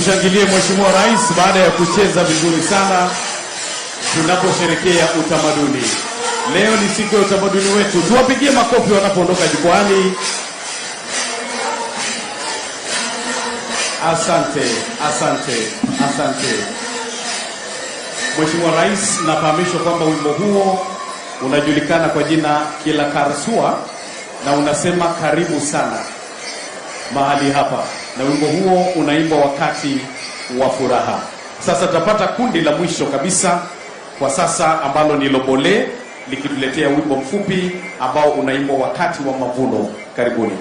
Tumshangilie Mheshimiwa Rais baada ya kucheza vizuri sana tunaposherekea utamaduni. Leo ni siku ya utamaduni wetu, tuwapigie makofi wanapoondoka jukwaani. Asante, asante, asante. Mheshimiwa Rais, nafahamishwa kwamba wimbo huo unajulikana kwa jina Kila Karsua na unasema karibu sana mahali hapa, na wimbo huo unaimbwa wakati wa furaha. Sasa tutapata kundi la mwisho kabisa kwa sasa ambalo ni Lobole likituletea wimbo mfupi ambao unaimbwa wakati wa mavuno. Karibuni.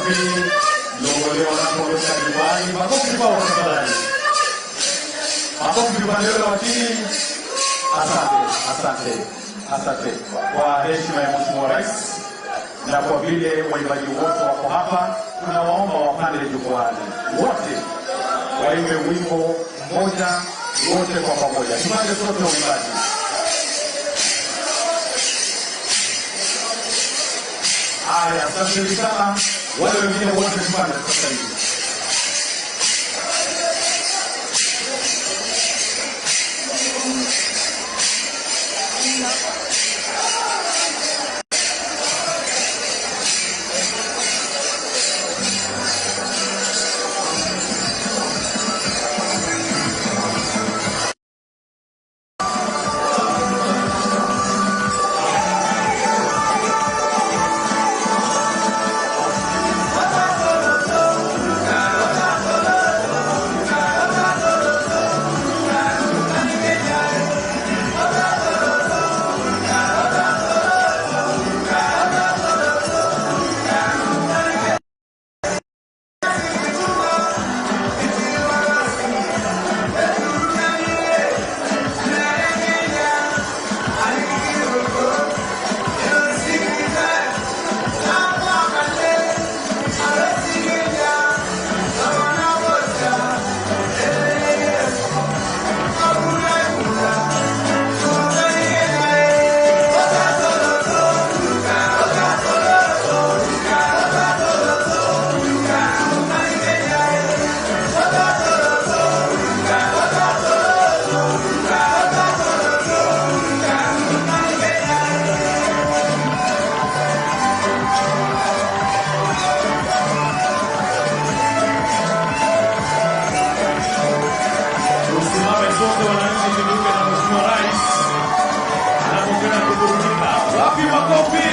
Makofi. Longoleo wanapoondoka jukwani. Makofi kwao tafadhali. Makofi upande ule wa chini. Asante, asante, asante. Kwa heshima ya Mheshimiwa Rais na kwa vile waimbaji wote wako hapa, tunawaomba wapande jukwani wote waimbe wimbo mmoja wote kwa pamoja. Tupande sote waimbaji. Haya, asanteni sana. Wale wengine wote tupande sasa hivi. Tusimame sote wananchi, tujiunge na Mheshimiwa Rais anapokwenda kuburudika. Wapi makofi?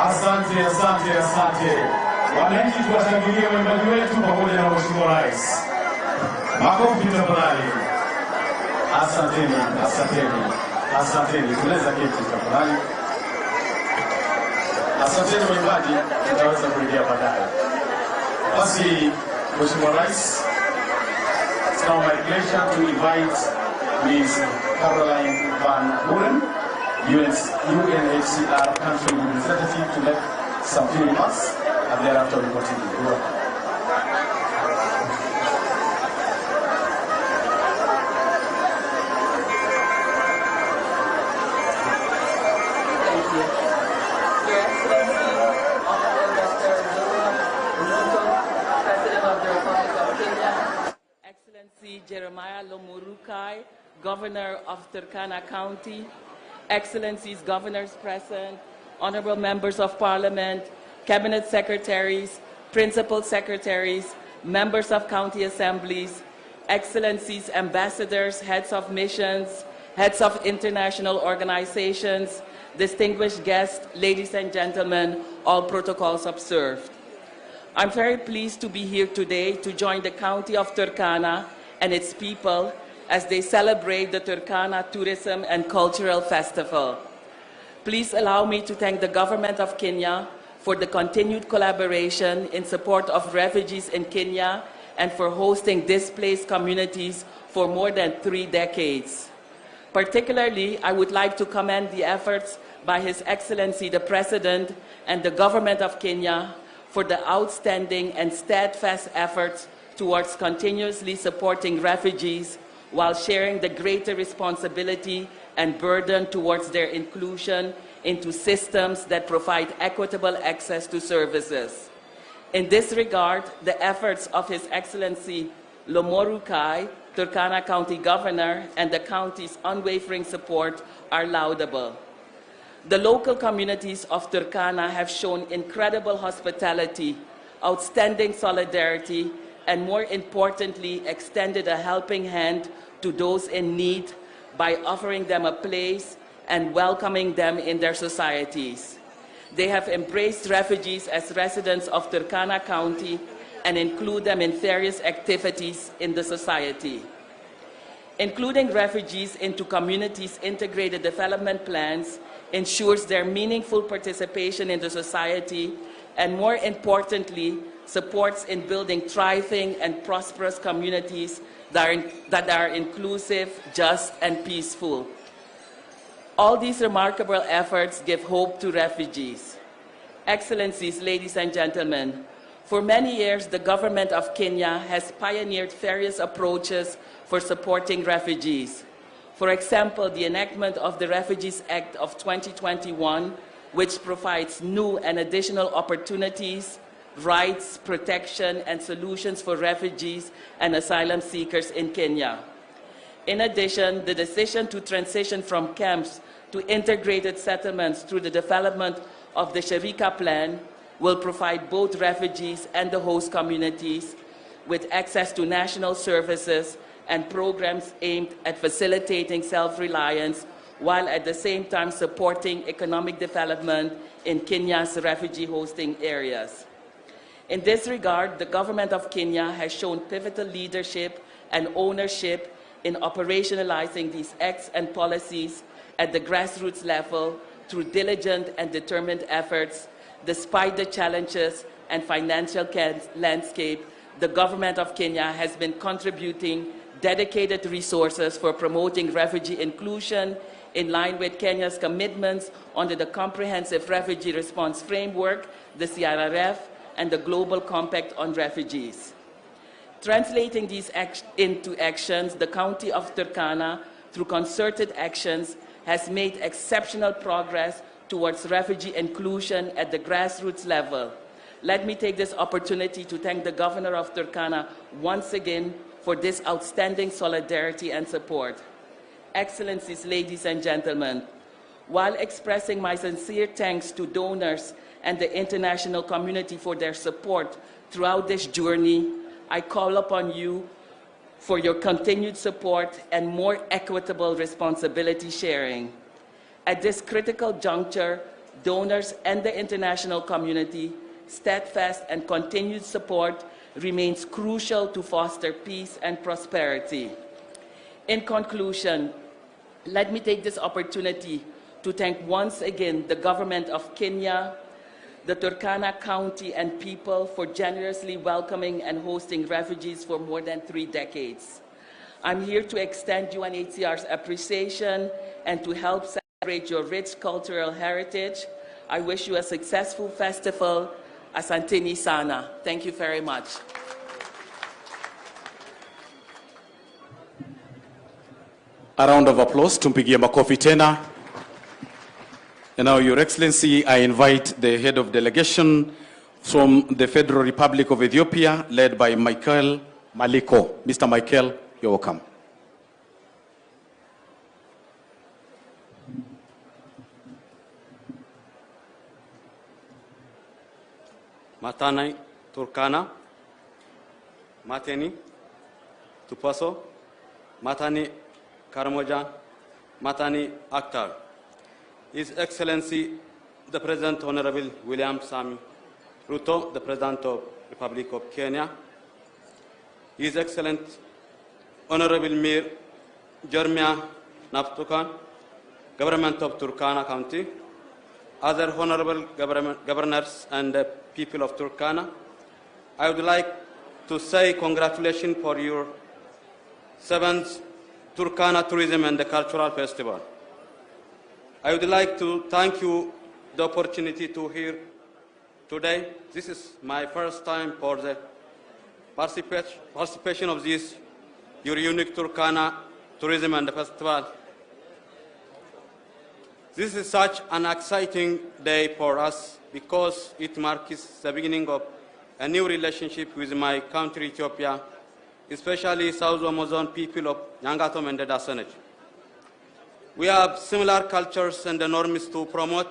Asante, asante, asante. Wananchi, tuwashangilie waimbaji wetu pamoja na Mheshimiwa Rais. Makofi tafadhali. Asanteni, asanteni, asanteni. Tunaweza keti tafadhali. Asanteni waimbaji, tutaweza kurejea baadaye. Basi Mheshimiwa Rais, it's now my pleasure to invite Ms. Caroline Van Buren, UNHCR Country Representative, to make some few remarks, and thereafter we continue. You're welcome. Thank you. Your Excellency, Honorable Dr. Governor of Turkana County, Excellencies, Governors present, Honorable Members of Parliament, Cabinet Secretaries, Principal Secretaries, Members of County Assemblies, Excellencies, Ambassadors, Heads of Missions, Heads of International Organizations, distinguished guests, ladies and gentlemen, all protocols observed. I'm very pleased to be here today to join the County of Turkana and its people as they celebrate the Turkana Tourism and Cultural Festival. Please allow me to thank the government of Kenya for the continued collaboration in support of refugees in Kenya and for hosting displaced communities for more than 3 decades. Particularly, I would like to commend the efforts by His Excellency the President and the government of Kenya for the outstanding and steadfast efforts towards continuously supporting refugees while sharing the greater responsibility and burden towards their inclusion into systems that provide equitable access to services. In this regard, the efforts of His Excellency Lomorukai, Turkana County Governor, and the county's unwavering support are laudable. The local communities of Turkana have shown incredible hospitality, outstanding solidarity, and more importantly, extended a helping hand to those in need by offering them a place and welcoming them in their societies. They have embraced refugees as residents of Turkana County and include them in various activities in the society. Including refugees into communities' integrated development plans ensures their meaningful participation in the society and, more importantly, supports in building thriving and prosperous communities that are inclusive, just, and peaceful. All these remarkable efforts give hope to refugees. Excellencies, ladies and gentlemen, for many years, the government of Kenya has pioneered various approaches for supporting refugees. For example, the enactment of the Refugees Act of 2021, which provides new and additional opportunities, rights, protection, and solutions for refugees and asylum seekers in Kenya. In addition, the decision to transition from camps to integrated settlements through the development of the Sharika Plan will provide both refugees and the host communities with access to national services and programs aimed at facilitating self-reliance while at the same time supporting economic development in Kenya's refugee hosting areas. In this regard, the government of Kenya has shown pivotal leadership and ownership in operationalizing these acts and policies at the grassroots level through diligent and determined efforts. Despite the challenges and financial landscape, the government of Kenya has been contributing dedicated resources for promoting refugee inclusion in line with Kenya's commitments under the Comprehensive Refugee Response Framework, the CRRF, and the Global Compact on Refugees. Translating these into actions, the County of Turkana, through concerted actions, has made exceptional progress towards refugee inclusion at the grassroots level. Let me take this opportunity to thank the Governor of Turkana once again for this outstanding solidarity and support. Excellencies, ladies and gentlemen, while expressing my sincere thanks to donors and the international community for their support throughout this journey, I call upon you for your continued support and more equitable responsibility sharing. At this critical juncture, donors and the international community, steadfast and continued support remains crucial to foster peace and prosperity. In conclusion, let me take this opportunity to thank once again the government of Kenya, the Turkana County and people for generously welcoming and hosting refugees for more than 3 decades. I'm here to extend UNHCR's appreciation and to help celebrate your rich cultural heritage. I wish you a successful festival. Asanteni sana. Thank you very much. A round of applause, tumpigie makofi tena. And now, Your Excellency, I invite the head of delegation from the Federal Republic of Ethiopia, led by Michael Maliko. Mr. Michael, you're welcome. Matani Turkana, Mateni, Tupaso, Matani Karamoja, Matani Akhtar. His Excellency, the President Honorable William Sami Ruto, the President of Republic of Kenya, His Excellency Honorable Mayor Jeremiah Naptukan, Government of Turkana County, other honorable governors and the people of Turkana, I would like to say congratulations for your 7th Turkana Tourism and Cultural Festival. I would like to thank you the opportunity to hear today. This is my first time for the participation of this, your unique Turkana Tourism and Festival. This is such an exciting day for us because it marks the beginning of a new relationship with my country, Ethiopia, especially South Omo Zone people of Nyangatom and Dassanech. We have similar cultures and norms to promote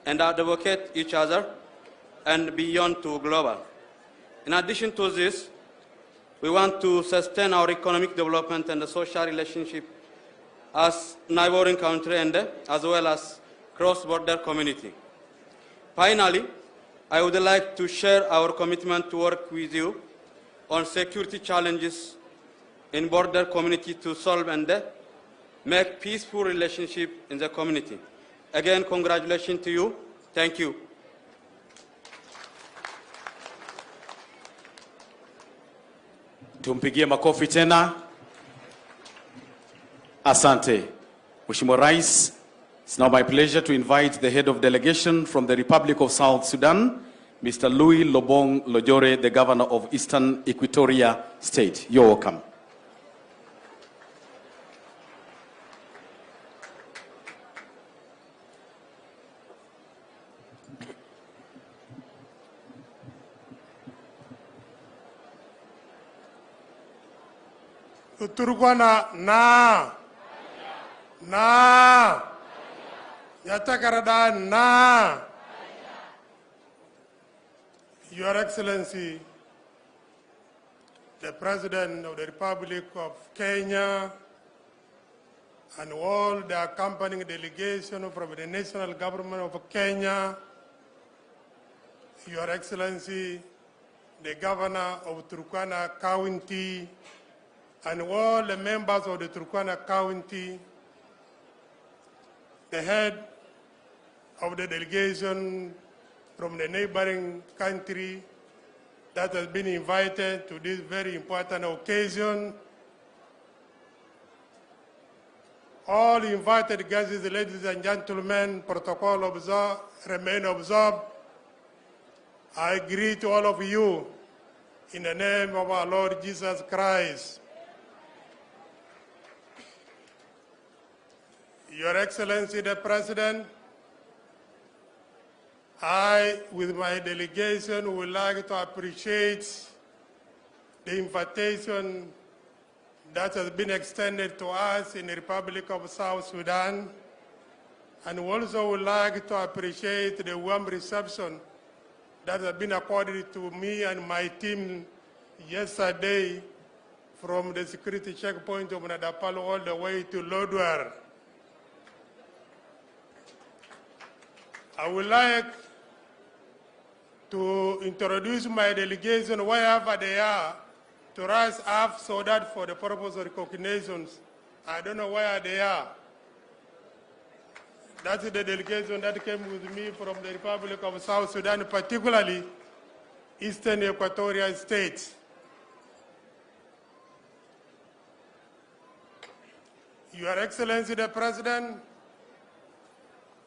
and advocate each other and beyond to global. In addition to this, we want to sustain our economic development and the social relationship as neighboring country and as well as cross-border community. Finally, I would like to share our commitment to work with you on security challenges in border community to solve and make peaceful relationship in the community. Again, congratulations to you. Thank you. Tumpigie makofi tena. Asante. Mheshimiwa Rais, it's now my pleasure to invite the head of delegation from the Republic of South Sudan, Mr. Louis Lobong Lojore, the governor of Eastern Equatoria State. You're welcome. Turkana na na Yatakarada na. Your Excellency, the President of the Republic of Kenya, and all the accompanying delegation from the national government of Kenya, Your Excellency, the Governor of Turkana County, and all the members of the Turkana County, the head of the delegation from the neighboring country that has been invited to this very important occasion, all invited guests, ladies and gentlemen, protocol observed, remain observed. I greet all of you in the name of our Lord Jesus Christ. Your Excellency, the President, I, with my delegation, would like to appreciate the invitation that has been extended to us in the Republic of South Sudan, and we also would like to appreciate the warm reception that has been accorded to me and my team yesterday from the security checkpoint of Nadapal all the way to Lodwar. I would like to introduce my delegation wherever they are to rise up so that for the purpose of recognitions, I don't know where they are. That's the delegation that came with me from the Republic of South Sudan, particularly Eastern Equatorial State. Your Excellency, the President,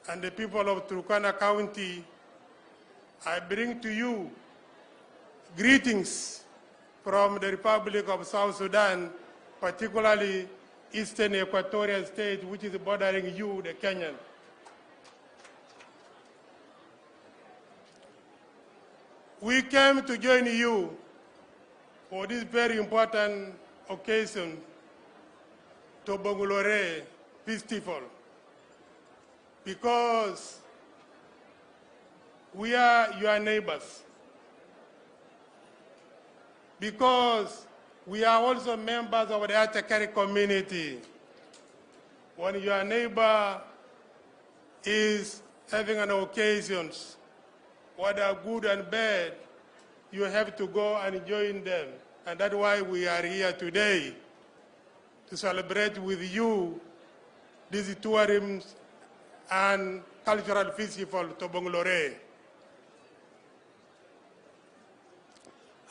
and the people of Turkana County, I bring to you greetings from the Republic of South Sudan, particularly Eastern Equatorial State, which is bordering you, the Kenyan. We came to join you for this very important occasion, Tobong'ulore Festival, because we are your neighbors. Because we are also members of the Ateker community. When your neighbor is having an occasion, whether good and bad, you have to go and join them. And that's why we are here today, to celebrate with you this tourism and cultural festival, Tobong Lore.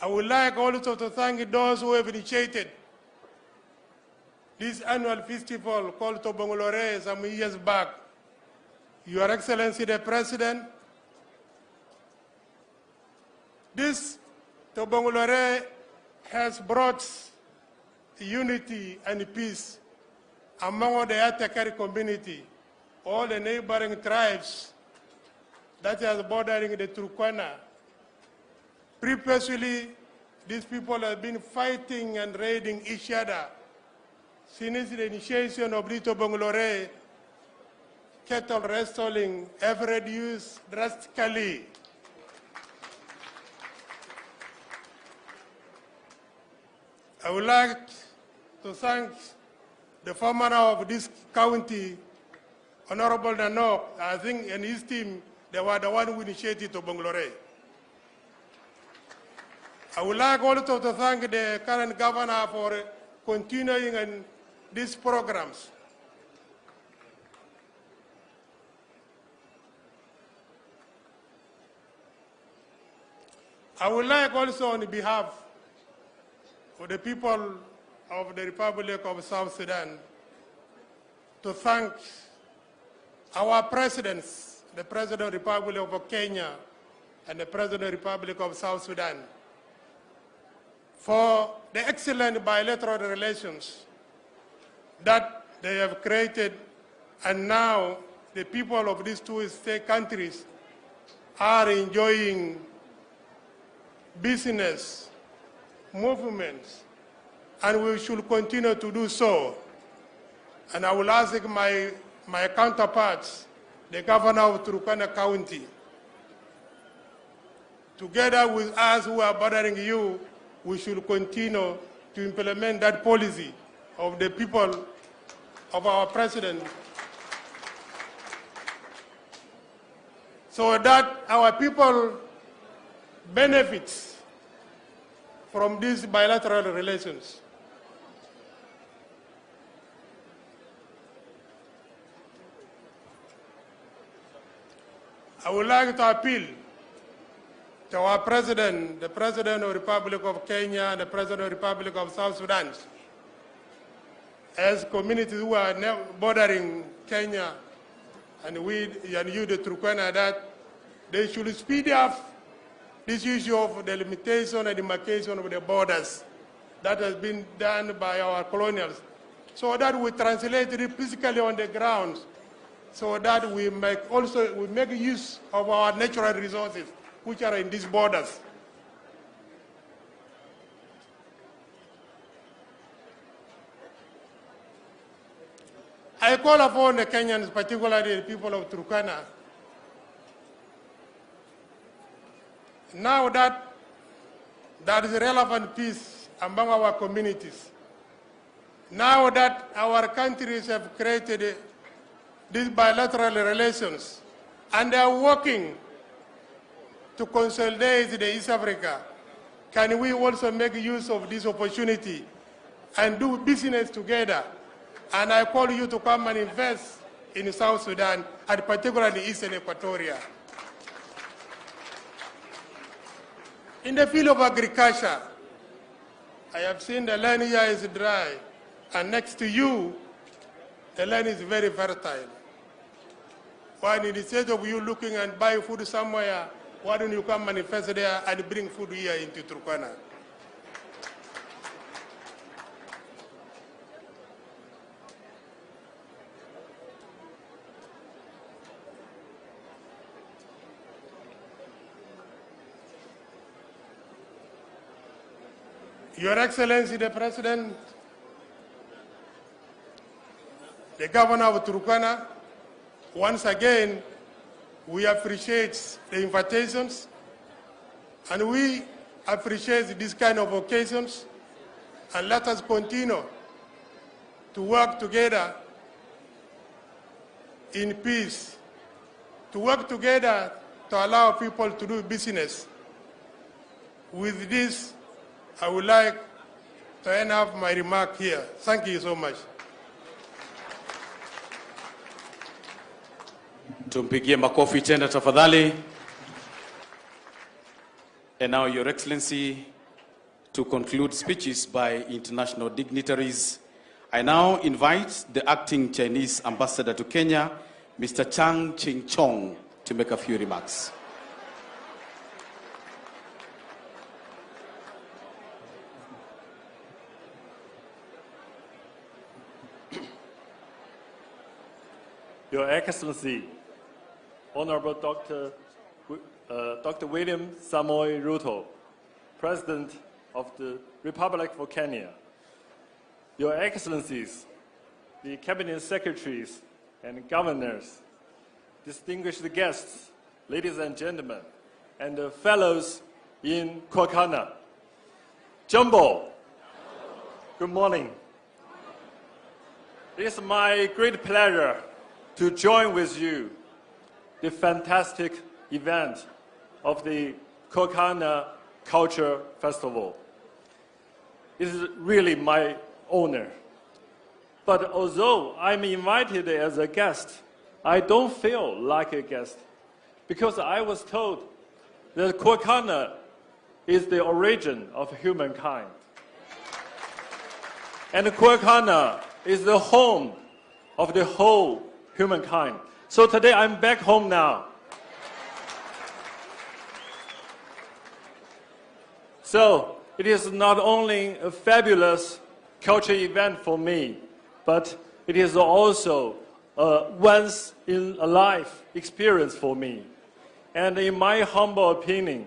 I would like also to thank those who have initiated this annual festival called Tobong Lore some years back. Your Excellency the President, this Tobong Lore has brought unity and peace among the Ateker community, all the neighboring tribes that are bordering the Turkana. Previously, these people have been fighting and raiding each other. Since the initiation of the Tobong Lore, cattle rustling have reduced drastically. I would like to thank the former of this county, Honorable Nanok, I think, and his team, they were the one who initiated Tobong Lore. I would like also to thank the current governor for continuing in these programs. I would like also, on behalf of the people of the Republic of South Sudan, to thank our presidents, the President of the Republic of Kenya and the President of the Republic of South Sudan, for the excellent bilateral relations that they have created, and now the people of these two state countries are enjoying business movements, and we should continue to do so. And I will ask my counterparts, the governor of Turkana County, together with us who are bothering you, we should continue to implement that policy of the people of our president, so that our people benefits from these bilateral relations. I would like to appeal to our president, the President of the Republic of Kenya and the President of the Republic of South Sudan, as communities who are bordering Kenya and we and you, the Turkana, that they should speed up this issue of the limitation and demarcation of the borders that has been done by our colonials, so that we translate it physically on the ground, so that we make use of our natural resources which are in these borders. I call upon the Kenyans, particularly the people of Turkana, now that there is relevant peace among our communities, now that our countries have created these bilateral relations and they are working to consolidate the East Africa, can we also make use of this opportunity and do business together? And I call you to come and invest in South Sudan, and particularly Eastern Equatoria. In the field of agriculture, I have seen the land here is dry, and next to you, the land is very fertile. Why, instead of you looking and buy food somewhere, why don't you come and invest there and bring food here into Turkana? Your Excellency, the President, the Governor of Turkana, once again, we appreciate the invitations, and we appreciate this kind of occasions, and let us continue to work together in peace, to work together to allow people to do business. With this, I would like to end up my remark here. Thank you so much. Tumpigie makofi tena tafadhali. And now, Your Excellency, to conclude speeches by international dignitaries, I now invite the acting Chinese ambassador to Kenya, Mr. Chang Ching-chong, to make a few remarks. Your Excellency, Honorable Dr. William Samoei Ruto, President of the Republic of Kenya, Your Excellencies, the Cabinet Secretaries and Governors, distinguished guests, ladies and gentlemen, and the fellows in Turkana. Jambo, good morning. It is my great pleasure to join with you the fantastic event of the Turkana Culture Festival. It is really my honor. But although I'm invited as a guest, I don't feel like a guest because I was told that Turkana is the origin of humankind. And Turkana is the home of the whole humankind. So today I'm back home now. So it is not only a fabulous culture event for me, but it is also a once in a life experience for me. And in my humble opinion,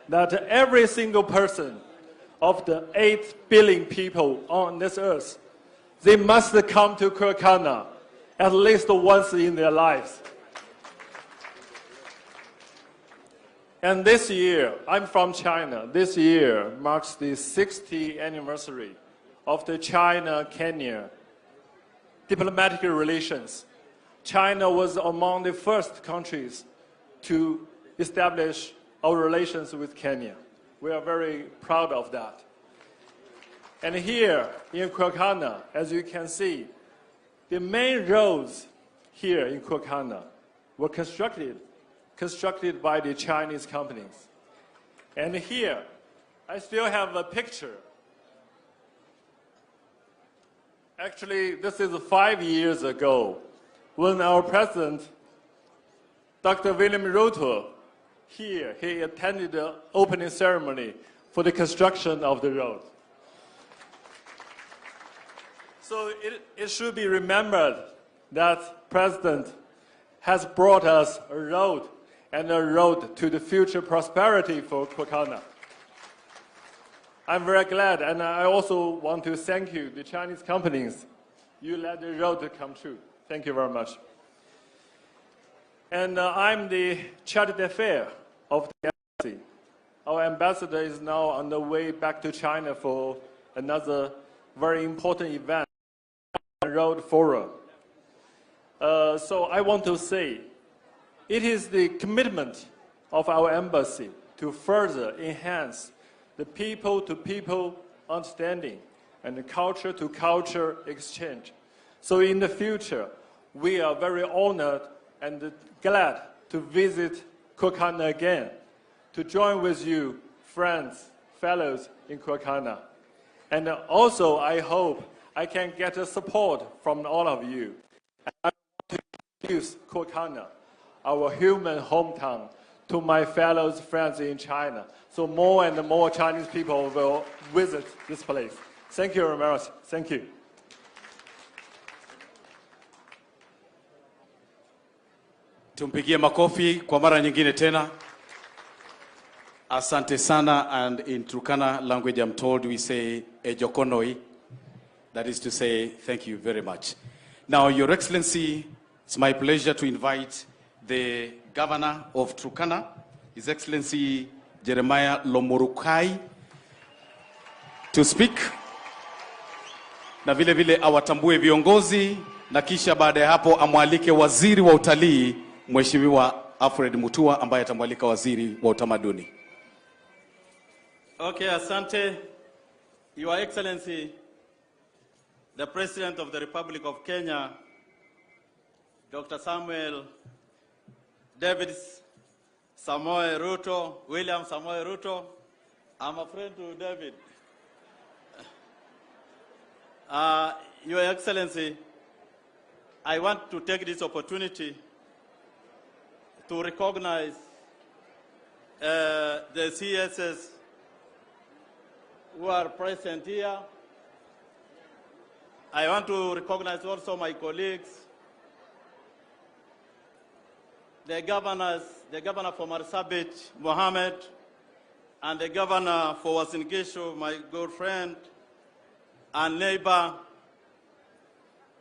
that every single person of the 8 billion people on this earth, they must come to Turkana at least once in their lives. And this year, I'm from China. This year marks the 60th anniversary of the China-Kenya diplomatic relations. China was among the first countries to establish our relations with Kenya. We are very proud of that. And here in Turkana, as you can see, the main roads here in Turkana were constructed by the Chinese companies. And here, I still have a picture. Actually, this is 5 years ago when our president, Dr. William Ruto, here, he attended the opening ceremony for the construction of the road. So it should be remembered that President has brought us a road and a road to the future prosperity for Turkana. I'm very glad, and I also want to thank you, the Chinese companies. You let the road to come true. Thank you very much. And I'm the chargé d'affaires of the embassy. Our ambassador is now on the way back to China for another very important event, Road Forum. So I want to say, it is the commitment of our embassy to further enhance the people-to-people understanding and the culture-to-culture exchange. So in the future, we are very honored and glad to visit Turkana again, to join with you, friends, fellows in Turkana. And also, I hope I can get the support from all of you. And I want to introduce Turkana, our human hometown, to my fellow friends in China, so more and more Chinese people will visit this place. Thank you very much. Thank you. Tumpigie makofi kwa mara nyingine tena. Asante sana, and in Turkana language I'm told we say ejokonoi. That is to say thank you very much. Now, Your Excellency, it's my pleasure to invite the Governor of Turkana, His Excellency Jeremiah Lomorukai to speak, na vile vile awatambue viongozi na kisha baada ya hapo amwalike waziri wa utalii, Mheshimiwa Alfred Mutua, ambaye atamwalika waziri wa utamaduni. Okay, asante. Your Excellency, the President of the Republic of Kenya, Dr. Samuel David Samoei Ruto, William Samoei Ruto. I'm a friend to David. Your Excellency, I want to take this opportunity to recognize the CSs who are present here. I want to recognize also my colleagues, the governors, the governor for Marsabit, Mohammed, and the governor for Uasin Gishu, my good friend and neighbor,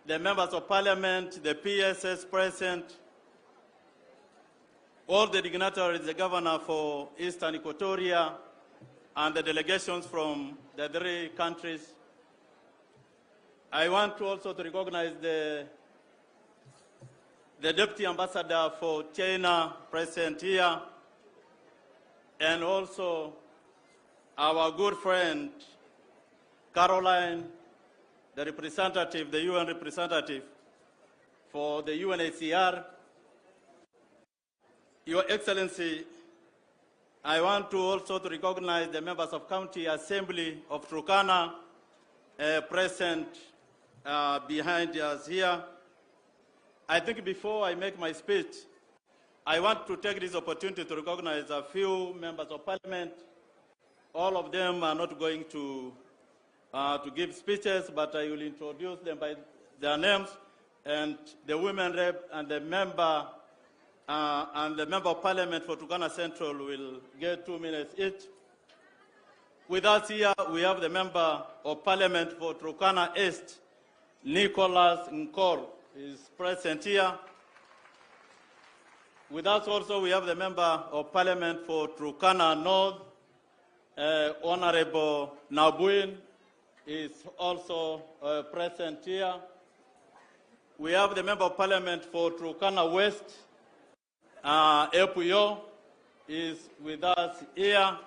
the members of parliament, the PSs present, all the dignitaries, the governor for Eastern Equatoria, and the delegations from the three countries. I want to also to recognize the deputy ambassador for China present here, and also our good friend Caroline, the representative, the UN representative for the UNHCR. Your Excellency, I want to also to recognize the members of County Assembly of Turkana present behind us here. I think before I make my speech, I want to take this opportunity to recognize a few members of parliament. All of them are not going to give speeches, but I will introduce them by their names, and the women rep and the member of parliament for Turkana Central will get 2 minutes each. With us here, we have the member of parliament for Turkana East, Nicholas Nkor, is present here. With us also, we have the member of parliament for Turkana North, Honorable Nabuin, is also present here. We have the member of parliament for Turkana West, Epuyo, is with us here.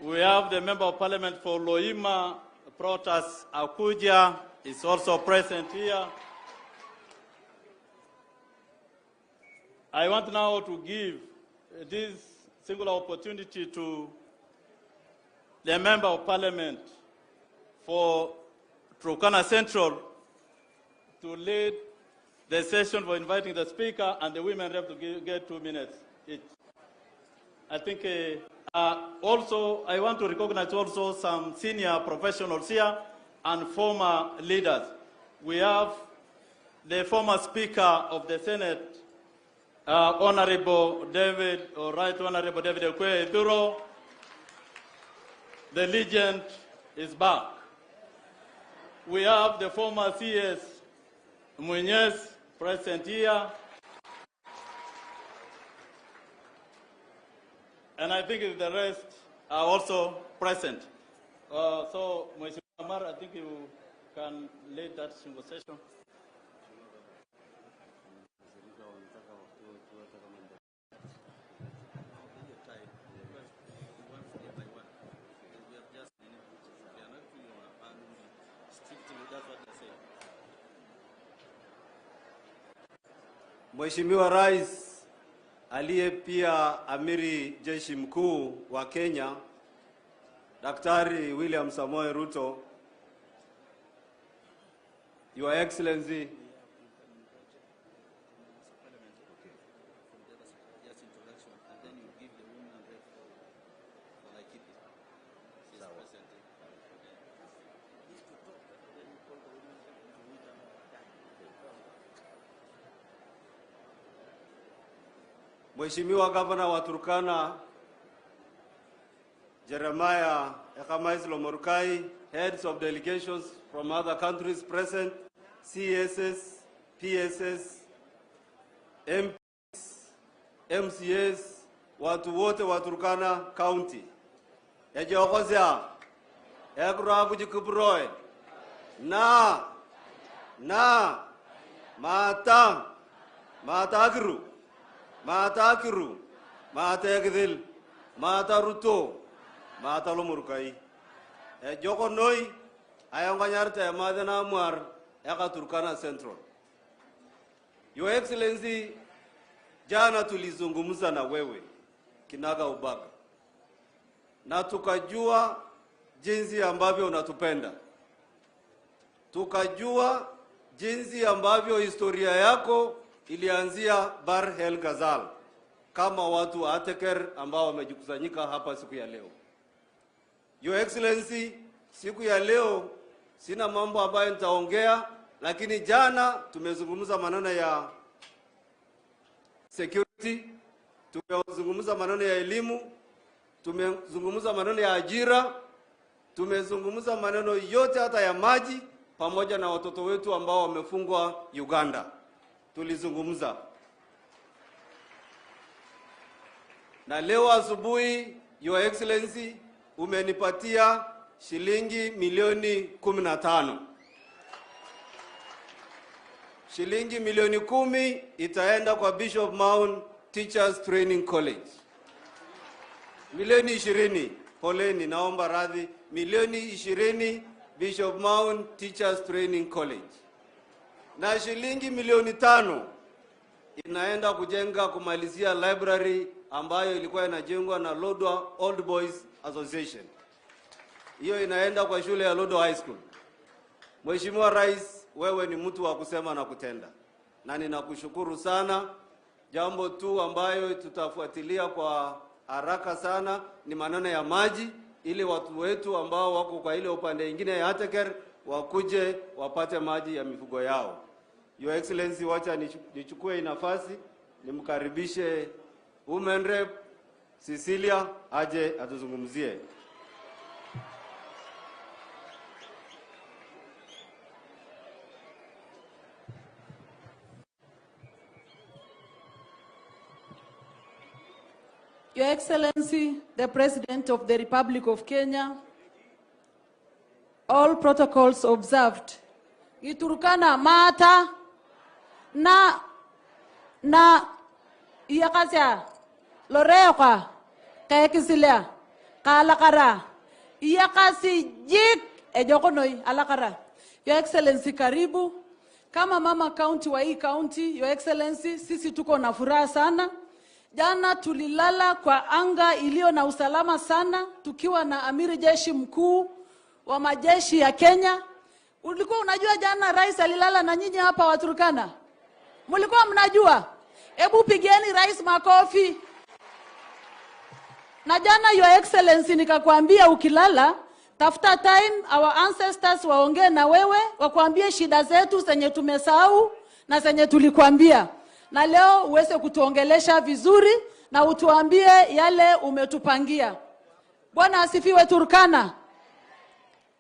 We have the member of parliament for Loima, Protas Akuja, is also present here. I want now to give this singular opportunity to the member of parliament for Turkana Central to lead the session for inviting the speaker and the women rep to get 2 minutes each. I think also I want to recognize also some senior professionals here and former leaders. We have the former Speaker of the Senate, Honorable David, or Right Honorable David Ekué Ethuro. The legend is back. We have the former CS Munyes present here. And I think the rest are also present. So, Mheshimiwa Amar, I think you can lead that conversation. Mheshimiwa Rais aliye pia Amiri Jeshi Mkuu wa Kenya, Daktari William Samoei Ruto, Your Excellency, Mheshimiwa Gavana wa Turkana Jeremiah Ekamais Lomorukai, heads of delegations from other countries present, CSs, PSs, MPs, MCAs, Watu wote wa Turkana County, ejokozia ekurakujikiproe na na mata matakiru matakiru matekithil mata Ruto mata Lomurukai ejokonoi ayonganyarta emathena mwar eka Turkana Central. Your Excellency, jana tulizungumza na wewe kinaga ubaga na tukajua jinsi ambavyo unatupenda, tukajua jinsi ambavyo historia yako ilianzia Bahr el Ghazal kama watu wa Ateker ambao wamejikusanyika hapa siku ya leo. Your Excellency, siku ya leo sina mambo ambayo nitaongea, lakini jana tumezungumza maneno ya security, tumezungumza maneno ya elimu, tumezungumza maneno ya ajira, tumezungumza maneno yote hata ya maji, pamoja na watoto wetu ambao wamefungwa Uganda. Tulizungumza. Na leo asubuhi, Your Excellency, umenipatia shilingi milioni 15. Shilingi milioni 10 itaenda kwa Bishop Mount Teachers Training College. Milioni 20, poleni, naomba radhi, milioni 20 Bishop Mount Teachers Training College. Na shilingi milioni 5 inaenda kujenga kumalizia library ambayo ilikuwa inajengwa na Lodwar Old Boys Association. Hiyo inaenda kwa shule ya Lodwar High School. Mheshimiwa Rais, wewe ni mtu wa kusema na kutenda, na ninakushukuru sana. Jambo tu ambayo tutafuatilia kwa haraka sana ni maneno ya maji, ili watu wetu ambao wako kwa ile upande mwingine ya Ateker wakuje wapate maji ya mifugo yao. Your Excellency, wacha nichukue nafasi nimkaribishe Women Rep Cecilia aje atuzungumzie. Your Excellency, the President of the Republic of Kenya, all protocols observed. Giturkana mata na na iyakasia loreoka kekisilia kalakara iyakasi jik ejokonoi alakara. Your Excellency, karibu. Kama mama county wa hii county, Your Excellency, sisi tuko na furaha sana. Jana tulilala kwa anga iliyo na usalama sana tukiwa na amiri jeshi mkuu wa majeshi ya Kenya. Ulikuwa unajua jana rais alilala na nyinyi hapa Waturkana? Mlikuwa mnajua? Hebu pigieni rais makofi. Na jana Your Excellency nikakwambia ukilala tafuta time our ancestors waongee na wewe, wakwambie shida zetu zenye tumesahau na zenye tulikwambia. Na leo uweze kutuongelesha vizuri na utuambie yale umetupangia. Bwana asifiwe Turkana.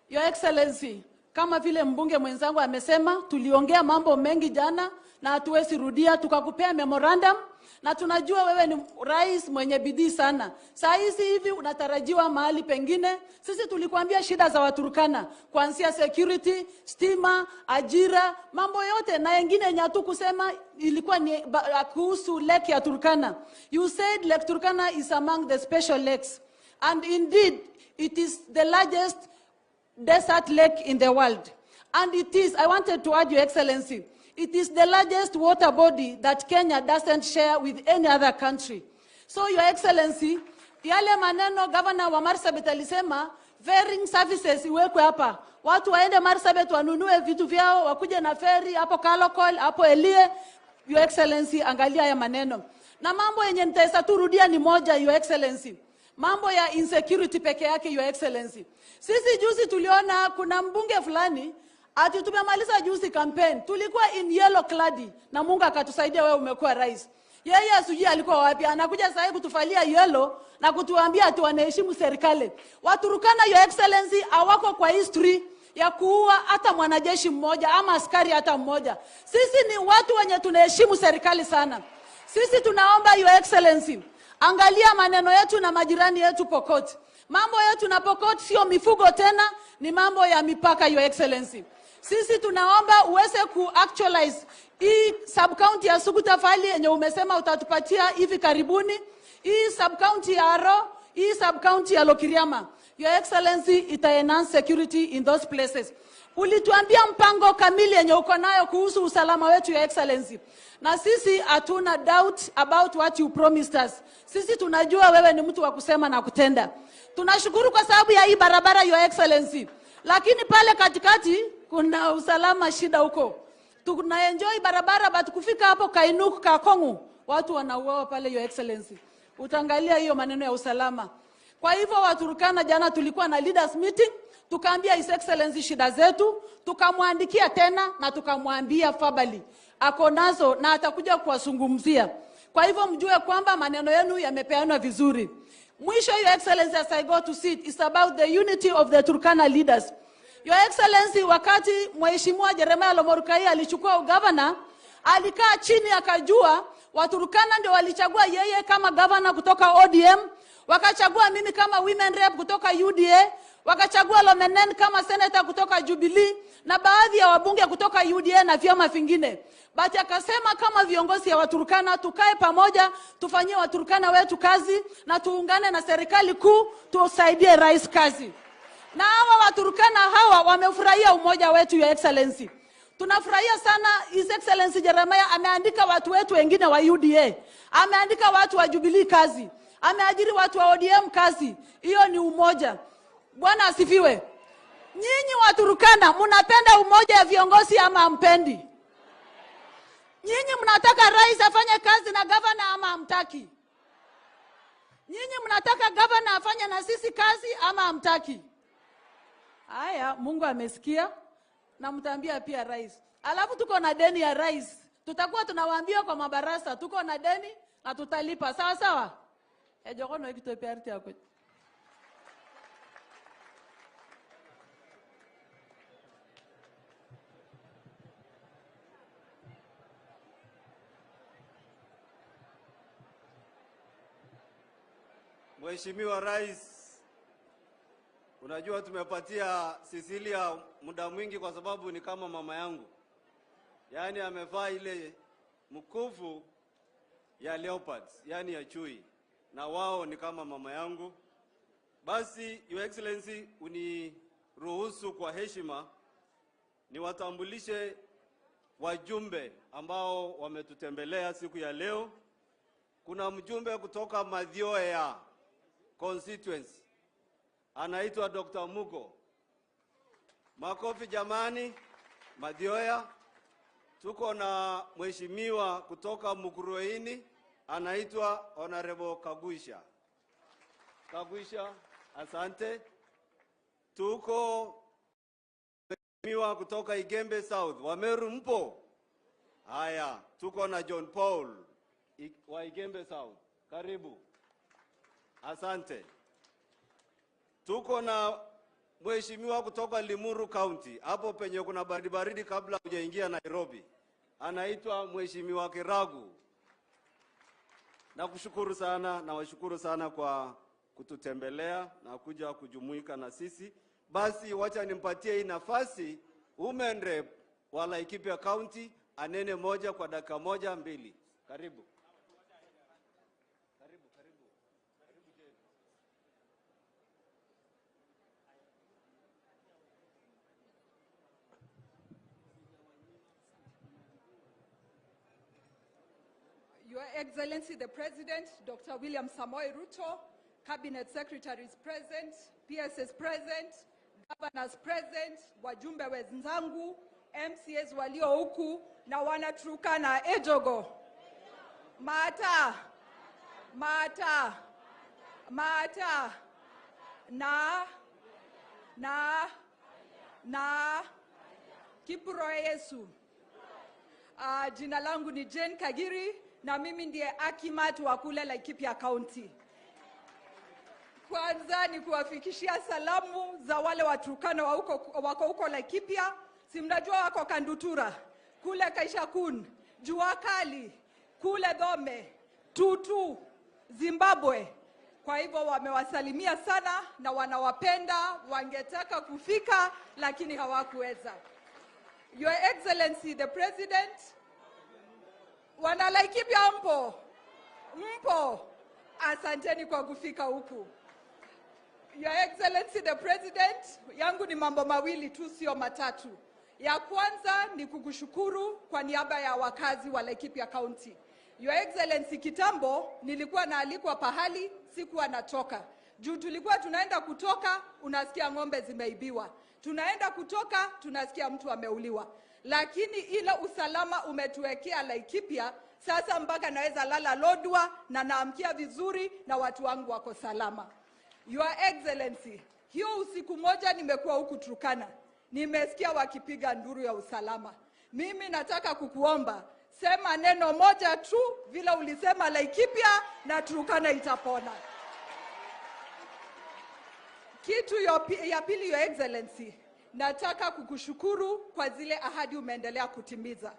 Your Excellency, kama vile mbunge mwenzangu amesema, tuliongea mambo mengi jana na hatuwezi rudia, tukakupea memorandum na tunajua wewe ni rais mwenye bidii sana. Saa hizi hivi unatarajiwa mahali pengine. Sisi tulikuambia shida za Waturkana, kuanzia security, stima, ajira, mambo yote na yengine yenye hatukusema ilikuwa ni kuhusu lake ya Turkana. You said Lake Turkana is among the special lakes. And indeed, it is the largest desert lake in the world. And it is, I wanted to add, Your Excellency, it is the largest water body that Kenya doesn't share with any other country. So, Your Excellency, yale maneno Governor wa Marsabit alisema, ferrying services iwekwe hapa. Watu waende Marsabit wanunue vitu vyao, wakuje na ferry hapo Kalokol, hapo Elie. Your Excellency, angalia haya maneno. Na mambo yenye nitaweza tu rudia ni moja, Your Excellency. Mambo ya insecurity peke yake, Your Excellency. Sisi juzi tuliona kuna mbunge fulani ati tumemaliza juzi campaign, tulikuwa in yellow clad na Mungu akatusaidia, wewe umekuwa rais. Yeye asijui alikuwa wapi, anakuja sasa kutufalia yellow na kutuambia ati wanaheshimu serikali. Waturkana, Your Excellency, hawako kwa history ya kuua hata mwanajeshi mmoja ama askari hata mmoja. Sisi ni watu wenye tunaheshimu serikali sana. Sisi tunaomba Your Excellency, Angalia maneno yetu na majirani yetu Pokot. Mambo yetu na Pokot sio mifugo tena, ni mambo ya mipaka, Your Excellency. Sisi tunaomba uweze kuactualize hii sub county ya Suguta Valley yenye umesema utatupatia hivi karibuni, hii sub county ya Aro, hii sub county ya Lokiriama. Your Excellency, ita enhance security in those places. Ulituambia mpango kamili yenye uko nayo kuhusu usalama wetu, Your Excellency, na sisi hatuna doubt about what you promised us. Sisi tunajua wewe ni mtu wa kusema na kutenda. Tunashukuru kwa sababu ya hii barabara, Your Excellency, lakini pale katikati kuna usalama shida huko. Tuna enjoy barabara but kufika hapo Kainuk Kakongu watu wanauawa pale, Your Excellency. Utaangalia hiyo maneno ya usalama. Kwa hivyo Waturkana, jana tulikuwa na leaders meeting, tukaambia His Excellency shida zetu, tukamwandikia tena na tukamwambia verbally ako nazo na atakuja kuwazungumzia. Kwa hivyo mjue kwamba maneno yenu yamepeanwa vizuri. Mwisho, Your Excellency, as I go to sit, is about the unity of the Turkana leaders. Your Excellency, wakati Mheshimiwa Jeremiah Lomorukai alichukua ugavana, alikaa chini akajua Waturkana ndio walichagua yeye kama gavana kutoka ODM, wakachagua mimi kama women rep kutoka UDA, wakachagua Lomenen kama senator kutoka Jubilee na baadhi ya wabunge kutoka UDA na vyama vingine. But akasema kama viongozi ya Waturkana tukae pamoja, tufanyie Waturkana wetu kazi na tuungane na serikali kuu tusaidie rais kazi. Na hawa Waturkana hawa wamefurahia umoja wetu, Your Excellency. Tunafurahia sana His Excellency Jeremiah ameandika watu wetu wengine wa UDA, ameandika watu wa Jubilee kazi, ameajiri watu wa ODM kazi. Hiyo ni umoja. Bwana asifiwe. Nyinyi Waturkana mnapenda umoja ya viongozi ama hampendi? Nyinyi mnataka rais afanye kazi na gavana ama hamtaki? Nyinyi mnataka gavana afanye na sisi kazi ama hamtaki? Haya, Mungu amesikia na mtaambia pia rais. Alafu tuko na deni ya rais, tutakuwa tunawaambia kwa mabarasa tuko na deni na tutalipa, sawa sawa. Ejokono ekitopiarti yako. Mheshimiwa Rais, unajua tumepatia Cecilia muda mwingi kwa sababu ni kama mama yangu, yaani amevaa ile mkufu ya leopards, yaani ya chui, na wao ni kama mama yangu. Basi Your Excellency, uniruhusu kwa heshima niwatambulishe wajumbe ambao wametutembelea siku ya leo. Kuna mjumbe kutoka Mathioya constituency anaitwa Dr. Mugo. Makofi jamani, Mathioya. Tuko na mheshimiwa kutoka Mukurueini anaitwa Honorable Kagwisha. Kagwisha, asante. Tuko mheshimiwa kutoka Igembe South, Wameru mpo? Haya, tuko na John Paul wa Igembe South, karibu. Asante. Tuko na mheshimiwa kutoka Limuru County, hapo penye kuna baridi baridi kabla hujaingia Nairobi, anaitwa Mheshimiwa Kiragu. Nakushukuru sana, nawashukuru sana kwa kututembelea na kuja kujumuika na sisi. Basi wacha nimpatie hii nafasi women rep wa Laikipia County anene moja kwa dakika moja mbili. Karibu. Karibu, karibu. Karibu Jane. Your Excellency the President, Dr. William Samoei Ruto, Cabinet Secretaries present, PSs present, Governors present, wajumbe wenzangu, MCAs walio huku na wanaturkana ejogo. Mata, mata, mata, na, na, na, Kipro Yesu. Jina langu ni Jane Kagiri na mimi ndiye Akimat wa kule Laikipia County. Kwanza ni kuwafikishia salamu za wale Waturkana wa huko, wako huko Laikipia. Si mnajua wako Kandutura, kule Kaishakun, Jua Kali, kule Dhome, Tutu, Zimbabwe. Kwa hivyo wamewasalimia sana na wanawapenda, wangetaka kufika lakini hawakuweza. Your Excellency the President, wana Laikipia mpo? Mpo? Asanteni kwa kufika huku. Your Excellency the President, yangu ni mambo mawili tu, sio matatu. Ya kwanza ni kukushukuru kwa niaba ya wakazi wa Laikipia County. Your Excellency, kitambo nilikuwa naalikwa pahali sikuwa natoka. Juu tulikuwa tunaenda kutoka, unasikia ng'ombe zimeibiwa. Tunaenda kutoka, tunasikia mtu ameuliwa. Lakini ile usalama umetuwekea Laikipia, sasa mpaka naweza lala Lodwar na naamkia vizuri na watu wangu wako salama. Your Excellency, hiyo usiku moja nimekuwa huku Turkana, nimesikia wakipiga nduru ya usalama. Mimi nataka kukuomba, sema neno moja tu vile ulisema Laikipia na Turkana itapona. Kitu ya pili, Your Excellency, nataka kukushukuru kwa zile ahadi umeendelea kutimiza,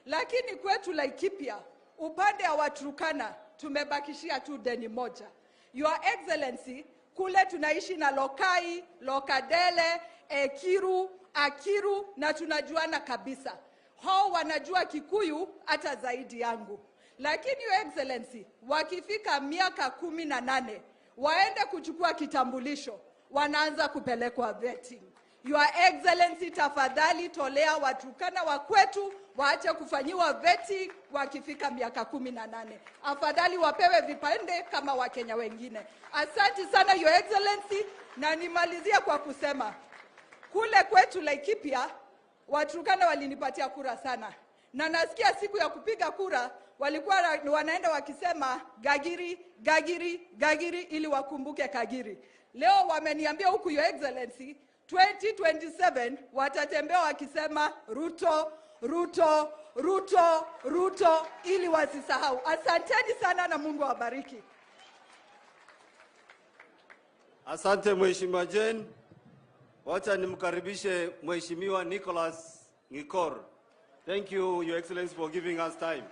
lakini kwetu Laikipia upande wa Turkana tumebakishia tu deni moja. Your Excellency, kule tunaishi na Lokai, Lokadele, Ekiru, Akiru na tunajuana kabisa. Hao wanajua Kikuyu hata zaidi yangu. Lakini Your Excellency, wakifika miaka 18 waende kuchukua kitambulisho, wanaanza kupelekwa vetting. Your Excellency, tafadhali tolea Waturkana wa kwetu waache kufanyiwa vetting wakifika miaka 18. Afadhali wapewe vipande kama Wakenya wengine. Asante sana Your Excellency, na nimalizia kwa kusema kule kwetu Laikipia Waturkana walinipatia kura sana, na nasikia siku ya kupiga kura walikuwa wanaenda wakisema Gagiri, Gagiri, Gagiri ili wakumbuke Kagiri. Leo wameniambia huku Your Excellency 2027 watatembea wakisema Ruto, Ruto, Ruto, Ruto ili wasisahau. Asanteni sana na Mungu awabariki. Asante Mheshimiwa Jane. Wacha nimkaribishe Mheshimiwa Nicholas Ngikor. Thank you, Your Excellency, for giving us time.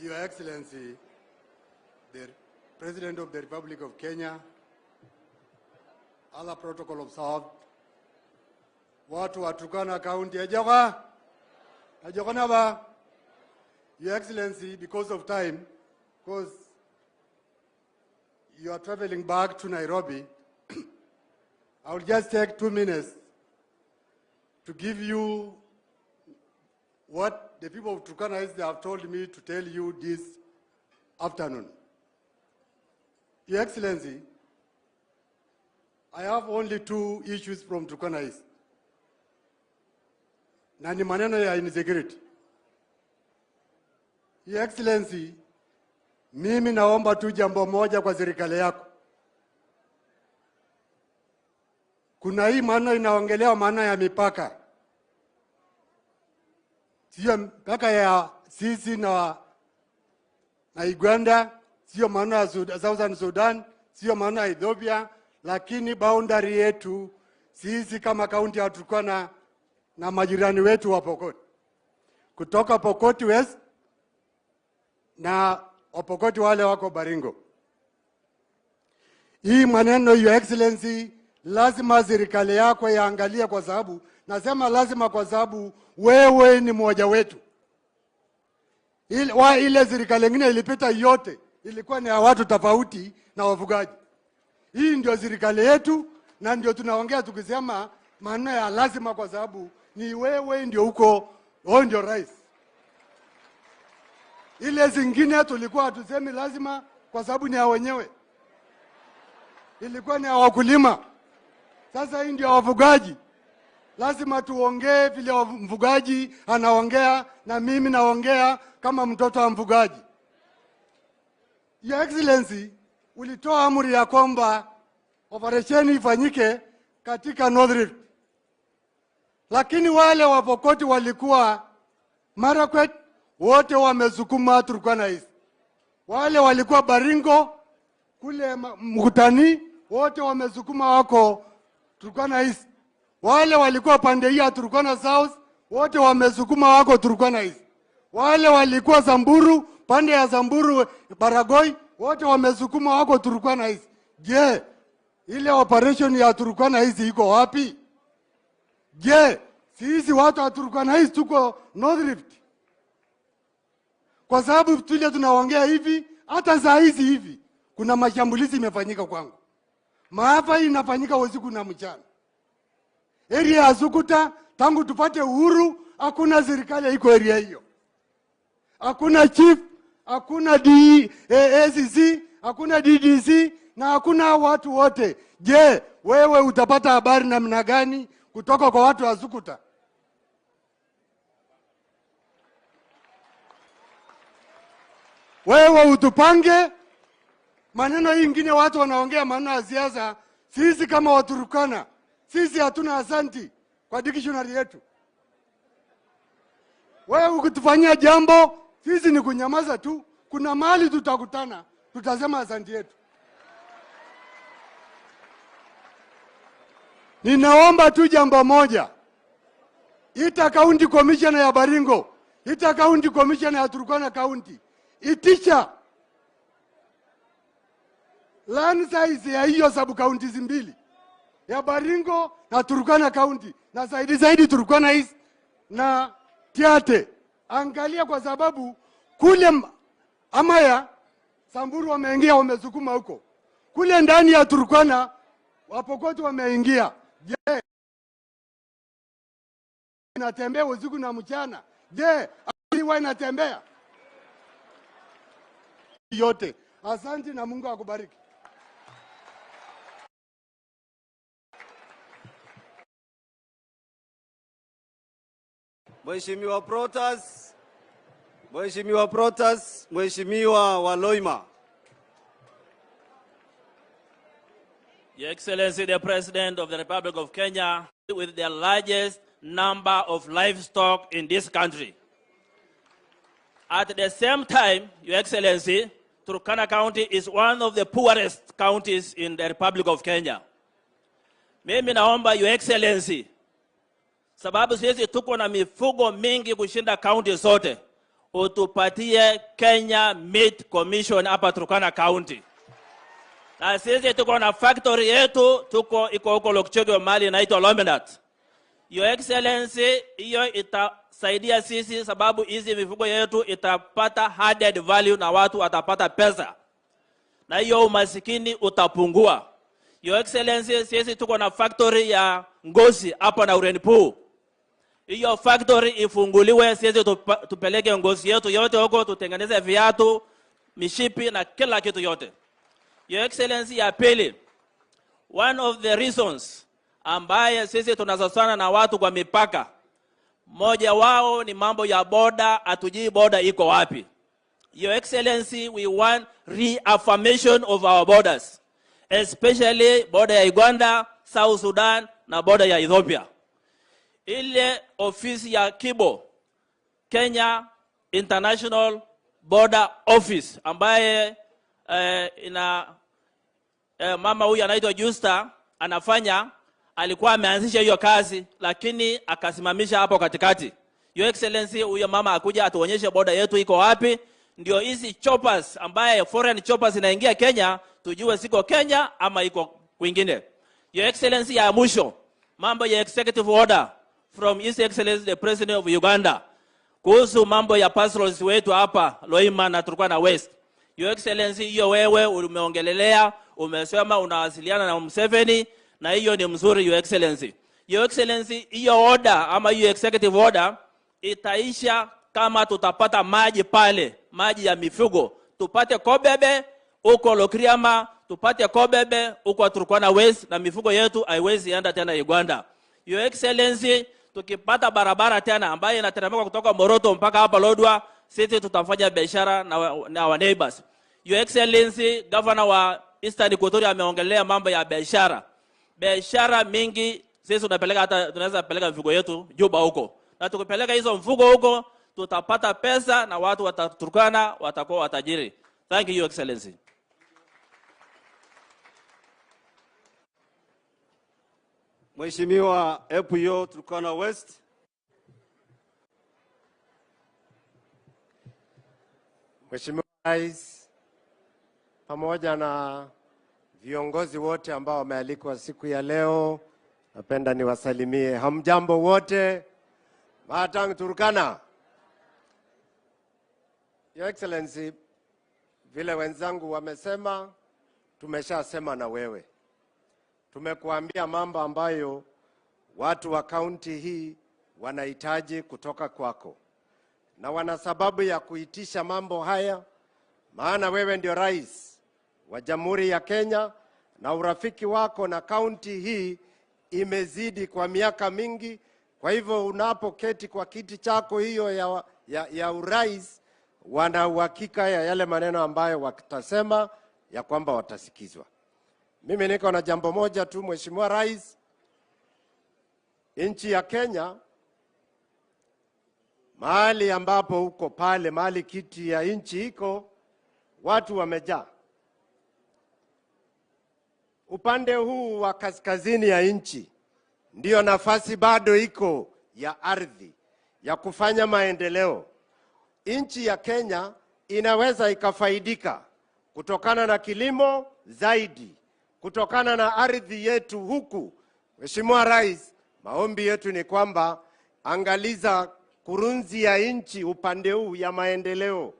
Your Excellency, the President of the Republic of Kenya, other protocol observed, watu wa Turkana County, ejoka, ejoka naba. Your Excellency, because of time, because you are traveling back to Nairobi, I will just take 2 minutes to give you what the people of Turkana East have told me to tell you this afternoon. Your Excellency, I have only two issues from Turkana East. Na ni maneno ya insecurity. Your Excellency, mimi naomba tu jambo moja kwa serikali yako. Kuna hii maana inaongelewa maana ya mipaka, sio mpaka ya sisi na Uganda, sio maana ya Southern Sudan, sio maana ya Ethiopia, lakini boundary yetu sisi kama kaunti ya Turkana na majirani wetu wa Pokot, kutoka Pokot West na Wapokoti wale wako Baringo. Hii maneno, Your Excellency, lazima serikali yako iangalie, kwa sababu nasema lazima, kwa sababu wewe ni mmoja wetu. Ile serikali nyingine ilipita yote ilikuwa ni ya watu tofauti na wafugaji. Hii ndio serikali yetu na ndio tunaongea tukisema maneno ya lazima, kwa sababu ni wewe ndio uko, wewe ndio rais. Ile zingine tulikuwa hatusemi lazima kwa sababu ni ya wenyewe, ilikuwa ni ya wakulima. Sasa hii ndio ya wafugaji. Lazima tuongee vile mfugaji anaongea, na mimi naongea kama mtoto wa mfugaji. Your Excellency, ulitoa amri ya kwamba operesheni ifanyike katika North Rift, lakini wale Wapokoti walikuwa Marakwet wote wamesukuma Turkana East. Wale walikuwa Baringo kule Mkutani wote wamesukuma wako Turkana East. Wale walikuwa pande hii ya Turkana South wote wamesukuma wako Turkana East. Wale walikuwa Samburu, pande ya Samburu Baragoi, wote wamesukuma wako Turkana East. Je, ile operation ya Turkana East iko wapi? Je, sisi watu wa Turkana East tuko North Rift? Kwa sababu tule tunaongea hivi, hata saa hizi hivi kuna mashambulizi imefanyika kwangu, maafa hii inafanyika usiku na mchana. Area ya Sukuta tangu tupate uhuru hakuna serikali iko area hiyo, hakuna chief, hakuna ACC, hakuna DDC na hakuna watu wote. Je, wewe utapata habari namna gani kutoka kwa watu wa Sukuta? Wewe utupange maneno hii ingine, watu wanaongea maneno ya siasa. Sisi kama Waturkana, sisi hatuna asanti kwa dictionary yetu. Wewe ukitufanyia jambo, sisi ni kunyamaza tu. Kuna mahali tutakutana, tutasema asanti yetu. Ninaomba tu jambo moja, ita county commissioner ya Baringo, ita county commissioner ya Turkana County, itisha land size ya hiyo sub counties mbili ya Baringo na Turkana County, na zaidi zaidi Turkana East na Tiate. Angalia, kwa sababu kule Amaya Samburu wameingia, wamesukuma huko, kule ndani ya Turkana Wapokoti wameingia. Je, inatembea usiku na mchana? Je, iwa inatembea yote? Asante na Mungu akubariki. Mheshimiwa Protas, Mheshimiwa Protas, Mheshimiwa Waloima. Your Excellency, the President of the Republic of Kenya, with the largest number of livestock in this country. At the same time, Your Excellency, Turkana County is one of the poorest counties in the Republic of Kenya. Mimi naomba Your Excellency, sababu sisi tuko na mifugo mingi kushinda county zote, utupatie Kenya Meat Commission hapa Turkana County. Na sisi tuko na factory yetu, tuko iko huko Lokchoge mali inaitwa Lomenat. Your Excellency, hiyo itasaidia sisi sababu hizi mifugo yetu itapata added value na watu watapata pesa, na hiyo umasikini utapungua. Your Excellency, sisi tuko na factory ya ngozi hapa na Urenpu. Hiyo factory ifunguliwe, sisi tupeleke ngozi yetu yote huko, tutengeneze viatu, mishipi na kila kitu yote. Your Excellency, ya pili, one of the reasons ambaye sisi tunazozana na watu kwa mipaka, mmoja wao ni mambo ya boda, hatujui boda iko wapi. Your Excellency, we want reaffirmation of our borders, especially border ya Uganda, South Sudan na border ya Ethiopia. Ile ofisi ya Kibo, Kenya International Border Office, ambaye ina mama huyu anaitwa Justa anafanya, alikuwa ameanzisha hiyo kazi lakini akasimamisha hapo katikati. Your Excellency, huyo mama akuja atuonyeshe border yetu iko wapi, ndio hizi choppers ambaye foreign choppers inaingia Kenya tujue siko Kenya ama iko kwingine. Your Excellency, ya mwisho, mambo ya executive order from His Excellency the President of Uganda kuhusu mambo ya pastoralists wetu hapa Loima na Turkana West. Your Excellency, hiyo wewe umeongelelea, umesema unawasiliana na Museveni na hiyo ni mzuri, Your Excellency. Your Excellency, hiyo order ama hiyo executive order itaisha kama tutapata maji pale, maji ya mifugo. Tupate Kobebe huko Lokriama, tupate Kobebe huko Turkana West, na mifugo yetu haiwezi enda tena Uganda. Your Excellency, tukipata barabara tena ambayo inateremka kutoka Moroto mpaka hapa Lodwar, sisi tutafanya biashara na our neighbors. Your Excellency, Governor wa Eastern Equatoria ameongelea mambo ya biashara. Biashara mingi sisi tunapeleka, hata tunaweza peleka mifugo yetu Juba huko. Na tukipeleka hizo mfugo huko tutapata pesa na watu wa Turkana watakuwa watajiri. Thank you, Your Excellency. Mheshimiwa Epuyo, Turkana West. Mheshimiwa Rais pamoja na viongozi wote ambao wamealikwa siku ya leo, napenda niwasalimie. Hamjambo wote? Matang Turkana. Your Excellency, vile wenzangu wamesema, tumeshasema na wewe. Tumekuambia mambo ambayo watu wa kaunti hii wanahitaji kutoka kwako, na wana sababu ya kuitisha mambo haya, maana wewe ndio rais wa Jamhuri ya Kenya na urafiki wako na kaunti hii imezidi kwa miaka mingi. Kwa hivyo unapoketi kwa kiti chako hiyo ya urais, wana uhakika ya yale maneno ambayo watasema ya kwamba watasikizwa. Mimi niko na jambo moja tu, Mheshimiwa Rais. Nchi ya Kenya, mahali ambapo uko pale, mahali kiti ya nchi iko, watu wamejaa. Upande huu wa kaskazini ya nchi ndiyo nafasi bado iko ya ardhi ya kufanya maendeleo. Nchi ya Kenya inaweza ikafaidika kutokana na kilimo zaidi, kutokana na ardhi yetu huku. Mheshimiwa Rais, maombi yetu ni kwamba angaliza kurunzi ya nchi upande huu ya maendeleo,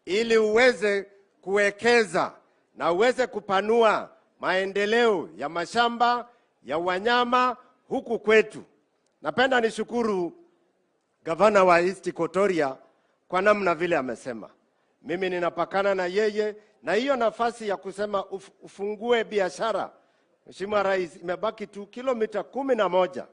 ili uweze kuwekeza na uweze kupanua maendeleo ya mashamba ya wanyama huku kwetu. Napenda nishukuru gavana wa East Equatoria kwa namna vile amesema. Mimi ninapakana na yeye na hiyo nafasi ya kusema ufungue biashara. Mheshimiwa Rais, imebaki tu kilomita 11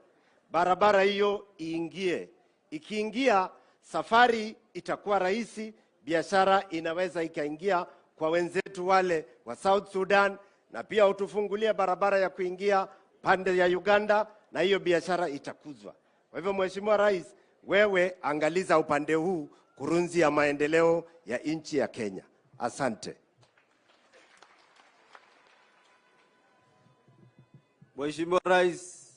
barabara hiyo iingie. Ikiingia, safari itakuwa rahisi, biashara inaweza ikaingia kwa wenzetu wale wa South Sudan, na pia utufungulie barabara ya kuingia pande ya Uganda, na hiyo biashara itakuzwa. Kwa hivyo Mheshimiwa Rais, wewe angaliza upande huu kurunzi ya maendeleo ya nchi ya Kenya. Asante. Mheshimiwa Rais,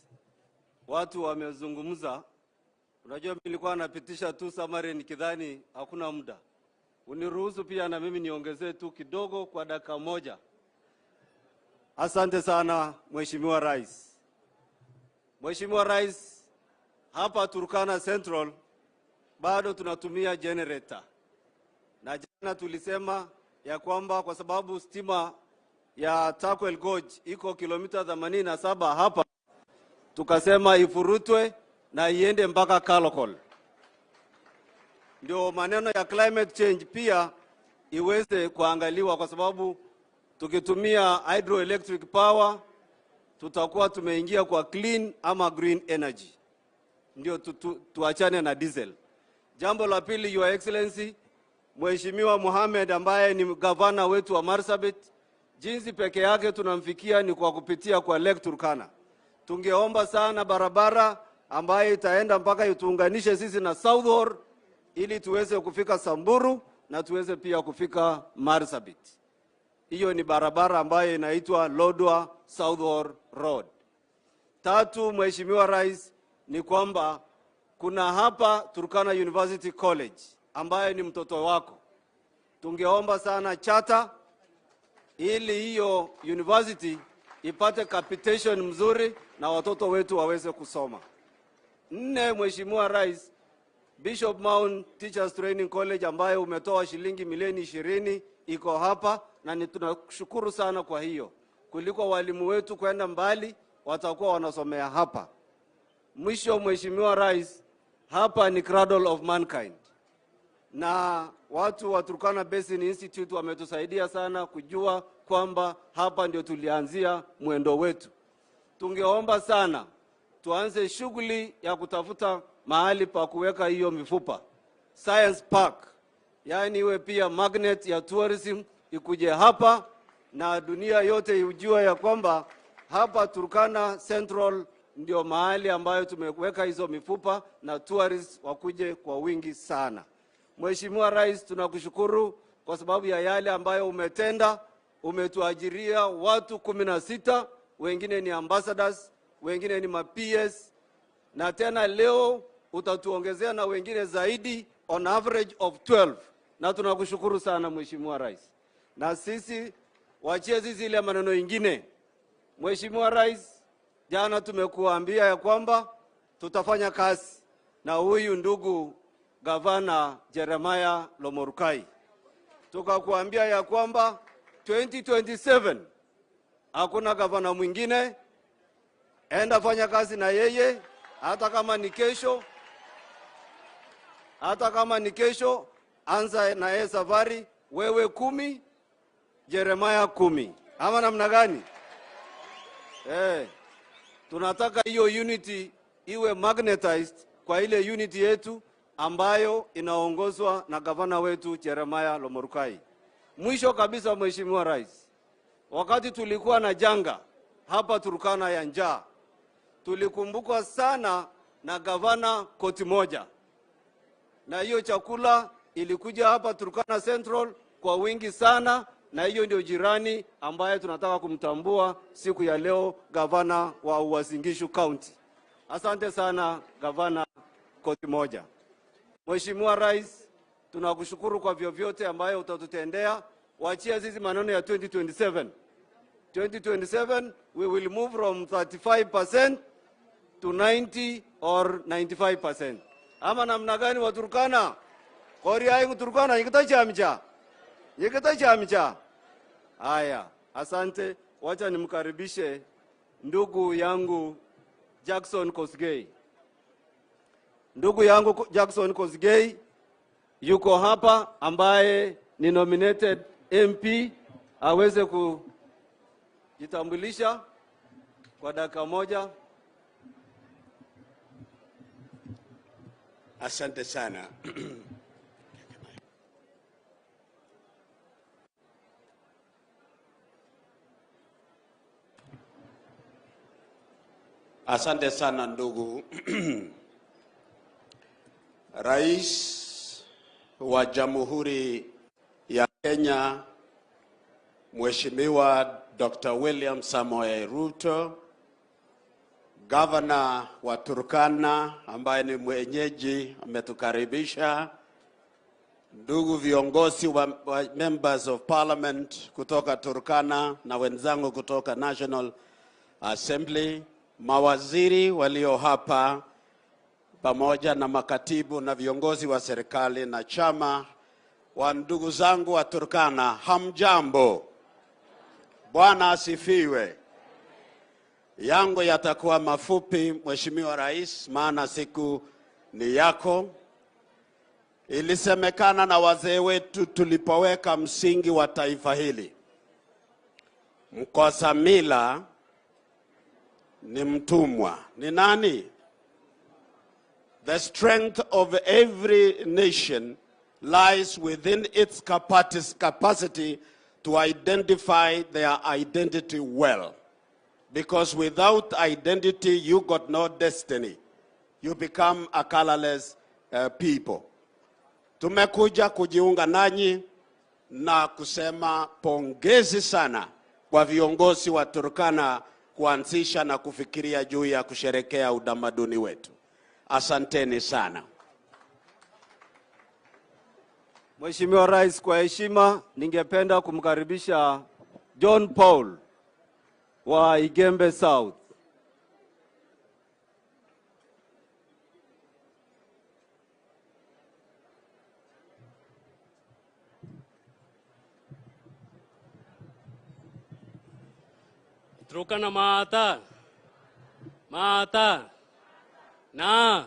watu wamezungumza. Unajua mimi nilikuwa napitisha tu summary nikidhani hakuna muda. Uniruhusu pia na mimi niongezee tu kidogo kwa dakika moja. Asante sana Mheshimiwa Rais. Mheshimiwa Rais, hapa Turkana Central bado tunatumia generator. Na jana tulisema ya kwamba kwa sababu stima ya Turkwel Gorge iko kilomita 87 hapa, tukasema ifurutwe na iende mpaka Kalokol. Ndio maneno ya climate change pia iweze kuangaliwa, kwa sababu tukitumia hydroelectric power tutakuwa tumeingia kwa clean ama green energy. Ndio tuachane na diesel. Jambo la pili, Your Excellency, Mheshimiwa Mohamed ambaye ni gavana wetu wa Marsabit, jinsi peke yake tunamfikia ni kwa kupitia kwa Lake Turkana. Tungeomba sana barabara ambayo itaenda mpaka ituunganishe sisi na South Horr ili tuweze kufika Samburu na tuweze pia kufika Marsabit. Hiyo ni barabara ambayo inaitwa Lodwar South Horr Road. Tatu, Mheshimiwa Rais, ni kwamba kuna hapa Turkana University College ambayo ni mtoto wako. Tungeomba sana charter ili hiyo university ipate capitation mzuri na watoto wetu waweze kusoma. Nne, Mheshimiwa Rais, Bishop Mount Teachers Training College ambayo umetoa shilingi milioni 20 iko hapa, na ni tunashukuru sana kwa hiyo. Kuliko walimu wetu kwenda mbali, watakuwa wanasomea hapa. Mwisho, Mheshimiwa Rais, hapa ni cradle of mankind. Na watu wa Turkana Basin Institute wametusaidia sana kujua kwamba hapa ndio tulianzia mwendo wetu. Tungeomba sana tuanze shughuli ya kutafuta mahali pa kuweka hiyo mifupa. Science Park, yaani iwe pia magnet ya tourism ikuje hapa na dunia yote ijue ya kwamba hapa Turkana Central ndio mahali ambayo tumeweka hizo mifupa na tourists wakuje kwa wingi sana. Mheshimiwa Rais, tunakushukuru kwa sababu ya yale ambayo umetenda. Umetuajiria watu 16, wengine ni ambassadors. wengine ni ma PS, na tena leo utatuongezea na wengine zaidi on average of 12, na tunakushukuru sana Mheshimiwa Rais. Na sisi wachie sisi ile maneno ingine. Mheshimiwa Rais, jana tumekuambia ya kwamba tutafanya kazi na huyu ndugu Gavana Jeremiah Lomorukai. Tukakuambia ya kwamba 2027 hakuna gavana mwingine, enda fanya kazi na yeye, hata kama ni kesho, hata kama ni kesho, anza na yeye safari, wewe 10, Jeremiah 10. Ama namna gani? Tunataka hiyo unity iwe magnetized kwa ile unity yetu ambayo inaongozwa na gavana wetu Jeremiah Lomorukai. Mwisho kabisa, Mheshimiwa Rais, wakati tulikuwa na janga hapa Turkana ya njaa, tulikumbukwa sana na gavana koti moja, na hiyo chakula ilikuja hapa Turkana Central kwa wingi sana, na hiyo ndio jirani ambaye tunataka kumtambua siku ya leo, gavana wa Uasin Gishu County. Asante sana gavana koti moja. Mheshimiwa Rais, tunakushukuru kwa vyovyote ambayo utatutendea. Wachia sisi maneno ya 2027. 2027 we will move from 35% to 90 or 95%. Ama namna gani wa Turkana? Kori ayu Turkana ikitachamcha. Ikitachamcha. Haya, asante. Wacha nimkaribishe ndugu yangu Jackson Kosgei. Ndugu yangu Jackson Kosgei yuko hapa, ambaye ni nominated MP, aweze kujitambulisha kwa dakika moja. Asante sana. Asante sana ndugu Rais wa Jamhuri ya Kenya, Mheshimiwa Dr. William Samoei Ruto, Governor wa Turkana ambaye ni mwenyeji ametukaribisha, ndugu viongozi wa members of parliament kutoka Turkana na wenzangu kutoka National Assembly, mawaziri walio hapa pamoja na makatibu na viongozi wa serikali na chama wa ndugu zangu wa Turkana, hamjambo. Bwana asifiwe. Yangu yatakuwa mafupi, Mheshimiwa Rais, maana siku ni yako. Ilisemekana na wazee wetu tulipoweka msingi wa taifa hili, mkosa mila ni mtumwa. Ni nani? The strength of every nation lies within its capacity to identify their identity well. Because without identity, you got no destiny. You become a colorless people. Tumekuja kujiunga nanyi na kusema pongezi sana kwa viongozi wa Turkana kuanzisha na kufikiria juu ya kusherekea utamaduni wetu. Asanteni sana. Mheshimiwa Rais, kwa heshima ningependa kumkaribisha John Paul wa Igembe South. Turkana mata, mata, na,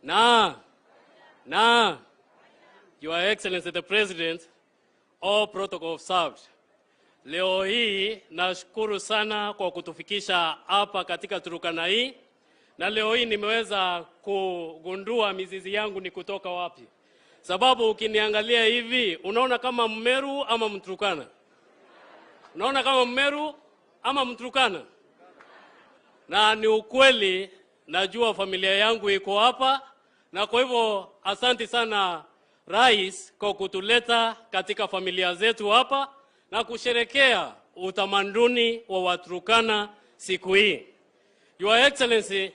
na, na. Your Excellency the President, all protocol observed. Leo hii nashukuru sana kwa kutufikisha hapa katika Turkana hii, na leo hii nimeweza kugundua mizizi yangu ni kutoka wapi. Sababu ukiniangalia hivi unaona kama Mmeru ama Mturkana? Unaona kama Mmeru ama Mturkana? Na ni ukweli, najua familia yangu iko hapa, na kwa hivyo asante sana Rais kwa kutuleta katika familia zetu hapa na kusherekea utamaduni wa Waturkana siku hii. Your Excellency,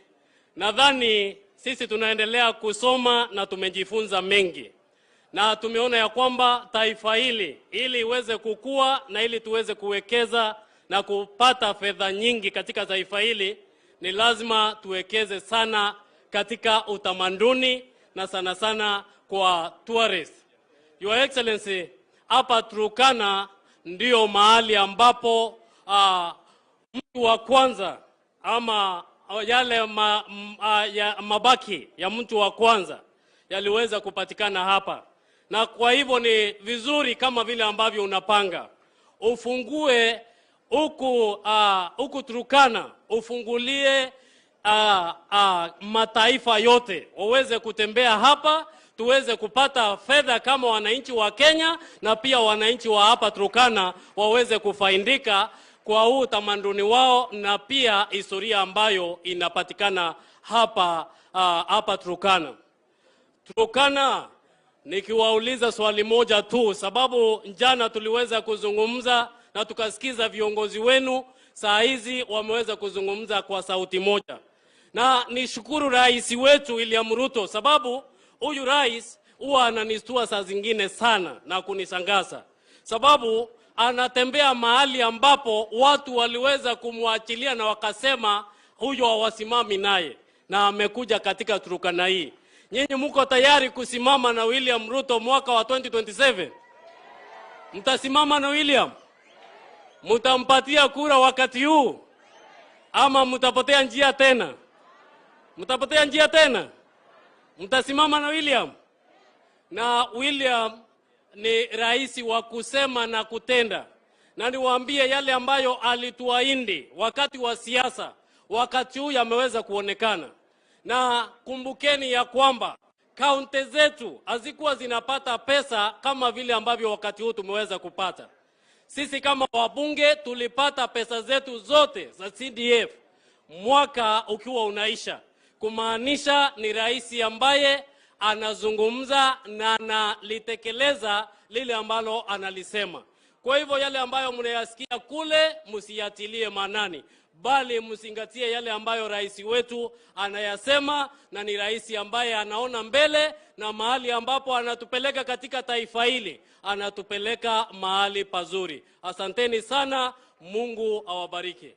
nadhani sisi tunaendelea kusoma na tumejifunza mengi na tumeona ya kwamba taifa hili ili iweze kukua na ili tuweze kuwekeza na kupata fedha nyingi katika taifa hili ni lazima tuwekeze sana katika utamaduni na sana sana kwa tourist. Your Excellency, hapa Turkana ndio mahali ambapo mtu wa kwanza ama yale mabaki ya mtu wa kwanza yaliweza kupatikana hapa, na kwa hivyo ni vizuri kama vile ambavyo unapanga ufungue huku Turkana ufungulie mataifa yote waweze kutembea hapa, tuweze kupata fedha kama wananchi wa Kenya na pia wananchi wa hapa Turkana waweze kufaidika kwa huu utamaduni wao na pia historia ambayo inapatikana hapa Turkana. Turkana, nikiwauliza swali moja tu, sababu jana tuliweza kuzungumza na tukasikiza viongozi wenu, saa hizi wameweza kuzungumza kwa sauti moja, na nishukuru rais wetu William Ruto, sababu huyu rais huwa ananistua saa zingine sana na kunishangaza, sababu anatembea mahali ambapo watu waliweza kumwachilia na wakasema huyo hawasimami naye, na amekuja katika Turkana hii. Nyinyi muko tayari kusimama na William Ruto mwaka wa 2027? Mtasimama na William? Mtampatia kura wakati huu ama mtapotea njia tena? Mtapotea njia tena? Mtasimama na William? Na William ni rais wa kusema na kutenda, na niwaambie yale ambayo alituahidi wakati wa siasa, wakati huu yameweza kuonekana. Na kumbukeni ya kwamba kaunti zetu hazikuwa zinapata pesa kama vile ambavyo wakati huu tumeweza kupata. Sisi kama wabunge tulipata pesa zetu zote za CDF mwaka ukiwa unaisha, kumaanisha ni rais ambaye anazungumza na analitekeleza lile ambalo analisema. Kwa hivyo yale ambayo mnayasikia kule msiyatilie maanani, bali mzingatie yale ambayo rais wetu anayasema, na ni rais ambaye anaona mbele na mahali ambapo anatupeleka katika taifa hili, anatupeleka mahali pazuri. Asanteni sana, Mungu awabariki.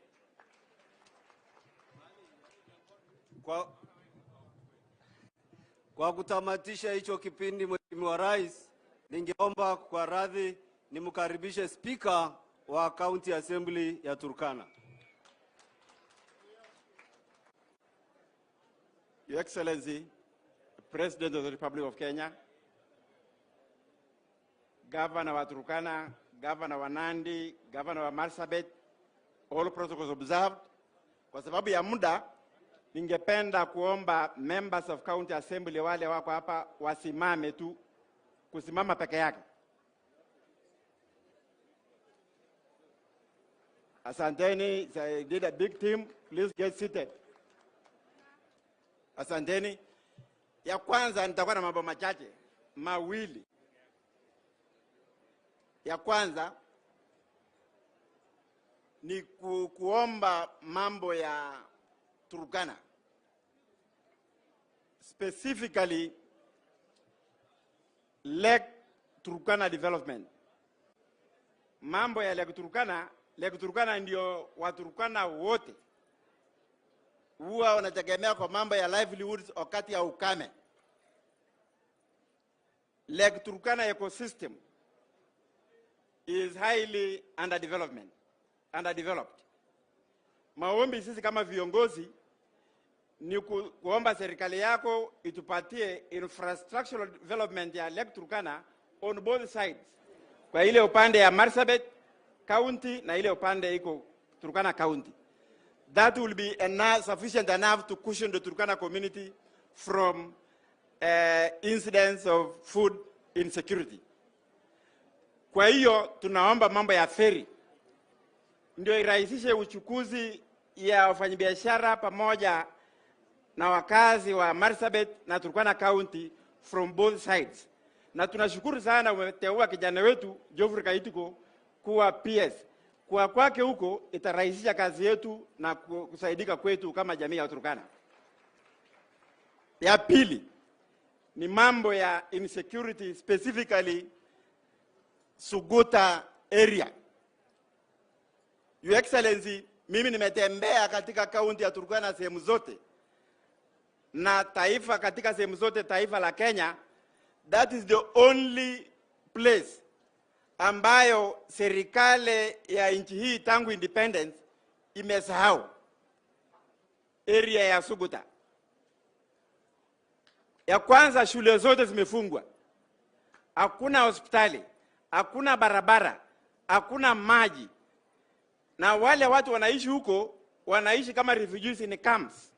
Kwa kutamatisha hicho kipindi, Mheshimiwa Rais, ningeomba kwa radhi nimkaribishe Spika wa County Assembly ya Turkana. Your Excellency, President of the Republic of Kenya, Governor wa Turkana, Governor wa Nandi, Governor wa Marsabit, all protocols observed. Kwa sababu ya muda, ningependa kuomba members of County Assembly wale wako hapa wasimame tu, kusimama peke yake. Asanteni, I did a big team. Please get seated. Asanteni. Ya kwanza nitakuwa na mambo machache mawili. Ya kwanza ni kuomba mambo ya Turkana, specifically Lake Turkana development. Mambo ya Lake Turkana, Lake Turkana ndio Waturkana wote huwa wanategemea kwa mambo ya livelihoods wakati ya ukame. Lake Turkana ecosystem is highly underdeveloped. Maombi sisi kama viongozi ni kuomba serikali yako itupatie infrastructural development ya Lake Turkana on both sides, kwa ile upande ya Marsabit County na ile upande iko Turkana County. That will be enough, sufficient enough to cushion the Turkana community from incidents of food insecurity. Kwa hiyo tunaomba mambo ya ferry ndio irahisishe uchukuzi ya wafanyabiashara pamoja na wakazi wa Marsabit na Turkana County from both sides. Na tunashukuru sana umeteua kijana wetu Geoffrey Kaitiko kuwa PS. Kwa kwake huko itarahisisha kazi yetu na kusaidika kwetu kama jamii ya Turkana. Ya pili ni mambo ya insecurity, specifically Suguta area. Your Excellency, mimi nimetembea katika kaunti ya Turkana sehemu zote na taifa, katika sehemu zote taifa la Kenya, that is the only place ambayo serikali ya nchi hii tangu independence imesahau area ya Suguta. Ya kwanza, shule zote zimefungwa, hakuna hospitali, hakuna barabara, hakuna maji, na wale watu wanaishi huko wanaishi kama refugees in camps,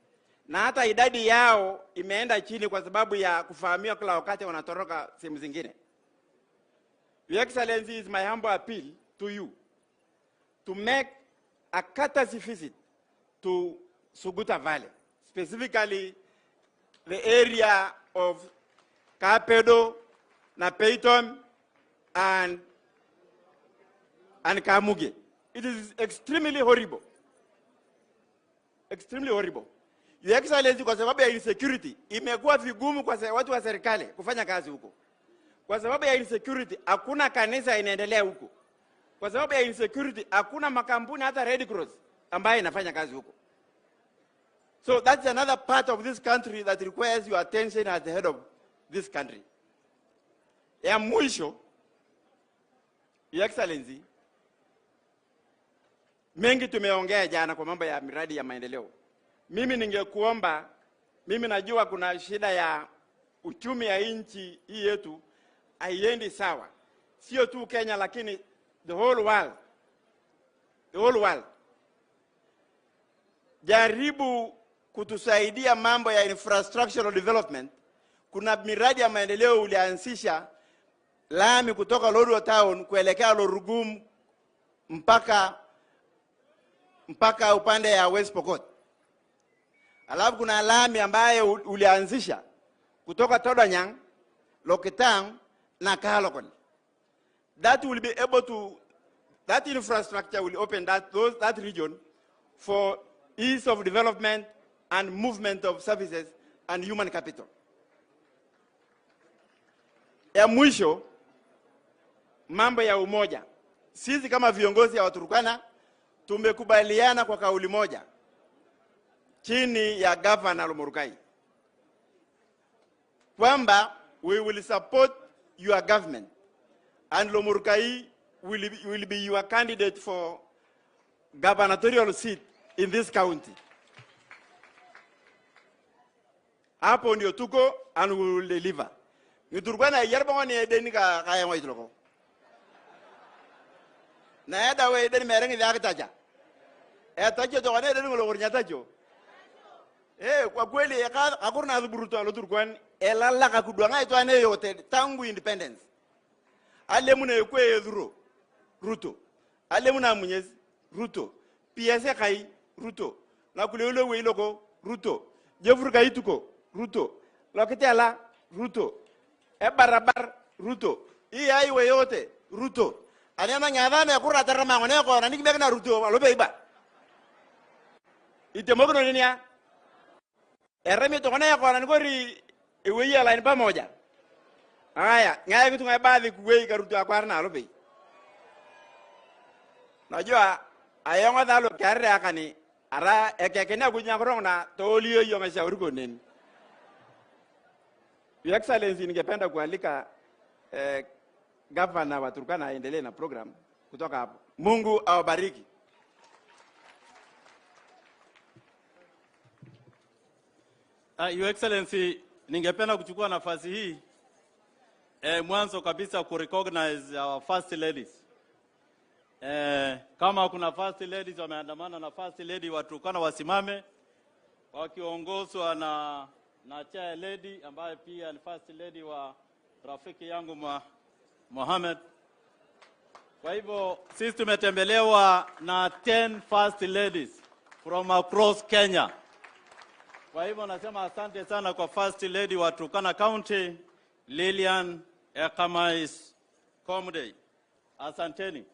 na hata idadi yao imeenda chini kwa sababu ya kuvamiwa kila wakati wanatoroka sehemu zingine. Your Excellency, is my humble appeal to you to make a courtesy visit to Suguta Valley, specifically the area of Kapedo, Napeitom, and Kamuge. It is extremely horrible. Extremely horrible. Your Excellency, kwa sababu ya insecurity, imekuwa vigumu kwa watu wa serikali kufanya kazi huko. Kwa sababu ya insecurity, hakuna kanisa inaendelea huko. Kwa sababu ya insecurity, hakuna makampuni hata Red Cross ambayo inafanya kazi huko. So that's another part of this country that requires your attention as the head of this country. Ya mwisho, Your Excellency, mengi tumeongea jana kwa mambo ya miradi ya maendeleo. Mimi ningekuomba, mimi najua kuna shida ya uchumi ya nchi hii yetu haiendi sawa, sio tu Kenya lakini the whole world, the whole world. Jaribu kutusaidia mambo ya infrastructural development. Kuna miradi ya maendeleo ulianzisha lami kutoka Lodwar Town kuelekea Lorugum mpaka upande ya West Pokot. Alafu kuna lami ambayo ulianzisha kutoka Todonyang, Lokitaung na Kalokol. That will be able to, that infrastructure will open that region for ease of development and movement of services and human capital. Ya mwisho, mambo ya umoja. Sisi kama viongozi ya Waturkana tumekubaliana kwa kauli moja chini ya Governor Lomorukai kwamba we will support your government and Lomorukai will be your candidate for gubernatorial seat in this county. Hapo ndio tuko and we will deliver. Ni Turkana yarba ni edeni ka kaya mo itloko. Na eda we edeni merengi ya kitaja. Tajo to ne edeni ngolo gornya tajo. Kwa kweli hakuna dhuburuto alo Turkana elala kakudwanga itwane yote tangu independence. Ale muna ekwe edhuro Ruto. Ale muna Munyezi Ruto. PSA kai Ruto. Na kule ule weiloko Ruto. Jefuru kai tuko Ruto. Lokitela Ruto. Barabar Ruto. Hii highway yote Ruto. Anema nyadhana ya kura tarama ngone ko na nikibeka na Ruto alobe iba. Itemogno nini ya? Eremi to ngone ko na ngori iwe ya line pamoja. Haya, ngaya kitu ngaya baadhi kuwei ka Ruto akwarna alobe. Najua ayongo dhalo karre akani ara ekekenya kunya korona tolio yo mashauri konen. Your Excellency, ningependa kualika Governor wa Turkana aendelee na program kutoka hapo. Mungu awabariki. Your Excellency, ningependa kuchukua nafasi hii mwanzo kabisa ku recognize our first ladies. Kama kuna first ladies wameandamana na first lady wa Turkana wasimame wakiongozwa na chair lady ambaye pia ni first lady wa rafiki yangu Mohamed. Kwa hivyo sisi tumetembelewa na 10 first ladies from across Kenya. Kwa hivyo nasema asante sana kwa first lady wa Turkana County Lilian Ekamais Komdei. Asanteni.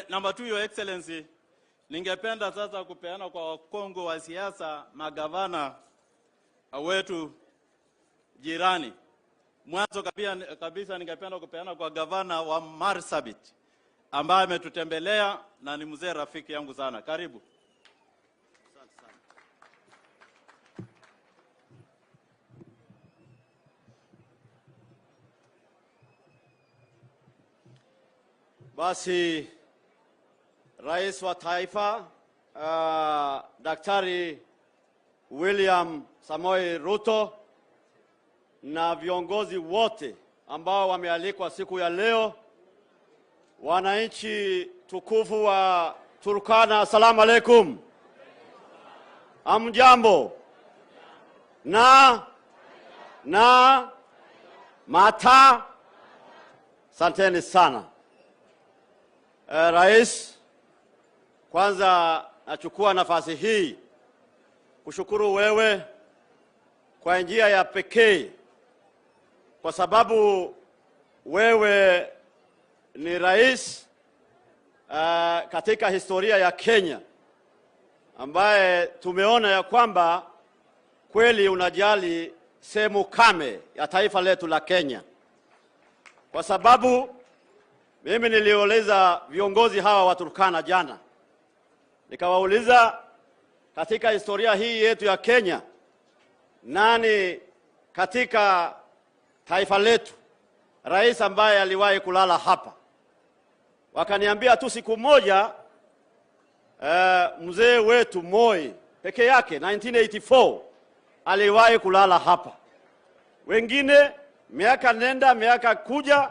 Number two, Your Excellency, ningependa sasa kupeana kwa wakongwe wa siasa, magavana wetu jirani. Mwanzo kabisa ningependa kupeana kwa gavana wa Marsabit ambaye ametutembelea na ni mzee rafiki yangu sana. Karibu. Asante sana. Basi Rais wa Taifa Daktari William Samoei Ruto na viongozi wote ambao wamealikwa siku ya leo, wananchi tukufu wa Turkana, asalamu alaikum. Amjambo. Na mata, asanteni sana. Rais, kwanza nachukua nafasi hii kushukuru wewe kwa njia ya pekee kwa sababu wewe ni rais katika historia ya Kenya ambaye tumeona ya kwamba kweli unajali sehemu kame ya taifa letu la Kenya, kwa sababu mimi niliuliza viongozi hawa wa Turkana jana, nikawauliza katika historia hii yetu ya Kenya, nani katika taifa letu rais ambaye aliwahi kulala hapa? Wakaniambia tu siku moja mzee wetu Moi peke yake 1984 aliwahi kulala hapa. Wengine miaka nenda miaka kuja,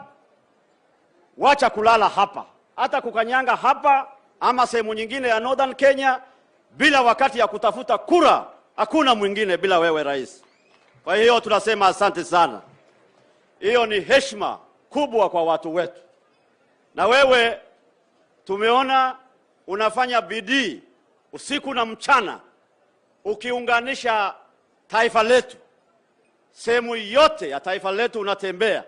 wacha kulala hapa, hata kukanyanga hapa ama sehemu nyingine ya Northern Kenya bila wakati ya kutafuta kura, hakuna mwingine bila wewe rais. Kwa hiyo tunasema asante sana. Hiyo ni heshima kubwa kwa watu wetu, na wewe tumeona unafanya bidii usiku na mchana ukiunganisha taifa letu, sehemu yote ya taifa letu unatembea.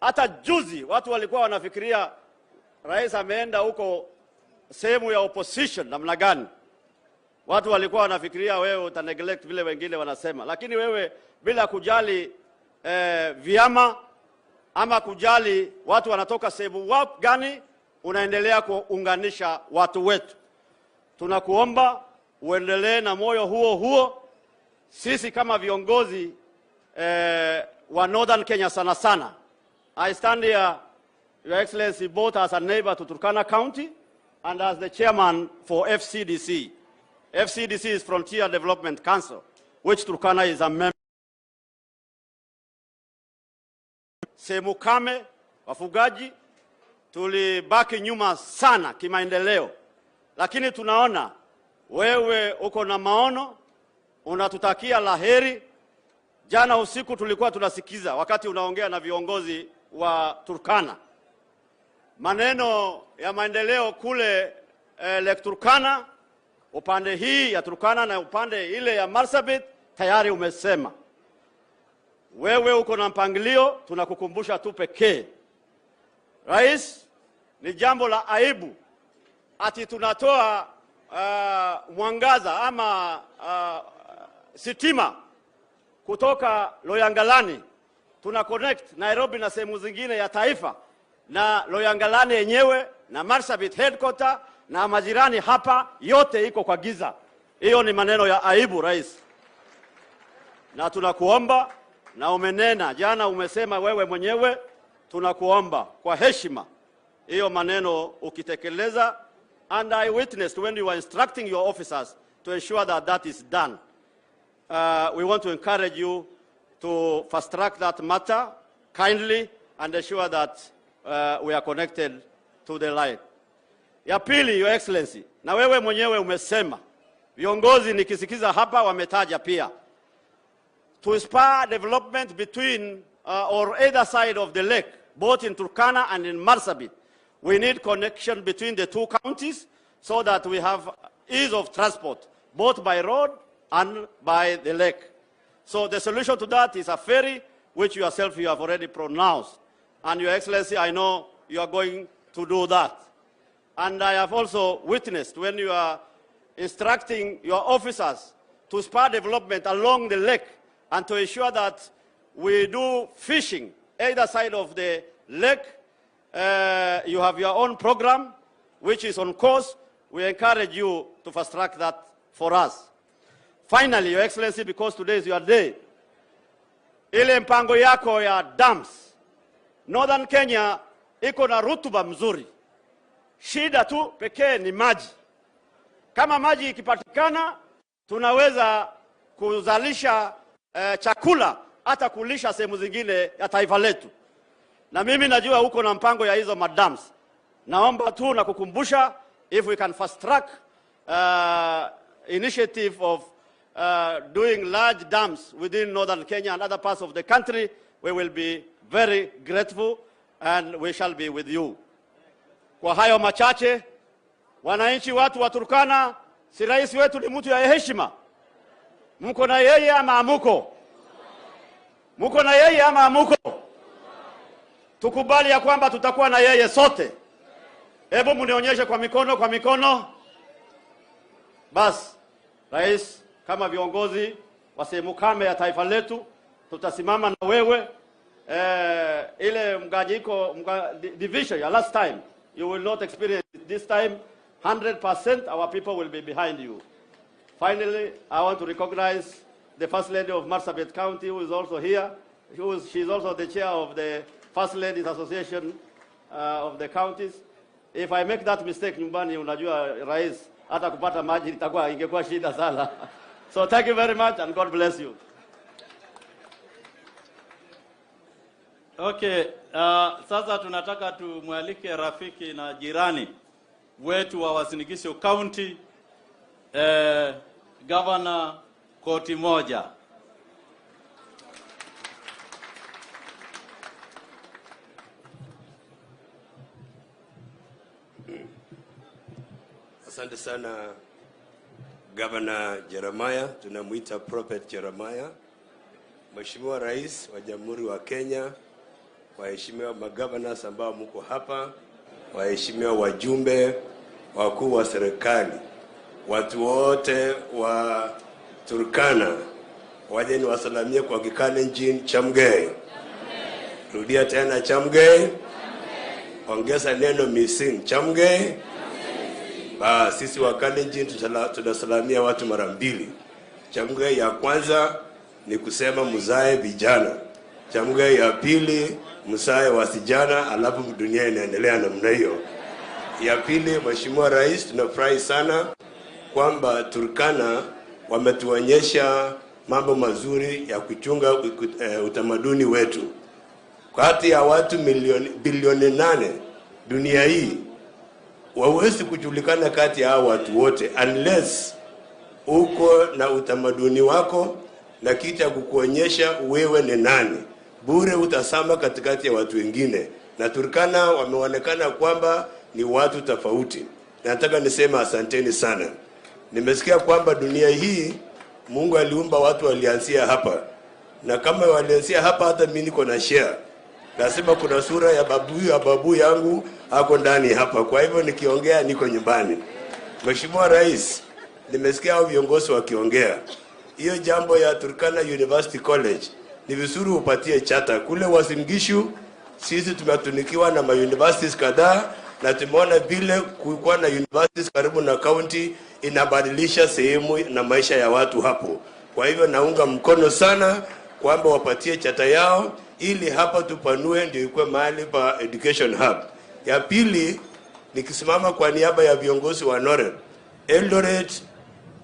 Hata juzi watu walikuwa wanafikiria rais ameenda huko sehemu ya opposition namna gani. Watu walikuwa wanafikiria wewe uta neglect vile wengine wanasema, lakini wewe bila kujali vyama ama kujali watu wanatoka sehemu gani, unaendelea kuunganisha watu wetu. Tunakuomba uendelee na moyo huo huo. Sisi kama viongozi wa Northern Kenya sana sana, I stand here, Your Excellency, both as a neighbor to Turkana County and as the chairman for FCDC. FCDC is Frontier Development Council, which Turkana is a member. Sehemu kame, wafugaji, tulibaki nyuma sana kimaendeleo, lakini tunaona wewe uko na maono, unatutakia laheri. Jana usiku tulikuwa tunasikiza wakati unaongea na viongozi wa Turkana, maneno ya maendeleo kule Lake Turkana, upande hii ya Turkana na upande ile ya Marsabit tayari umesema. Wewe uko na mpangilio, tunakukumbusha tu pekee. Rais, ni jambo la aibu ati tunatoa mwangaza ama sitima kutoka Loyangalani tuna connect Nairobi na sehemu zingine ya taifa, na Loyangalani yenyewe na Marsabit headquarter na majirani hapa yote iko kwa giza. Hiyo ni maneno ya aibu, rais, na tunakuomba, na umenena jana, umesema wewe mwenyewe, tunakuomba kwa heshima hiyo maneno ukitekeleza, and I witnessed when you were instructing your officers to ensure that that is done. We want to encourage you to fast track that matter kindly and ensure that we are connected to the line. Ya pili, Your Excellency, na wewe mwenyewe umesema, viongozi nikisikiza hapa wametaja pia, to spur development between or either side of the lake, both in Turkana and in Marsabit. We need connection between the two counties so that we have ease of transport, both by road and by the lake. So the solution to that is a ferry, which yourself you have already pronounced. And Your Excellency, I know you are going to do that. And I have also witnessed when you are instructing your officers to spur development along the lake and to ensure that we do fishing either side of the lake. You have your own program, which is on course. We encourage you to fast track that for us. Finally, Your Excellency, because today is your day, ile mpango yako ya dams, Northern Kenya iko na rutuba mzuri. Shida tu pekee ni maji. Kama maji ikipatikana, tunaweza kuzalisha chakula hata kulisha sehemu zingine ya taifa letu. Na mimi najua uko na mpango ya hizo madams. Naomba tu na kukumbusha if we can fast track initiative of doing large dams within northern Kenya and other parts of the country, we will be very grateful and we shall be with you. Kwa hayo machache, wananchi watu wa Turkana, si rais wetu ni mtu ya heshima? Mko na yeye ama hamuko? Mko na yeye ama hamuko? Tukubali ya kwamba tutakuwa na yeye sote. Hebu mnionyeshe kwa mikono, kwa mikono. Basi, rais, kama viongozi wa sehemu kame ya taifa letu tutasimama na wewe. Ile mgawanyiko division ya last time you will not experience it this time. 100% our people will be behind you. Finally, I want to recognize the First Lady of Marsabit County, who is also here. She is also the chair of the First Ladies Association of the counties. If I make that mistake nyumbani, unajua rais, hata kupata maji itakuwa ingekuwa shida sana. So thank you very much and God bless you. Okay, sasa tunataka tumwalike rafiki na jirani wetu wa Uasin Gishu County, Governor Koti Moja. Asante sana Governor Jeremiah, tunamuita Prophet Jeremiah. Mheshimiwa Rais wa Jamhuri wa Kenya, waheshimiwa magovernors ambao mko hapa, waheshimiwa wajumbe, wakuu wa serikali, watu wote wa Turkana, waje niwasalamie kwa Kikalenjin, Chamgei. Rudia tena Chamgei. Ongeza neno missing, Chamgei. Ba, sisi wa Kalenjin tunasalamia watu mara mbili. Chamgei ya kwanza ni kusema mzae vijana. Chamgei ya pili mzae wasijana, alafu dunia inaendelea namna hiyo. Ya pili, Mheshimiwa Rais, tunafurahi sana kwamba Turkana wametuonyesha mambo mazuri ya kuchunga utamaduni wetu. Kati ya watu bilioni 8 dunia hii, wawezi kujulikana kati ya hao watu wote unless uko na utamaduni wako na kitu ya kukuonyesha wewe ni nani. Bure utasama katikati ya watu wengine. Na Turkana wameonekana kwamba ni watu tofauti. Nataka niseme asanteni sana. Nimesikia kwamba dunia hii Mungu aliumba watu walianzia hapa. Na kama walianzia hapa, hata mimi niko na share. Nasema kuna sura ya babu yangu ako ndani hapa. Kwa hivyo nikiongea niko nyumbani. Mheshimiwa Rais, nimesikia hao viongozi wakiongea. Hiyo jambo ya Turkana University College ni vizuri upatie chata. Kule Uasin Gishu sisi tumetunikiwa na ma universities kadhaa, na tumeona vile kulikuwa na universities karibu na county inabadilisha sehemu na maisha ya watu hapo. Kwa hivyo naunga mkono sana kwamba wapatie chata yao ili hapa tupanue, ndio ikuwe mahali pa education hub. Ya pili, nikisimama kwa niaba ya viongozi wa NOREB, Eldoret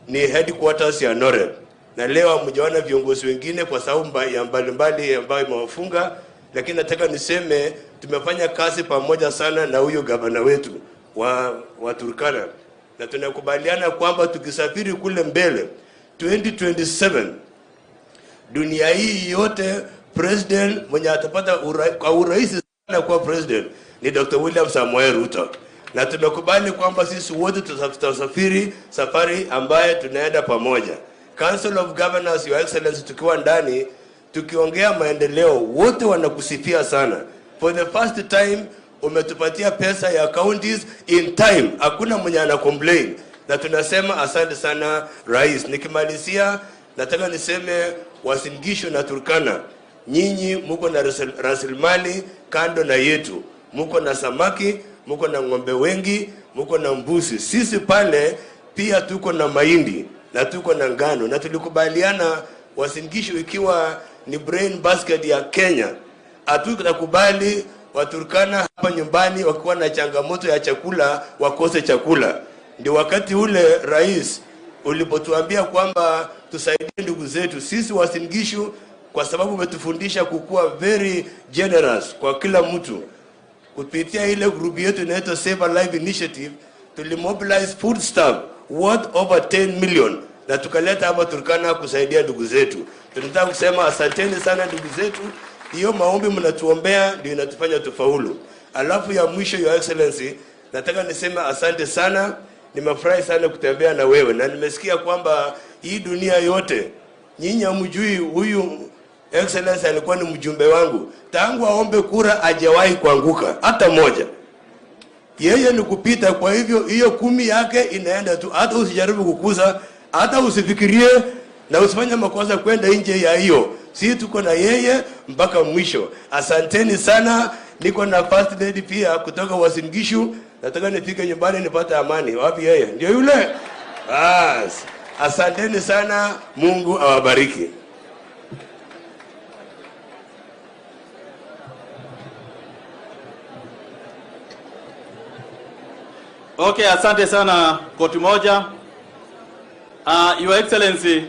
ni headquarters ya NOREB, na leo hamjaona viongozi wengine kwa sababu ya mbalimbali ambayo imewafunga, lakini nataka niseme tumefanya kazi pamoja sana na huyo gavana wetu wa Turkana, na tunakubaliana kwamba tukisafiri kule mbele 2027 dunia hii yote president mwenye atapata kwa urahisi sana kuwa president ni Dr. William Samoei Ruto. Na tumekubali kwamba sisi wote tutasafiri safari ambaye tunaenda pamoja. Council of Governors, Your Excellency, tukiwa ndani tukiongea maendeleo, wote wanakusifia sana. For the first time Umetupatia pesa ya counties in time, hakuna mwenye ana complain, na tunasema asante sana rais. Nikimalizia, nataka niseme Uasin Gishu na Turkana, nyinyi muko na rasilimali kando na yetu, muko na samaki, muko na ng'ombe wengi, muko na mbuzi. Sisi pale pia tuko na mahindi na tuko na ngano, na tulikubaliana Uasin Gishu ikiwa ni brain basket ya Kenya, hatutakubali Waturkana hapa nyumbani wakiwa na changamoto ya chakula wakose chakula. Ndio wakati ule rais ulipotuambia kwamba tusaidie ndugu zetu sisi Uasin Gishu, kwa sababu umetufundisha kukuwa very generous kwa kila mtu kupitia ile group yetu inaitwa Save a Life Initiative, tulimobilize foodstuff worth over 10 million na tukaleta hapa Turkana kusaidia ndugu zetu. Tunataka kusema asanteni sana ndugu zetu, hiyo maombi mnatuombea ndio inatufanya tufaulu. Alafu ya mwisho, Your Excellency, nataka niseme asante sana. Nimefurahi sana kutembea na wewe na nimesikia kwamba hii dunia yote nyinyi hamjui huyu Excellency alikuwa ni mjumbe wangu tangu aombe kura, hajawahi kuanguka hata moja. Yeye ni kupita. Kwa hivyo hiyo 10 yake inaenda tu, hata usijaribu kukuza, hata usifikirie na usifanye makosa kwenda nje ya hiyo. Sisi tuko na yeye mpaka mwisho. Asanteni sana. Niko na first lady pia kutoka Uasin Gishu. Nataka nifike nyumbani nipate amani. Wapi yeye? Ndio yule. Bas. Asanteni sana. Mungu awabariki. Okay, asante sana koti moja. Your Excellency,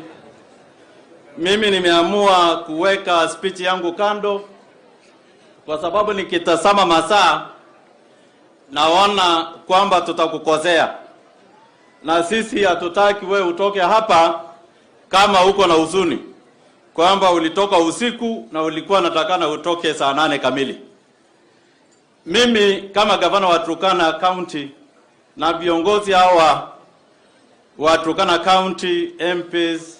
mimi nimeamua kuweka speech yangu kando kwa sababu nikitazama masaa naona kwamba tutakukosea, na sisi hatutaki wewe utoke hapa kama uko na huzuni kwamba ulitoka usiku na ulikuwa unatakana utoke saa 8 kamili. Mimi kama gavana wa Turkana County na viongozi hawa wa Turkana County, MPs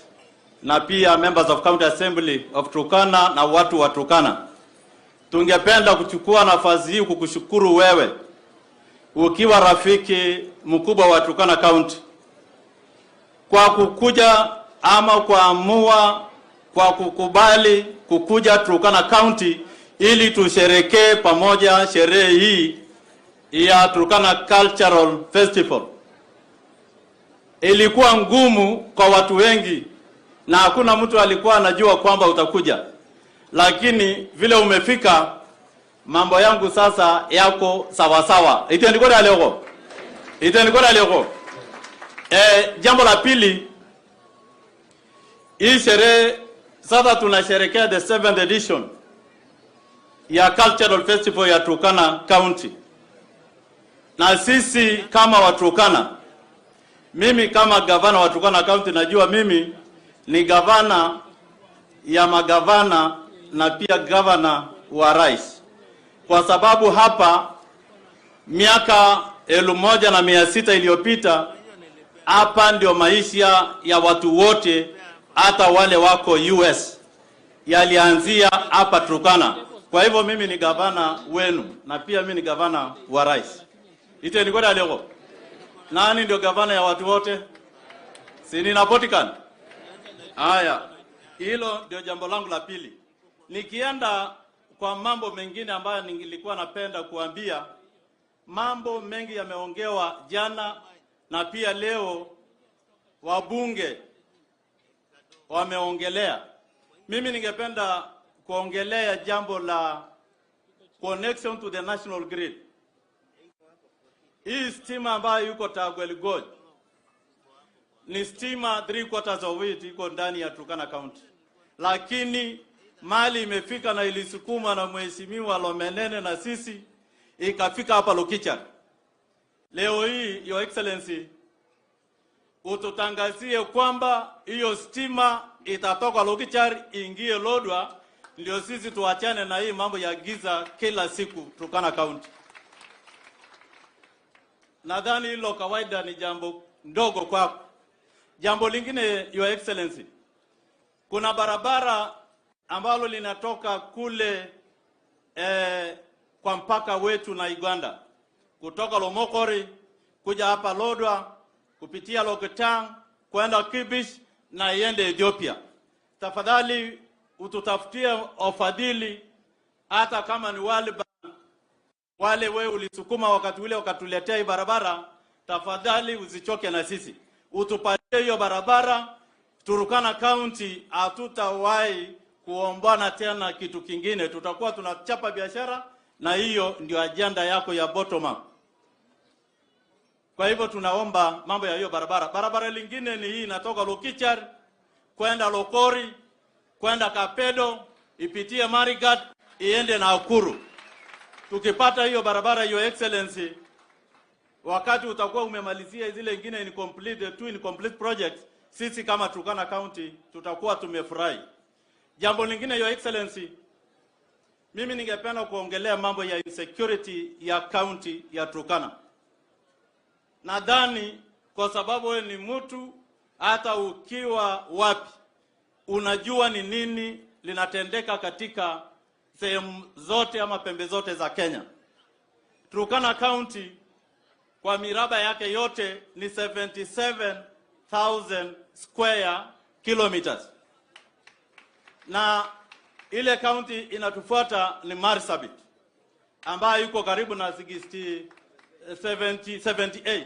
na pia members of County Assembly of Turkana na watu wa Turkana, tungependa kuchukua nafasi hii kukushukuru wewe ukiwa rafiki mkubwa wa Turkana County kwa kukuja ama kuamua kwa kukubali kukuja Turkana County ili tusherekee pamoja sherehe hii ya Turkana Cultural Festival. Ilikuwa ngumu kwa watu wengi na hakuna mtu alikuwa anajua kwamba utakuja, lakini vile umefika mambo yangu sasa yako sawa sawa. Itendikora leo. Jambo la pili, hii sherehe sasa tunasherehekea the 7th edition ya Cultural Festival ya Turkana County. Na sisi kama Waturkana, mimi kama gavana wa Turkana County najua mimi ni gavana ya magavana na pia gavana wa rais, kwa sababu hapa miaka 1600 iliyopita hapa ndio maisha ya watu wote, hata wale wako US, yalianzia hapa Turkana. Kwa hivyo mimi ni gavana wenu na pia mimi ni gavana wa rais. Ite ni kwenda leo. Nani ndio gavana ya watu wote? Si ninapatikana? Haya, hilo ndio jambo langu la pili. Nikienda kwa mambo mengine ambayo nilikuwa napenda kuambia, mambo mengi yameongewa jana na pia leo wabunge wameongelea. Mimi ningependa kuongelea jambo la connection to the national grid. Hii stima ambayo yuko Tagwel Gorge ni stima 3/4 of it iko ndani ya Turkana County, lakini mali imefika na ilisukuma na mheshimiwa Lomenene na sisi ikafika hapa Lokichar. Leo hii Your Excellency ututangazie kwamba hiyo stima itatoka Lokichar ingie Lodwar, ndio sisi tuachane na hii mambo ya giza kila siku Turkana County. Nadhani hilo kawaida ni jambo ndogo kwako. Jambo lingine Your Excellency, kuna barabara ambalo linatoka kule kwa mpaka wetu na Uganda, kutoka Lomokori kuja hapa Lodwar kupitia Lokitaung kwenda Kibish na iende Ethiopia. Tafadhali ututafutie wafadhili, hata kama ni wale wale wewe ulisukuma wakati ule wakatuletea hii barabara, tafadhali usichoke na sisi, utupatie hiyo barabara. Turkana County hatutawahi kuombana tena kitu kingine, tutakuwa tunachapa biashara, na hiyo ndio ajenda yako ya bottom up. Kwa hivyo tunaomba mambo ya hiyo barabara. Barabara lingine ni hii inatoka Lokichar kwenda Lokori kwenda Kapedo ipitie Marigat iende Nakuru. Tukipata hiyo barabara, Your Excellency, wakati utakuwa umemalizia zile ingine incomplete, the two incomplete projects, sisi kama Turkana County tutakuwa tumefurahi. Jambo lingine, Your Excellency, mimi ningependa kuongelea mambo ya insecurity ya county ya Turkana. Nadhani kwa sababu wewe ni mtu, hata ukiwa wapi unajua ni nini linatendeka katika sehemu zote ama pembe zote za Kenya. Turkana County kwa miraba yake yote ni 77,000 square kilometers, na ile county inatufuata ni Marsabit ambayo iko karibu na 60, 70, 78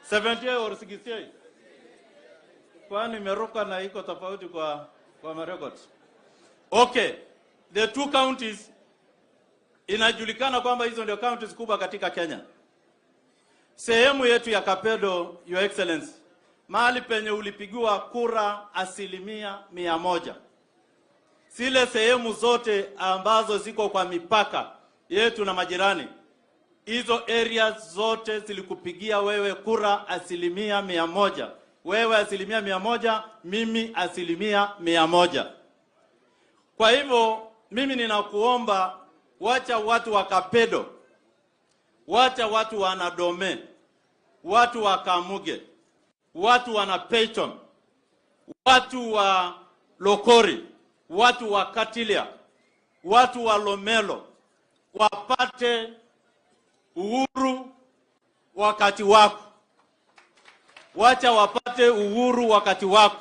78 or 68, kwani imeruka na iko tofauti kwa marecords. Okay, the two counties inajulikana kwamba hizo ndio counties kubwa katika Kenya. Sehemu yetu ya Kapedo, Your Excellency, mahali penye ulipigiwa kura 100%, zile sehemu zote ambazo ziko kwa mipaka yetu na majirani, hizo areas zote zilikupigia wewe kura 100%. Wewe 100%, mimi 100%. Kwa hivyo mimi ninakuomba, wacha watu wa Kapedo, wacha watu wa Nadome, watu wa Kamuge, watu wa Napeitom, watu wa Lokori, watu wa Katilia, watu wa Lomelo wapate uhuru wakati wako. Wacha wapate uhuru wakati wako.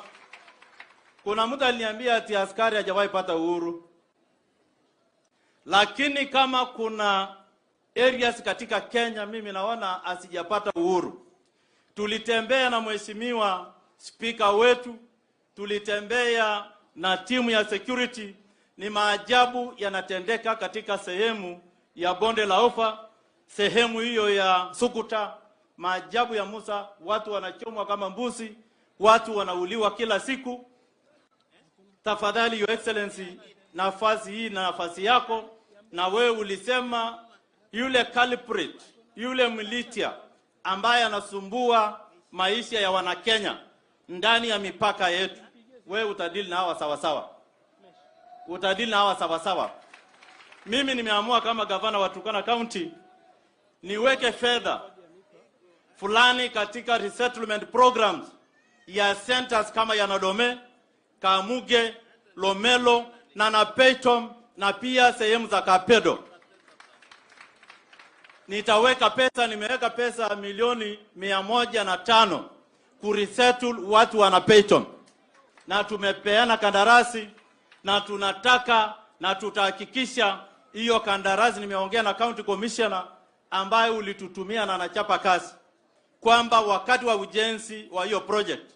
Kuna mtu aliniambia ati askari hajawahi pata uhuru, lakini kama kuna areas katika Kenya mimi naona asijapata uhuru. Tulitembea na mheshimiwa spika wetu, tulitembea na timu ya security. Ni maajabu yanatendeka katika sehemu ya bonde la Ufa, sehemu hiyo ya Sukuta, maajabu ya Musa, watu wanachomwa kama mbuzi, watu wanauliwa kila siku. Tafadhali Your Excellency, nafasi hii na nafasi yako, na wewe ulisema yule culprit, yule militia ambaye anasumbua maisha ya Wanakenya ndani ya mipaka yetu, wewe utadili na hawa sawa sawa, utadili na hawa sawa sawa. Mimi nimeamua kama gavana wa Turkana County niweke fedha fulani katika resettlement programs ya centers kama ya Nadome, Kamuge, Lomelo na Napeitom na pia sehemu za Kapedo. Nitaweka pesa, nimeweka pesa milioni 105 kuresettle watu wa Napeitom, na tumepeana kandarasi na tunataka na tutahakikisha hiyo kandarasi. Nimeongea na county commissioner ambaye ulitutumia na anachapa kazi kwamba wakati wa ujenzi wa hiyo project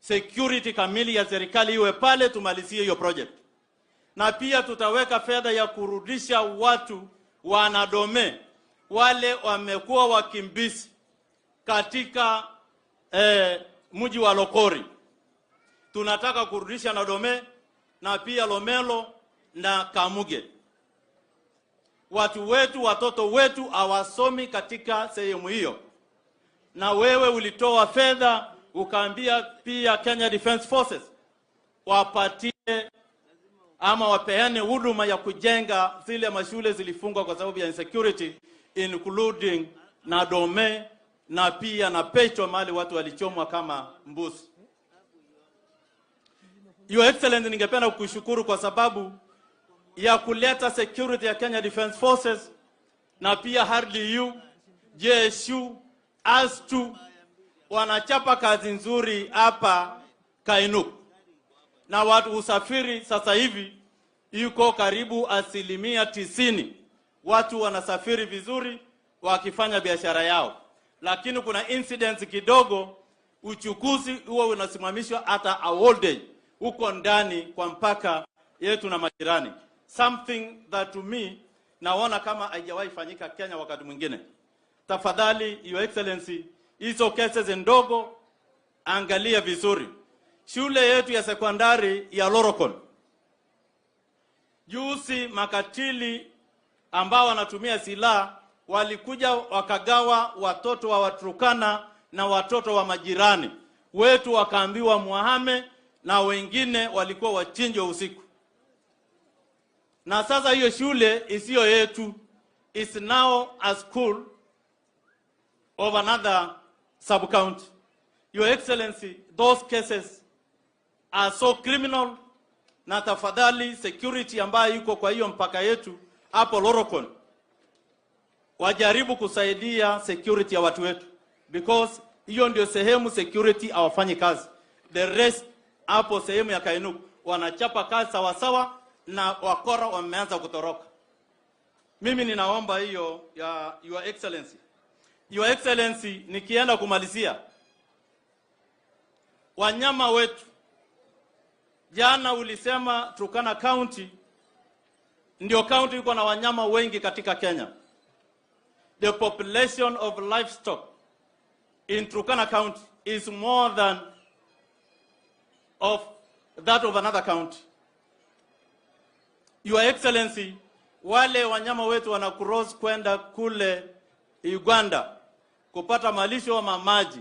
security kamili ya serikali iwe pale, tumalizie hiyo project, na pia tutaweka fedha ya kurudisha watu wa Nadome wale wamekuwa wakimbizi katika mji wa Lokori. Tunataka kurudisha Nadome na pia Lomelo na Kamuge. Watu wetu, watoto wetu hawasomi katika sehemu hiyo, na wewe ulitoa fedha ukaambia pia Kenya Defence Forces wapatie ama wapeane huduma ya kujenga zile mashule zilifungwa kwa sababu ya insecurity, including Nadome na pia na Pecho mahali watu walichomwa kama mbuzi. Your Excellency, ningependa kukushukuru kwa sababu Ya kuleta security ya Kenya Defence Forces na pia RDU, JSU, ASTU wanachapa kazi nzuri hapa Kainuk, na watu usafiri sasa hivi iko karibu 90%, watu wanasafiri vizuri wakifanya biashara yao, lakini kuna incidents kidogo, uchukuzi huo unasimamishwa hata a whole day huko ndani kwa mpaka yetu na majirani, something that to me naona kama haijawahi fanyika Kenya wakati mwingine. Tafadhali, Your Excellency, hizo cases ndogo angalia vizuri. Shule yetu ya sekondari ya Lorokon, juzi makatili ambao wanatumia silaha walikuja wakagawa watoto wa Waturkana na watoto wa majirani wetu, wakaambiwa muhame, na wengine walikuwa wachinjwe usiku. Na sasa hiyo shule isiyo yetu is now a school of another sub-county. Your Excellency, those cases are so criminal, na tafadhali security ambayo iko kwa hiyo mpaka yetu hapo Lorokon wajaribu kusaidia security ya watu wetu, because hiyo ndio sehemu security hawafanyi kazi. The rest hapo sehemu ya Kainuk wanachapa kazi sawasawa, na wakora wameanza kutoroka. Mimi ninaomba hiyo ya Your Excellency. Your Excellency, nikienda kumalizia, wanyama wetu, jana ulisema Turkana County ndio county iko na wanyama wengi katika Kenya. The population of livestock in Turkana County is more than of that of another county. Your Excellency, wale wanyama wetu wana cross kwenda kule Uganda kupata malisho ama maji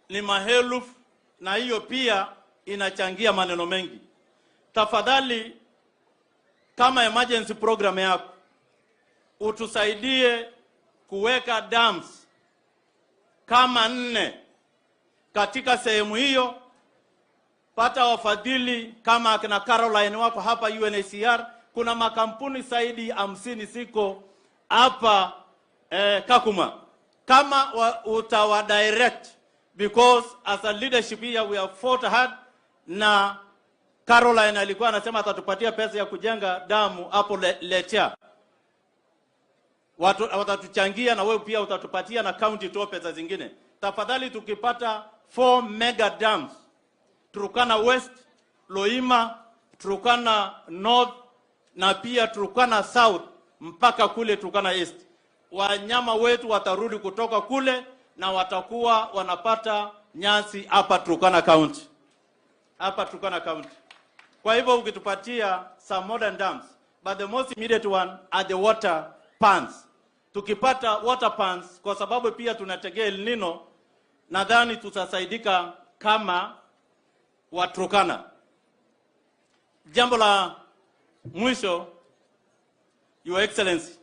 ni maelfu, na hiyo pia inachangia maneno mengi. Tafadhali, kama emergency program yako utusaidie kuweka dams kama nne katika sehemu hiyo. Pata wafadhili kama akina Caroline wako hapa UNHCR. Kuna makampuni zaidi ya 50 ziko hapa Kakuma. Kama utawa direct, because as a leadership here we have fought hard, na Caroline alikuwa anasema atatupatia pesa ya kujenga damu hapo Lecha. Watu watatuchangia na wewe pia utatupatia na county toa pesa zingine. Tafadhali, tukipata 4 mega dams Turkana West, Loima, Turkana North na pia Turkana South mpaka kule Turkana East, wanyama wetu watarudi kutoka kule na watakuwa wanapata nyasi hapa Turkana County, hapa Turkana County. Kwa hivyo ukitupatia some modern dams, but the most immediate one are the water pans. Tukipata water pans, kwa sababu pia tunategea El Nino, nadhani tutasaidika kama Waturkana. Jambo la mwisho, Your Excellency,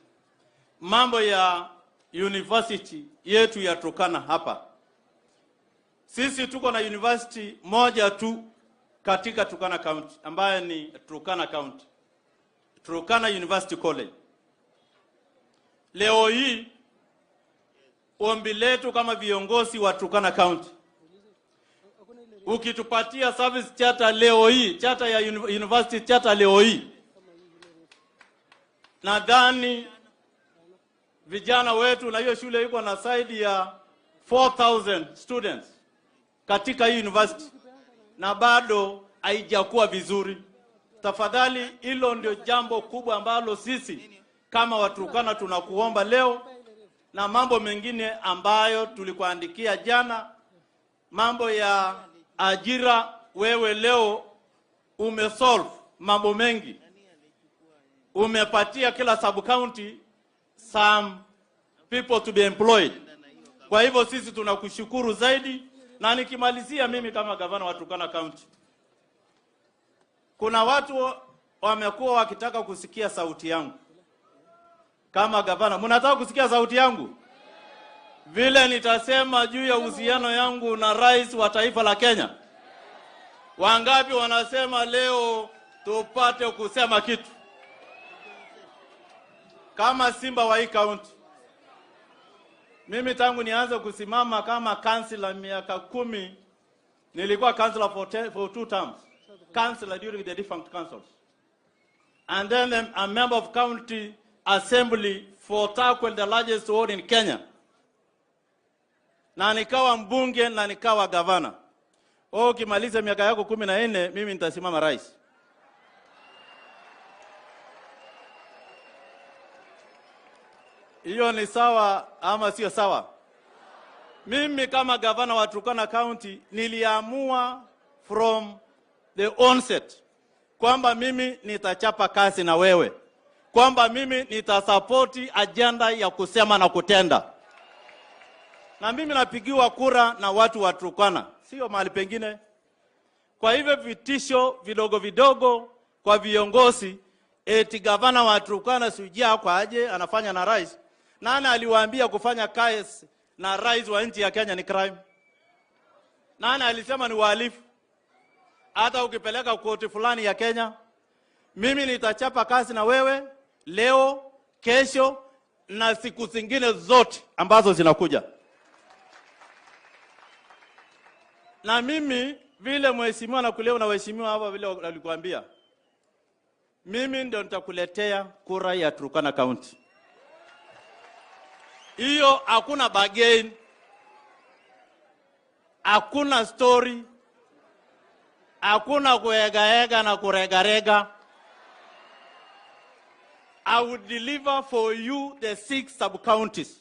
mambo ya university yetu ya Turkana hapa. Sisi tuko na university moja tu katika Turkana County ambayo ni Turkana County, Turkana University College. Leo hii ombi letu kama viongozi wa Turkana County, ukitupatia service charter leo hii, charter ya university charter leo hii, nadhani vijana wetu na hiyo shule iko na zaidi ya 4000 students katika hii university na bado haijakuwa vizuri. Tafadhali, hilo ndio jambo kubwa ambalo sisi kama Waturkana tunakuomba leo, na mambo mengine ambayo tulikuandikia jana, mambo ya ajira. Wewe leo umesolve mambo mengi, umepatia kila sub county some people to be employed. Kwa hivyo sisi tunakushukuru zaidi, na nikimalizia, mimi kama gavana wa Turkana County, kuna watu wamekuwa wakitaka kusikia sauti yangu kama gavana. Mnataka kusikia sauti yangu vile nitasema juu ya uhusiano yangu na rais wa taifa la Kenya? Wangapi wanasema leo tupate kusema kitu? Kama simba wa hii county, mimi tangu nianze kusimama kama councillor miaka 10, nilikuwa councillor for 2 terms. Councillor during the different councils. And then a member of county assembly for Turkwel, the largest ward in Kenya. Na nikawa mbunge na nikawa gavana. Wewe ukimaliza miaka yako 14, mimi nitasimama rais. Hiyo ni sawa ama sio sawa? Mimi kama gavana wa Turkana County niliamua from the onset kwamba mimi nitachapa kazi na wewe, kwamba mimi nitasapoti agenda ya kusema na kutenda. Na mimi napigiwa kura na watu wa Turkana, sio mahali pengine. Kwa hivyo vitisho vidogo vidogo kwa viongozi eti gavana wa Turkana sijui kwa aje anafanya na rais. Nani aliwaambia kufanya kazi na rais wa nchi ya Kenya ni crime? Nani alisema ni uhalifu? Hata ukipeleka koti fulani ya Kenya, mimi nitachapa kazi na wewe leo, kesho na siku zingine zote ambazo zinakuja. Na mimi vile mheshimiwa na kuleo na waheshimiwa hapa vile walikuambia, mimi ndio nitakuletea kura ya Turkana County. Hiyo hakuna bargain, hakuna story, hakuna kuegaega na kuregarega. I will deliver for you the 6 sub-counties.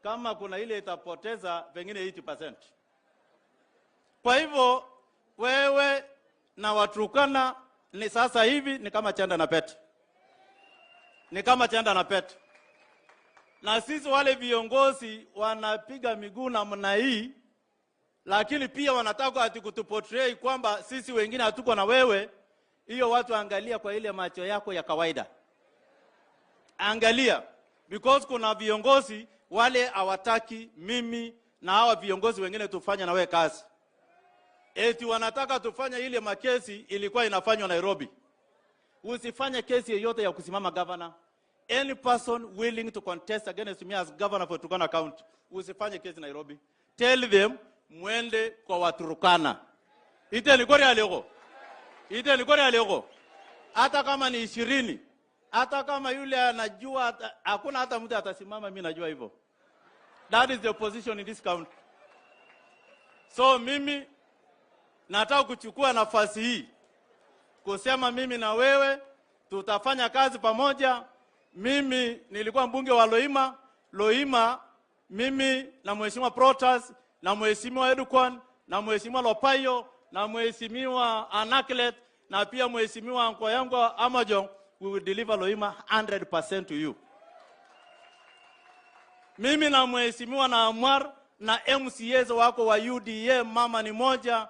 Kama kuna ile itapoteza pengine 80%. Kwa hivyo wewe na Waturkana ni sasa hivi ni kama chanda na pete. Ni kama chanda na pete. Na sisi wale viongozi wanapiga miguu namna hii, lakini pia wanataka ati kutuportray kwamba sisi wengine hatuko na wewe. Hiyo watu angalia kwa ile macho yako ya kawaida. Angalia, because kuna viongozi wale hawataki mimi na hawa viongozi wengine tufanye na wewe kazi. Eti wanataka tufanye ile makesi ilikuwa inafanywa Nairobi. Usifanye kesi yoyote ya kusimama governor. Any person willing to contest against me as governor for Turkana County, usifanye kesi Nairobi. Tell them mwende kwa Waturkana. Ite ni kori alego. Ite ni kori alego. Hata kama ni 20, hata kama yule anajua, hakuna hata mtu atasimama, mimi najua hivyo. That is the position in this county. So mimi nataka kuchukua nafasi hii kusema mimi na wewe tutafanya kazi pamoja. Mimi nilikuwa mbunge wa Loima. Loima mimi na Mheshimiwa Protas na Mheshimiwa Edukwan na Mheshimiwa Lopayo na Mheshimiwa Anaklet na pia Mheshimiwa anko yangu Amajong, we will deliver Loima 100% to you. Mimi na Mheshimiwa na Amwar na MCAs wako wa UDA, mama ni moja,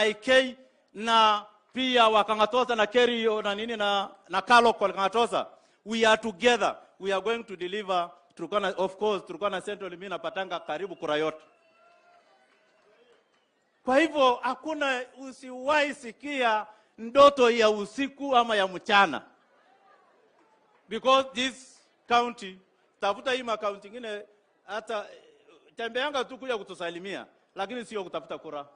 IK na pia wakangatosa na Kerio na nini na Kalo kwa Kangatosa. We are together. We are going to deliver Turkana, of course, Turkana Central mimi napatanga karibu kura yote. Kwa hivyo hakuna, usiwahi sikia ndoto ya usiku ama ya mchana. Because this county, tafuta hii makaunti nyingine, hata tembeanga tu kuja kutusalimia, lakini sio kutafuta kura.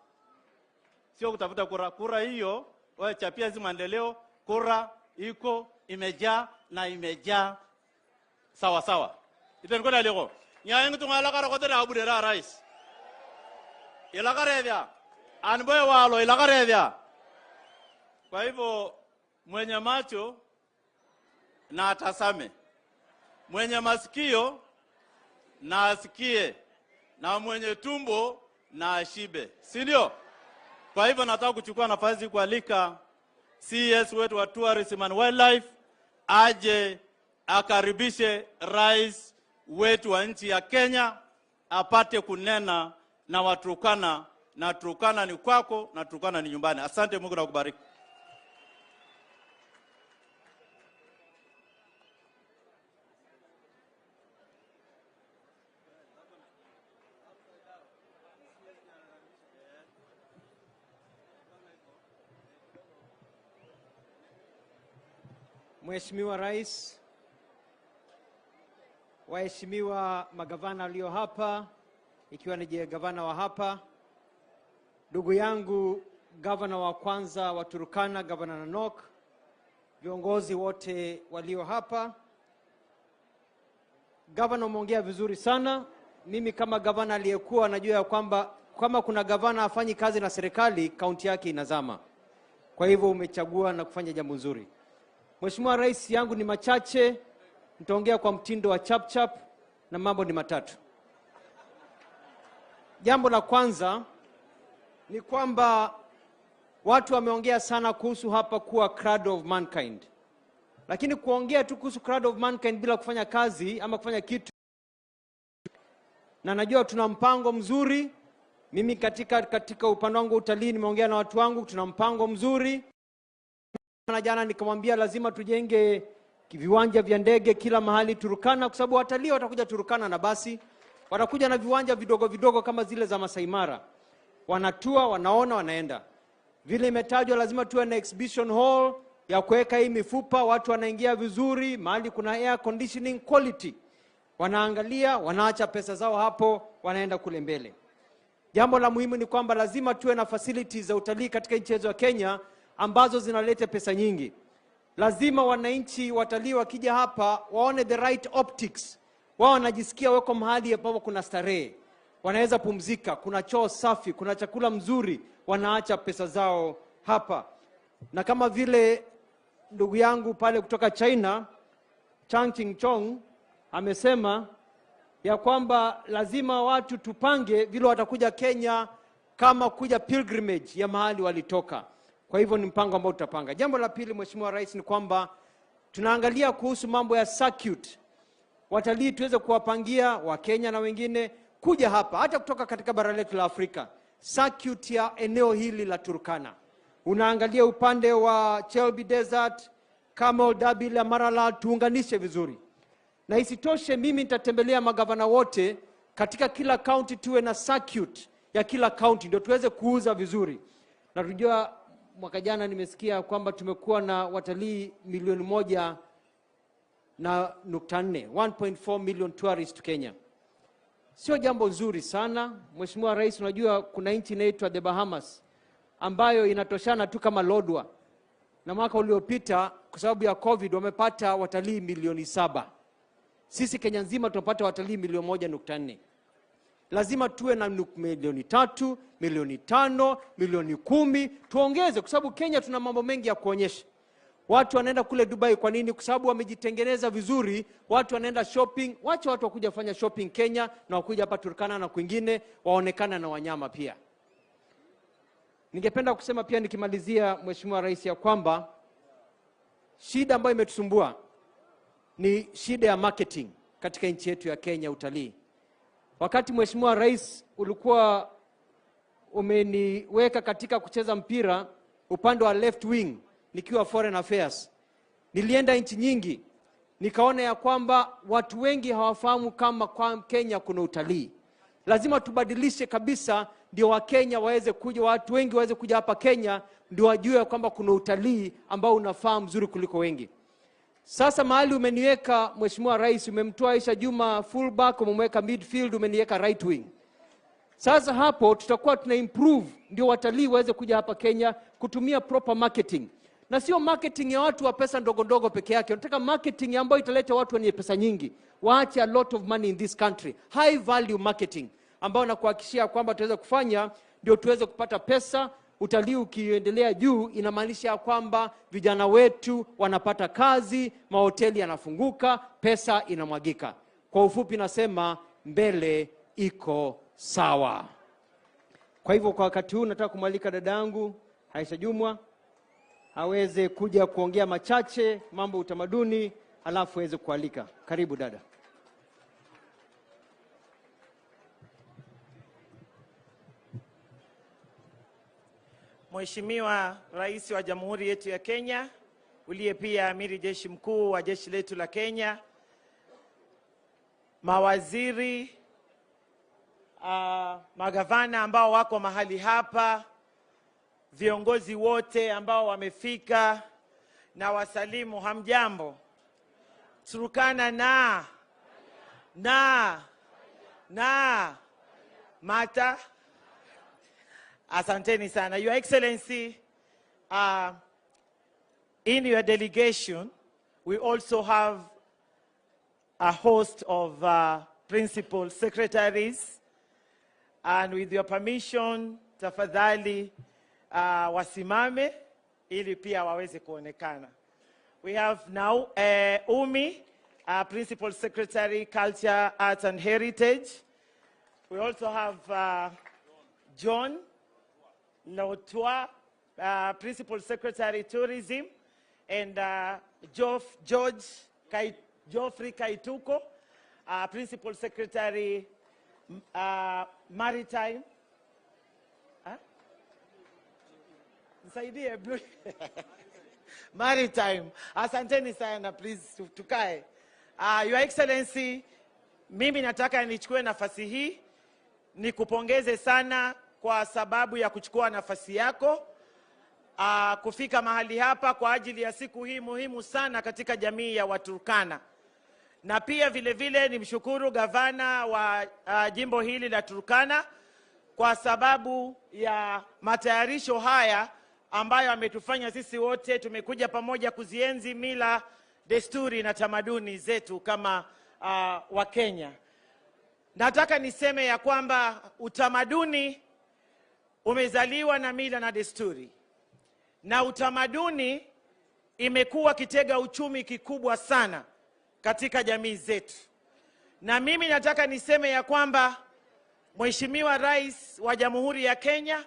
Sio kutafuta kura. Kura hiyo, wewe chapia hizi maendeleo, kura iko imejaa na imejaa sawa sawa. Ite niko leo. Nyayengu tungala kara kote na aburera rais. Ilakarevya. Anboye walo ilakarevya. Kwa hivyo mwenye macho na atazame, mwenye masikio na asikie, na mwenye tumbo na ashibe, si ndio? Kwa hivyo nataka kuchukua nafasi kualika CS wetu wa Tourism and Wildlife aje akaribishe rais wetu wa nchi ya Kenya apate kunena na Waturkana, na Turkana ni kwako na Turkana ni nyumbani. Asante, Mungu na kubariki. Mheshimiwa Rais Waheshimiwa magavana walio hapa, ikiwa ni gavana wa hapa, ndugu yangu gavana wa kwanza wa Turkana, Gavana Nanok, viongozi wote walio hapa. Gavana, umeongea vizuri sana. Mimi kama gavana aliyekuwa najua ya kwamba kama kuna gavana hafanyi kazi na serikali, kaunti yake inazama. Kwa hivyo umechagua na kufanya jambo nzuri. Mheshimiwa Rais, yangu ni machache, nitaongea kwa mtindo wa chap chap na mambo ni matatu. Jambo la kwanza ni kwamba watu wameongea sana kuhusu hapa kuwa cradle of mankind. Lakini kuongea tu kuhusu cradle of mankind bila kufanya kazi ama kufanya kitu, na najua tuna mpango mzuri. Mimi katika upande wangu utalii nimeongea na watu wangu, tuna mpango mzuri. Na jana nikamwambia lazima tujenge viwanja vya ndege kila mahali Turkana, kwa sababu watalii watakuja Turkana na basi, watakuja na viwanja vidogo vidogo kama zile za Masai Mara. Wanatua, wanaona, wanaenda. Vile imetajwa lazima tuwe na exhibition hall ya kuweka hii mifupa, watu wanaingia vizuri, mahali kuna air conditioning quality. Wanaangalia, wanaacha pesa zao hapo, wanaenda kule mbele. Jambo la muhimu ni kwamba lazima tuwe na facilities za utalii katika nchi yetu ya Kenya ambazo zinaleta pesa nyingi. Lazima wananchi watalii wakija hapa waone the right optics. Wao wanajisikia wako mahali ambapo kuna starehe, wanaweza pumzika, kuna choo safi, kuna chakula mzuri, wanaacha pesa zao hapa. Na kama vile ndugu yangu pale kutoka China, Chang Ching-chong, amesema ya kwamba lazima watu tupange vile watakuja Kenya kama kuja pilgrimage ya mahali walitoka. Kwa hivyo ni mpango ambao tutapanga. Jambo la pili, Mheshimiwa Rais, ni kwamba tunaangalia kuhusu mambo ya circuit. Watalii tuweze kuwapangia Wakenya na wengine kuja hapa, hata kutoka katika bara letu la Afrika. Circuit ya eneo hili la Turkana. Unaangalia upande wa Chelbi Desert, Camel Derby la Maralal, tuunganishe vizuri. Na isitoshe mimi nitatembelea magavana wote katika kila county, tuwe na circuit ya kila county ndio tuweze kuuza vizuri. Na tunajua mwaka jana nimesikia kwamba tumekuwa na watalii milioni 1.4, 1.4 million tourists to Kenya. Sio jambo nzuri sana Mheshimiwa Rais. Unajua kuna nchi inaitwa the Bahamas ambayo inatoshana tu kama Lodwar, na mwaka uliopita kwa sababu ya COVID wamepata watalii milioni 7. Sisi Kenya nzima tunapata watalii milioni 1.4. Lazima tuwe na milioni 3, milioni 5, milioni 10, tuongeze, kwa sababu Kenya tuna mambo mengi ya kuonyesha. Watu wanaenda kule Dubai kwa nini? Kwa sababu wamejitengeneza vizuri. Watu wanaenda shopping. Wacha watu wakuja kufanya shopping Kenya na wakuja hapa Turkana na kwingine, waonekana na wanyama pia. Ningependa kusema pia nikimalizia, Mheshimiwa Rais, ya kwamba shida ambayo imetusumbua ni shida ya marketing katika nchi yetu ya Kenya, utalii. Wakati Mheshimiwa Rais ulikuwa umeniweka katika kucheza mpira upande wa left wing nikiwa Foreign Affairs, nilienda nchi nyingi nikaona ya kwamba watu wengi hawafahamu kama kwa Kenya kuna utalii. Lazima tubadilishe kabisa ndio Wakenya waweze kuja, watu wengi waweze kuja hapa Kenya ndio wajue kwamba kuna utalii ambao unafaa mzuri kuliko wengi. Sasa mahali umeniweka Mheshimiwa Rais, umemtoa Aisha Juma fullback, umemweka midfield, umeniweka right wing. Sasa hapo tutakuwa tuna improve ndio watalii waweze kuja hapa Kenya kutumia proper marketing. Na sio marketing ya watu wa pesa ndogo ndogo peke yake. Tunataka marketing ambayo italeta watu wenye pesa nyingi. Waache a lot of money in this country. High value marketing ambayo nakuhakikishia kwamba tutaweza kufanya ndio tuweze kupata pesa. Utalii ukiendelea juu inamaanisha kwamba vijana wetu wanapata kazi, mahoteli yanafunguka, pesa inamwagika. Kwa ufupi nasema mbele iko sawa. Kwa hivyo kwa wakati huu nataka kumwalika dadangu Aisha Jumwa aweze kuja kuongea machache mambo utamaduni, alafu aweze kualika. Karibu dada. Mheshimiwa Rais wa Jamhuri yetu ya Kenya, uliye pia Amiri Jeshi Mkuu wa jeshi letu la Kenya, mawaziri, magavana ambao wako mahali hapa, viongozi wote ambao wamefika, na wasalimu hamjambo. Turkana na Na Mata. Asanteni sana. Your Excellency, in your delegation, we also have a host of principal secretaries. And with your permission, tafadhali wasimame ili pia waweze kuonekana. We have now Umi, Principal Secretary, Culture, Arts and Heritage. We also have John Lotua, Principal Secretary, Tourism, and Geoffrey Kaituko, Principal Secretary, Maritime. Huh? Nisaidie, Maritime. Asanteni sana, please tukae. Your Excellency, mimi nataka nichukue nafasi hii nikupongeze sana kwa sababu ya kuchukua nafasi yako kufika mahali hapa kwa ajili ya siku hii muhimu sana katika jamii ya Waturkana, na pia vile vile nimshukuru gavana wa jimbo hili la Turkana kwa sababu ya matayarisho haya ambayo ametufanya sisi wote tumekuja pamoja kuzienzi mila, desturi na tamaduni zetu kama Wakenya. Nataka niseme ya kwamba utamaduni umezaliwa na mila na desturi, na utamaduni imekuwa kitega uchumi kikubwa sana katika jamii zetu. Na mimi nataka niseme ya kwamba Mheshimiwa Rais wa Jamhuri ya Kenya,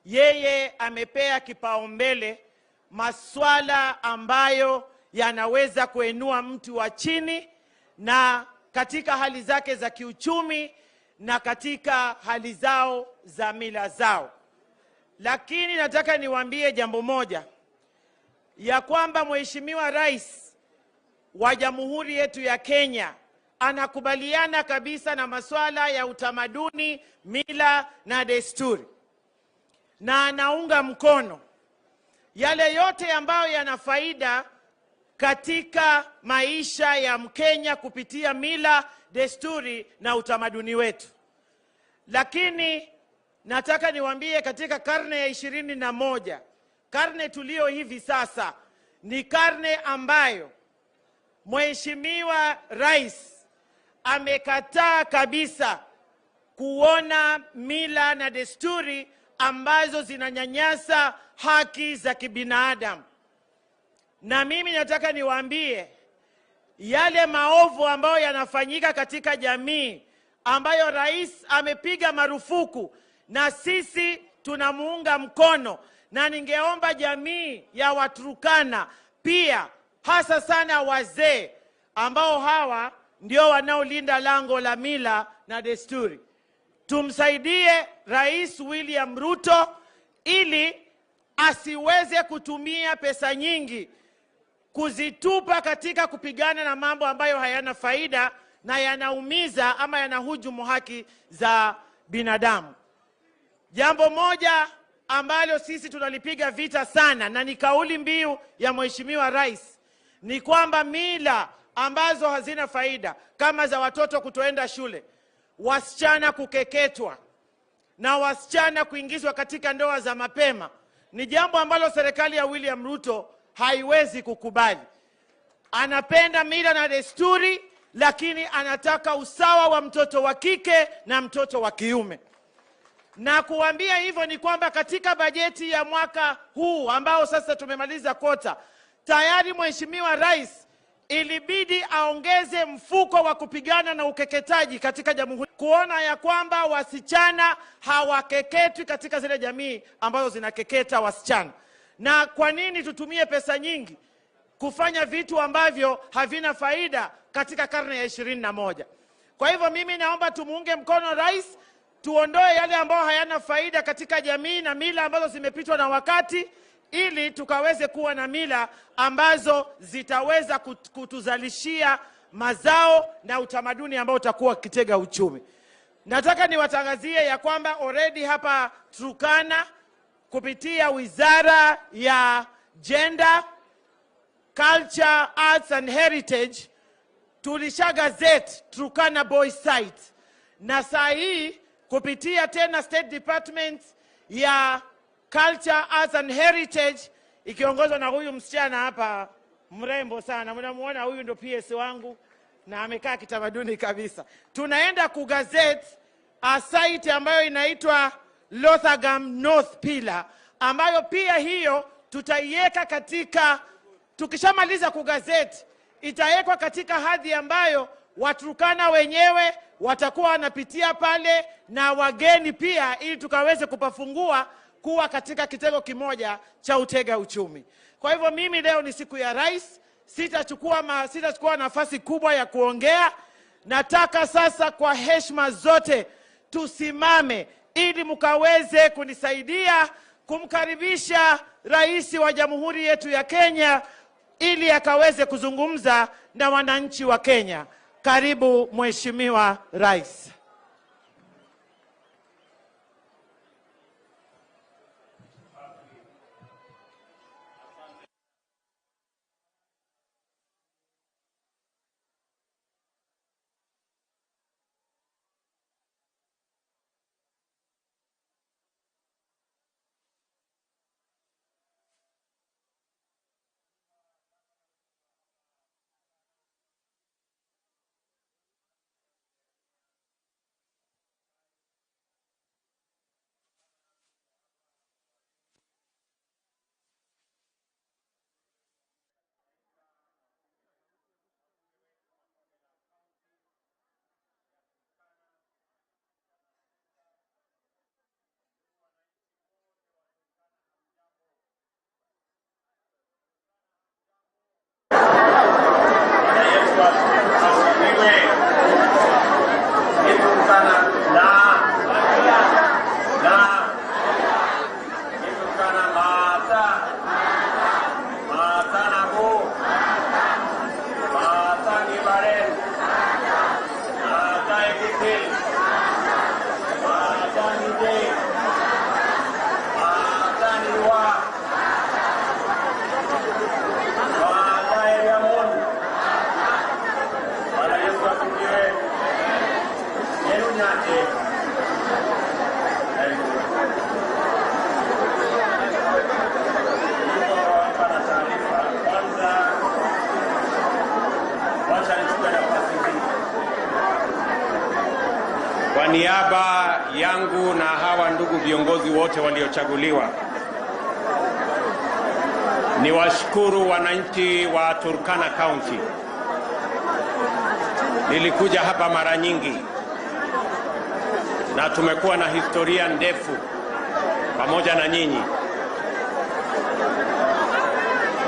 yeye amepea kipaumbele maswala ambayo yanaweza kuinua mtu wa chini na katika hali zake za kiuchumi na katika hali zao za mila zao. Lakini nataka niwaambie jambo moja, ya kwamba Mheshimiwa Rais wa Jamhuri yetu ya Kenya anakubaliana kabisa na masuala ya utamaduni, mila na desturi, na anaunga mkono yale yote ambayo yana faida katika maisha ya Mkenya kupitia mila, desturi na utamaduni wetu. Lakini nataka niwaambie katika karne ya 21, karne tulio hivi sasa, ni karne ambayo Mheshimiwa Rais amekataa kabisa kuona mila na desturi ambazo zinanyanyasa haki za kibinadamu. Na mimi nataka niwaambie yale maovu ambayo yanafanyika katika jamii ambayo rais amepiga marufuku, na sisi tunamuunga mkono, na ningeomba jamii ya Waturkana pia, hasa sana wazee ambao hawa ndio wanaolinda lango la mila na desturi, tumsaidie Rais William Ruto ili asiweze kutumia pesa nyingi kuzitupa katika kupigana na mambo ambayo hayana faida na yanaumiza ama yanahujumu haki za binadamu. Jambo moja ambalo sisi tunalipiga vita sana na ni kauli mbiu ya Mheshimiwa Rais ni kwamba mila ambazo hazina faida kama za watoto kutoenda shule, wasichana kukeketwa na wasichana kuingizwa katika ndoa za mapema ni jambo ambalo serikali ya William Ruto haiwezi kukubali. Anapenda mila na desturi, lakini anataka usawa wa mtoto wa kike na mtoto wa kiume. Na kuambia hivyo ni kwamba katika bajeti ya mwaka huu ambao sasa tumemaliza kota, tayari Mheshimiwa Rais ilibidi aongeze mfuko wa kupigana na ukeketaji katika jamhuri, kuona ya kwamba wasichana hawakeketwi katika zile jamii ambazo zinakeketa wasichana. Na kwa nini tutumie pesa nyingi kufanya vitu ambavyo havina faida katika karne ya 21? Kwa hivyo mimi naomba tumuunge mkono rais, tuondoe yale ambayo hayana faida katika jamii na mila ambazo zimepitwa na wakati, ili tukaweze kuwa na mila ambazo zitaweza kutuzalishia mazao na utamaduni ambao utakuwa kitega uchumi. Nataka niwatangazie ya kwamba already hapa Turkana kupitia Wizara ya Gender, Culture, Arts and Heritage Tulisha gazette Turkana Boys site, na saa hii kupitia tena State Department ya Culture, Arts and Heritage ikiongozwa na huyu msichana hapa mrembo sana, mnamuona huyu ndo PS wangu na amekaa kitamaduni kabisa. Tunaenda kugazette a site ambayo inaitwa Lothagam North Pillar, ambayo pia hiyo tutaiweka katika, tukishamaliza kugazette itawekwa katika hadhi ambayo Waturkana wenyewe watakuwa wanapitia pale na wageni pia, ili tukaweze kupafungua kuwa katika kitengo kimoja cha utega uchumi. Kwa hivyo mimi leo ni siku ya rais, sitachukua nafasi kubwa ya kuongea. Nataka sasa kwa heshima zote tusimame ili mkaweze kunisaidia kumkaribisha rais wa jamhuri yetu ya Kenya ili akaweze kuzungumza na wananchi wa Kenya. Karibu Mheshimiwa Rais. Kwa niaba yangu na hawa ndugu viongozi wote waliochaguliwa, niwashukuru wananchi wa Turkana County. Nilikuja hapa mara nyingi na tumekuwa na historia ndefu pamoja na nyinyi,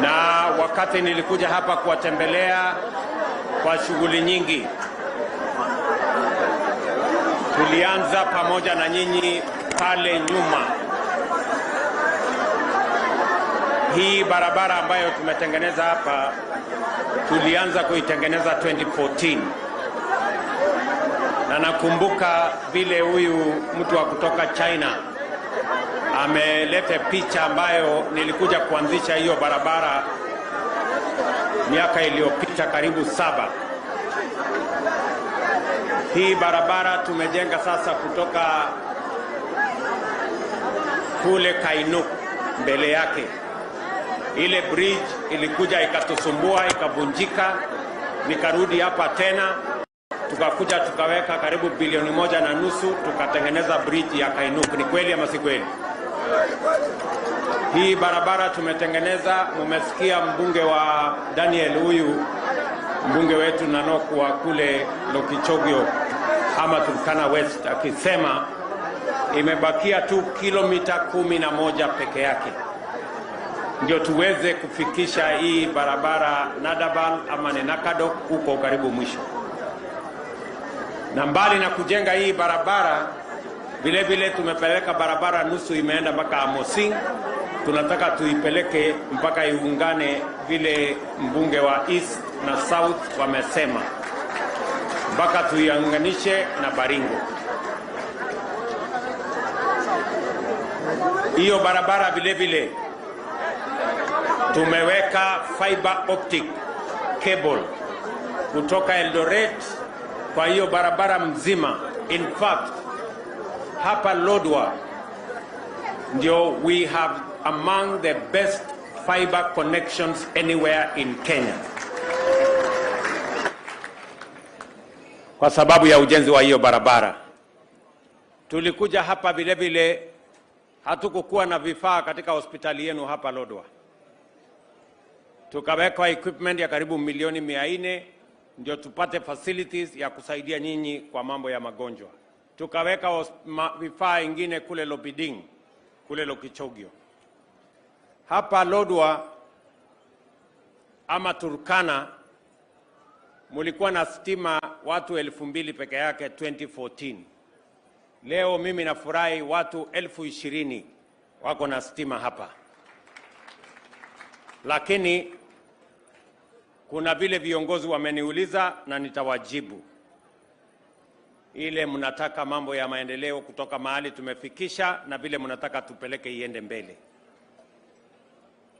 na wakati nilikuja hapa kuwatembelea kwa shughuli nyingi, tulianza pamoja na nyinyi pale nyuma. Hii barabara ambayo tumetengeneza hapa tulianza kuitengeneza 2014, na nakumbuka vile huyu mtu wa kutoka China ameleta picha ambayo nilikuja kuanzisha hiyo barabara miaka iliyopita karibu 7. Hii barabara tumejenga sasa kutoka kule Kainuk mbele yake. Ile bridge ilikuja ikatusumbua, ikavunjika, nikarudi hapa tena, tukakuja tukaweka karibu bilioni 1.5 tukatengeneza bridge ya Kainuk. Ni kweli ama si kweli? Hii barabara tumetengeneza, mumesikia mbunge wa Daniel huyu mbunge wetu Nanok wa kule Lokichogio ama Turkana West akisema imebakia tu kilomita 11 peke yake ndio tuweze kufikisha hii barabara Nadabal ama Nenakadok huko karibu mwisho. Na mbali na kujenga hii barabara, vile vile tumepeleka barabara nusu imeenda mpaka Amosing. Tunataka tuipeleke mpaka iungane vile mbunge wa East na South wamesema, mpaka tuiunganishe na Baringo. Hiyo barabara vile vile tumeweka fiber optic cable kutoka Eldoret kwa hiyo barabara mzima. In fact, hapa Lodwar ndio we have among the best fiber connections anywhere in Kenya, kwa sababu ya ujenzi wa hiyo barabara. Tulikuja hapa vile vile, hatukukuwa na vifaa katika hospitali yenu hapa Lodwar, tukawekwa equipment ya karibu milioni 400 ndio tupate facilities ya kusaidia nyinyi kwa mambo ya magonjwa. Tukaweka vifaa ingine kule Lopiding, kule Lokichogio. Hapa Lodwar ama Turkana mulikuwa na stima watu 2000 peke yake 2014. Leo mimi nafurahi watu 20,000 wako na stima hapa. Lakini kuna vile viongozi wameniuliza na nitawajibu. Ile mnataka mambo ya maendeleo kutoka mahali tumefikisha na vile mnataka tupeleke iende mbele.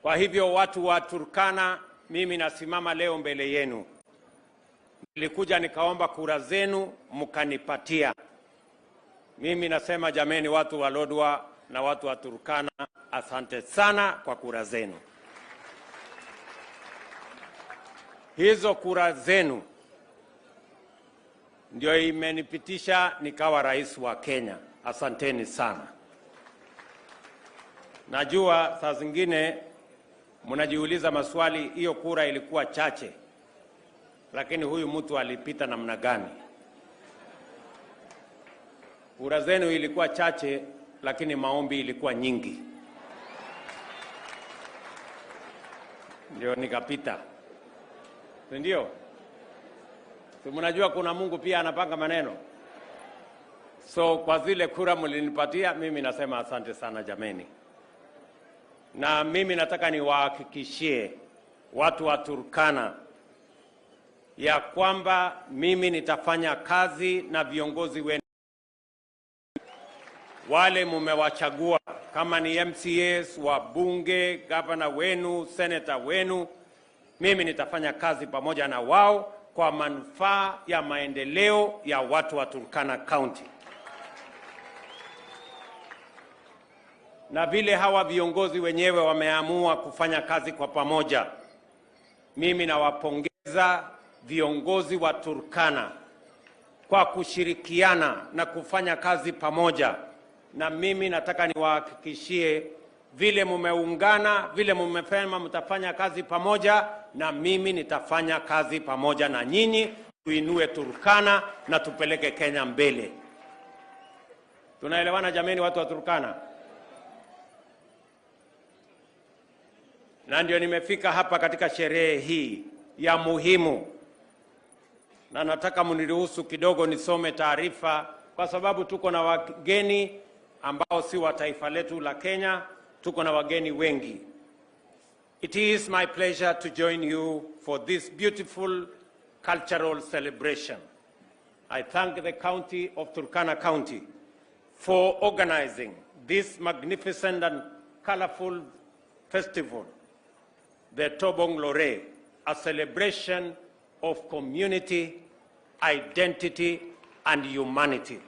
Kwa hivyo watu wa Turkana, mimi nasimama leo mbele yenu. Nilikuja nikaomba kura zenu mkanipatia. Mimi nasema jameni, watu wa Lodwar na watu wa Turkana, asante sana kwa kura zenu. Hizo kura zenu ndio imenipitisha nikawa rais wa Kenya. Asanteni sana. Najua saa zingine mnajiuliza maswali, hiyo kura ilikuwa chache, lakini huyu mtu alipita namna gani? Kura zenu ilikuwa chache, lakini maombi ilikuwa nyingi, ndio nikapita. Si ndio? Si mnajua kuna Mungu pia anapanga maneno. So kwa zile kura mlinipatia, mimi nasema asante sana jameni. Na mimi nataka niwahakikishie watu wa Turkana ya kwamba mimi nitafanya kazi na viongozi wenu wale mumewachagua, kama ni MCAs, wabunge, gavana wenu, senator wenu. Mimi nitafanya kazi pamoja na wao kwa manufaa ya maendeleo ya watu wa Turkana County. Na vile hawa viongozi wenyewe wameamua kufanya kazi kwa pamoja, mimi nawapongeza viongozi wa Turkana kwa kushirikiana na kufanya kazi pamoja. Na mimi nataka niwahakikishie vile mumeungana, vile mumesema mtafanya kazi pamoja, na mimi nitafanya kazi pamoja na nyinyi, tuinue Turkana na tupeleke Kenya mbele. Tunaelewana jameni, watu wa Turkana? Na ndio nimefika hapa katika sherehe hii ya muhimu, na nataka mniruhusu kidogo nisome taarifa, kwa sababu tuko na wageni ambao si wa taifa letu la Kenya. Tuko na wageni wengi. It is my pleasure to join you for this beautiful cultural celebration. I thank the county of Turkana County for organizing this magnificent and colorful festival, the Tobong Lore, a celebration of community, identity, and humanity.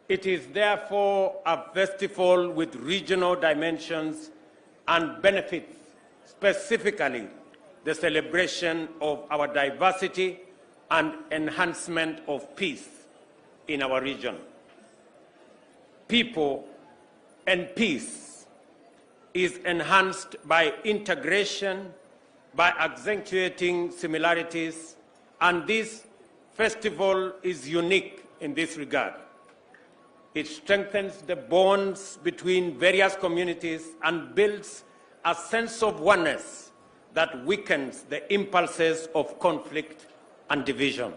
It is therefore a festival with regional dimensions and benefits, specifically the celebration of our diversity and enhancement of peace in our region. People and peace is enhanced by integration, by accentuating similarities, and this festival is unique in this regard. It strengthens the bonds between various communities and builds a sense of oneness that weakens the impulses of conflict and division.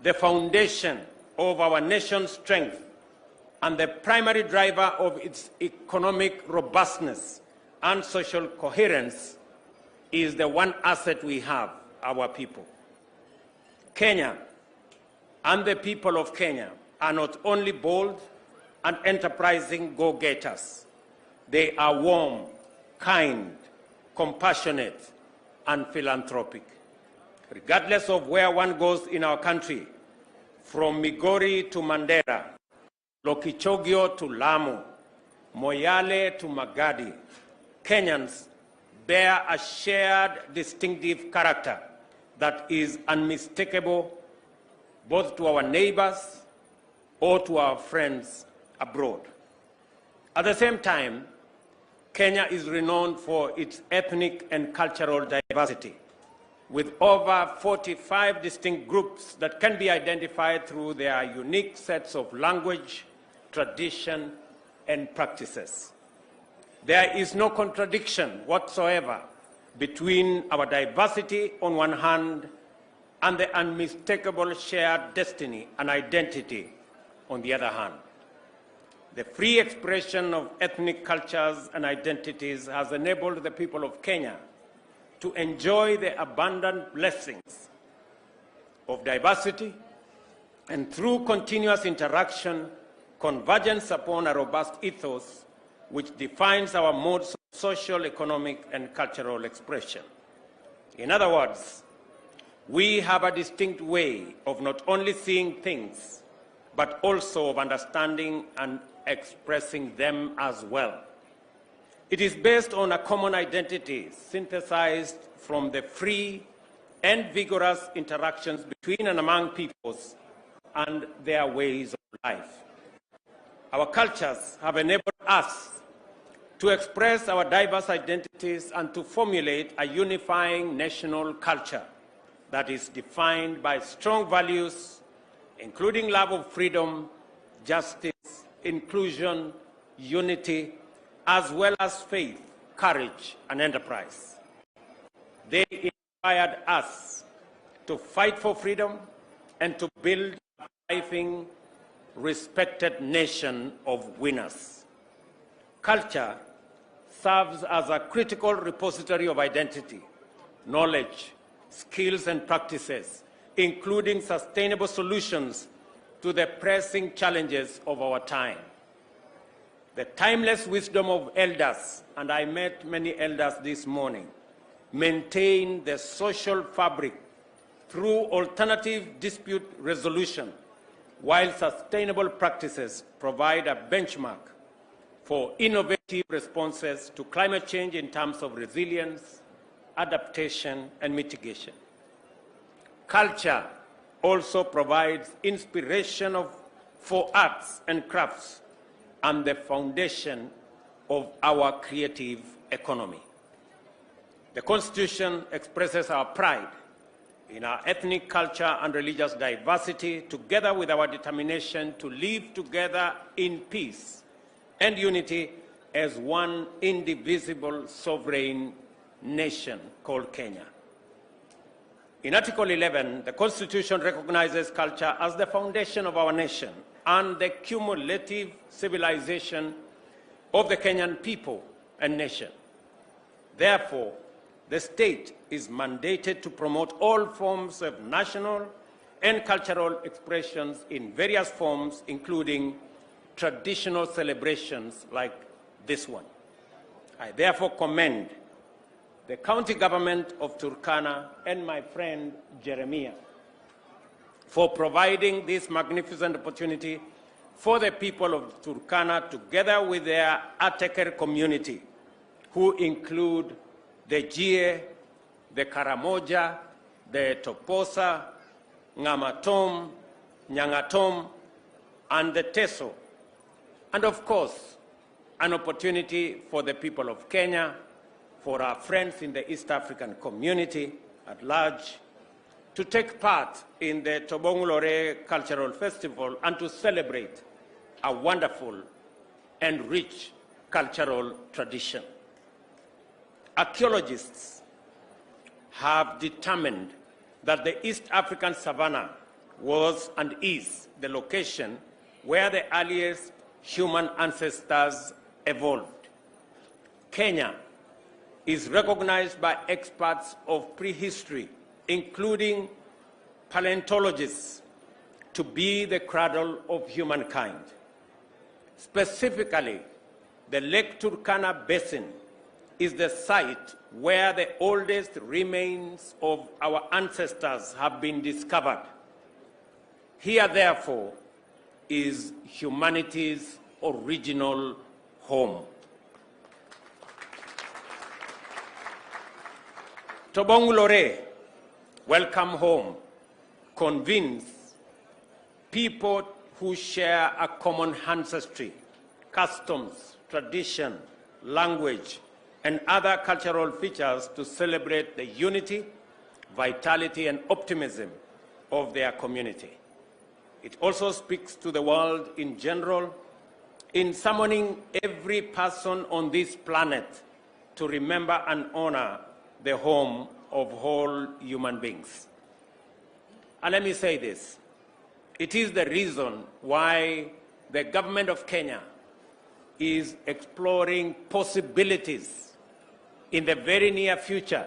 The foundation of our nation's strength and the primary driver of its economic robustness and social coherence is the one asset we have, our people. Kenya and the people of Kenya are not only bold and enterprising go-getters, they are warm, kind, compassionate, and philanthropic. Regardless of where one goes in our country, from Migori to Mandera, Lokichogio to Lamu, Moyale to Magadi, Kenyans bear a shared distinctive character that is unmistakable both to our neighbors or to our friends abroad. At the same time, Kenya is renowned for its ethnic and cultural diversity, with over 45 distinct groups that can be identified through their unique sets of language, tradition, and practices. There is no contradiction whatsoever between our diversity on one hand and the unmistakable shared destiny and identity on the other hand. The free expression of ethnic cultures and identities has enabled the people of Kenya to enjoy the abundant blessings of diversity and through continuous interaction, convergence upon a robust ethos which defines our modes of social, economic, and cultural expression. In other words, we have a distinct way of not only seeing things, but also of understanding and expressing them as well. It is based on a common identity synthesized from the free and vigorous interactions between and among peoples and their ways of life. Our cultures have enabled us to express our diverse identities and to formulate a unifying national culture that is defined by strong values, including love of freedom, justice, inclusion, unity, as well as faith, courage, and enterprise. They inspired us to fight for freedom and to build a thriving, respected nation of winners. Culture serves as a critical repository of identity, knowledge, skills, and practices, including sustainable solutions to the pressing challenges of our time. The timeless wisdom of elders, and I met many elders this morning, maintain the social fabric through alternative dispute resolution, while sustainable practices provide a benchmark for innovative responses to climate change in terms of resilience, adaptation, and mitigation. Culture also provides inspiration for arts and crafts and the foundation of our creative economy. The Constitution expresses our pride in our ethnic culture and religious diversity, together with our determination to live together in peace and unity as one indivisible sovereign nation called Kenya. In Article 11, the Constitution recognizes culture as the foundation of our nation and the cumulative civilization of the Kenyan people and nation. Therefore, the state is mandated to promote all forms of national and cultural expressions in various forms, including traditional celebrations like this one. I therefore commend the county government of Turkana and my friend Jeremiah for providing this magnificent opportunity for the people of Turkana together with their Ateker community, who include the Jie, the Karamoja, the Toposa, Ngamatom, Nyangatom, and the Teso. And of course, an opportunity for the people of Kenya, for our friends in the East African community at large, to take part in the Tobong'Lore Cultural Festival and to celebrate a wonderful and rich cultural tradition. Archaeologists have determined that the East African savanna was and is the location where the earliest human ancestors evolved. Kenya is recognized by experts of prehistory, including paleontologists, to be the cradle of humankind. Specifically, the Lake Turkana Basin is the site where the oldest remains of our ancestors have been discovered. Here, therefore, is humanity's original home. Tobong Lore, welcome home, convenes people who share a common ancestry, customs, tradition, language, and other cultural features to celebrate the unity, vitality, and optimism of their community. It also speaks to the world in general in summoning every person on this planet to remember and honor the home of all human beings. And let me say this, it is the reason why the government of Kenya is exploring possibilities in the very near future,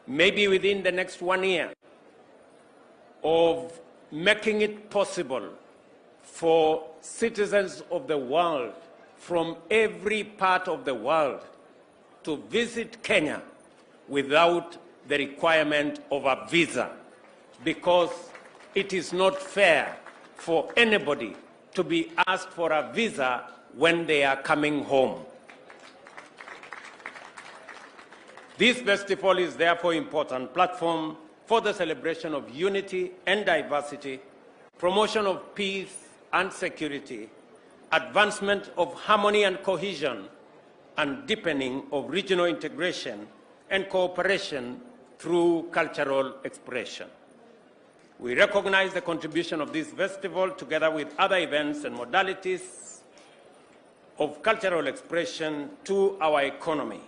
maybe within the next 1 year, of making it possible for citizens of the world from every part of the world to visit Kenya without the requirement of a visa, because it is not fair for anybody to be asked for a visa when they are coming home. This festival is therefore important platform for the celebration of unity and diversity, promotion of peace and security, advancement of harmony and cohesion, and deepening of regional integration and cooperation through cultural expression. We recognize the contribution of this festival together with other events and modalities of cultural expression to our economy.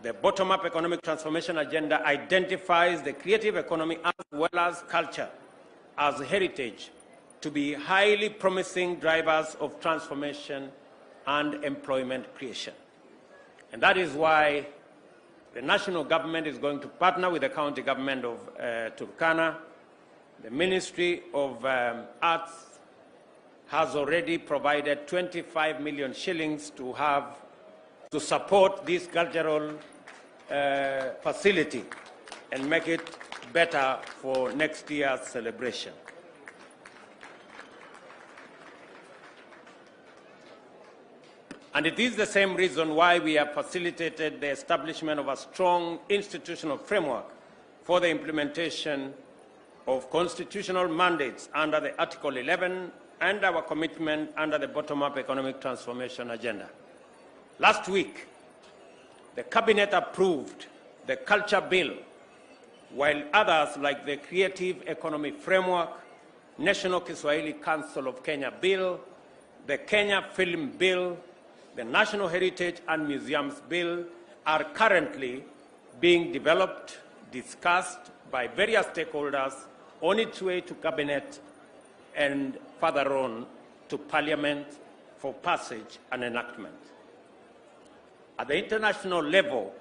The bottom-up economic transformation agenda identifies the creative economy as well as culture as heritage to be highly promising drivers of transformation and employment creation. And that is why the national government is going to partner with the county government of Turkana. The Ministry of Arts has already provided 25 million shillings to support this cultural facility and make it better for next year's celebration. And it is the same reason why we have facilitated the establishment of a strong institutional framework for the implementation of constitutional mandates under the Article 11 and our commitment under the bottom-up economic transformation agenda. Last week, the Cabinet approved the Culture Bill, while others like the Creative Economy Framework, National Kiswahili Council of Kenya Bill, the Kenya Film Bill, the National Heritage and Museums Bill are currently being developed, discussed by various stakeholders on its way to Cabinet and further on to Parliament for passage and enactment. At the international level,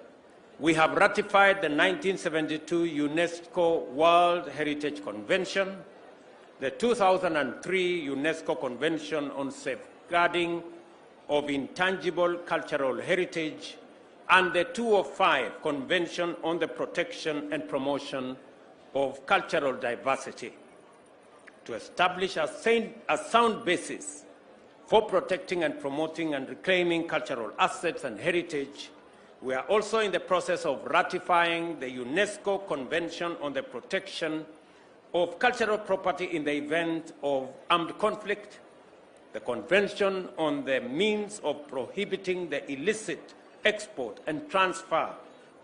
we have ratified the 1972 UNESCO World Heritage Convention, the 2003 UNESCO Convention on Safeguarding of Intangible Cultural Heritage, and the 2005 Convention on the Protection and Promotion of Cultural Diversity, to establish a sound basis for protecting and promoting and reclaiming cultural assets and heritage. We are also in the process of ratifying the UNESCO Convention on the Protection of Cultural Property in the Event of Armed Conflict, the Convention on the Means of Prohibiting the Illicit Export and Transfer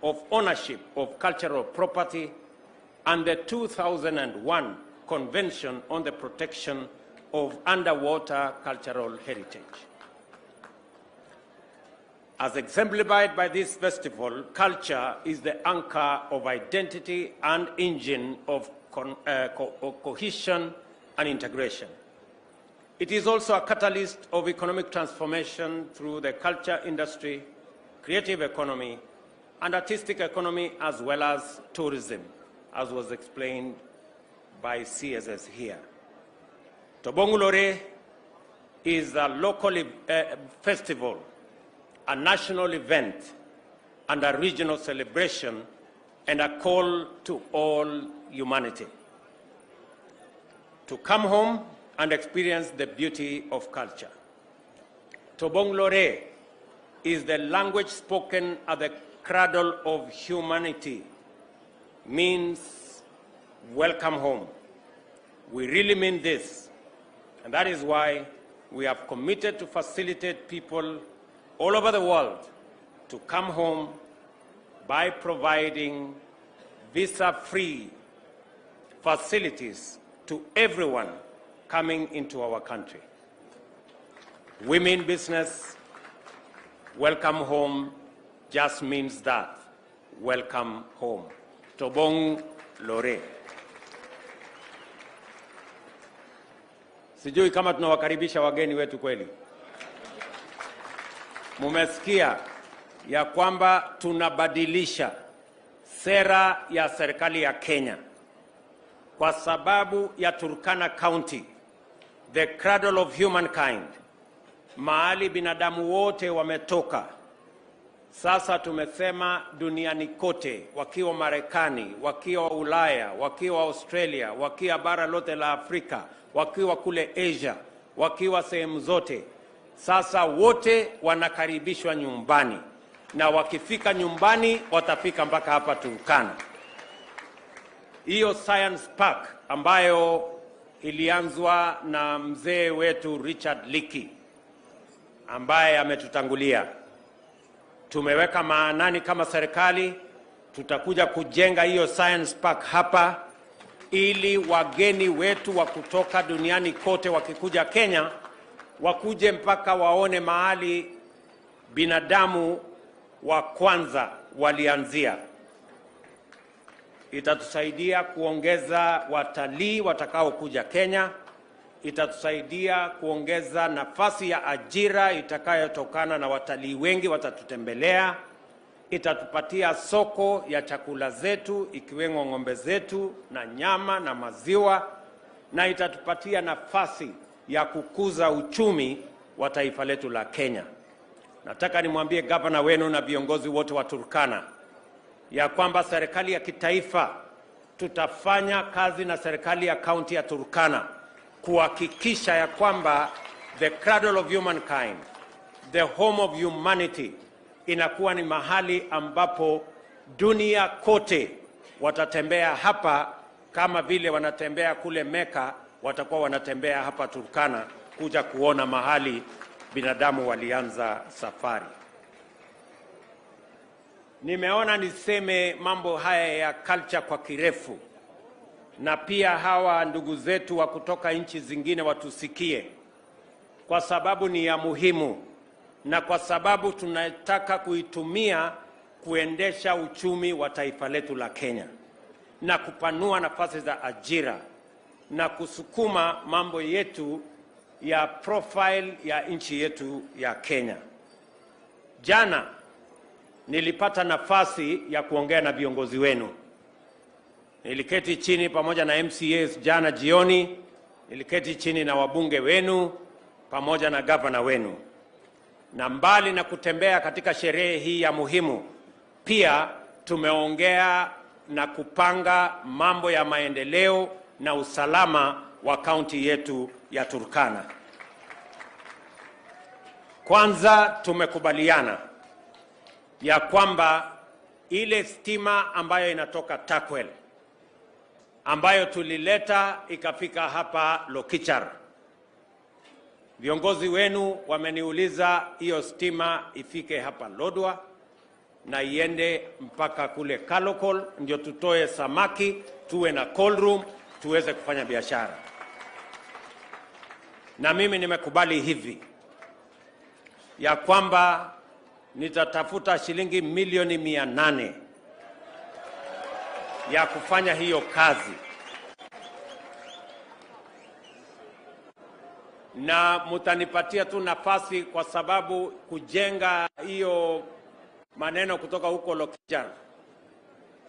of Ownership of Cultural Property, and the 2001 Convention on the Protection of Underwater Cultural Heritage. As exemplified by this festival, culture is the anchor of identity and engine of cohesion and integration. It is also a catalyst of economic transformation through the culture industry, creative economy, and artistic economy, as well as tourism, as was explained by CSS here. Tobong Lore is a local festival, a national event, and a regional celebration and a call to all humanity to come home and experience the beauty of culture. Tobong Lore is the language spoken at the cradle of humanity, means welcome home. We really mean this, and that is why we have committed to facilitate people all over the world to come home by providing visa-free facilities to everyone coming into our country. Women business, welcome home just means that, welcome home. Tobong Lore. Sijui kama tunawakaribisha wageni wetu kweli. Mumesikia ya kwamba tunabadilisha sera ya serikali ya Kenya kwa sababu ya Turkana County, the cradle of humankind, mahali binadamu wote wametoka. Sasa tumesema duniani kote, wakiwa Marekani, wakiwa Ulaya, wakiwa Australia, wakiwa bara lote la Afrika, wakiwa kule Asia, wakiwa sehemu zote, sasa wote wanakaribishwa nyumbani, na wakifika nyumbani watafika mpaka hapa Turkana. Hiyo Science Park ambayo ilianzwa na mzee wetu Richard Leakey ambaye ametutangulia, tumeweka maanani kama serikali tutakuja kujenga hiyo Science Park hapa ili wageni wetu wa kutoka duniani kote wakikuja Kenya wakuje mpaka waone mahali binadamu wa kwanza walianzia. Itatusaidia kuongeza watalii watakaokuja Kenya, itatusaidia kuongeza nafasi ya ajira itakayotokana na watalii wengi watatutembelea, itatupatia soko ya chakula zetu ikiwemo ng'ombe zetu na nyama na maziwa, na itatupatia nafasi ya kukuza uchumi wa taifa letu la Kenya. Nataka nimwambie gavana wenu na viongozi wote wa Turkana ya kwamba serikali ya kitaifa tutafanya kazi na serikali ya kaunti ya Turkana kuhakikisha ya kwamba the cradle of humankind, the home of humanity, inakuwa ni mahali ambapo dunia kote watatembea hapa kama vile wanatembea kule Mecca, watakuwa wanatembea hapa Turkana kuja kuona mahali binadamu walianza safari. Nimeona niseme mambo haya ya culture kwa kirefu, na pia hawa ndugu zetu wa kutoka nchi zingine watusikie, kwa sababu ni ya muhimu na kwa sababu tunataka kuitumia kuendesha uchumi wa taifa letu la Kenya na kupanua nafasi za ajira na kusukuma mambo yetu ya profile ya nchi yetu ya Kenya. Jana nilipata nafasi ya kuongea na viongozi wenu. Niliketi chini pamoja na MCAs jana jioni, niliketi chini na wabunge wenu pamoja na gavana wenu. Na mbali na kutembea katika sherehe hii ya muhimu, pia tumeongea na kupanga mambo ya maendeleo na usalama wa kaunti yetu ya Turkana. Kwanza tumekubaliana ya kwamba ile stima ambayo inatoka Turkwel ambayo tulileta ikafika hapa Lokichar, viongozi wenu wameniuliza hiyo stima ifike hapa Lodwar na iende mpaka kule Kalokol, ndio tutoe samaki, tuwe na cold room, tuweze kufanya biashara. Na mimi nimekubali hivi ya kwamba nitatafuta shilingi milioni 800 ya kufanya hiyo kazi, na mutanipatia tu nafasi, kwa sababu kujenga hiyo maneno kutoka huko Lokichar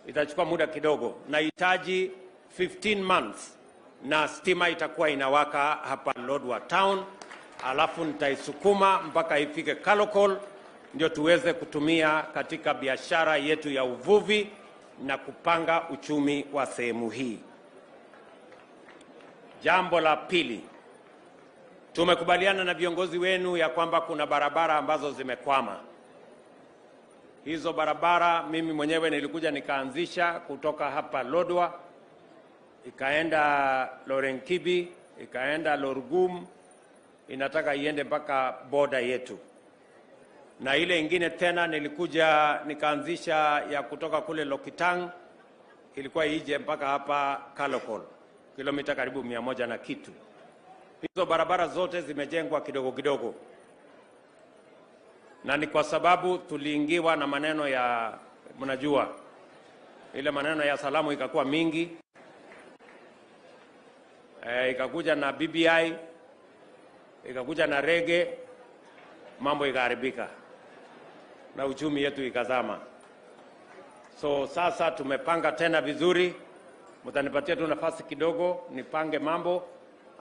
itachukua muda kidogo. Nahitaji 15 months na stima itakuwa inawaka hapa Lodwar town, alafu nitaisukuma mpaka ifike Kalokol, ndio tuweze kutumia katika biashara yetu ya uvuvi na kupanga uchumi wa sehemu hii. Jambo la pili, tumekubaliana na viongozi wenu ya kwamba kuna barabara ambazo zimekwama. Hizo barabara mimi mwenyewe nilikuja nikaanzisha kutoka hapa Lodwar, ikaenda Lorenkibi, ikaenda Lorgum, inataka iende mpaka boda yetu. Na ile ingine tena nilikuja nikaanzisha ya kutoka kule Lokitang, ilikuwa ije mpaka hapa Kalokol, kilomita karibu 100 na kitu. Hizo barabara zote zimejengwa kidogo kidogo, na ni kwa sababu tuliingiwa na maneno ya, mnajua ile maneno ya salamu ikakuwa mingi, ikakuja na BBI, ikakuja na rege, mambo ikaharibika na uchumi yetu ikazama. So sasa tumepanga tena vizuri, mtanipatia tu nafasi kidogo nipange mambo,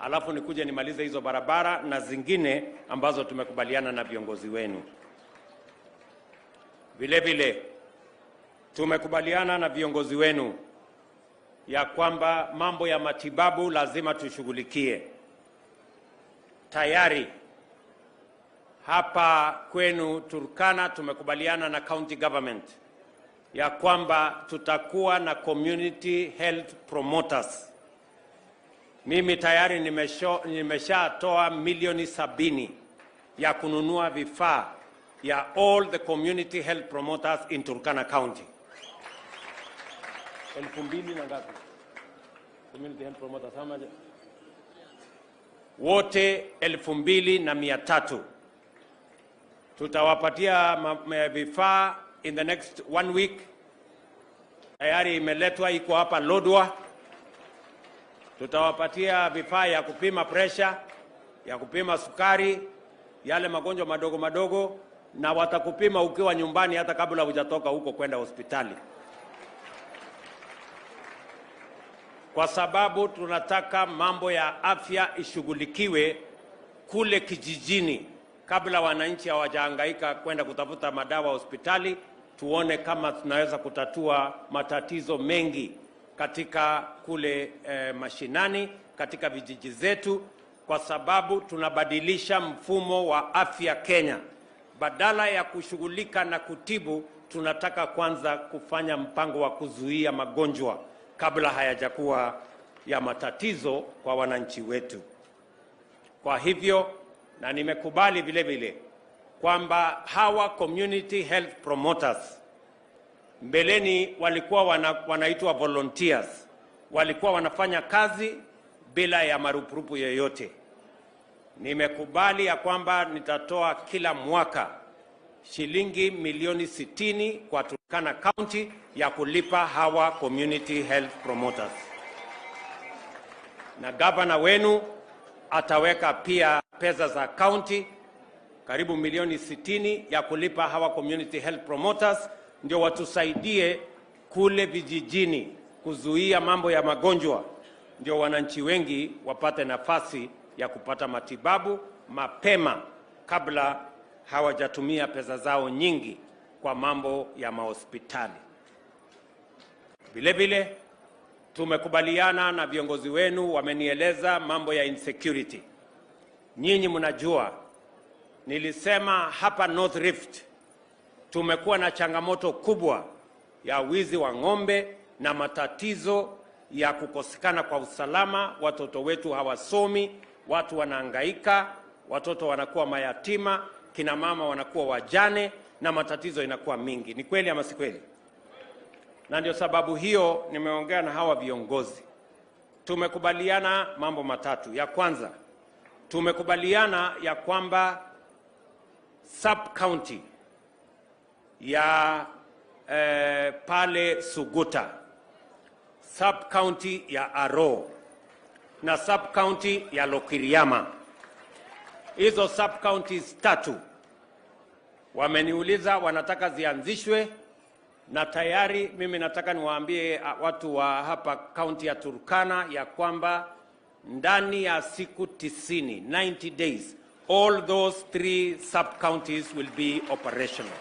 alafu nikuje nimalize hizo barabara na zingine ambazo tumekubaliana na viongozi wenu. Vile vile tumekubaliana na viongozi wenu ya kwamba mambo ya matibabu lazima tushughulikie. Tayari hapa kwenu Turkana tumekubaliana na county government ya kwamba tutakuwa na community health promoters. Mimi tayari nimeshatoa milioni 70 ya kununua vifaa ya all the community health promoters in Turkana County. 2000 na ngapi? Community health promoters how much? Wote 2300. Tutawapatia vifaa in the next 1 week. Tayari imeletwa, iko hapa Lodwar. Tutawapatia vifaa ya kupima pressure, ya kupima sukari, yale magonjwa madogo madogo, na watakupima ukiwa nyumbani hata kabla hujatoka huko kwenda hospitali. Kwa sababu tunataka mambo ya afya ishughulikiwe kule kijijini kabla wananchi hawajahangaika kwenda kutafuta madawa hospitali. Tuone kama tunaweza kutatua matatizo mengi katika kule mashinani, katika vijiji zetu, kwa sababu tunabadilisha mfumo wa afya Kenya. Badala ya kushughulika na kutibu, tunataka kwanza kufanya mpango wa kuzuia magonjwa kabla hayajakuwa ya matatizo kwa wananchi wetu. Kwa hivyo, na nimekubali vile vile kwamba hawa community health promoters mbeleni walikuwa wanaitwa volunteers, walikuwa wanafanya kazi bila ya marupurupu yoyote. Nimekubali ya kwamba nitatoa kila mwaka shilingi milioni 60 kwa Turkana County ya kulipa hawa community health promoters. Na gavana wenu ataweka pia pesa za county karibu milioni 60 ya kulipa hawa community health promoters, ndio watusaidie kule vijijini kuzuia mambo ya magonjwa, ndio wananchi wengi wapate nafasi ya kupata matibabu mapema kabla hawajatumia pesa zao nyingi kwa mambo ya mahospitali. Vile vile tumekubaliana na viongozi wenu, wamenieleza mambo ya insecurity. Nyinyi mnajua nilisema hapa North Rift tumekuwa na changamoto kubwa ya wizi wa ng'ombe na matatizo ya kukosekana kwa usalama. Watoto wetu hawasomi, watu wanahangaika, watoto wanakuwa mayatima, kina mama wanakuwa wajane, na matatizo inakuwa mingi. Ni kweli ama si kweli? Na ndio sababu hiyo nimeongea na hawa viongozi. Tumekubaliana mambo matatu. Ya kwanza, tumekubaliana ya kwamba sub county ya pale Suguta, sub county ya Aro na sub county ya Lokiriama, hizo sub counties tatu wameniuliza wanataka zianzishwe, na tayari mimi nataka niwaambie watu wa hapa county ya Turkana ya kwamba ndani ya siku 90, 90 days, All those 3 sub-counties will be operational.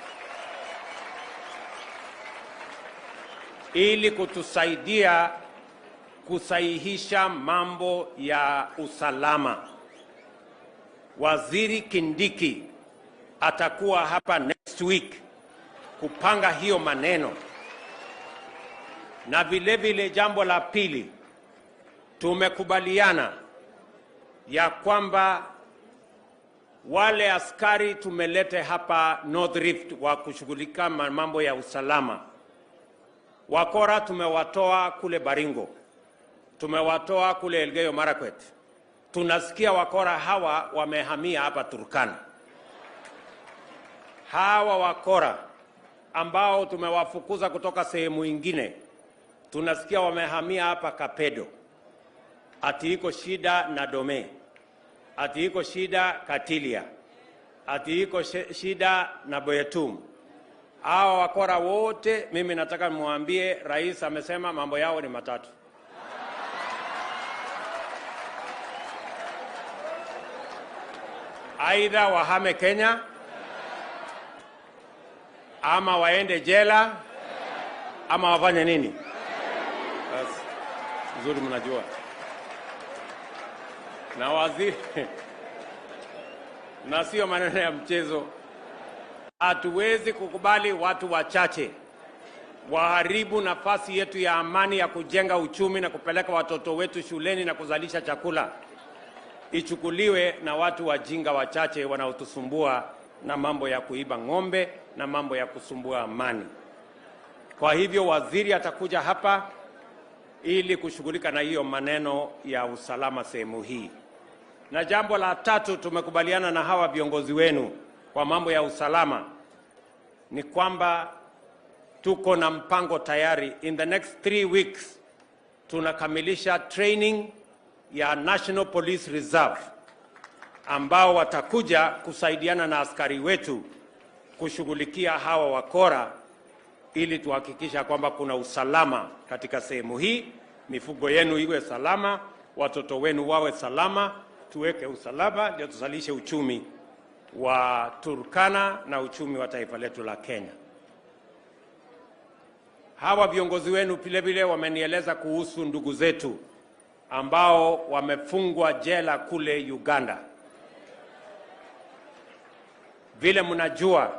Ili kutusaidia kusahihisha mambo ya usalama. Waziri Kindiki atakuwa hapa next week kupanga hiyo maneno. Na vile vile jambo la pili, tumekubaliana ya kwamba wale askari tumelete hapa North Rift wa kushughulika mambo ya usalama. Wakora tumewatoa kule Baringo, tumewatoa kule Elgeyo Marakwet. Tunasikia wakora hawa wamehamia hapa Turkana. Hawa wakora ambao tumewafukuza kutoka sehemu ingine, tunasikia wamehamia hapa Kapedo. Ati iko shida na Dome, ati iko shida Katilia, ati iko shida na Boyetum. Hawa wakora wote mimi nataka muambie rais amesema mambo yao ni matatu. Aidha wahame Kenya, ama waende jela, ama wafanye nini? Basi, nzuri mnajua. Na waziri na sio maneno ya mchezo. Hatuwezi kukubali watu wachache waharibu nafasi yetu ya amani ya kujenga uchumi na kupeleka watoto wetu shuleni na kuzalisha chakula ichukuliwe na watu wajinga wachache wanaotusumbua na mambo ya kuiba ng'ombe na mambo ya kusumbua amani. Kwa hivyo waziri atakuja hapa ili kushughulika na hiyo maneno ya usalama sehemu hii. Na jambo la tatu tumekubaliana na hawa viongozi wenu kwa mambo ya usalama ni kwamba tuko na mpango tayari. In the next 3 weeks tunakamilisha training ya National Police Reserve ambao watakuja kusaidiana na askari wetu kushughulikia hawa wakora ili tuhakikisha kwamba kuna usalama katika sehemu hii, mifugo yenu iwe salama, watoto wenu wawe salama, tuweke usalama ndio tuzalishe uchumi wa Turkana na uchumi wa taifa letu la Kenya. Hawa viongozi wenu vile vile wamenieleza kuhusu ndugu zetu ambao wamefungwa jela kule Uganda. Vile mnajua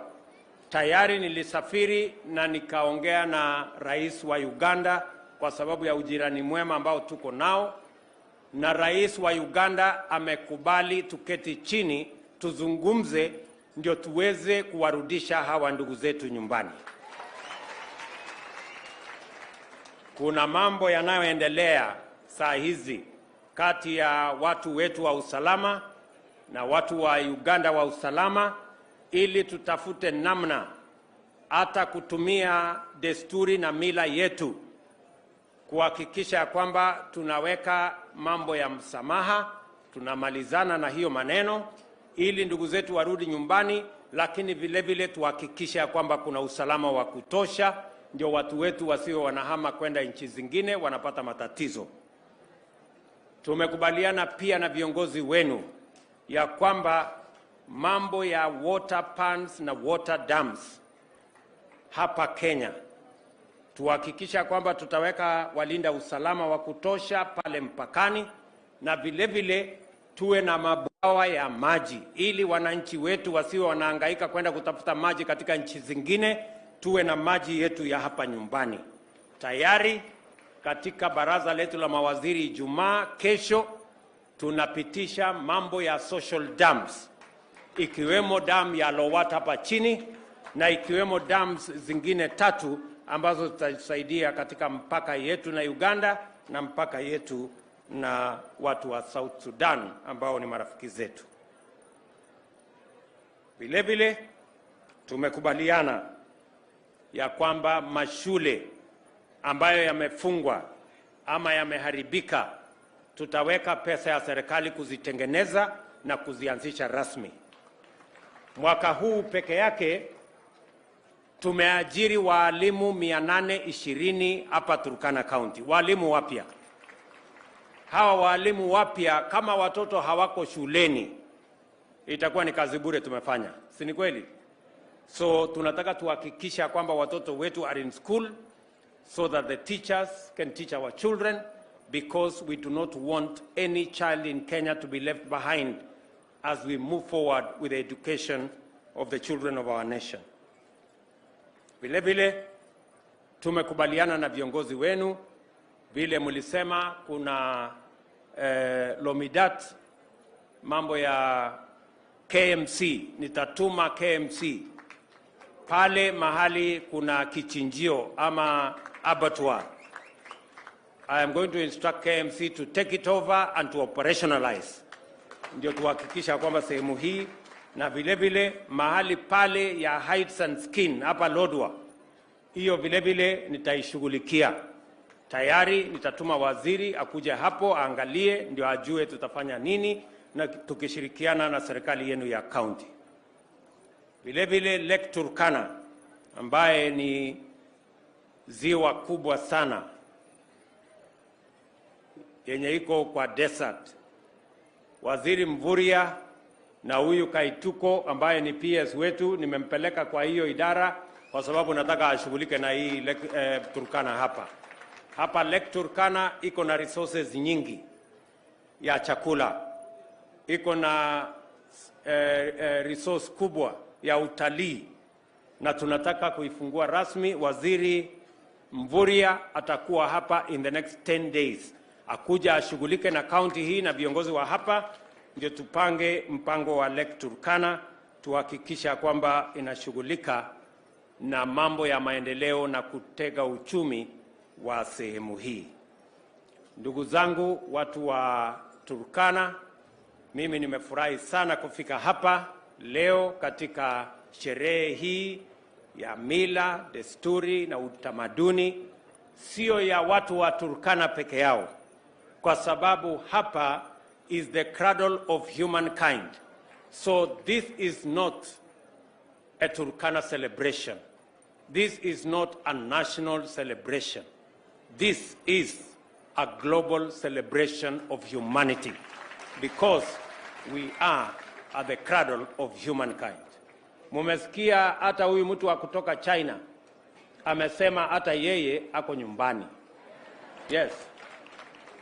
tayari nilisafiri na nikaongea na rais wa Uganda kwa sababu ya ujirani mwema ambao tuko nao, na rais wa Uganda amekubali tuketi chini tuzungumze ndio tuweze kuwarudisha hawa ndugu zetu nyumbani. Kuna mambo yanayoendelea saa hizi kati ya watu wetu wa usalama na watu wa Uganda wa usalama, ili tutafute namna hata kutumia desturi na mila yetu kuhakikisha kwamba tunaweka mambo ya msamaha, tunamalizana na hiyo maneno ili ndugu zetu warudi nyumbani, lakini vile vile tuhakikisha kwamba kuna usalama wa kutosha ndio watu wetu wasio wanahama kwenda nchi zingine wanapata matatizo. Tumekubaliana pia na viongozi wenu ya kwamba mambo ya water pans na water dams hapa Kenya tuhakikisha kwamba tutaweka walinda usalama wa kutosha pale mpakani, na vile vile tuwe na mabwawa ya maji ili wananchi wetu wasiwe wanahangaika kwenda kutafuta maji katika nchi zingine. Tuwe na maji yetu ya hapa nyumbani. Tayari katika baraza letu la mawaziri Ijumaa kesho tunapitisha mambo ya social dams, ikiwemo dam ya Lowat hapa chini na ikiwemo dams zingine 3 ambazo zitasaidia katika mpaka yetu na Uganda na mpaka yetu na watu wa South Sudan ambao ni marafiki zetu. Vile vile tumekubaliana ya kwamba mashule ambayo yamefungwa ama yameharibika tutaweka pesa ya serikali kuzitengeneza na kuzianzisha rasmi. Mwaka huu peke yake tumeajiri walimu 820 hapa Turkana County, walimu wapya. Hawa walimu wapya, kama watoto hawako shuleni, Itakuwa ni kazi bure tumefanya, si ni kweli? So tunataka tuhakikisha kwamba watoto wetu are in school so that the teachers can teach our children, because we do not want any child in Kenya to be left behind as we move forward with the education of the children of our nation. Vile vile tumekubaliana na viongozi wenu, vile mlisema kuna Lomidat, mambo ya KMC, nitatuma KMC pale mahali kuna kichinjio ama abattoir. I am going to instruct KMC to take it over and to operationalize, ndio tuhakikisha kwamba sehemu hii na vile vile mahali pale ya Hides and Skin hapa Lodwar, hiyo vile vile nitaishughulikia. Tayari nitatuma waziri akuje hapo aangalie, ndio ajue tutafanya nini, na tukishirikiana na serikali yenu ya county. Vile vile Lake Turkana ambaye ni ziwa kubwa sana yenye iko kwa desert, Waziri Mvurya na huyu Kaituko ambaye ni PS wetu nimempeleka kwa hiyo idara kwa sababu nataka ashughulike na hii Lake Turkana hapa. Hapa Lake Turkana iko na resources nyingi ya chakula, iko na resource kubwa ya utalii, na tunataka kuifungua rasmi. Waziri Mvurya atakuwa hapa in the next 10 days, akuja ashughulike na county hii na viongozi wa hapa, ndio tupange mpango wa Lake Turkana, tuhakikisha kwamba inashughulika na mambo ya maendeleo na kutega uchumi wa sehemu hii. Ndugu zangu watu wa Turkana, mimi nimefurahi sana kufika hapa leo katika sherehe hii ya mila, desturi na utamaduni, sio ya watu wa Turkana peke yao, kwa sababu hapa is the cradle of humankind. So this is not a Turkana celebration. This is not a national celebration. This is a global celebration of humanity, because we are at the cradle of humankind. Mumesikia hata huyu mtu wa kutoka China amesema hata yeye ako nyumbani. Yes.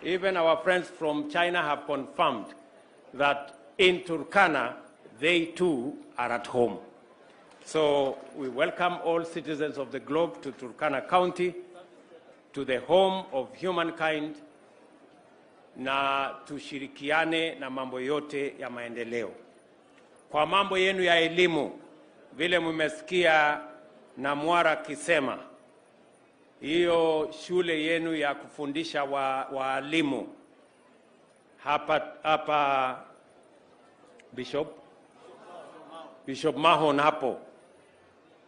Even our friends from China have confirmed that in Turkana they too are at home. So we welcome all citizens of the globe to Turkana County, to the home of humankind, na tushirikiane na mambo yote ya maendeleo. Kwa mambo yenu ya elimu, vile mmesikia na Mwara kisema, hiyo shule yenu ya kufundisha waalimu hapa Bishop Mahon hapo,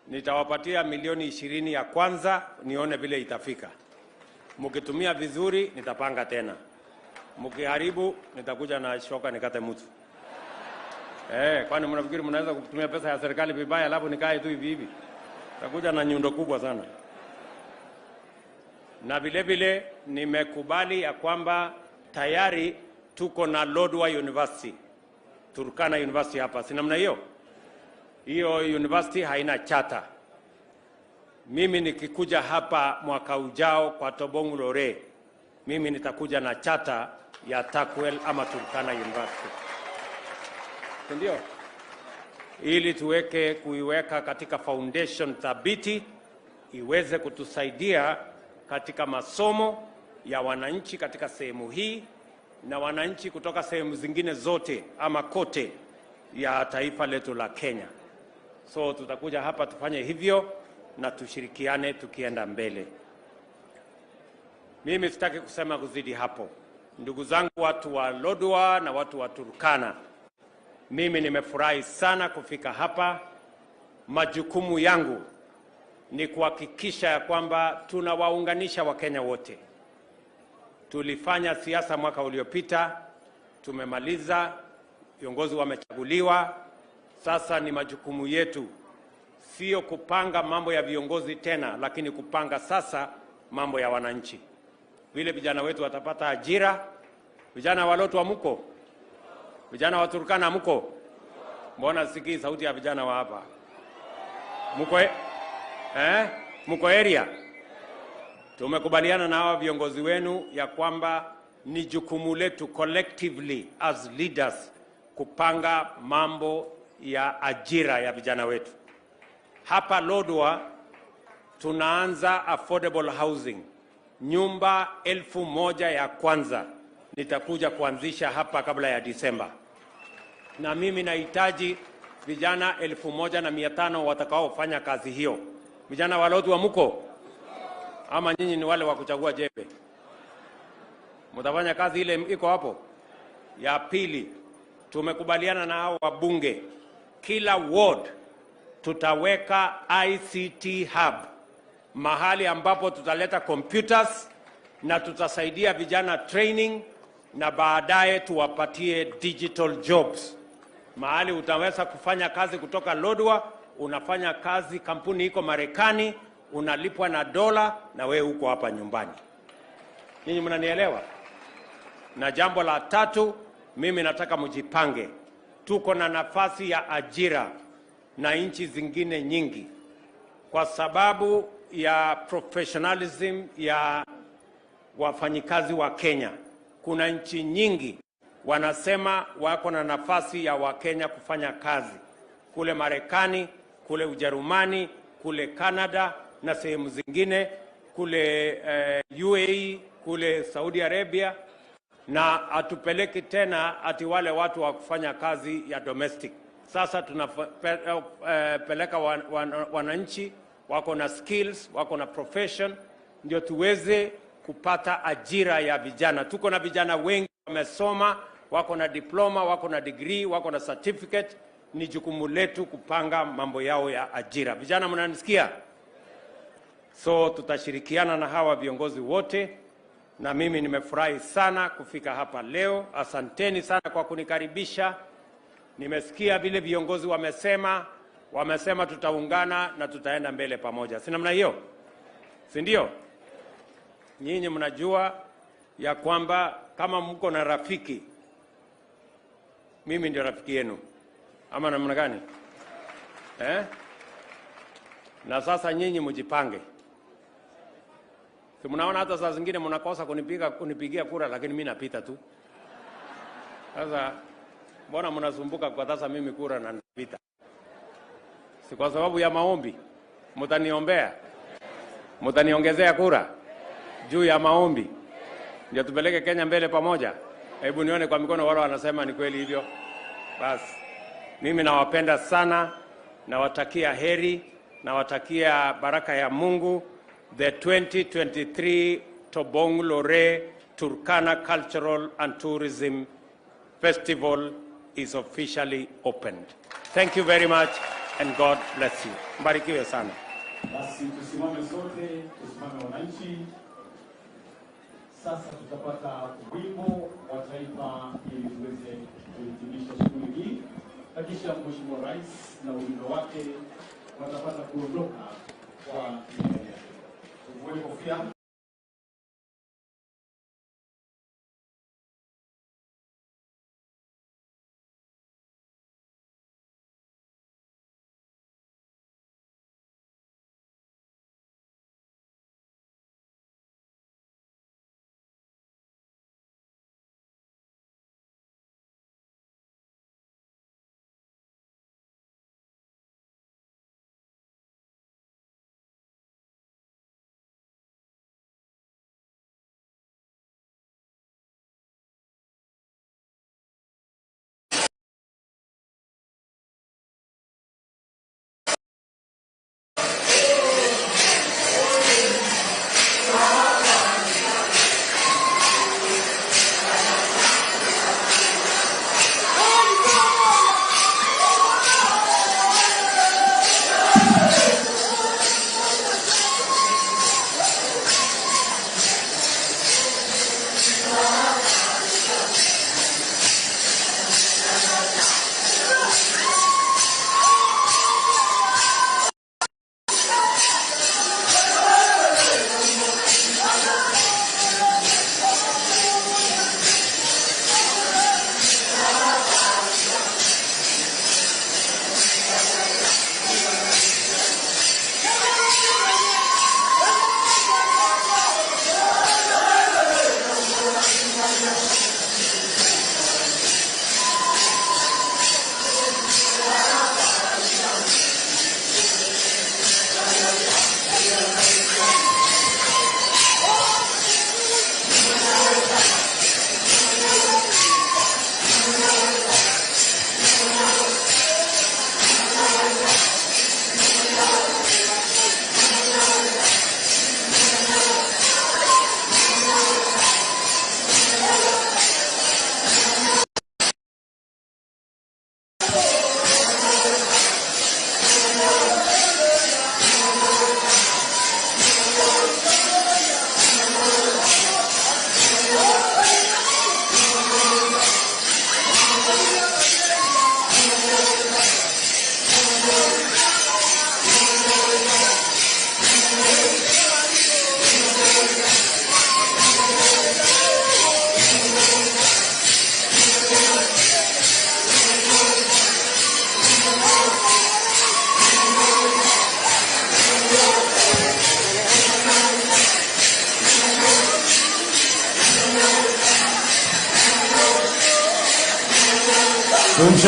nitawapatia milioni 20 ya kwanza, nione vile itafika. Mkitumia vizuri nitapanga tena, mkiharibu nitakuja na shoka nikate mtu. Kwani mnafikiri mnaweza kutumia pesa ya serikali vibaya alafu nikae tu hivi hivi? Nitakuja na nyundo kubwa sana. Na vile vile nimekubali ya kwamba tayari tuko na Lodwar University, Turkana University hapa, si namna hiyo? Hiyo university haina chata. Mimi nikikuja hapa mwaka ujao kwa Tobong Lore, mimi nitakuja na chata ya Turkwel ama Turkana University, ndio, ili tuweke kuiweka katika foundation thabiti iweze kutusaidia katika masomo ya wananchi katika sehemu hii na wananchi kutoka sehemu zingine zote ama kote ya taifa letu la Kenya. So tutakuja hapa tufanye hivyo na tushirikiane tukienda mbele. Mimi sitaki kusema kuzidi hapo. Ndugu zangu watu wa Lodwar na watu wa Turkana, mimi nimefurahi sana kufika hapa. Majukumu yangu ni kuhakikisha ya kwamba tunawaunganisha Wakenya wote. Tulifanya siasa mwaka uliopita, tumemaliza, viongozi wamechaguliwa. Sasa ni majukumu yetu, sio kupanga mambo ya viongozi tena, lakini kupanga sasa mambo ya wananchi. Vile vijana wetu watapata ajira. Vijana wa Lodwar mko? Vijana wa Turkana mko? Mbona sikii sauti ya vijana wa hapa? Mko Mko area? Tumekubaliana na hawa viongozi wenu ya kwamba ni jukumu letu collectively as leaders kupanga mambo ya ajira ya vijana wetu. Hapa Lodwar tunaanza affordable housing, nyumba 1000 ya kwanza nitakuja kuanzisha hapa kabla ya Disemba, na mimi nahitaji vijana 1500 watakaofanya kazi hiyo. Vijana wa Lodwar muko ama nyinyi ni wale wa kuchagua jembe? Mtafanya kazi ile iko hapo. Ya pili, tumekubaliana na hao wabunge, kila ward tutaweka ICT hub, mahali ambapo tutaleta computers na tutasaidia vijana training, na baadaye tuwapatie digital jobs, mahali utaweza kufanya kazi kutoka Lodwar, unafanya kazi kampuni iko Marekani, unalipwa na dola na wewe uko hapa nyumbani. Ninyi mnanielewa? Na jambo la tatu, mimi nataka mjipange. Tuko na nafasi ya ajira na nchi zingine nyingi kwa sababu ya professionalism ya wafanyikazi wa Kenya. Kuna nchi nyingi wanasema wako na nafasi ya Wakenya kufanya kazi kule Marekani, kule Ujerumani, kule Canada na sehemu zingine, kule UAE, kule Saudi Arabia, na hatupeleki tena ati wale watu wa kufanya kazi ya domestic. Sasa tunapeleka wananchi wako na skills, wako na profession, ndio tuweze kupata ajira ya vijana. Tuko na vijana wengi wamesoma, wako na diploma, wako na degree, wako na certificate. Ni jukumu letu kupanga mambo yao ya ajira. Vijana mnanisikia? So tutashirikiana na hawa viongozi wote, na mimi nimefurahi sana kufika hapa leo. Asanteni sana kwa kunikaribisha. Nimesikia vile viongozi wamesema tutaungana na tutaenda mbele pamoja. Si namna hiyo? Si ndio? Nyinyi mnajua ya kwamba kama mko na rafiki, mimi ndio rafiki yenu. Ama namna gani? Na sasa nyinyi mjipange. Si mnaona hata saa zingine mnakosa kunipigia kura, lakini mimi napita tu. Sasa mbona mnasumbuka kwa sasa mimi kura na napita? Si kwa sababu ya maombi. Mtaniombea? Mtaniongezea kura juu ya maombi ndio tupeleke Kenya mbele pamoja? Hebu nione kwa mikono wale wanasema ni kweli hivyo. Basi mimi nawapenda sana, nawatakia heri, nawatakia baraka ya Mungu. The 2023 Tobong Lore Turkana Cultural and Tourism Festival is officially opened. Thank you very much and God bless you. Mbarikiwe sana. Basi tusimame sote, tusimame wananchi. Sasa tutapata wimbo wa taifa ili tuweze kuhitimisha shughuli hii, na kisha Mheshimiwa Rais na ujumbe wake watapata kuondoka kwa niaba yake. Tuvue kofia.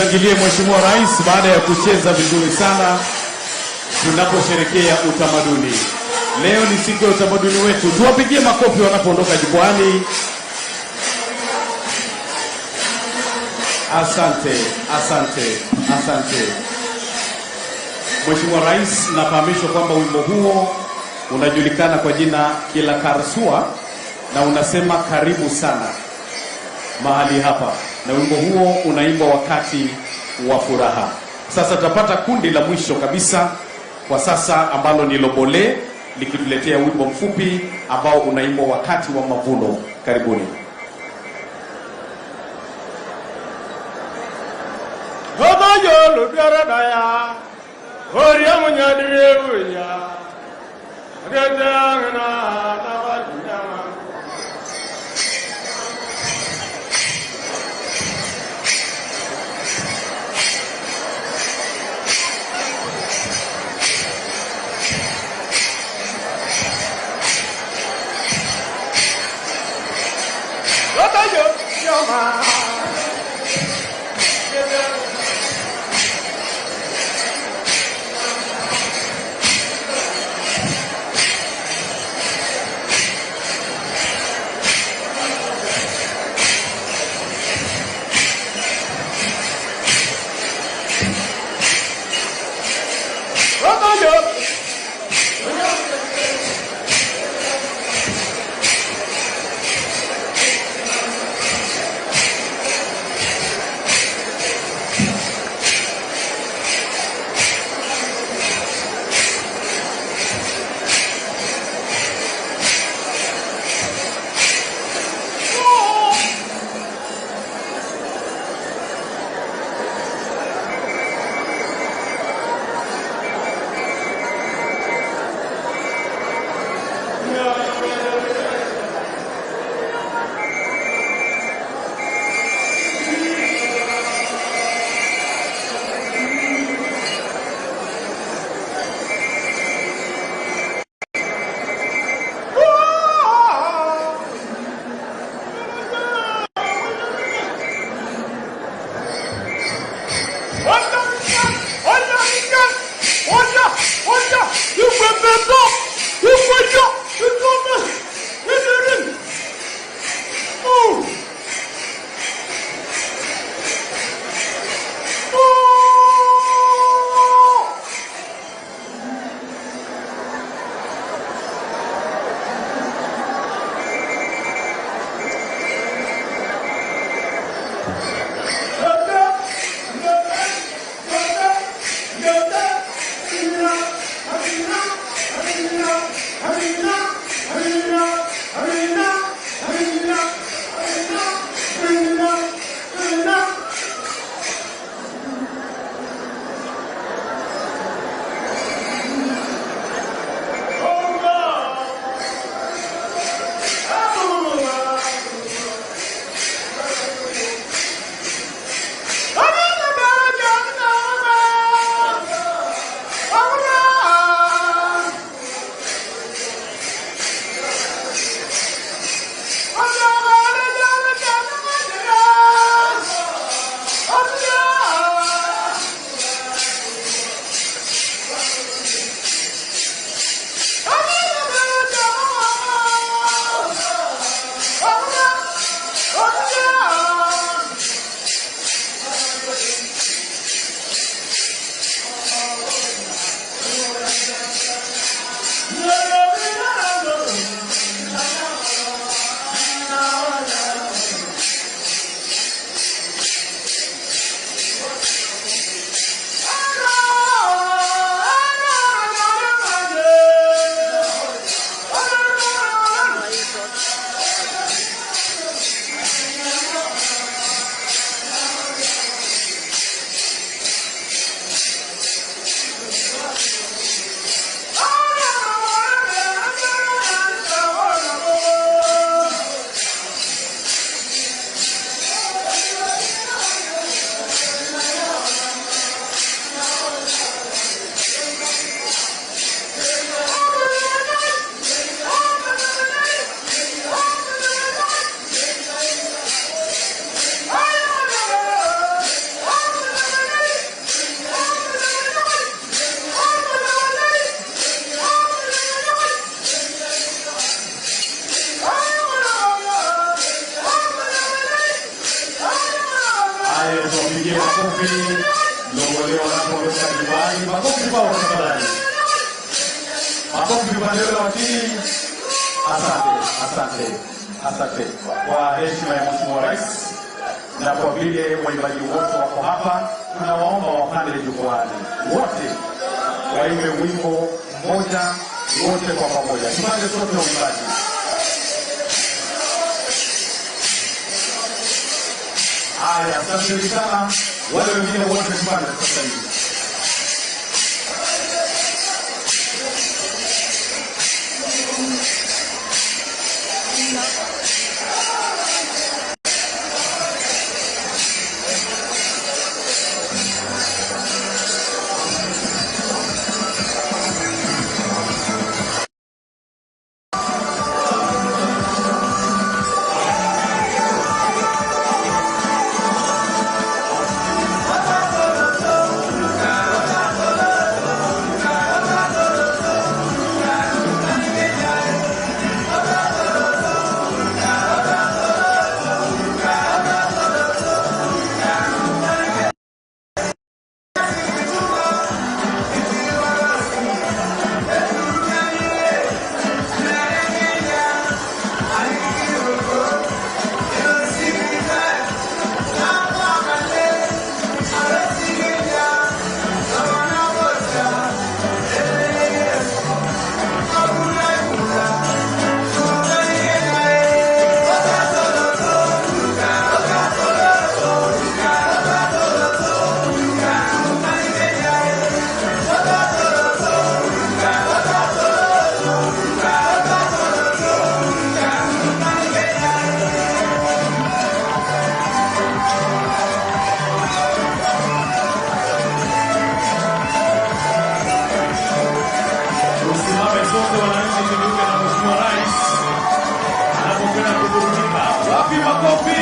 Tumshangilie Mheshimiwa Rais baada ya kucheza vizuri sana tunaposherekea utamaduni. Leo ni siku ya utamaduni wetu, tuwapigie makofi wanapoondoka jukwaani. Asante, asante, asante. Mheshimiwa Rais, nafahamishwa kwamba wimbo huo unajulikana kwa jina Kila Karsua na unasema karibu sana mahali hapa, na wimbo huo unaimbwa wakati wa furaha. Sasa tutapata kundi la mwisho kabisa kwa sasa ambalo ni Lobole likituletea wimbo mfupi ambao unaimbwa wakati wa mavuno. Karibuni. wa leo wanapoondoka nyumbani. Makofi kwao tafadhali, makofi upande ule wa chini. Asante, asante, asante kwa heshima ya Mheshimiwa Rais na kwa vile waimbaji wote wako hapa, tunawaomba wapande jukwaani wote waimbe wimbo mmoja wote kwa pamoja. Tupande sote waimbaji. Haya, asanteni sana. Wale wengine wote tupande sasa hivi. Tusimame sote wananchi, tujiunge na Mheshimiwa Rais anapokwenda kuburudika. Wapi makofi?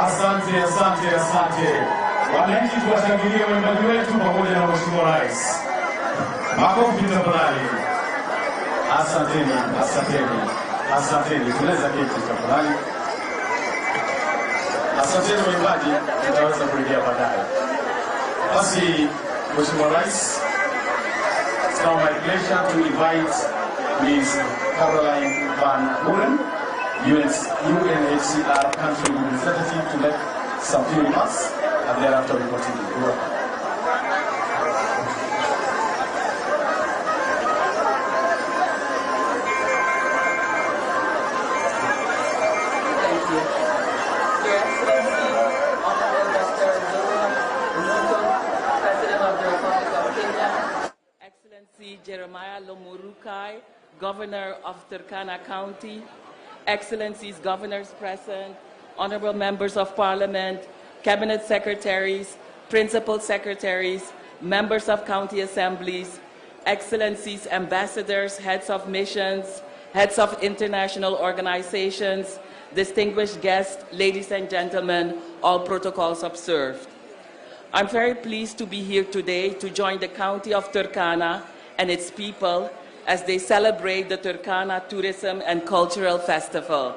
Asante, asante, asante. Wananchi, tuwashangilie waimbaji wetu pamoja na Mheshimiwa Rais. Makofi tafadhali. Asanteni, asanteni, asanteni. Tunaweza keti tafadhali. Asanteni waimbaji, tutaweza kurejea baadaye. Basi Mheshimiwa Rais, it's now my pleasure to invite Ms. Caroline Van Buren, UNHCR country representative, to make some few remarks, and thereafter we continue. You're welcome. Thank you. Your Excellency, Honorable Dr. William Ruto, Jeremiah Lomorukai, Governor of Turkana County, Excellencies Governors present, Honorable Members of Parliament, Cabinet Secretaries, Principal Secretaries, Members of County Assemblies, Excellencies Ambassadors, Heads of Missions, Heads of International Organizations, distinguished guests, ladies and gentlemen, all protocols observed. I'm very pleased to be here today to join the County of Turkana and its people as they celebrate the Turkana Tourism and Cultural Festival.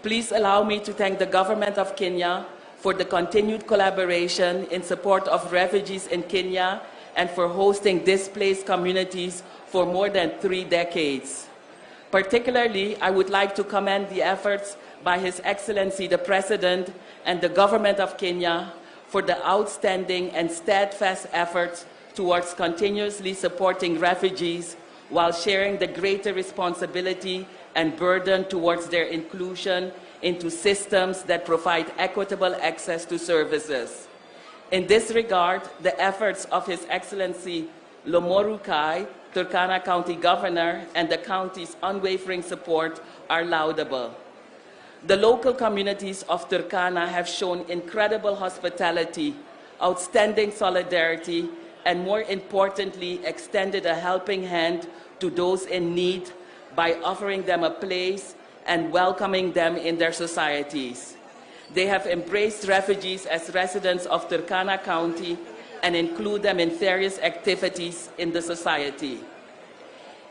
Please allow me to thank the government of Kenya for the continued collaboration in support of refugees in Kenya and for hosting displaced communities for more than 3 decades. Particularly, I would like to commend the efforts by His Excellency the President and the government of Kenya for the outstanding and steadfast efforts towards continuously supporting refugees while sharing the greater responsibility and burden towards their inclusion into systems that provide equitable access to services. In this regard, the efforts of His Excellency Lomorukai, Turkana County Governor, and the county's unwavering support are laudable. The local communities of Turkana have shown incredible hospitality, outstanding solidarity, and more importantly, extended a helping hand to those in need by offering them a place and welcoming them in their societies. They have embraced refugees as residents of Turkana County and include them in various activities in the society.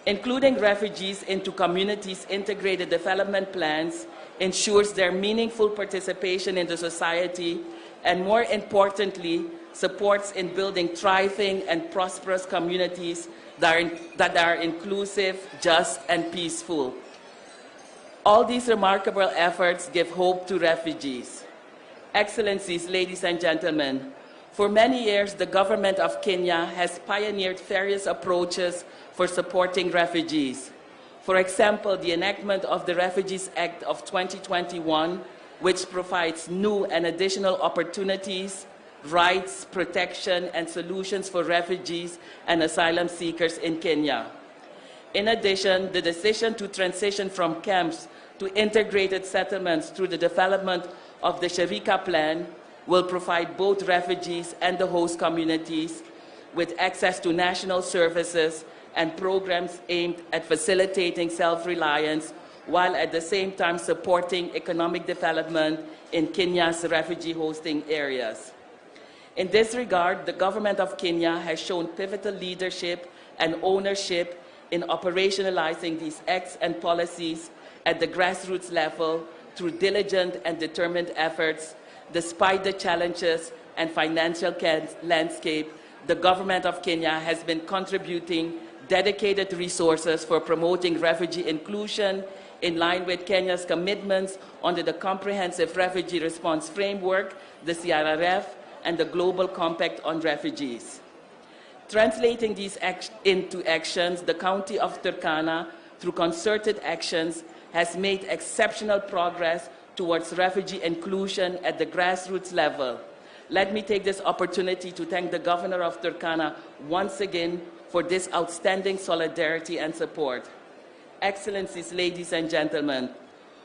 Including refugees into communities' integrated development plans ensures their meaningful participation in the society and, more importantly, supports in building thriving and prosperous communities that are inclusive, just, and peaceful. All these remarkable efforts give hope to refugees. Excellencies, ladies and gentlemen, for many years, the government of Kenya has pioneered various approaches for supporting refugees. For example, the enactment of the Refugees Act of 2021, which provides new and additional opportunities, rights, protection, and solutions for refugees and asylum seekers in Kenya. In addition, the decision to transition from camps to integrated settlements through the development of the Sharika Plan will provide both refugees and the host communities with access to national services and programs aimed at facilitating self-reliance while at the same time supporting economic development in Kenya's refugee hosting areas. In this regard, the government of Kenya has shown pivotal leadership and ownership in operationalizing these acts and policies at the grassroots level through diligent and determined efforts. Despite the challenges and financial landscape, the government of Kenya has been contributing dedicated resources for promoting refugee inclusion in line with Kenya's commitments under the Comprehensive Refugee Response Framework, the CRRF, and the Global Compact on Refugees. Translating these into actions, the County of Turkana, through concerted actions, has made exceptional progress towards refugee inclusion at the grassroots level. Let me take this opportunity to thank the Governor of Turkana once again for this outstanding solidarity and support. Excellencies, ladies and gentlemen,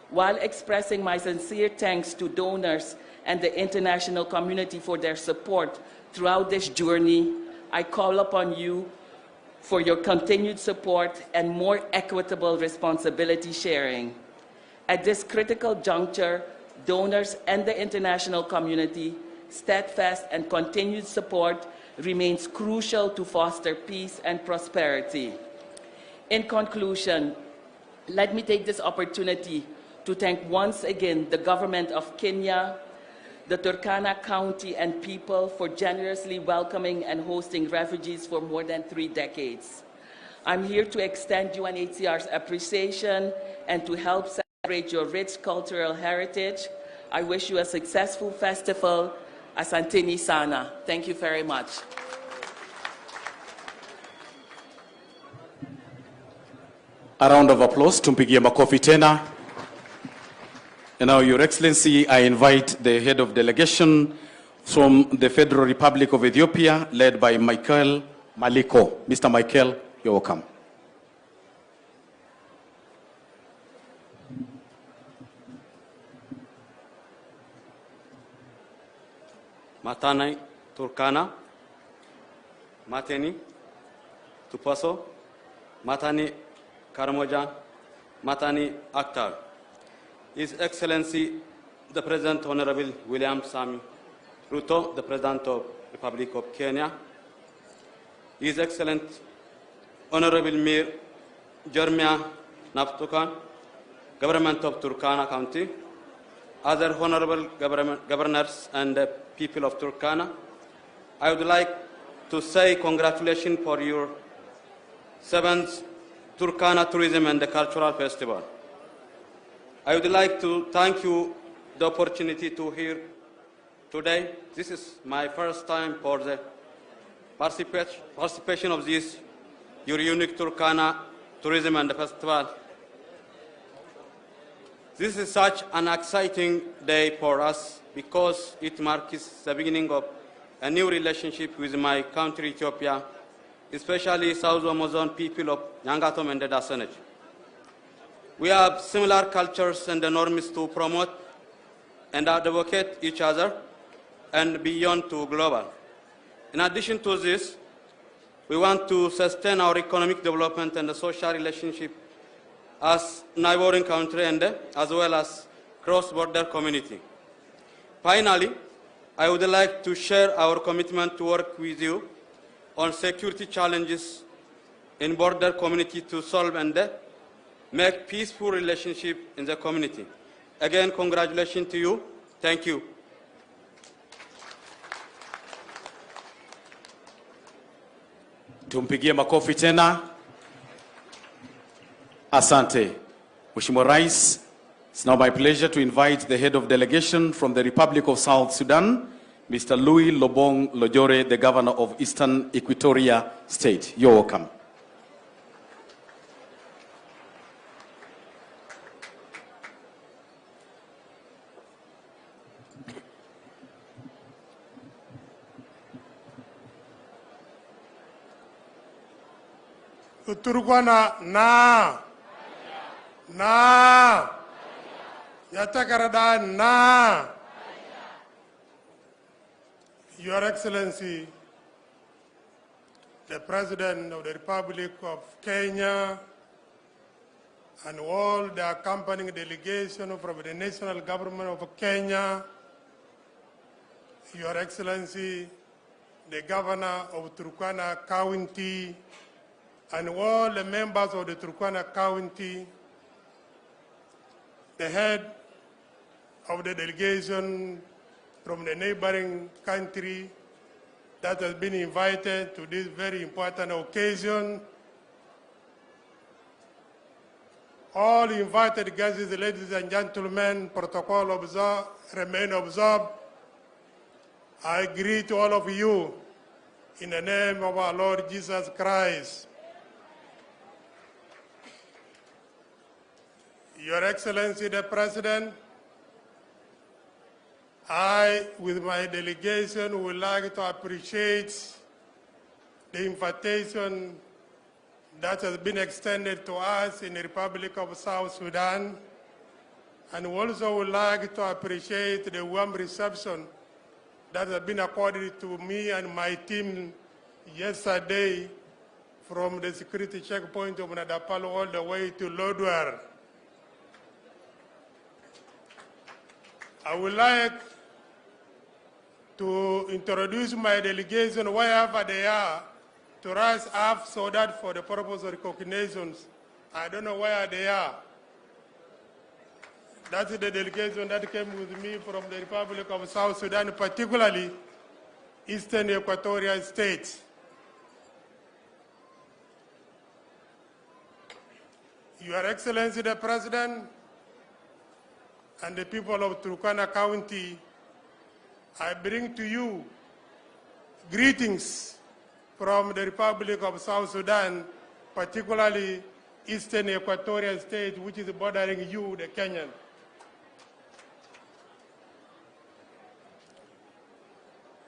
while expressing my sincere thanks to donors and the international community for their support throughout this journey, I call upon you for your continued support and more equitable responsibility sharing. At this critical juncture, donors and the international community, steadfast and continued support remains crucial to foster peace and prosperity. In conclusion, let me take this opportunity to thank once again the government of Kenya, the Turkana County and people for generously welcoming and hosting refugees for more than 3 decades. I'm here to extend UNHCR's appreciation and to help celebrate your rich cultural heritage. I wish you a successful festival. Asanteni sana. Thank you very much. A round of applause, tumpigie makofi tena. And now, Your Excellency, I invite the head of delegation from the Federal Republic of Ethiopia, led by Michael Maliko. Mr. Michael You're welcome. Matani Turkana, Mateni Tupaso, Matani Karamojan, Matani Akhtar. His Excellency the President Honorable William Sami Ruto, the President of Republic of Kenya, His Excellency Honorable Mayor Jeremiah Naptukan, Government of Turkana County, other honorable governors and the people of Turkana, I would like to say congratulations for your 7th Turkana Tourism and the Cultural Festival. I would like to thank you the opportunity to hear today. This is my first time for the participation of this, your unique Turkana Tourism and Festival. This is such an exciting day for us because it marks the beginning of a new relationship with my country, Ethiopia, especially South Omo Zone people of Nyangatom and Dassanech. We have similar cultures and norms to promote and advocate each other and beyond to global. In addition to this, we want to sustain our economic development and the social relationship as neighboring country and as well as cross-border community. Finally, I would like to share our commitment to work with you on security challenges in border community to solve and make peaceful relationship in the community. Again, congratulations to you. Thank you. Tumpigie makofi tena. Asante. Mheshimiwa Rais, it's now my pleasure to invite the head of delegation from the Republic of South Sudan, Mr. Louis Lobong Lojore, the governor of Eastern Equatoria State. You're welcome. Turkana na na Yatakarada na. Your Excellency, the President of the Republic of Kenya, and all the accompanying delegation from the national government of Kenya, Your Excellency, the Governor of Turkana County, and all the members of the Turkana County, the head of the delegation from the neighboring country that has been invited to this very important occasion, all invited guests, ladies and gentlemen, protocol observed, remain observed. I greet all of you in the name of our Lord Jesus Christ. Your Excellency, the President, I, with my delegation, would like to appreciate the invitation that has been extended to us in the Republic of South Sudan, and we also would like to appreciate the warm reception that has been accorded to me and my team yesterday from the security checkpoint of Nadapal all the way to Lodwar. I would like to introduce my delegation wherever they are to rise up so that for the purpose of recognitions, I don't know where they are. That's the delegation that came with me from the Republic of South Sudan, particularly Eastern Equatorial State. Your Excellency, the President, and the people of Turkana County, I bring to you greetings from the Republic of South Sudan, particularly Eastern Equatorial State, which is bordering you, the Kenyan.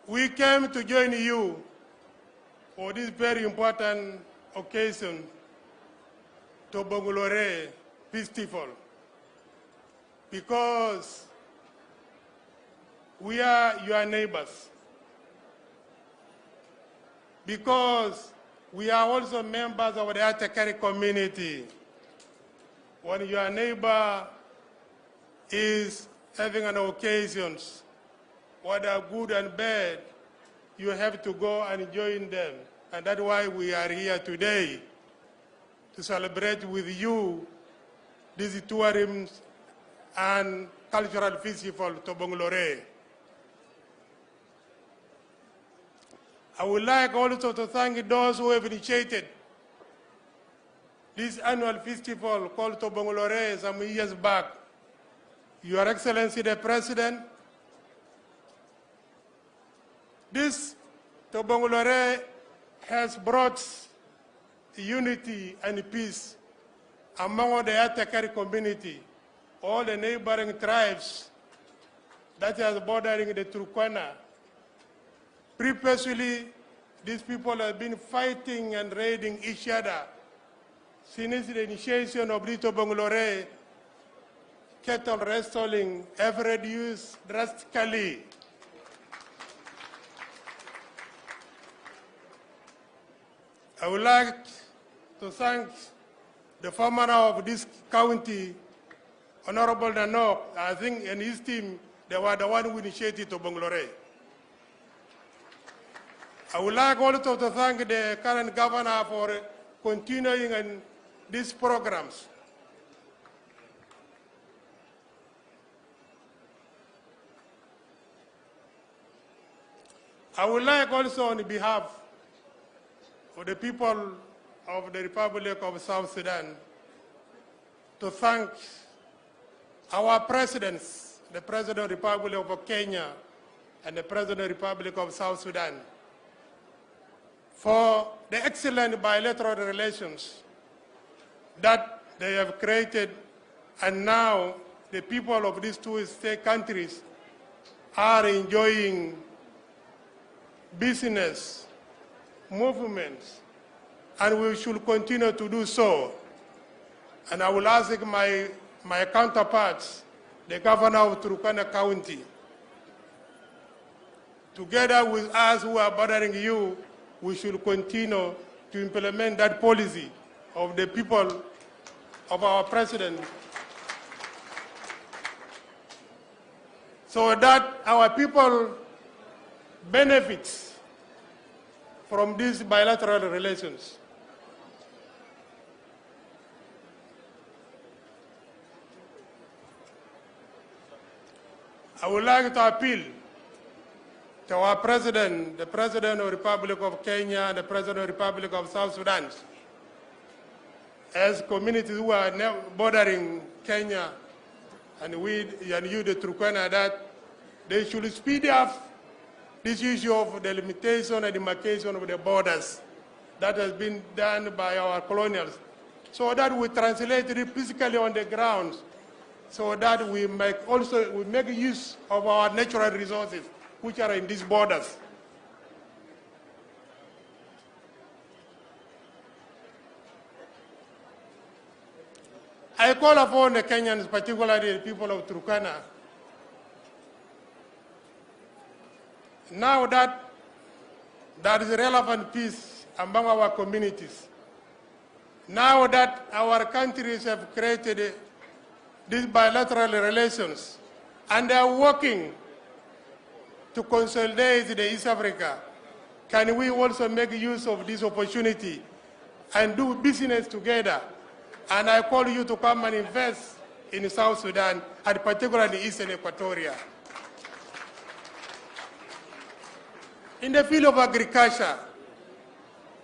We came to join you for this very important occasion, Tobong'Lore Festival, because we are your neighbors, because we are also members of the Ateker community. When your neighbor is having an occasion, whether good and bad, you have to go and join them. And that's why we are here today, to celebrate with you this tourism and cultural festival, Tobong'Lore. I would like also to thank those who have initiated this annual festival called Tobong'Lore some years back. Your Excellency the President, this Tobong'Lore has brought unity and peace among the Ateker community, all the neighboring tribes that are bordering the Turkana. Previously, these people have been fighting and raiding each other. Since the initiation of the Tobong'Lore, cattle rustling have reduced drastically. I would like to thank the former of this county, Honorable Nanok, I think, and his team, they were the one who initiated Tobong'Lore. I would like also to thank the current governor for continuing in these programs. I would like also, on behalf of the people of the Republic of South Sudan, to thank our presidents, the President of the Republic of Kenya and the President of the Republic of South Sudan, for the excellent bilateral relations that they have created, and now the people of these two state countries are enjoying business movements, and we should continue to do so. And I will ask my counterparts, the governor of Turkana County, together with us who are bothering you, we should continue to implement that policy of the people of our president, so that our people benefits from these bilateral relations. I would like to appeal to our president, the President of the Republic of Kenya and the President of the Republic of South Sudan, as communities who are bordering Kenya and we and you, the Turkana, that they should speed up this issue of the limitation and demarcation of the borders that has been done by our colonials, so that we translate it physically on the ground, so that we make use of our natural resources which are in these borders. I call upon the Kenyans, particularly the people of Turkana, now that there is relevant peace among our communities, now that our countries have created these bilateral relations and they are working to consolidate the East Africa, can we also make use of this opportunity and do business together? And I call you to come and invest in South Sudan, and particularly Eastern Equatoria. In the field of agriculture,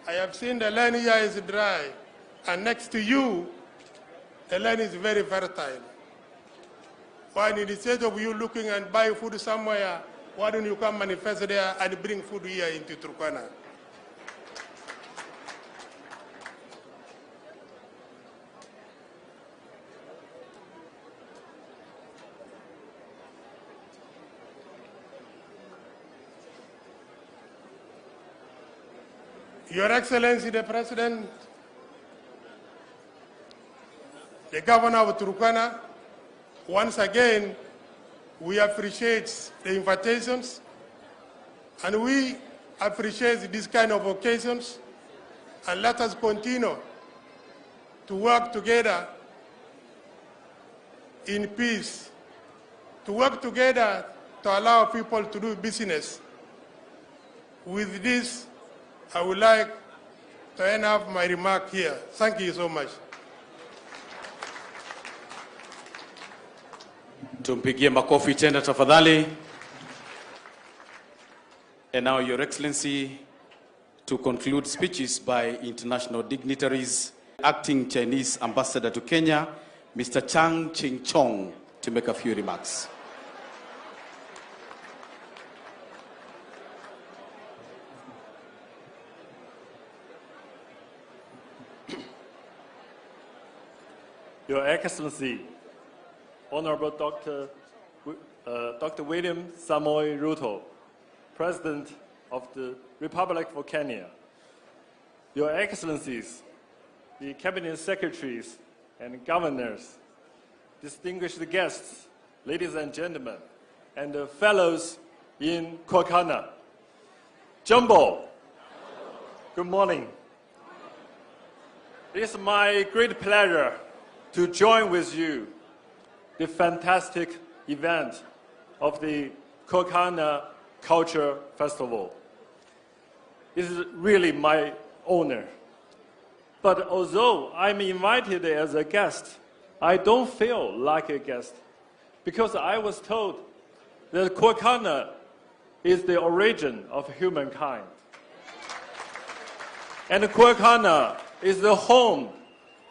I have seen the land here is dry, and next to you, the land is very fertile. Why, instead of you looking and buy food somewhere, why don't you come and invest there and bring food here into Turkana? Your Excellency the President, the Governor of Turkana, once again, we appreciate the invitations and we appreciate this kind of occasions, and let us continue to work together in peace, to work together to allow people to do business. With this, I would like to end up my remark here. Thank you so much. Tumpigie makofi tena tafadhali. And now, Your Excellency, to conclude speeches by international dignitaries, Acting Chinese Ambassador to Kenya, Mr. Chang Ching-Chong, to make a few remarks. Your Excellency, Honorable Dr. William Samoei Ruto, President of the Republic of Kenya, Your Excellencies, the Cabinet Secretaries and Governors, distinguished guests, ladies and gentlemen, and the fellows in Turkana. Jumbo, good morning. It is my great pleasure to join with you the fantastic event of the Turkana Culture Festival. It is really my honor. But although I'm invited as a guest, I don't feel like a guest, because I was told that Turkana is the origin of humankind. And Turkana is the home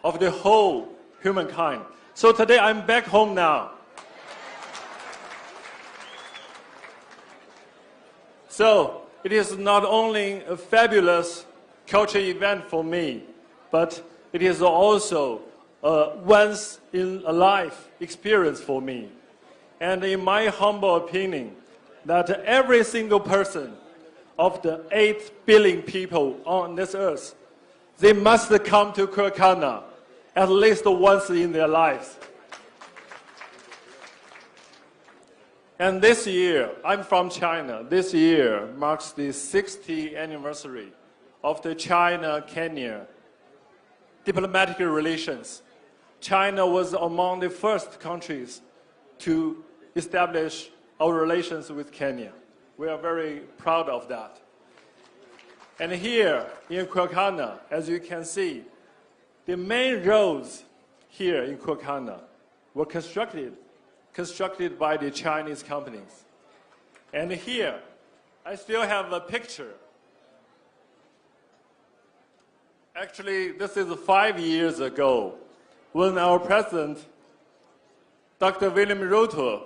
of the whole humankind. So today I'm back home now. So it is not only a fabulous culture event for me, but it is also a once-in-a-life experience for me. And in my humble opinion, that every single person of the 8 billion people on this earth, they must come to Turkana at least once in their lives. And this year, I'm from China. This year marks the 60th anniversary of the China-Kenya diplomatic relations. China was among the first countries to establish our relations with Kenya. We are very proud of that. And here in Turkana, as you can see, the main roads here in Turkana were constructed by the Chinese companies. And here, I still have a picture. Actually, this is 5 years ago when our president, Dr. William Ruto,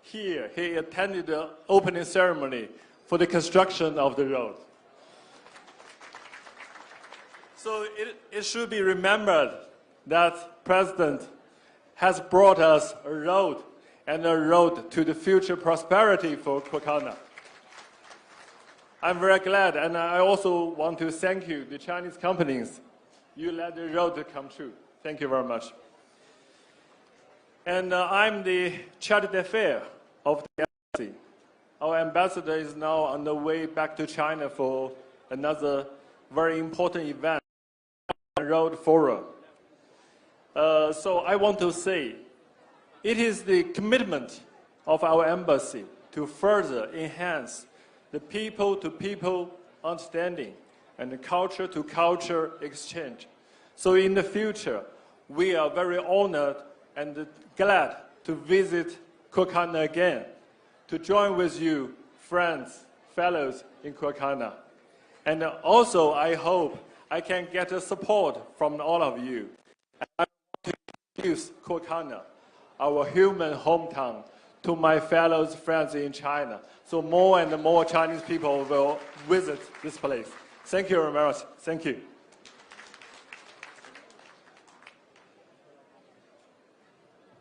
here, he attended the opening ceremony for the construction of the road. So it should be remembered that President has brought us a road, and a road to the future prosperity for Turkana. I'm very glad, and I also want to thank you, the Chinese companies. You let the road to come true. Thank you very much. And I'm the chargé d'affaires of the embassy. Our ambassador is now on the way back to China for another very important event, Road Forum. So I want to say, it is the commitment of our embassy to further enhance the people-to-people understanding and the culture-to-culture exchange. So in the future, we are very honored and glad to visit Turkana again, to join with you, friends, fellows in Turkana. And also, I hope I can get the support from all of you. And I want to introduce Turkana, our human hometown, to my fellow friends in China. So more and more Chinese people will visit this place. Thank you very much. Thank you.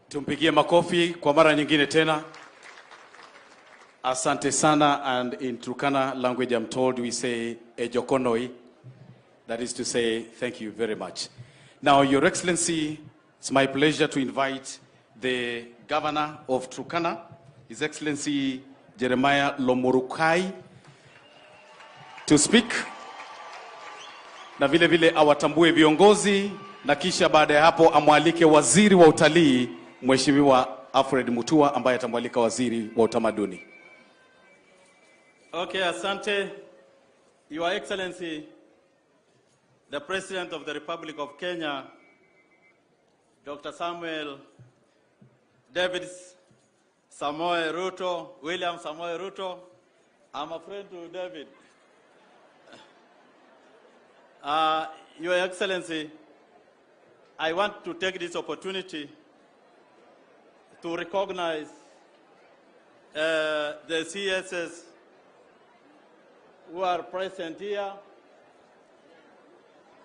Tumpigie makofi kwa mara nyingine tena. Asante sana, and in Turkana language I'm told we say ejokonoi. That is to say, thank you very much. Now, Your Excellency, it's my pleasure to invite the Governor of Turkana, His Excellency Jeremiah Lomorukai, to speak na vile vile awatambue viongozi na kisha baada ya hapo amwalike waziri wa utalii Mheshimiwa Alfred Mutua ambaye atamwalika waziri wa utamaduni. Okay, asante. Your Excellency, the President of the Republic of Kenya, Dr. Samuel David Samoei Ruto, William Samoei Ruto. I'm a friend to David. Your Excellency, I want to take this opportunity to recognize the CSs who are present here.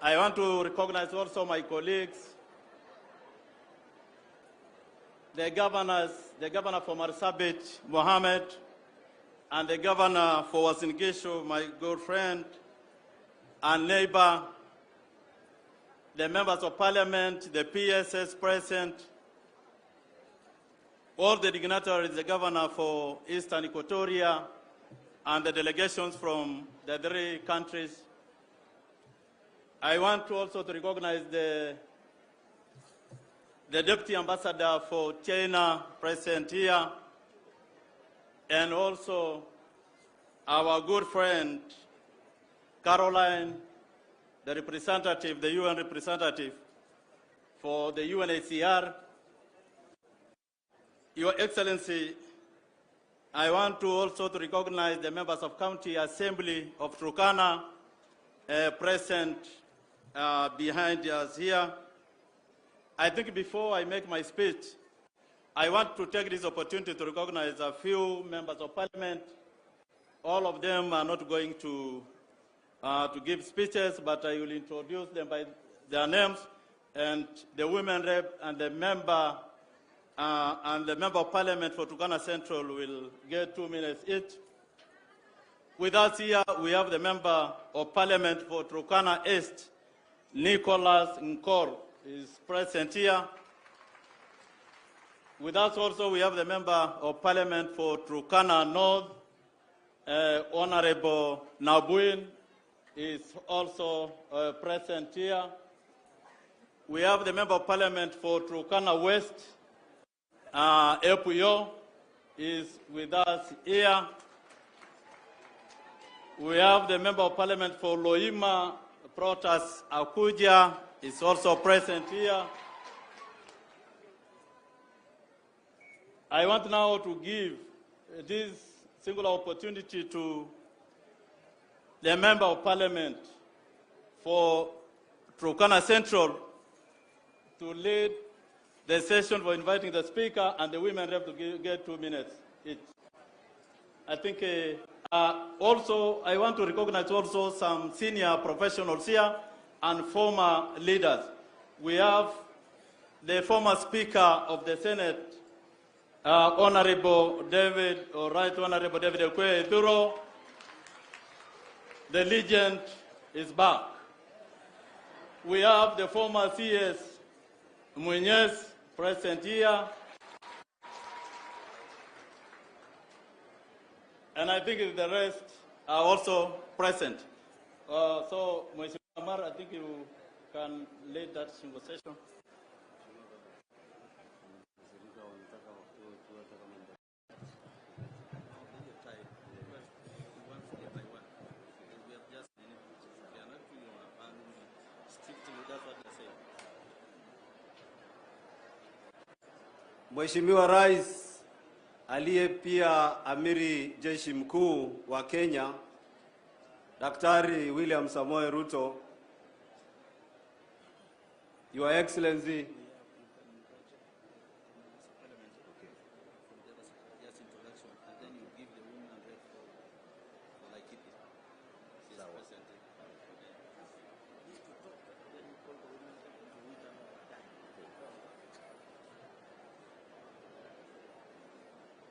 I want to recognize also my colleagues, the governors, the governor for Marsabit, Mohammed, and the governor for Uasin Gishu, my good friend and neighbor, the members of parliament, the PSs present, all the dignitaries, the governor for Eastern Equatoria, and the delegations from the three countries. I want to also to recognize the deputy ambassador for China present here, and also our good friend, Caroline, the representative, the UN representative for the UNHCR. Your Excellency, I want to also to recognize the members of County Assembly of Turkana present behind us here. I think before I make my speech, I want to take this opportunity to recognize a few members of parliament. All of them are not going to give speeches, but I will introduce them by their names, and the women rep and the member of parliament for Turkana Central will get 2 minutes each. With us here, we have the member of parliament for Turkana East, Nicholas Nkor, is present here. With us also, we have the member of parliament for Turkana North, Honorable Nabuin, is also present here. We have the member of parliament for Turkana West, Epuyo, is with us here. We have the member of parliament for Loima, Protas Akuja, is also present here. I want now to give this singular opportunity to the member of parliament for Turkana Central to lead the session for inviting the speaker and the women rep to get 2 minutes each. I think also I want to recognize also some senior professionals here and former leaders. We have the former Speaker of the Senate, Honorable David, or Right Honorable David Ekué Ethuro. The legend is back. We have the former CS Munyes present here. And I think the rest are also present. So, Mheshimiwa Amar, I think you can lead that conversation. Mheshimiwa Rais aliye pia Amiri Jeshi Mkuu wa Kenya, Daktari William Samoei Ruto, Your Excellency,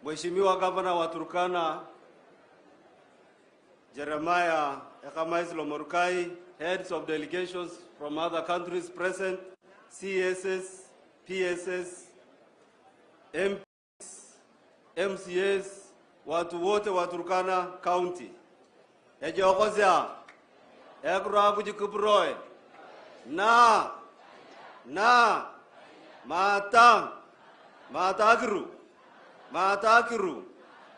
Mheshimiwa Gavana wa Turkana Jeremiah Ekamais Lomorukai, heads of delegations from other countries present, CSS, PSS, MPs, MCAs, watu wote wa Turkana County. Ejokozia, Ekura Kujikuproe, Na, Na, Mata, Matakiru, Matakiru,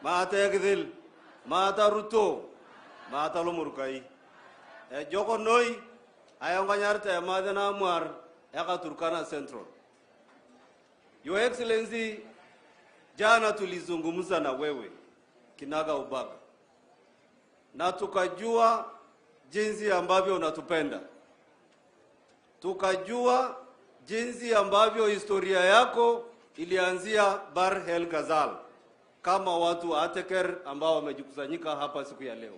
Matakidil, Mata Ruto, Mata Lomorukai. Ejoko Noi, Ayonganyarte Madena Muar, Eka Turkana Central. Your Excellency, jana tulizungumza na wewe kinaga ubaga, na tukajua jinsi ambavyo unatupenda, tukajua jinsi ambavyo historia yako ilianzia Bar El Ghazal kama watu wa Ateker ambao wamejikusanyika hapa siku ya leo.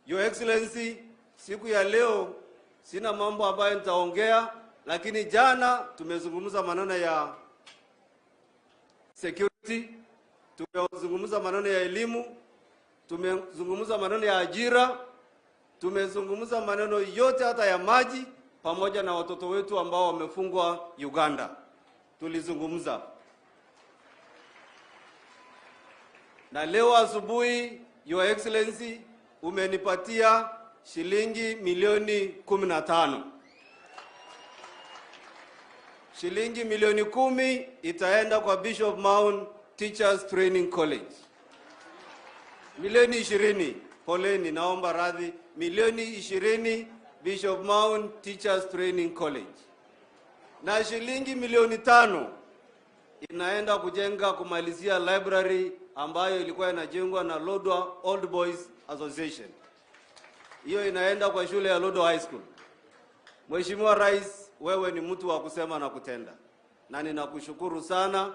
Your Excellency, siku ya leo sina mambo ambayo nitaongea, lakini jana tumezungumza maneno ya security, tumezungumza maneno ya elimu, tumezungumza maneno ya ajira, tumezungumza maneno yote hata ya maji pamoja na watoto wetu ambao wamefungwa Uganda. Tulizungumza. Na leo asubuhi, Your Excellency, umenipatia shilingi milioni 15. Shilingi milioni 10 itaenda kwa Bishop Mount Teachers Training College. Milioni 20, poleni, naomba radhi, milioni 20 Bishop Mount Teachers Training College. Na shilingi milioni 5 inaenda kujenga kumalizia library ambayo ilikuwa inajengwa na Lodwar Old Boys Association. Hiyo inaenda kwa shule ya Lodwar High School. Mheshimiwa Rais, wewe ni mtu wa kusema na kutenda, na ninakushukuru sana.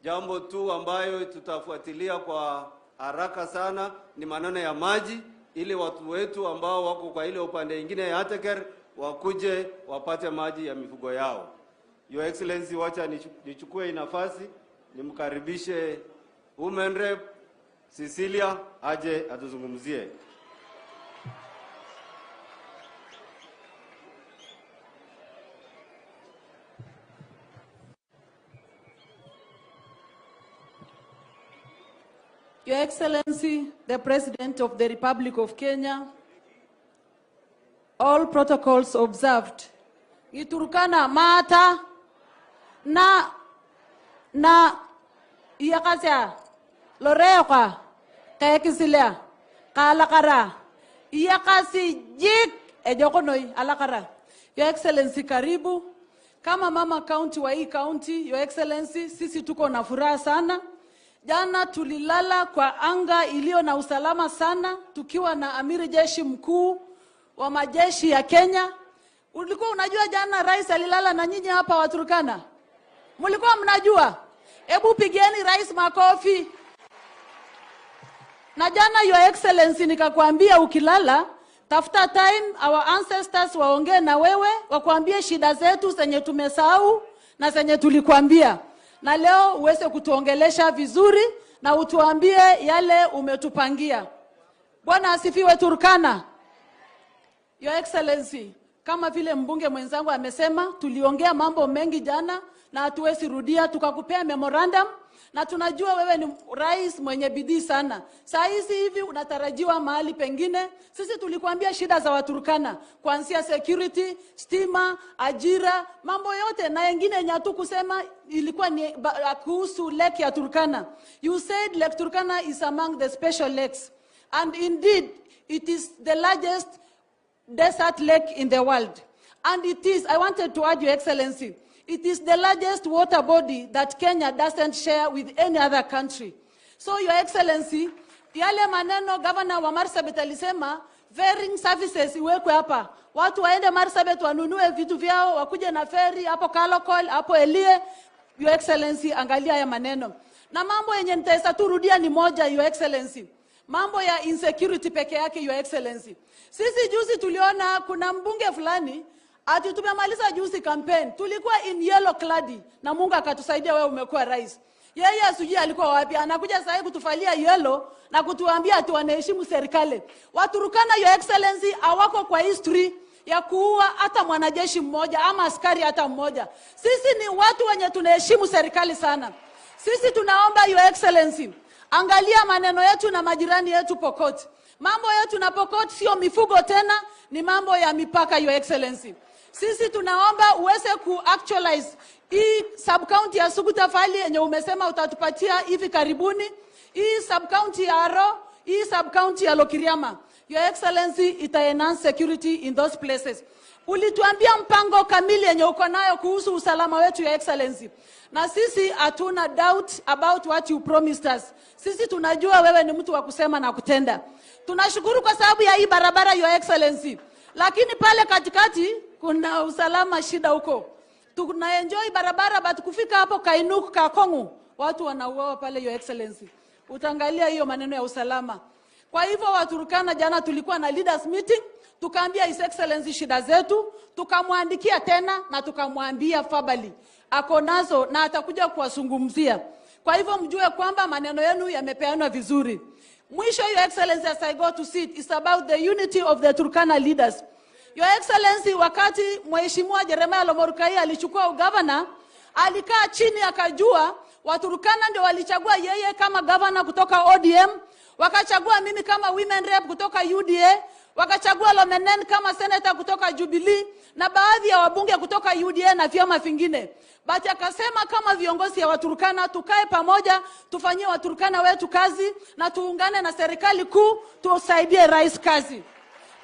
Jambo tu ambayo tutafuatilia kwa haraka sana ni maneno ya maji, ili watu wetu ambao wako kwa ile upande nyingine ya Ateker wakuje wapate maji ya mifugo yao. Your Excellency, wacha nichukue nafasi nimkaribishe Women Rep Cecilia aje atuzungumzie. Your Excellency, the President of the Republic of Kenya, all protocols observed. Iturkana mata na na iyakasia loreoka kekisilia kalakara iyakasi jik ejokonoi alakara. Your Excellency, karibu. Kama mama county wa hii county, Your Excellency, sisi tuko na furaha sana. Jana tulilala kwa anga iliyo na usalama sana tukiwa na amiri jeshi mkuu wa majeshi ya Kenya. Ulikuwa unajua jana rais alilala na nyinyi hapa Waturkana? Mlikuwa mnajua? Hebu pigieni rais makofi. Na jana Your Excellency nikakwambia ukilala tafuta time our ancestors waongee na wewe, wakwambie shida zetu zenye tumesahau na zenye tulikwambia. Na leo uweze kutuongelesha vizuri na utuambie yale umetupangia. Bwana asifiwe Turkana. Your Excellency, kama vile mbunge mwenzangu amesema, tuliongea mambo mengi jana na hatuwezi rudia, tukakupea memorandum na tunajua wewe ni rais mwenye bidii sana. Saa hizi hivi unatarajiwa mahali pengine. Sisi tulikuambia shida za Waturkana, kuanzia security, stima, ajira, mambo yote na yengine yenye hatukusema ilikuwa ni kuhusu lake ya Turkana. You said Lake Turkana is among the special lakes, and indeed it is the largest desert lake in the world. And it is, I wanted to add, Your Excellency, it is the largest water body that Kenya doesn't share with any other country. So, Your Excellency, yale maneno Governor wa Marsabit alisema, ferrying services iwekwe hapa. Watu waende Marsabit wanunue vitu vyao, wakuje na ferry hapo Kalokol, hapo Elie. Your Excellency, angalia haya maneno. Na mambo yenye nitaweza tu rudia ni moja, Your Excellency. Mambo ya insecurity peke yake, Your Excellency. Sisi juzi tuliona kuna mbunge fulani ati tumemaliza juzi campaign, tulikuwa in yellow cladi na Mungu akatusaidia, wewe umekuwa rais. Yeye sijui alikuwa wapi, anakuja sasa kutufalia yellow na kutuambia ati wanaheshimu serikali. Waturkana, Your Excellency, hawako kwa history ya kuua hata mwanajeshi mmoja ama askari hata mmoja. Sisi ni watu wenye tunaheshimu serikali sana. Sisi tunaomba Your Excellency, angalia maneno yetu na majirani yetu Pokot. Mambo yetu na Pokot sio mifugo tena, ni mambo ya mipaka, Your Excellency. Sisi tunaomba uweze ku-actualize hii sub-county ya Suguta Valley yenye umesema utatupatia hivi karibuni, hii sub-county ya Aro, hii sub-county ya Lokiriama. Your Excellency, ita enhance security in those places. Ulituambia mpango kamili yenye uko nayo kuhusu usalama wetu, Your Excellency, na sisi hatuna doubt about what you promised us. Sisi tunajua wewe ni mtu wa kusema na kutenda. Tunashukuru kwa sababu ya hii barabara, Your Excellency, lakini pale katikati kuna usalama shida huko. Tuna enjoy barabara but kufika hapo Kainuk Kakongu watu wanauawa pale, Your Excellency. Utaangalia hiyo maneno ya usalama. Kwa hivyo Waturkana, jana tulikuwa na leaders meeting, tukaambia His Excellency shida zetu, tukamwandikia tena na tukamwambia verbally ako nazo na atakuja kuwazungumzia. Kwa hivyo mjue kwamba maneno yenu yamepeanwa vizuri. Mwisho, Your Excellency, as I go to sit, is about the unity of the Turkana leaders. Your Excellency, wakati Mheshimiwa Jeremiah Lomorukai alichukua ugavana, alikaa chini akajua Waturkana ndio walichagua yeye kama gavana kutoka ODM, wakachagua mimi kama women rep kutoka UDA, wakachagua Lomenen kama senator kutoka Jubilee na baadhi ya wabunge kutoka UDA na vyama vingine. But akasema kama viongozi ya Waturkana tukae pamoja, tufanyie Waturkana wetu kazi na tuungane na serikali kuu tusaidie rais kazi.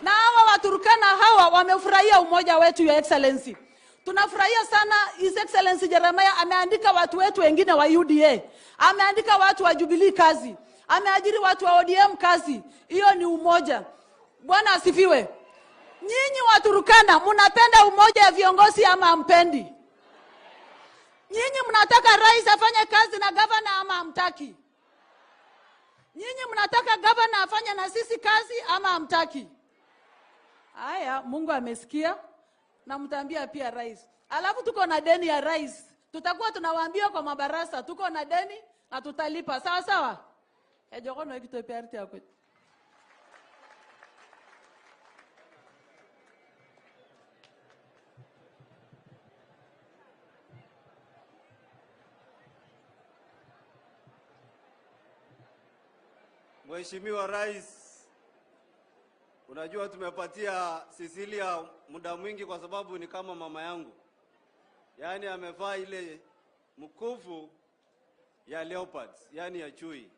Na hawa Waturkana hawa wamefurahia umoja wetu, Your Excellency. Tunafurahia sana His Excellency Jeremiah ameandika watu wetu wengine wa UDA, ameandika watu wa Jubilee kazi, ameajiri watu wa ODM kazi. Hiyo ni umoja. Bwana asifiwe. Nyinyi Waturkana mnapenda umoja ya viongozi ama hampendi? Nyinyi mnataka rais afanye kazi na gavana ama hamtaki? Nyinyi mnataka gavana afanye na sisi kazi ama hamtaki? Haya, Mungu amesikia na mtaambia pia rais. Alafu tuko na deni ya rais, tutakuwa tunawaambia kwa mabarasa, tuko na deni na tutalipa. Sawa sawa. Ejokono ekitopiarti yako. Mheshimiwa Rais, unajua tumepatia Cecilia muda mwingi kwa sababu ni kama mama yangu. Yaani amevaa ile mkufu ya leopards, yaani ya chui,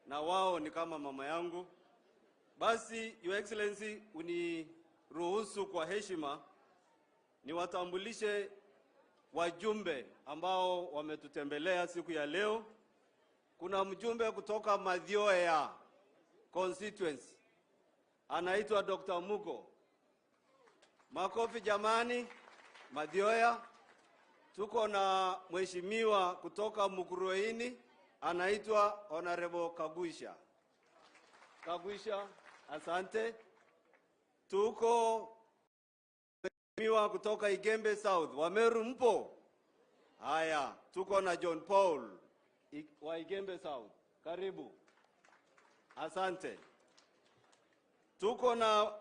na wao ni kama mama yangu. Basi Your Excellency, uniruhusu kwa heshima niwatambulishe wajumbe ambao wametutembelea siku ya leo. Kuna mjumbe kutoka Mathioya constituency anaitwa Dr. Mugo. Makofi jamani, Mathioya. Tuko na mheshimiwa kutoka Mukurueini anaitwa Honorable Kaguisha. Kaguisha, asante. Tuko mheshimiwa kutoka Igembe South, Wameru mpo? Haya, tuko na John Paul wa Igembe South, karibu. Asante. Tuko na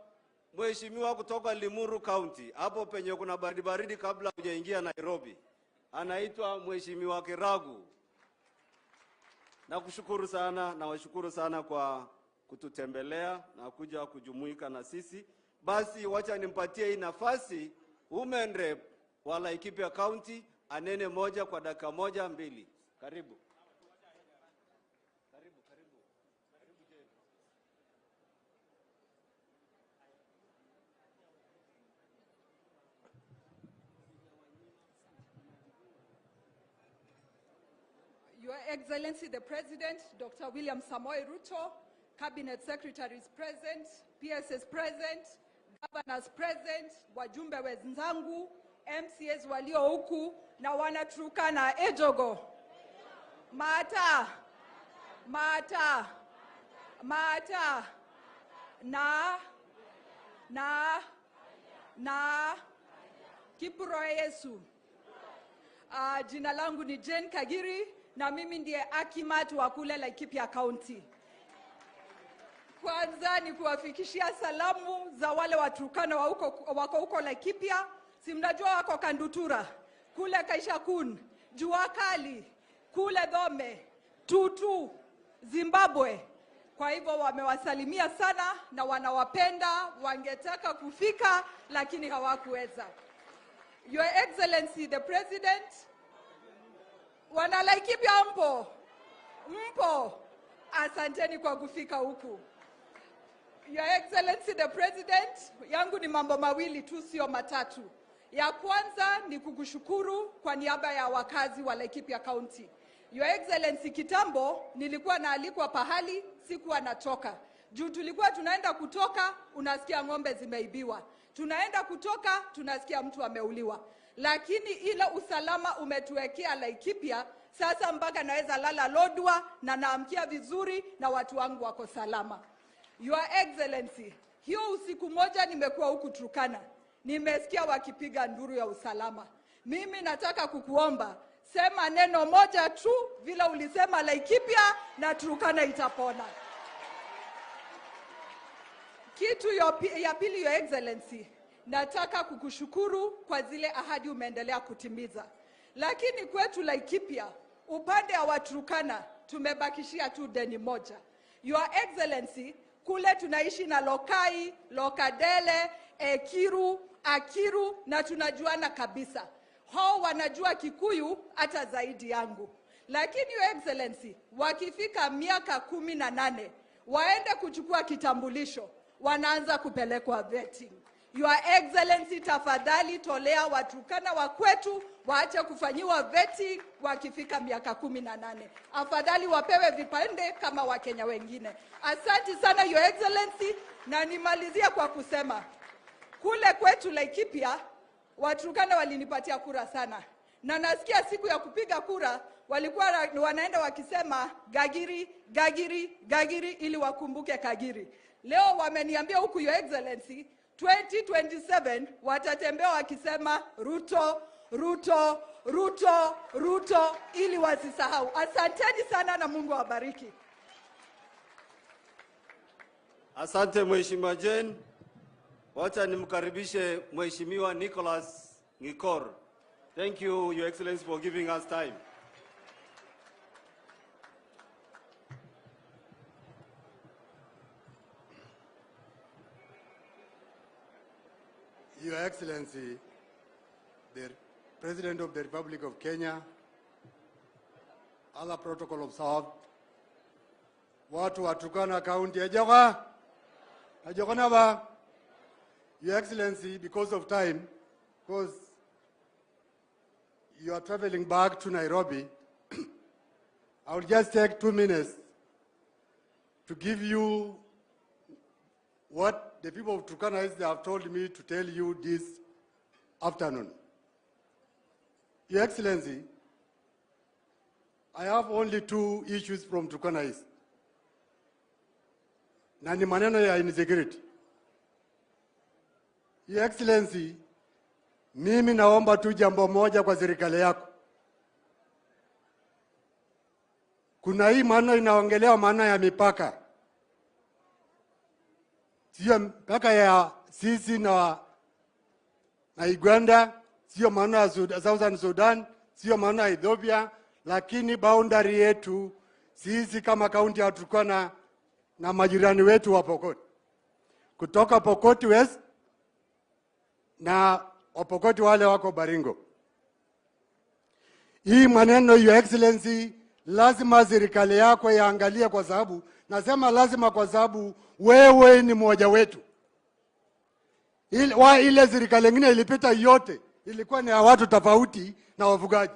mheshimiwa kutoka Limuru County, hapo penye kuna baridi baridi kabla hujaingia Nairobi, anaitwa Mheshimiwa Kiragu. Nakushukuru sana na washukuru sana kwa kututembelea na kuja kujumuika na sisi. Basi wacha nimpatie hii nafasi women rep wa Laikipia County anene moja kwa dakika moja mbili. Karibu. Your Excellency the President, Dr. William Samoei Ruto, Cabinet Secretaries present, PSs present, Governors present, wajumbe wenzangu, MCAs walio huku na wanaturkana ejogo. Mata, mata, mata, na, na, na, Kipro Yesu. Jina langu ni Jane Kagiri. na mimi ndiye Akimat wa kule Laikipia County. Kwanza ni kuwafikishia salamu za wale Waturkana wa huko, wako huko Laikipia. Si mnajua wako Kandutura kule Kaishakun, jua kali kule Dhome, Tutu, Zimbabwe. Kwa hivyo wamewasalimia sana na wanawapenda, wangetaka kufika lakini hawakuweza. Your Excellency the President, wana Laikipia mpo? Mpo? Asanteni kwa kufika huku. Your Excellency the President, yangu ni mambo mawili tu, sio matatu. Ya kwanza ni kukushukuru kwa niaba ya wakazi wa Laikipia County. Your Excellency, kitambo nilikuwa naalikwa pahali, sikuwa natoka. Juu tulikuwa tunaenda kutoka, unasikia ng'ombe zimeibiwa. Tunaenda kutoka, tunasikia mtu ameuliwa. Lakini ile usalama umetuwekea Laikipia, sasa mpaka naweza lala Lodwar na naamkia vizuri na watu wangu wako salama. Your Excellency, hiyo usiku moja nimekuwa huku Turkana, nimesikia wakipiga nduru ya usalama. Mimi nataka kukuomba, sema neno moja tu vile ulisema Laikipia na Turkana itapona. Kitu ya pili, Your Excellency, nataka kukushukuru kwa zile ahadi umeendelea kutimiza. Lakini kwetu Laikipia, upande wa Waturkana tumebakishia tu deni moja. Your Excellency, kule tunaishi na Lokai, Lokadele, Ekiru, Akiru na tunajuana kabisa. Hao wanajua Kikuyu hata zaidi yangu. Lakini Your Excellency, wakifika miaka 18 waende kuchukua kitambulisho, wanaanza kupelekwa vetting. Your Excellency, tafadhali tolea Waturkana wa kwetu waache kufanyiwa vetting wakifika miaka 18. Afadhali wapewe vipande kama Wakenya wengine. Asante sana Your Excellency, na nimalizia kwa kusema kule kwetu Laikipia Waturkana walinipatia kura sana, na nasikia siku ya kupiga kura walikuwa wanaenda wakisema Gagiri, Gagiri, Gagiri ili wakumbuke Kagiri. Leo wameniambia huku Your Excellency 2027 watatembea wakisema Ruto, Ruto, Ruto, Ruto ili wasisahau. Asanteni sana na Mungu awabariki. Asante Mheshimiwa Jane. Wacha nimkaribishe Mheshimiwa Nicholas Ngikor. Thank you, Your Excellency, for giving us time. Your Excellency, the President of the Republic of Kenya, other protocol observed, watu wa Turkana County, ejoka, ejoka naba. Your Excellency, because of time, because you are traveling back to Nairobi, I will just take 2 minutes to give you what the people of Turkana East have told me to tell you this afternoon. Your Excellency, I have only 2 issues from Turkana East. Na ni maneno ya insecurity. Your Excellency, mimi naomba tu jambo moja kwa serikali yako. Kuna hii maana inaongelewa maana ya mipaka. Sio mipaka ya sisi na Uganda, sio maana ya Southern Sudan, sio maana ya Ethiopia, lakini boundary yetu sisi kama kaunti ya Turkana na majirani wetu wa Pokot. Kutoka Pokot West na Wapokoti wale wako Baringo. Hii maneno Your Excellency lazima serikali yako yaangalie, kwa sababu nasema lazima kwa sababu wewe ni mmoja wetu. Ile serikali nyingine ilipita yote ilikuwa ni ya watu tofauti na wafugaji.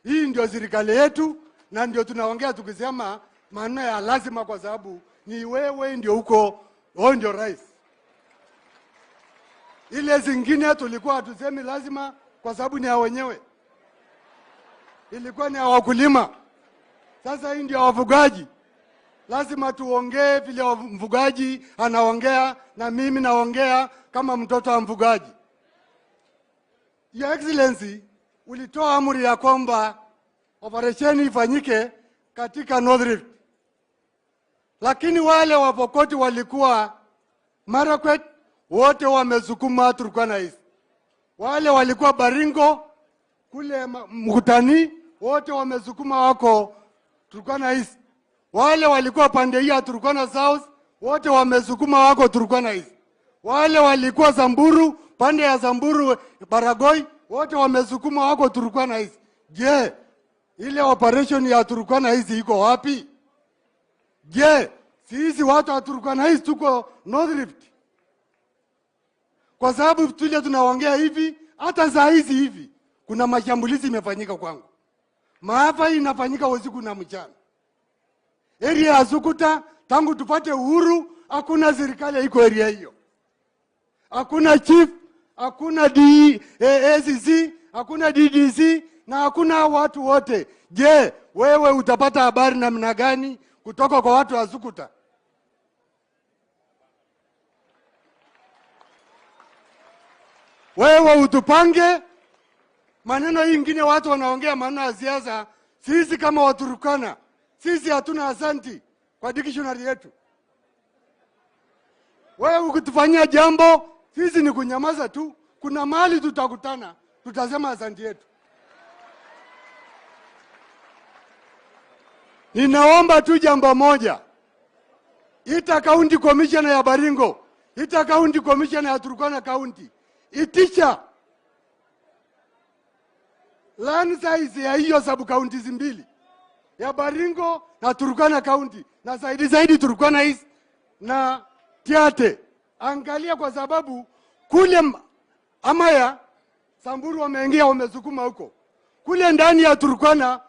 Hii ndio serikali yetu na ndio tunaongea tukisema maneno ya lazima, kwa sababu ni wewe ndio uko, wewe ndio rais. Ile zingine tulikuwa hatusemi lazima kwa sababu ni ya wenyewe. Ilikuwa ni ya wakulima. Sasa hii ndio wafugaji. Lazima tuongee vile mfugaji anaongea na mimi naongea kama mtoto wa mfugaji. Your Excellency, ulitoa amri ya kwamba Operesheni ifanyike katika North Rift, lakini wale Wapokoti walikuwa Marakwet wote wamesukuma Turkana East. Wale walikuwa Baringo kule Mkutani wote wamesukuma wako Turkana East. Wale walikuwa pande hii ya Turkana South wote wamesukuma wako Turkana East. Wale walikuwa Samburu, pande ya Samburu Baragoi wote wamesukuma wako Turkana East. Je, ile operation ya Turkana East iko wapi? Je, sisi watu wa Turkana East tuko North Rift? Kwa sababu tule tunaongea hivi, hata saa hizi hivi kuna mashambulizi imefanyika kwangu, maafa hii inafanyika usiku na mchana. Area ya Sukuta tangu tupate uhuru hakuna serikali iko area hiyo, hakuna chief, hakuna ACC, hakuna DDC na hakuna watu wote. Je, wewe utapata habari namna gani kutoka kwa watu wa Sukuta? Wewe utupange maneno hii ingine, watu wanaongea maneno ya siasa. Sisi kama Waturkana, sisi hatuna asanti kwa dictionary yetu. Wewe ukitufanyia jambo, sisi ni kunyamaza tu. Kuna mahali tutakutana, tutasema asanti yetu. Ninaomba tu jambo moja, ita county commissioner ya Baringo, ita county commissioner ya Turkana County, itisha land size ya hiyo sub counties mbili ya Baringo na Turkana County, na zaidi zaidi Turkana East na Tiate. Angalia, kwa sababu kule Amaya Samburu wameingia, wamesukuma huko, kule ndani ya Turkana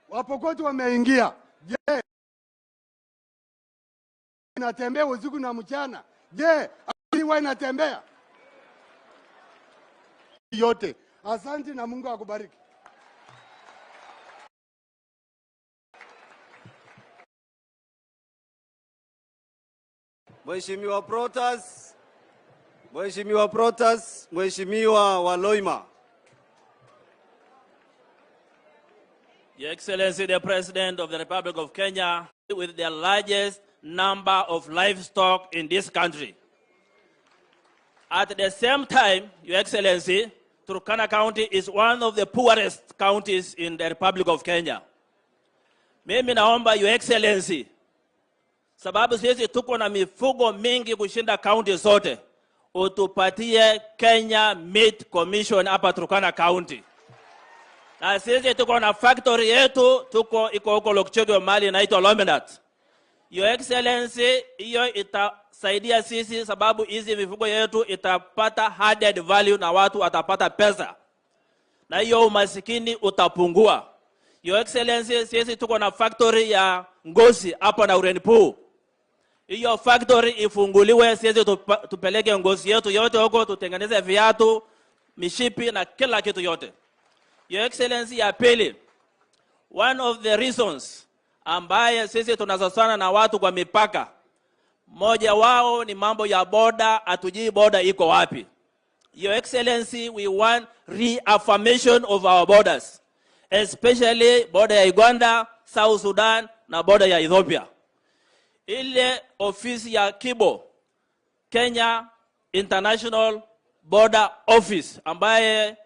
Wapokoti wameingia. Je, inatembea usiku na mchana? Je, huwa inatembea yote? Asante na Mungu akubariki. Mheshimiwa Protas, Mheshimiwa Protas, Mheshimiwa Waloima. Your Excellency, the President of the Republic of Kenya, with the largest number of livestock in this country. At the same time, Your Excellency, Turkana County is one of the poorest counties in the Republic of Kenya. Mimi naomba Your Excellency, sababu sisi tuko na mifugo mingi kushinda county zote, utupatie Kenya Meat Commission hapa Turkana County. Na sisi tuko na factory yetu, tuko iko huko Lokchogyo mali inaitwa Lomenat. Your Excellency, hiyo itasaidia sisi sababu hizi mifugo yetu itapata added value na watu watapata pesa, na hiyo umasikini utapungua. Your Excellency, sisi tuko na factory ya ngozi hapa na Urenpu. Hiyo factory ifunguliwe, sisi tupeleke ngozi yetu yote huko, tutengeneze viatu, mishipi na kila kitu yote. Your Excellency, ya pili, one of the reasons ambaye sisi tunazozana na watu kwa mipaka, mmoja wao ni mambo ya boda, hatujui boda iko wapi. Your Excellency, we want reaffirmation of our borders, especially border ya Uganda, South Sudan na border ya Ethiopia. Ile ofisi ya Kibo, Kenya International Border Office, ambaye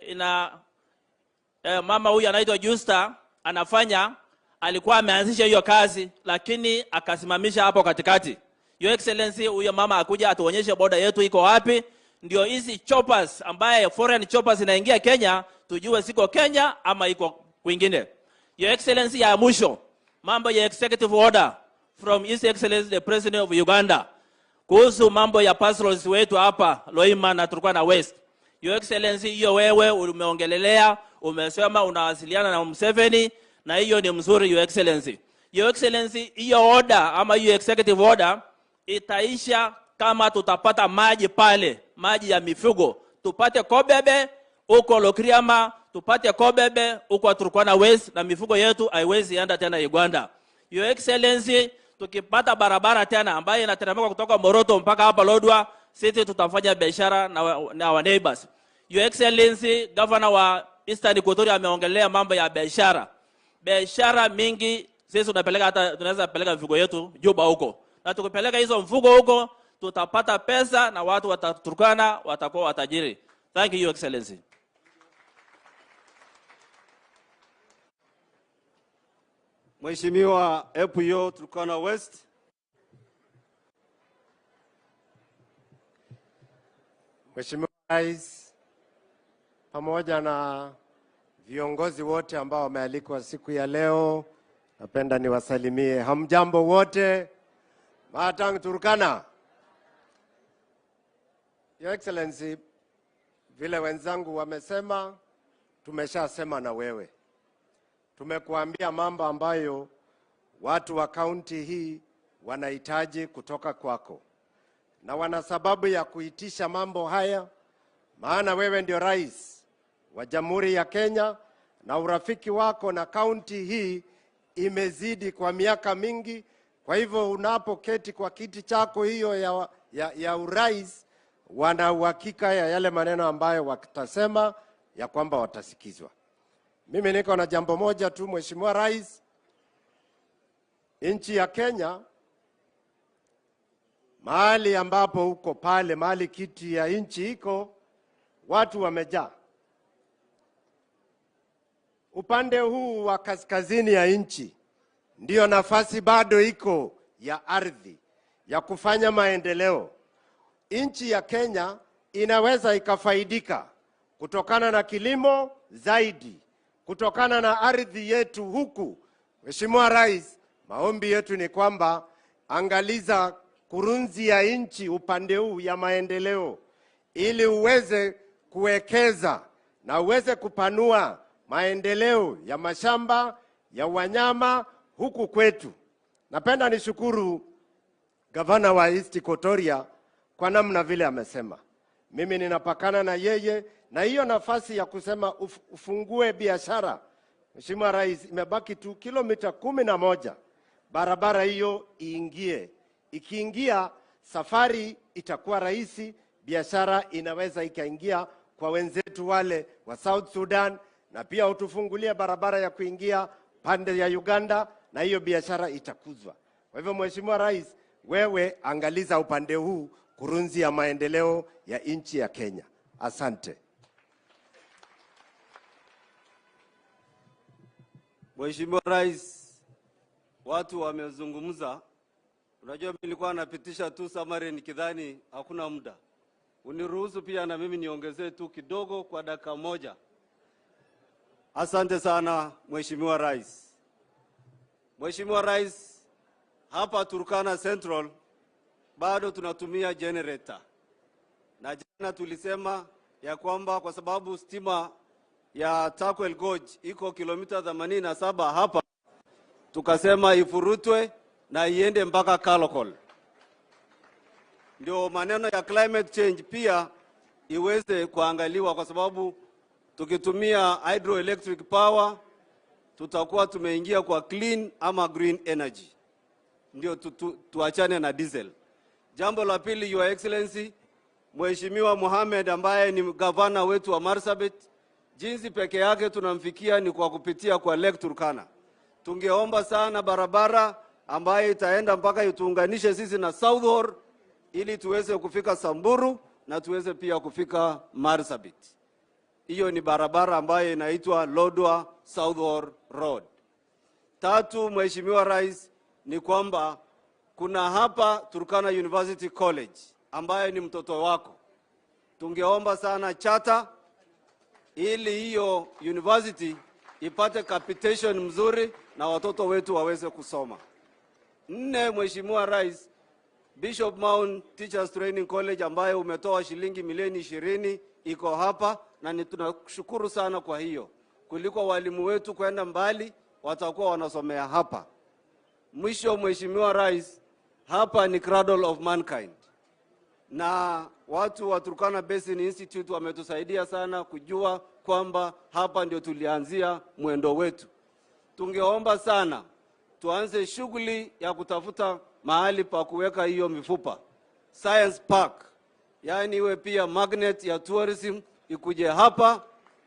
ina mama huyu anaitwa Justa anafanya, alikuwa ameanzisha hiyo kazi lakini akasimamisha hapo katikati. Your Excellency, huyo mama akuja atuonyeshe border yetu iko wapi, ndio hizi choppers ambaye foreign choppers inaingia Kenya tujue siko Kenya ama iko kwingine. Your Excellency, ya mwisho, mambo ya executive order from His Excellency the President of Uganda kuhusu mambo ya pastoralists wetu hapa Loima na Turkana West. Your Excellency, hiyo wewe umeongelelea, umesema unawasiliana na Museveni na hiyo ni mzuri, Your Excellency. Your Excellency, hiyo order ama hiyo executive order itaisha kama tutapata maji pale, maji ya mifugo, tupate Kobebe huko Lokiriama, tupate Kobebe huko Turkana West, na mifugo yetu haiwezi enda tena Uganda. Your Excellency, tukipata barabara tena ambayo inateremka kutoka Moroto mpaka hapa Lodwar, sisi tutafanya biashara na our neighbors. Your Excellency, Governor wa Eastern Equatoria ameongelea mambo ya biashara. Biashara mingi sisi tunapeleka, hata tunaweza peleka mifugo yetu Juba huko, na tukipeleka hizo mfugo huko tutapata pesa na watu wa Turkana watakuwa watajiri. Thank you, Your Excellency. Mheshimiwa Epuyo, Turkana West. Mheshimiwa Rais pamoja na viongozi wote ambao wamealikwa siku ya leo, napenda niwasalimie. Hamjambo wote? Matang Turkana. Your Excellency, vile wenzangu wamesema, tumeshasema na wewe. Tumekuambia mambo ambayo watu wa kaunti hii wanahitaji kutoka kwako, na wana sababu ya kuitisha mambo haya, maana wewe ndio rais wa Jamhuri ya Kenya na urafiki wako na kaunti hii imezidi kwa miaka mingi. Kwa hivyo unapoketi kwa kiti chako hiyo ya urais, wana uhakika ya yale maneno ambayo watasema ya kwamba watasikizwa. Mimi niko na jambo moja tu, Mheshimiwa Rais. Nchi ya Kenya, mahali ambapo uko pale, mahali kiti ya nchi iko, watu wamejaa. Upande huu wa kaskazini ya nchi ndiyo nafasi bado iko ya ardhi ya kufanya maendeleo. Nchi ya Kenya inaweza ikafaidika kutokana na kilimo zaidi, kutokana na ardhi yetu huku. Mheshimiwa Rais, maombi yetu ni kwamba angaliza kurunzi ya nchi upande huu ya maendeleo, ili uweze kuwekeza na uweze kupanua maendeleo ya mashamba ya wanyama huku kwetu. Napenda nishukuru gavana wa East Equatoria kwa namna vile amesema. Mimi ninapakana na yeye, na hiyo nafasi ya kusema ufungue biashara, Mheshimiwa Rais, imebaki tu kilomita 11 barabara hiyo iingie. Ikiingia, safari itakuwa rahisi, biashara inaweza ikaingia kwa wenzetu wale wa South Sudan, na pia utufungulie barabara ya kuingia pande ya Uganda, na hiyo biashara itakuzwa. Kwa hivyo Mheshimiwa Rais, wewe angaliza upande huu kurunzi ya maendeleo ya nchi ya Kenya. Asante. Mheshimiwa Rais, watu wamezungumza. Unajua mimi nilikuwa napitisha tu summary nikidhani hakuna muda. Uniruhusu pia na mimi niongezee tu kidogo kwa dakika moja. Asante sana Mheshimiwa Rais. Mheshimiwa Rais, hapa Turkana Central bado tunatumia generator. Na jana tulisema ya kwamba kwa sababu stima ya Turkwel Gorge iko kilomita 87 hapa, tukasema ifurutwe na iende mpaka Kalokol. Ndio maneno ya climate change pia iweze kuangaliwa, kwa sababu tukitumia hydroelectric power tutakuwa tumeingia kwa clean ama green energy. Ndio tuachane na diesel. Jambo la pili, Your Excellency, Mheshimiwa Mohamed ambaye ni gavana wetu wa Marsabit, jinsi peke yake tunamfikia ni kwa kupitia kwa Lake Turkana. Tungeomba sana barabara ambayo itaenda mpaka ituunganishe sisi na South Horr ili tuweze kufika Samburu na tuweze pia kufika Marsabit. Hiyo ni barabara ambayo inaitwa Lodwar South Horr Road. Tatu, Mheshimiwa Rais, ni kwamba kuna hapa Turkana University College ambayo ni mtoto wako. Tungeomba sana chata ili hiyo university ipate capitation mzuri na watoto wetu waweze kusoma. Nne, Mheshimiwa Rais, Bishop Mount Teachers Training College ambayo umetoa shilingi milioni 20 iko hapa na ni tunashukuru sana kwa hiyo. Kuliko walimu wetu kwenda mbali, watakuwa wanasomea hapa. Mwisho, Mheshimiwa Rais, hapa ni cradle of mankind. Na watu wa Turkana Basin Institute wametusaidia sana kujua kwamba hapa ndio tulianzia mwendo wetu. Tungeomba sana tuanze shughuli ya kutafuta mahali pa kuweka hiyo mifupa. Science Park, yaani iwe pia magnet ya tourism ikuje hapa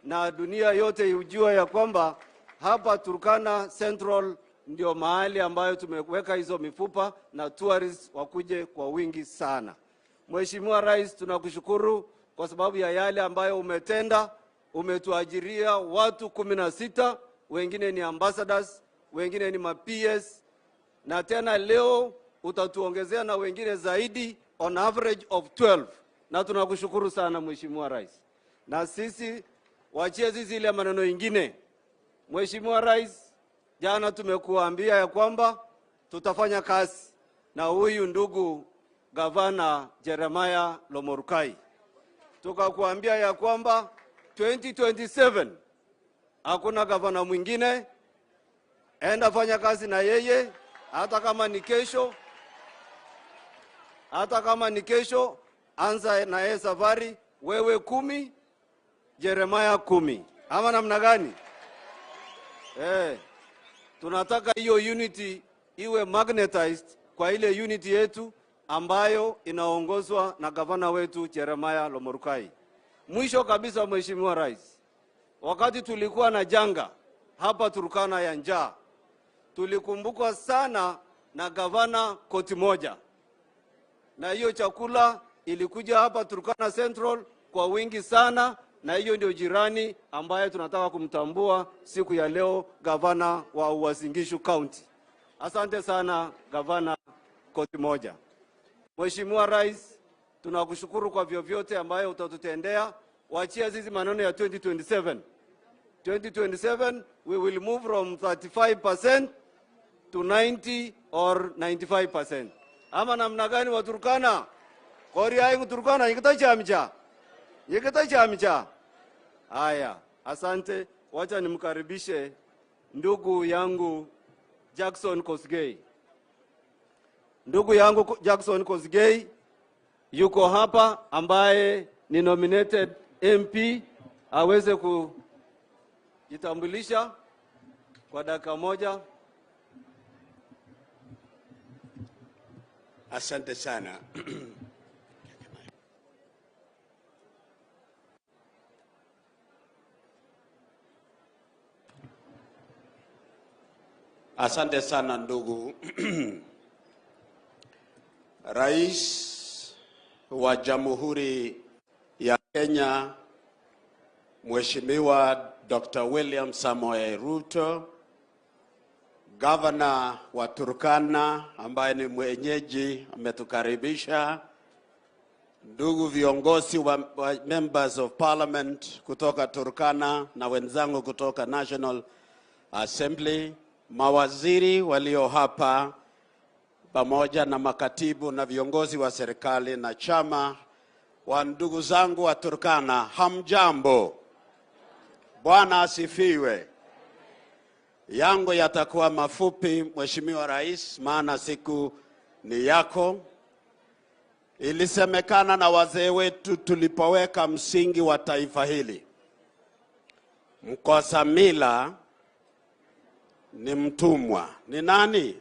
na dunia yote ijue ya kwamba hapa Turkana Central ndio mahali ambayo tumeweka hizo mifupa na tourists wakuje kwa wingi sana. Mheshimiwa Rais, tunakushukuru kwa sababu ya yale ambayo umetenda. Umetuajiria watu 16, wengine ni ambassadors, wengine ni ma-PS, na tena leo utatuongezea na wengine zaidi on average of 12. Na tunakushukuru sana Mheshimiwa Rais. Na sisi wachie sisi ile maneno ingine. Mheshimiwa Rais, jana tumekuambia ya kwamba tutafanya kazi na huyu ndugu Gavana Jeremiah Lomorukai. Tukakuambia ya kwamba 2027 hakuna gavana mwingine, enda fanya kazi na yeye, hata kama ni kesho, hata kama ni kesho, anza na yeye safari, wewe 10, Jeremiah 10. Ama namna gani? Tunataka hiyo unity iwe magnetized kwa ile unity yetu ambayo inaongozwa na gavana wetu Jeremiah Lomorukai. Mwisho kabisa, Mheshimiwa Rais, wakati tulikuwa na janga hapa Turkana ya njaa, tulikumbukwa sana na gavana koti moja, na hiyo chakula ilikuja hapa Turkana Central kwa wingi sana, na hiyo ndio jirani ambaye tunataka kumtambua siku ya leo, gavana wa Uasin Gishu County. Asante sana gavana koti moja. Mheshimiwa Rais, tunakushukuru kwa vyovyote ambayo utatutendea. Wachia sisi maneno ya 2027. 2027 we will move from 35% to 90 or 95%. Ama namna gani wa Turkana? Kori ayu Turkana yikita chamcha. Haya, asante. Wacha nimkaribishe ndugu yangu Jackson Kosgei. Ndugu yangu Jackson Kosgei yuko hapa, ambaye ni nominated MP, aweze kujitambulisha kwa dakika moja. Asante sana. Asante sana ndugu Rais wa Jamhuri ya Kenya, Mheshimiwa Dr. William Samoei Ruto, Governor wa Turkana ambaye ni mwenyeji ametukaribisha, ndugu viongozi wa members of parliament kutoka Turkana na wenzangu kutoka National Assembly, mawaziri walio hapa pamoja na makatibu na viongozi wa serikali na chama, wa ndugu zangu wa Turkana, hamjambo. Bwana asifiwe. Yangu yatakuwa mafupi, Mheshimiwa Rais, maana siku ni yako. Ilisemekana na wazee wetu tulipoweka msingi wa taifa hili, mkosa mila ni mtumwa. Ni nani?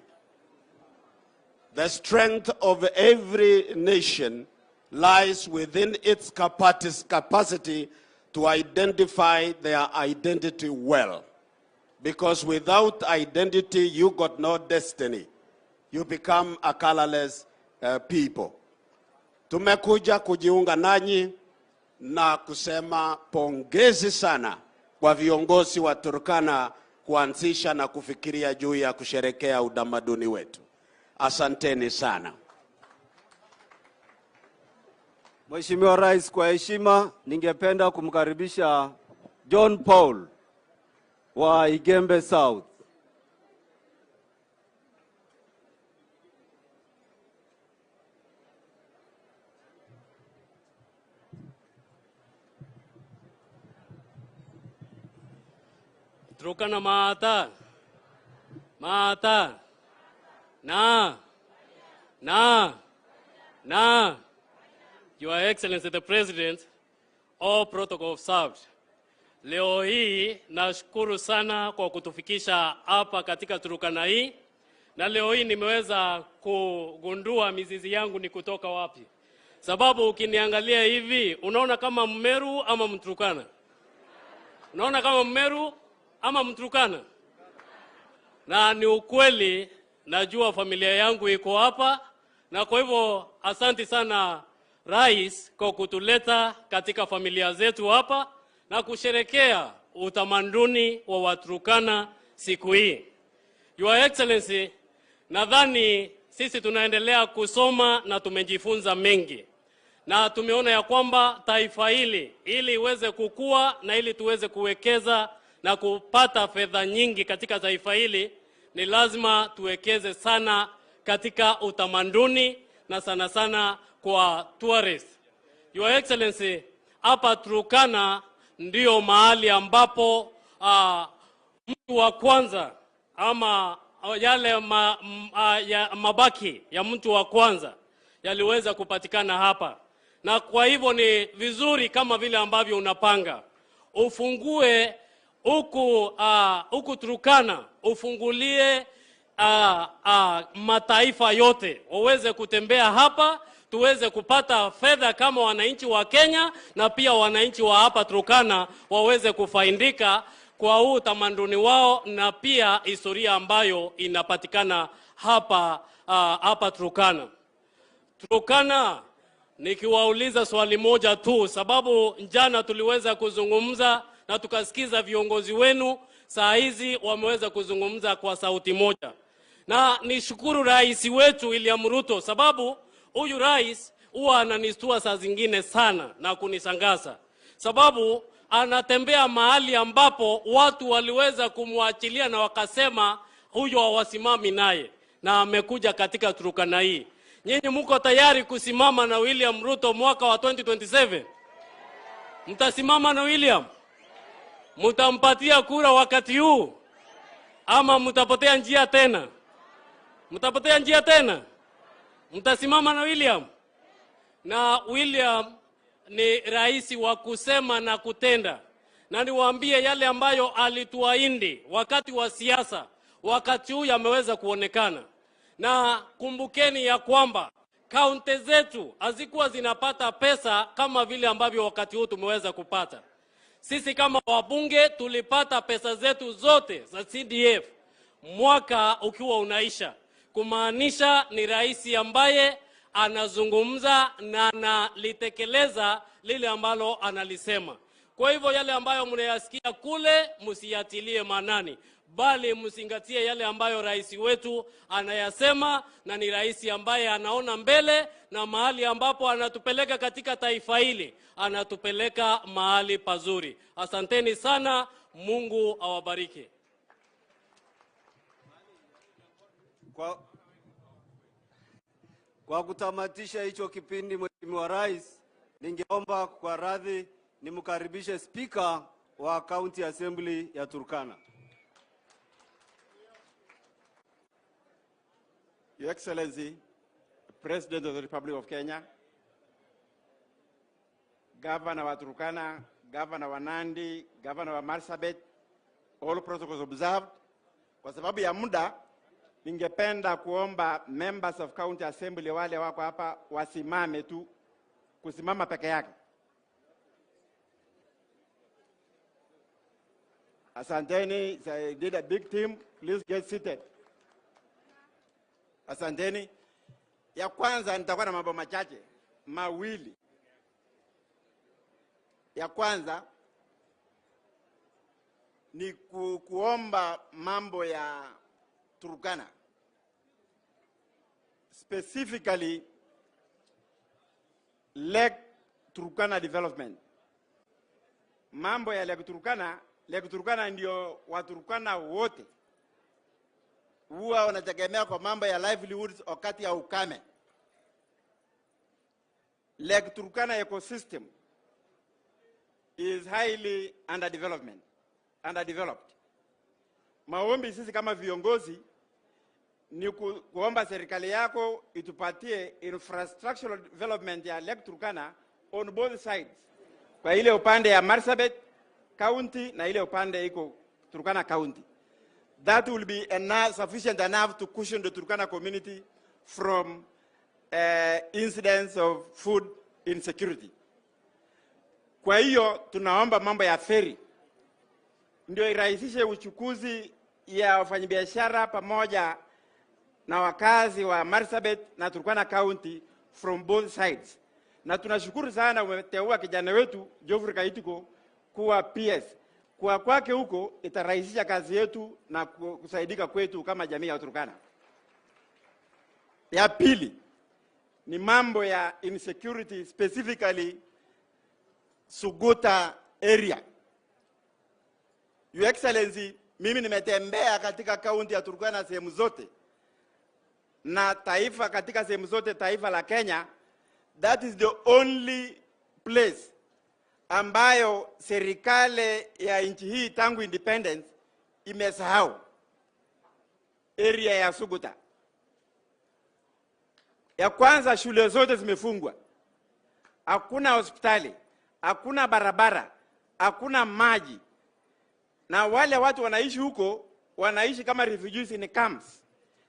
The strength of every nation lies within its capacity to identify their identity well. Because without identity, you got no destiny. You become a colorless people. Tumekuja kujiunga nanyi na kusema pongezi sana kwa viongozi wa Turkana kuanzisha na kufikiria juu ya kusherekea utamaduni wetu. Asanteni sana. Mheshimiwa Rais, kwa heshima ningependa kumkaribisha John Paul wa Igembe South. Turkana mata, mata, na, na, na. Your Excellency the President, all protocol observed. Leo hii nashukuru sana kwa kutufikisha hapa katika Turkana hii, na leo hii nimeweza kugundua mizizi yangu ni kutoka wapi. Sababu ukiniangalia hivi unaona kama Mmeru ama Mturkana. Unaona kama Mmeru ama Mturukana? Na ni ukweli, najua familia yangu iko hapa, na kwa hivyo asanti sana Rais kwa kutuleta katika familia zetu hapa na kusherekea utamaduni wa Waturkana siku hii. Your Excellency, nadhani sisi tunaendelea kusoma na tumejifunza mengi na tumeona ya kwamba taifa hili ili iweze kukua na ili tuweze kuwekeza na kupata fedha nyingi katika taifa hili ni lazima tuwekeze sana katika utamaduni na sana sana kwa tourist. Your Excellency, hapa Turkana ndio mahali ambapo mtu wa kwanza ama yale mabaki ya mtu wa kwanza yaliweza kupatikana hapa, na kwa hivyo ni vizuri kama vile ambavyo unapanga ufungue huku Turkana ufungulie mataifa yote waweze kutembea hapa, tuweze kupata fedha kama wananchi wa Kenya, na pia wananchi wa hapa Turkana waweze kufaidika kwa huu utamaduni wao na pia historia ambayo inapatikana hapa Turkana. Turkana, nikiwauliza swali moja tu, sababu jana tuliweza kuzungumza na tukasikiza viongozi wenu, saa hizi wameweza kuzungumza kwa sauti moja, na nishukuru rais wetu William Ruto, sababu huyu rais huwa ananistua saa zingine sana na kunishangaza, sababu anatembea mahali ambapo watu waliweza kumwachilia na wakasema huyo hawasimami naye, na amekuja katika Turkana hii. Nyinyi muko tayari kusimama na William Ruto mwaka wa 2027? Mtasimama na William? Mtampatia kura wakati huu ama mtapotea njia tena? Mtapotea njia tena? Mtasimama na William? Na William ni rais wa kusema na kutenda, na niwaambie yale ambayo alituahidi wakati wa siasa, wakati huu yameweza kuonekana. Na kumbukeni ya kwamba kaunti zetu hazikuwa zinapata pesa kama vile ambavyo wakati huu tumeweza kupata. Sisi kama wabunge tulipata pesa zetu zote za CDF mwaka ukiwa unaisha, kumaanisha ni rais ambaye anazungumza na analitekeleza lile ambalo analisema. Kwa hivyo yale ambayo mnayasikia kule msiyatilie maanani, bali mzingatie yale ambayo rais wetu anayasema, na ni rais ambaye anaona mbele na mahali ambapo anatupeleka katika taifa hili, anatupeleka mahali pazuri. Asanteni sana, Mungu awabariki. Kwa kutamatisha hicho kipindi, Mheshimiwa Rais, ningeomba kwa radhi nimkaribishe Spika wa County Assembly ya Turkana. Your Excellency, President of the Republic of Kenya, Governor wa Turkana, Governor wa Nandi, Governor wa Marsabit, all protocols observed. Kwa sababu ya muda, ningependa kuomba members of County Assembly wale wako hapa wasimame tu, kusimama peke yake. Asanteni, I did a big team. Please get seated. Asanteni. Ya kwanza nitakuwa na mambo machache mawili. Ya kwanza ni kuomba mambo ya Turkana, specifically Lake Turkana development. Mambo ya Lake Turkana, Lake Turkana ndio Waturkana wote huwa wanategemea kwa mambo ya livelihoods wakati ya ukame. Lake Turkana ecosystem is highly underdeveloped. Maombi sisi kama viongozi ni kuomba serikali yako itupatie infrastructural development ya Lake Turkana on both sides, kwa ile upande ya Marsabit County na ile upande iko Turkana County. That will be enough, sufficient enough to cushion the Turkana community from incidents of food insecurity. Kwa hiyo tunaomba mambo ya ferry. ndio irahisishe uchukuzi ya wafanyabiashara pamoja na wakazi wa Marsabit na Turkana County from both sides. Na tunashukuru sana umeteua kijana wetu Geoffrey Kaituko kuwa PS. Kwa kwake huko itarahisisha kazi yetu na kusaidika kwetu kama jamii ya Turkana. Ya pili ni mambo ya insecurity, specifically Suguta area. Your Excellency, mimi nimetembea katika kaunti ya Turkana sehemu zote na taifa katika sehemu zote taifa la Kenya. That is the only place ambayo serikali ya nchi hii tangu independence imesahau area ya Suguta. Ya kwanza, shule zote zimefungwa, hakuna hospitali, hakuna barabara, hakuna maji, na wale watu wanaishi huko wanaishi kama refugees in camps,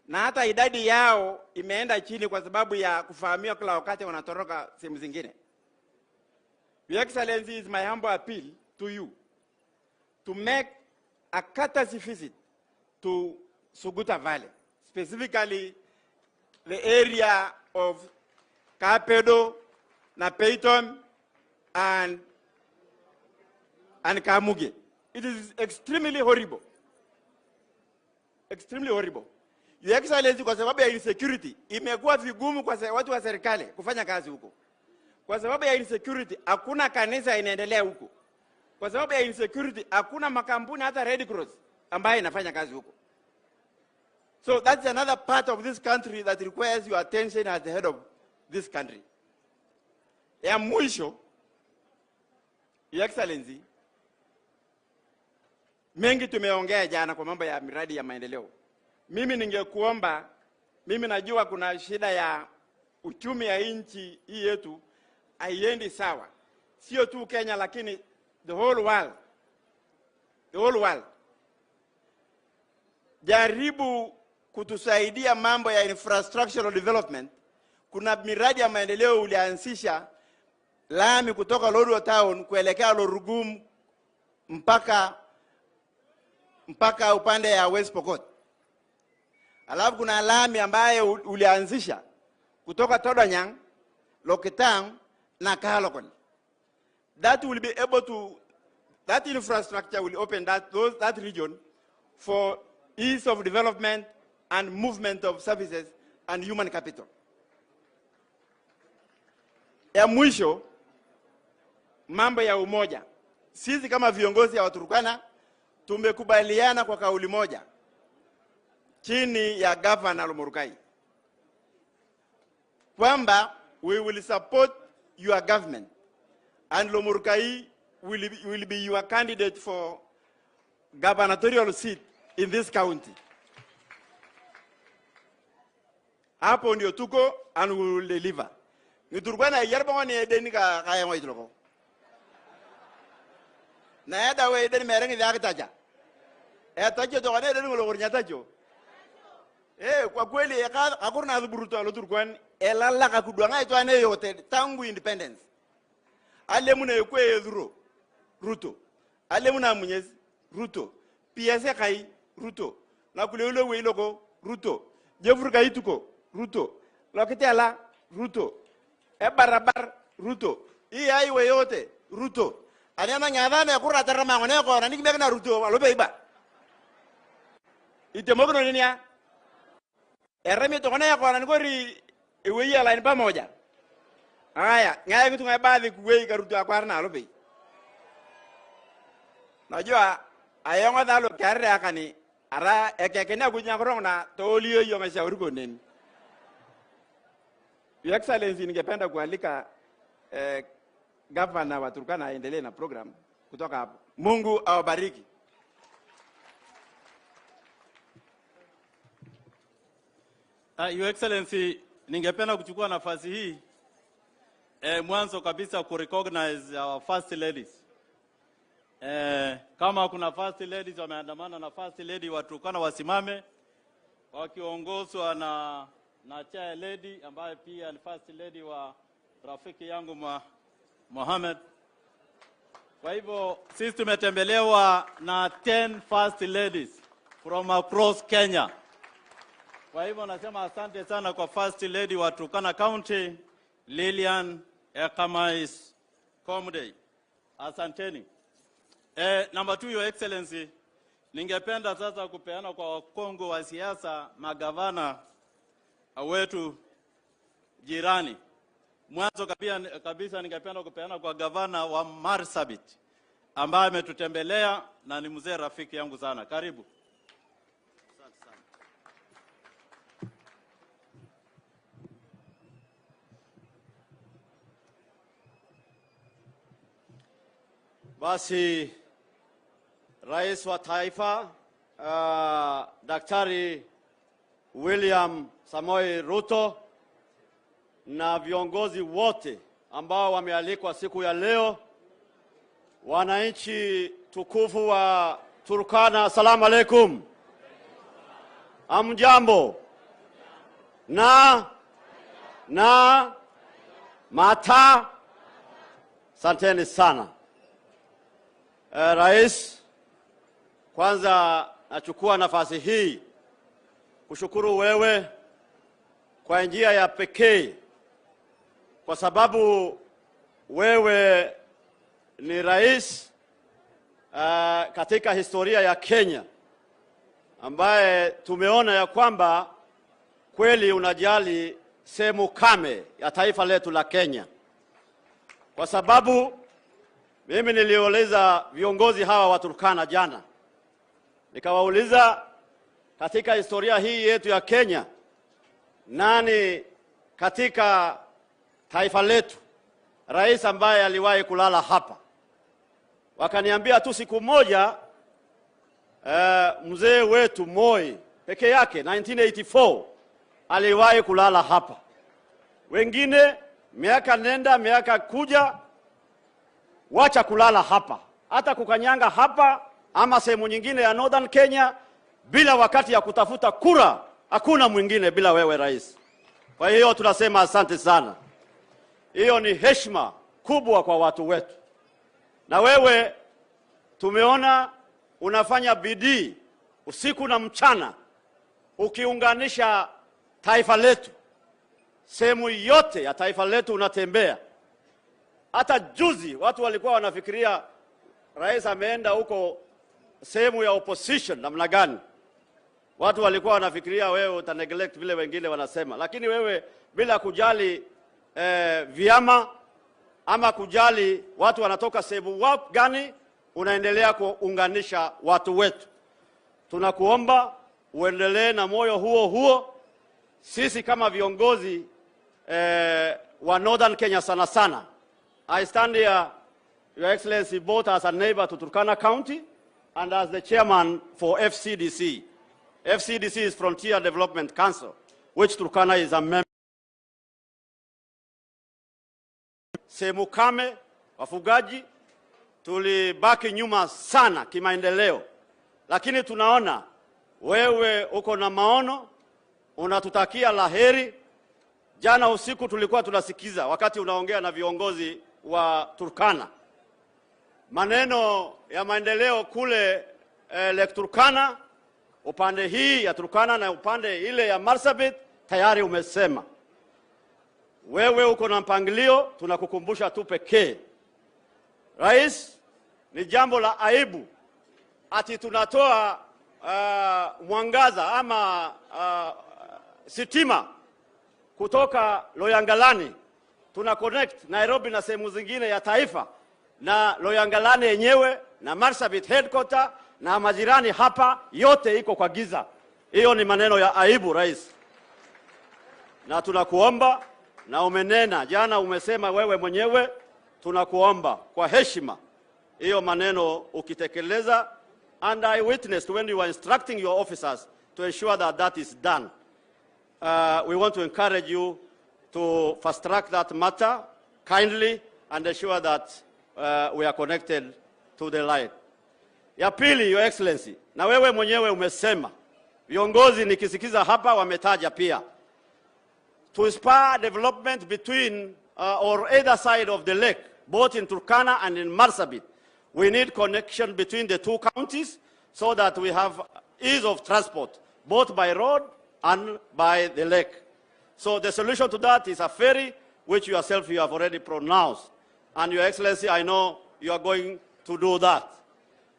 na hata idadi yao imeenda chini kwa sababu ya kuvamiwa kila wakati wanatoroka sehemu zingine. Your Excellency, is my humble appeal to you to make a courtesy visit to Suguta Valley, specifically the area of Kapedo, Napeitom, and Kamuge. It is extremely horrible. Extremely horrible. Your Excellency, kwa sababu ya insecurity, imekuwa vigumu kwa watu wa serikali kufanya kazi huko. Kwa sababu ya insecurity, hakuna kanisa inaendelea huko. Kwa sababu ya insecurity, hakuna makampuni hata Red Cross ambayo inafanya kazi huko. So that's another part of this country that requires your attention as the head of this country. Ya mwisho, Your Excellency, mengi tumeongea jana kwa mambo ya miradi ya maendeleo. Mimi ningekuomba, mimi najua kuna shida ya uchumi ya nchi hii yetu haiendi sawa. Sio tu Kenya lakini the whole world. The whole world. Jaribu kutusaidia mambo ya infrastructural development. Kuna miradi ya maendeleo ulianzisha lami kutoka Lodwar Town kuelekea Lorugum mpaka upande ya West Pokot. Alafu kuna lami ambayo ulianzisha kutoka Todonyang, Lokitang na Kalokol. That will be able to, that infrastructure will open that region for ease of development and movement of services and human capital. Ya mwisho, mambo ya umoja. Sisi kama viongozi wa Turkana tumekubaliana kwa kauli moja chini ya Governor Lomorukai kwamba we will support your government and Lomorukai will be your candidate for gubernatorial seat in this county. Hapo ndio tuko and we will deliver. Ni Turkana yarba ni edeni ka kaya mo itloko. Na yada we edeni merengi ya kitaja. Tajo to ne edeni ngolo gornya tajo. Kwa kweli hakuna adhuburuto alo Turkana elala kakudwanga itwane yote tangu independence. Ale muna ekwe edhuro Ruto. Ale muna Munyezi Ruto. PSA kai Ruto. Na kule ule weiloko Ruto. Jeffrey Kaituko Ruto. Lokitela Ruto. Barabar Ruto. Hii highway yote Ruto. Anana nyadhana kura tarama ngone ko na nikimeka na Ruto alobe iba. Itemogno nini ya? Eremi to ngone ko na ngori iwe ya line pamoja. Haya, ngaya kitu ngaya baadhi kuwei ka Ruto akwarna alobe. Najua ayongo dhalo karre akani ara ekekenya kunya korona tolio yo mashauri konen. Your Excellency, ningependa kualika Governor wa Turkana aendelee na program kutoka hapo. Mungu awabariki. Your Excellency, ningependa kuchukua nafasi hii mwanzo kabisa ku recognize our first ladies. Kama kuna first ladies wameandamana na first lady wa Turkana wasimame wakiongozwa na chair lady ambaye pia ni first lady wa rafiki yangu Mohamed. Kwa hivyo sisi tumetembelewa na 10 first ladies from across Kenya. Kwa hivyo nasema asante sana kwa First Lady wa Turkana County, Lilian Ekamais Komdei. Asanteni. Number two, Your Excellency, ningependa sasa kupeana kwa wakongwe wa siasa, magavana wetu jirani. Mwanzo kabisa ningependa kupeana kwa gavana wa Marsabit ambaye ametutembelea na ni mzee rafiki yangu sana. Karibu. Asante sana. Basi Rais wa Taifa, Daktari William Samoei Ruto na viongozi wote ambao wamealikwa siku ya leo, wananchi tukufu wa Turkana, asalamu alaikum. Amjambo. Na mata, asanteni sana. Rais, kwanza nachukua nafasi hii kushukuru wewe kwa njia ya pekee kwa sababu wewe ni rais katika historia ya Kenya ambaye tumeona ya kwamba kweli unajali sehemu kame ya taifa letu la Kenya, kwa sababu mimi niliuliza viongozi hawa wa Turkana jana, nikawauliza katika historia hii yetu ya Kenya, nani katika taifa letu rais ambaye aliwahi kulala hapa? Wakaniambia tu siku moja, mzee wetu Moi peke yake 1984 aliwahi kulala hapa. Wengine miaka nenda miaka kuja, wacha kulala hapa, hata kukanyanga hapa ama sehemu nyingine ya Northern Kenya bila wakati ya kutafuta kura, hakuna mwingine bila wewe rais. Kwa hiyo tunasema asante sana. Hiyo ni heshima kubwa kwa watu wetu, na wewe tumeona unafanya bidii usiku na mchana ukiunganisha taifa letu, sehemu yote ya taifa letu unatembea. Hata juzi watu walikuwa wanafikiria rais ameenda huko sehemu ya opposition namna gani. Watu walikuwa wanafikiria wewe uta neglect vile wengine wanasema, lakini wewe bila kujali vyama ama kujali watu wanatoka sehemu gani, unaendelea kuunganisha watu wetu. Tunakuomba uendelee na moyo huo huo. Sisi kama viongozi wa Northern Kenya sana sana, I stand here, Your Excellency, both as a neighbor to Turkana County and as the chairman for FCDC. FCDC is Frontier Development Council, which Turkana is a member. Sehemu kame, wafugaji, tulibaki nyuma sana kimaendeleo, lakini tunaona wewe uko na maono, unatutakia laheri. Jana usiku tulikuwa tunasikiza wakati unaongea na viongozi wa Turkana, maneno ya maendeleo kule Lake Turkana, upande hii ya Turkana na upande ile ya Marsabit tayari umesema. Wewe uko na mpangilio, tunakukumbusha tu pekee. Rais, ni jambo la aibu ati tunatoa mwangaza ama sitima kutoka Loyangalani tuna connect Nairobi na sehemu zingine ya taifa, na Loyangalani yenyewe na Marsabit headquarter na majirani hapa yote iko kwa giza. Hiyo ni maneno ya aibu, rais, na tunakuomba, na umenena jana, umesema wewe mwenyewe, tunakuomba kwa heshima hiyo maneno ukitekeleza, and I witnessed when you were instructing your officers to ensure that that is done. We want to encourage you to fast track that matter kindly and ensure that we are connected to the line. Ya pili, Your Excellency, na wewe mwenyewe umesema, viongozi nikisikiza hapa wametaja pia, to spur development between or either side of the lake, both in Turkana and in Marsabit. We need connection between the two counties so that we have ease of transport, both by road and by the lake. So the solution to that is a ferry, which yourself you have already pronounced. And Your Excellency, I know you are going to do that.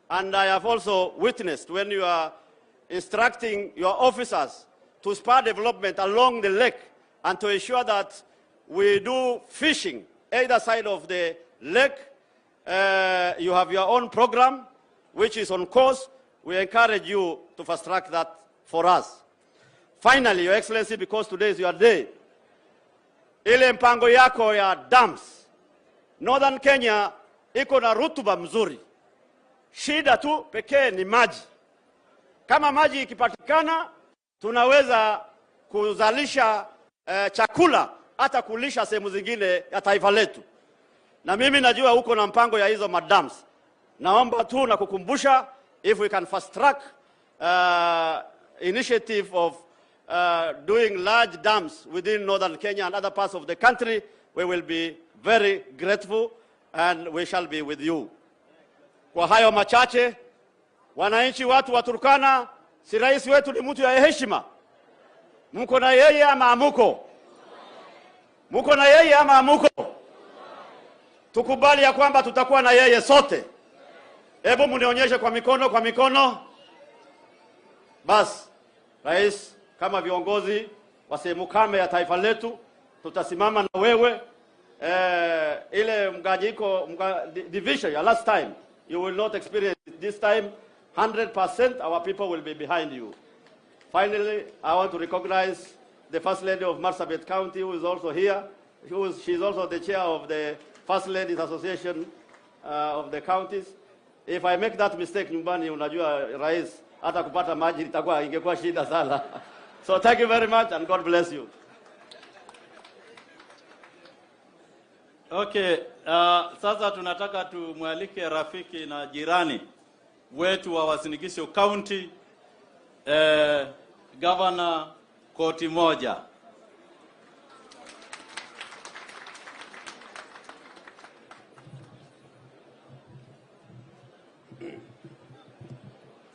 And I have also witnessed when you are instructing your officers to spur development along the lake and to ensure that we do fishing either side of the lake. You have your own program, which is on course. We encourage you to fast track that for us. Finally, Your Excellency, because today is your day, ile mpango yako ya dams, Northern Kenya iko na rutuba mzuri. Shida tu pekee ni maji. Kama maji ikipatikana, tunaweza kuzalisha chakula hata kulisha sehemu zingine ya taifa letu. Na mimi najua uko na mpango ya hizo madams. Naomba tu na kukumbusha if we can fast track initiative of doing large dams within northern Kenya and other parts of the country, we will be very grateful and we shall be with you. Kwa hayo machache, wananchi watu wa Turkana, si rais wetu ni mtu ya heshima? Mko na yeye ama hamuko? Mko na yeye ama hamuko? Tukubali ya kwamba tutakuwa na yeye sote. Hebu mnionyeshe kwa mikono, kwa mikono. Basi, rais, kama viongozi wa sehemu kame ya taifa letu tutasimama na wewe. Ile mgawanyiko division ya last time you will not experience it this time. 100% our people will be behind you. Finally, I want to recognize the First Lady of Marsabit County, who is also here. She's also the chair of the First Ladies Association of the counties. If I make that mistake nyumbani, unajua rais, hata kupata maji itakuwa ingekuwa shida sana. So thank you very much and God bless you. Okay, sasa tunataka tumwalike rafiki na jirani wetu wa Uasin Gishu County, Governor Koti Moja.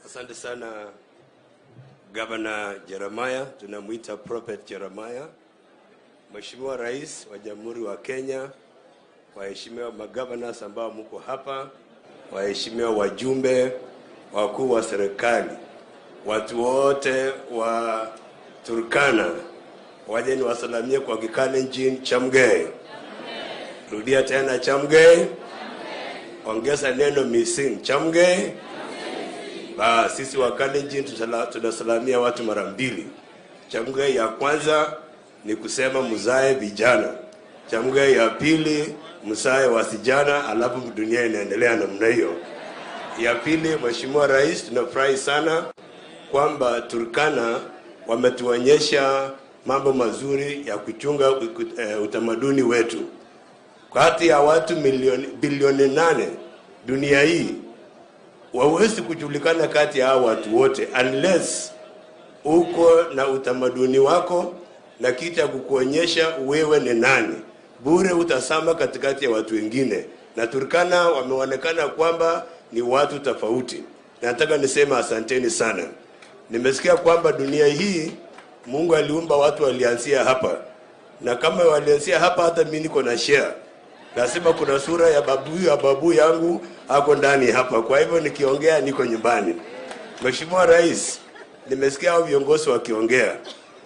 Asante sana Governor Jeremiah, tunamuita Prophet Jeremiah. Mheshimiwa Rais wa Jamhuri wa Kenya, waheshimiwa magovernors ambao mko hapa, waheshimiwa wajumbe, wakuu wa serikali, watu wote wa Turkana, waje niwasalamie kwa Kikalenjin, Chamgei. Rudia tena Chamgei. Ongeza neno missing, Chamgei. Ba, sisi wa Kalenjin tunasalamia watu mara mbili. Chamgei ya kwanza ni kusema mzae vijana. Chamgei ya pili mzae wasijana, alafu dunia inaendelea namna hiyo. Ya pili, Mheshimiwa Rais, tunafurahi sana kwamba Turkana wametuonyesha mambo mazuri ya kuchunga utamaduni wetu. Kati ya watu bilioni 8 dunia hii, wawezi kujulikana kati ya hao watu wote unless uko na utamaduni wako na kitu ya kukuonyesha wewe ni nani. Bure utasama katikati ya watu wengine. Na Turkana wameonekana kwamba ni watu tofauti. Nataka niseme asanteni sana. Nimesikia kwamba dunia hii Mungu aliumba watu walianzia hapa. Na kama walianzia hapa, hata mimi niko na share. Nasema kuna sura ya babu yangu ako ndani hapa. Kwa hivyo nikiongea niko nyumbani. Mheshimiwa Rais, nimesikia hao viongozi wakiongea.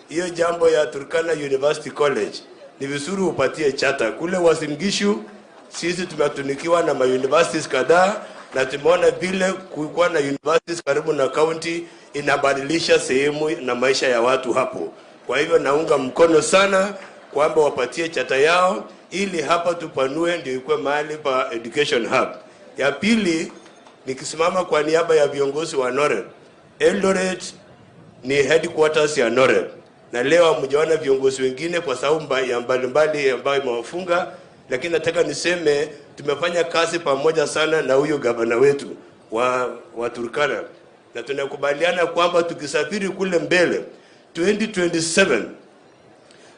Hiyo jambo ya Turkana University College ni vizuri upatie charter. Kule Uasin Gishu sisi tumetunikiwa na ma universities kadhaa, na tumeona vile kulikuwa na universities karibu na county inabadilisha sehemu na maisha ya watu hapo. Kwa hivyo naunga mkono sana kwamba wapatie charter yao ili hapa tupanue, ndio ikuwe mahali pa education hub. Ya pili, nikisimama kwa niaba ya viongozi wa NOREB, Eldoret ni headquarters ya NOREB, na leo hamjaona viongozi wengine kwa sababu ya mbalimbali ambayo imewafunga, lakini nataka niseme tumefanya kazi pamoja sana na huyo gavana wetu wa Turkana, na tunakubaliana kwamba tukisafiri kule mbele 2027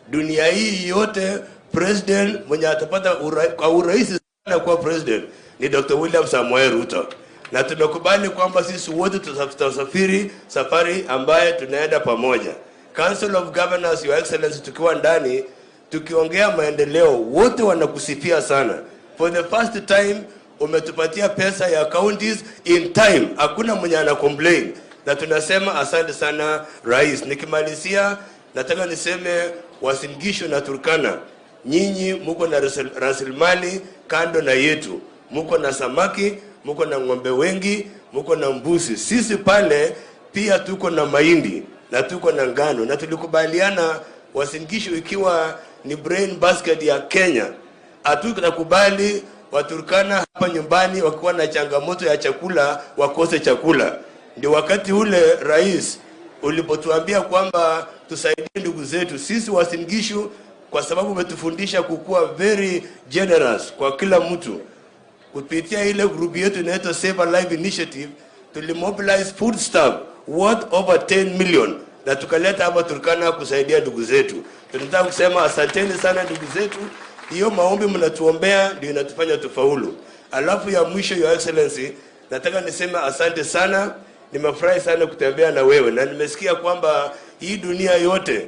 dunia hii yote president mwenye atapata kwa urahisi sana kuwa president ni Dr. William Samoei Ruto, na tumekubali kwamba sisi wote tutasafiri safari ambaye tunaenda pamoja. Council of Governors, Your Excellency, tukiwa ndani tukiongea maendeleo, wote wanakusifia sana. For the first time umetupatia pesa ya counties in time, hakuna mwenye ana complain, na tunasema asante sana rais. Nikimalizia, nataka niseme Uasin Gishu na Turkana, nyinyi muko na rasilimali kando na yetu, muko na samaki, muko na ng'ombe wengi, muko na mbuzi. Sisi pale pia tuko na mahindi na tuko na ngano, na tulikubaliana Uasin Gishu ikiwa ni brain basket ya Kenya, hatutakubali Waturkana hapa nyumbani wakiwa na changamoto ya chakula wakose chakula. Ndio wakati ule rais ulipotuambia kwamba tusaidie ndugu zetu sisi Uasin Gishu, kwa sababu umetufundisha kukuwa very generous kwa kila mtu. Kupitia ile group yetu inaitwa Save a Life Initiative, tulimobilize foodstuff worth over 10 million na tukaleta hapa Turkana kusaidia ndugu zetu. Tunataka kusema asanteni sana ndugu zetu, hiyo maombi mnatuombea ndio inatufanya tufaulu. Alafu ya mwisho, Your Excellency, nataka niseme asante sana. Nimefurahi sana kutembea na wewe na nimesikia kwamba hii dunia yote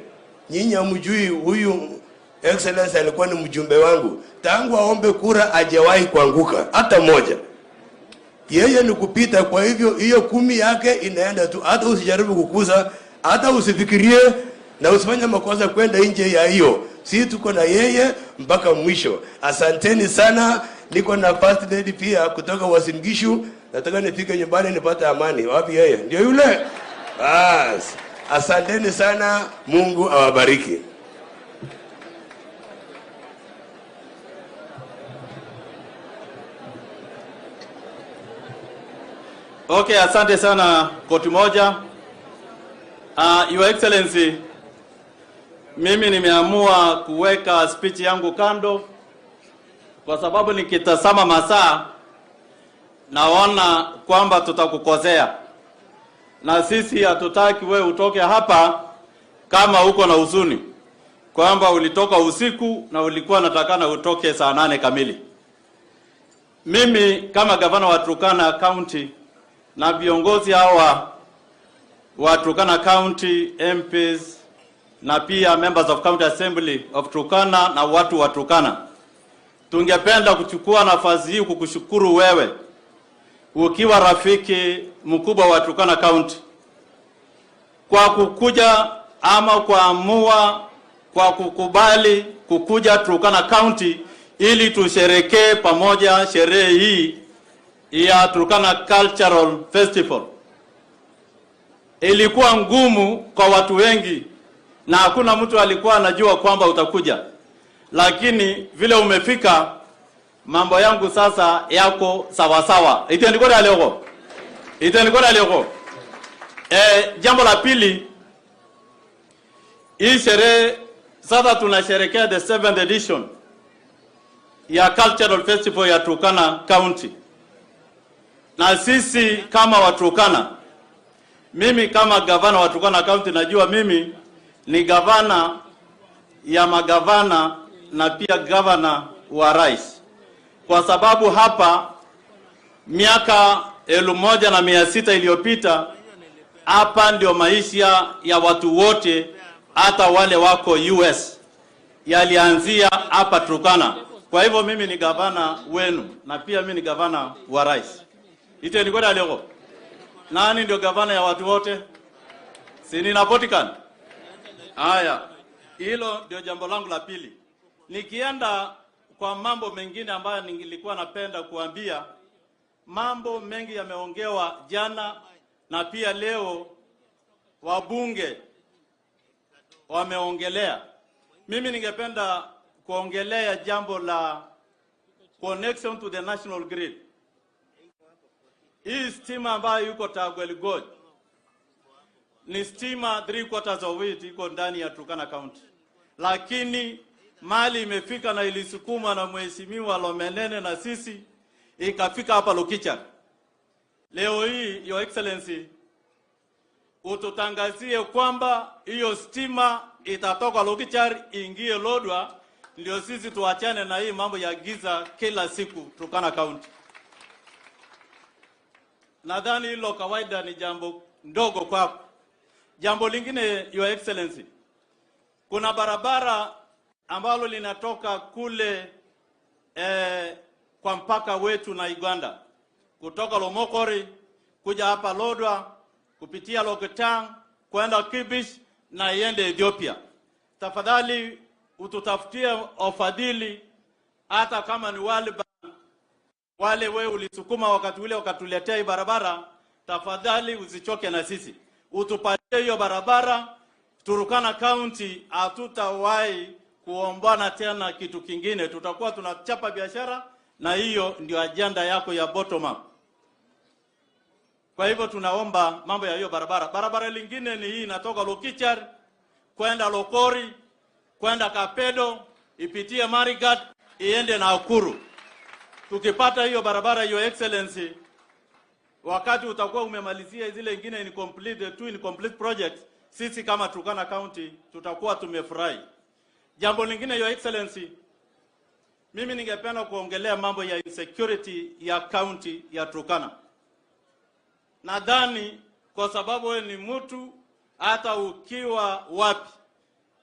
nyinyi hamjui huyu Excellency alikuwa ni mjumbe wangu tangu aombe kura, hajawahi kuanguka hata moja. Yeye ni kupita. Kwa hivyo hiyo 10 yake inaenda tu, hata usijaribu kukuza, hata usifikirie na usifanye makosa kwenda nje ya hiyo. Sisi tuko na yeye mpaka mwisho. Asanteni sana. Niko na first lady pia kutoka Uasin Gishu. Nataka nifike nyumbani nipate amani. Wapi yeye? Ndio yule. Bas. Asanteni sana. Mungu awabariki. Okay, asante sana koti moja. Your Excellency, mimi nimeamua kuweka speech yangu kando kwa sababu nikitazama masaa naona kwamba tutakukosea, na sisi hatutaki wewe utoke hapa kama uko na huzuni kwamba ulitoka usiku na ulikuwa unatakana utoke saa 8 kamili. Mimi kama gavana wa Turkana County na viongozi hawa wa Turkana County, MPs na pia members of County Assembly of Turkana na watu wa Turkana, tungependa kuchukua nafasi hii kukushukuru wewe ukiwa rafiki mkubwa wa Turkana County kwa kukuja ama kuamua kwa kukubali kukuja Turkana County ili tusherekee pamoja sherehe hii ya Turkana Cultural Festival. Ilikuwa ngumu kwa watu wengi na hakuna mtu alikuwa anajua kwamba utakuja, lakini vile umefika mambo yangu sasa yako sawa sawa. Itendikore aliyoko. Jambo la pili, hii sherehe sasa tunasherehekea the 7th edition ya Cultural Festival ya Turkana County. Na sisi kama Waturkana, mimi kama gavana wa Turkana County najua mimi ni gavana ya magavana na pia gavana wa rais, kwa sababu hapa miaka 1600 iliyopita hapa ndio maisha ya watu wote, hata wale wako US, yalianzia hapa Turkana. Kwa hivyo mimi ni gavana wenu na pia mimi ni gavana wa rais. Ite ni kweli. Nani ndio gavana ya watu wote? Si ninapatikana? Haya, hilo ndio jambo langu la pili. Nikienda kwa mambo mengine ambayo nilikuwa napenda kuambia, mambo mengi yameongewa jana na pia leo wabunge wameongelea. Mimi ningependa kuongelea jambo la connection to the national grid. Hii stima ambayo yuko Tagwel Gorge ni stima 3/4 of it iko ndani ya Turkana County, lakini mali imefika na ilisukuma na mheshimiwa Lomenene na sisi ikafika hapa Lokichar. Leo hii Your Excellency ututangazie kwamba hiyo stima itatoka Lokichar ingie Lodwar, ndio sisi tuachane na hii mambo ya giza kila siku Turkana County. Nadhani hilo kawaida ni jambo ndogo kwako. Jambo lingine, Your Excellency, kuna barabara ambalo linatoka kule kwa mpaka wetu na Uganda, kutoka Lomokori kuja hapa Lodwar, kupitia Lokitaung kwenda Kibish na iende Ethiopia. Tafadhali ututafutie wafadhili, hata kama ni wale wale wewe ulisukuma wakati ule wakatuletea hii barabara, tafadhali usichoke na sisi, utupatie hiyo barabara. Turkana County hatutawahi kuombana tena kitu kingine, tutakuwa tunachapa biashara, na hiyo ndio ajenda yako ya bottom up. Kwa hivyo tunaomba mambo ya hiyo barabara. Barabara lingine ni hii inatoka Lokichar kwenda Lokori kwenda Kapedo ipitie Marigat iende Nakuru. Tukipata hiyo barabara, Your Excellency, wakati utakuwa umemalizia zile ingine incomplete, the two incomplete projects, sisi kama Turkana County tutakuwa tumefurahi. Jambo lingine, Your Excellency, mimi ningependa kuongelea mambo ya insecurity ya county ya Turkana. Nadhani kwa sababu wewe ni mtu, hata ukiwa wapi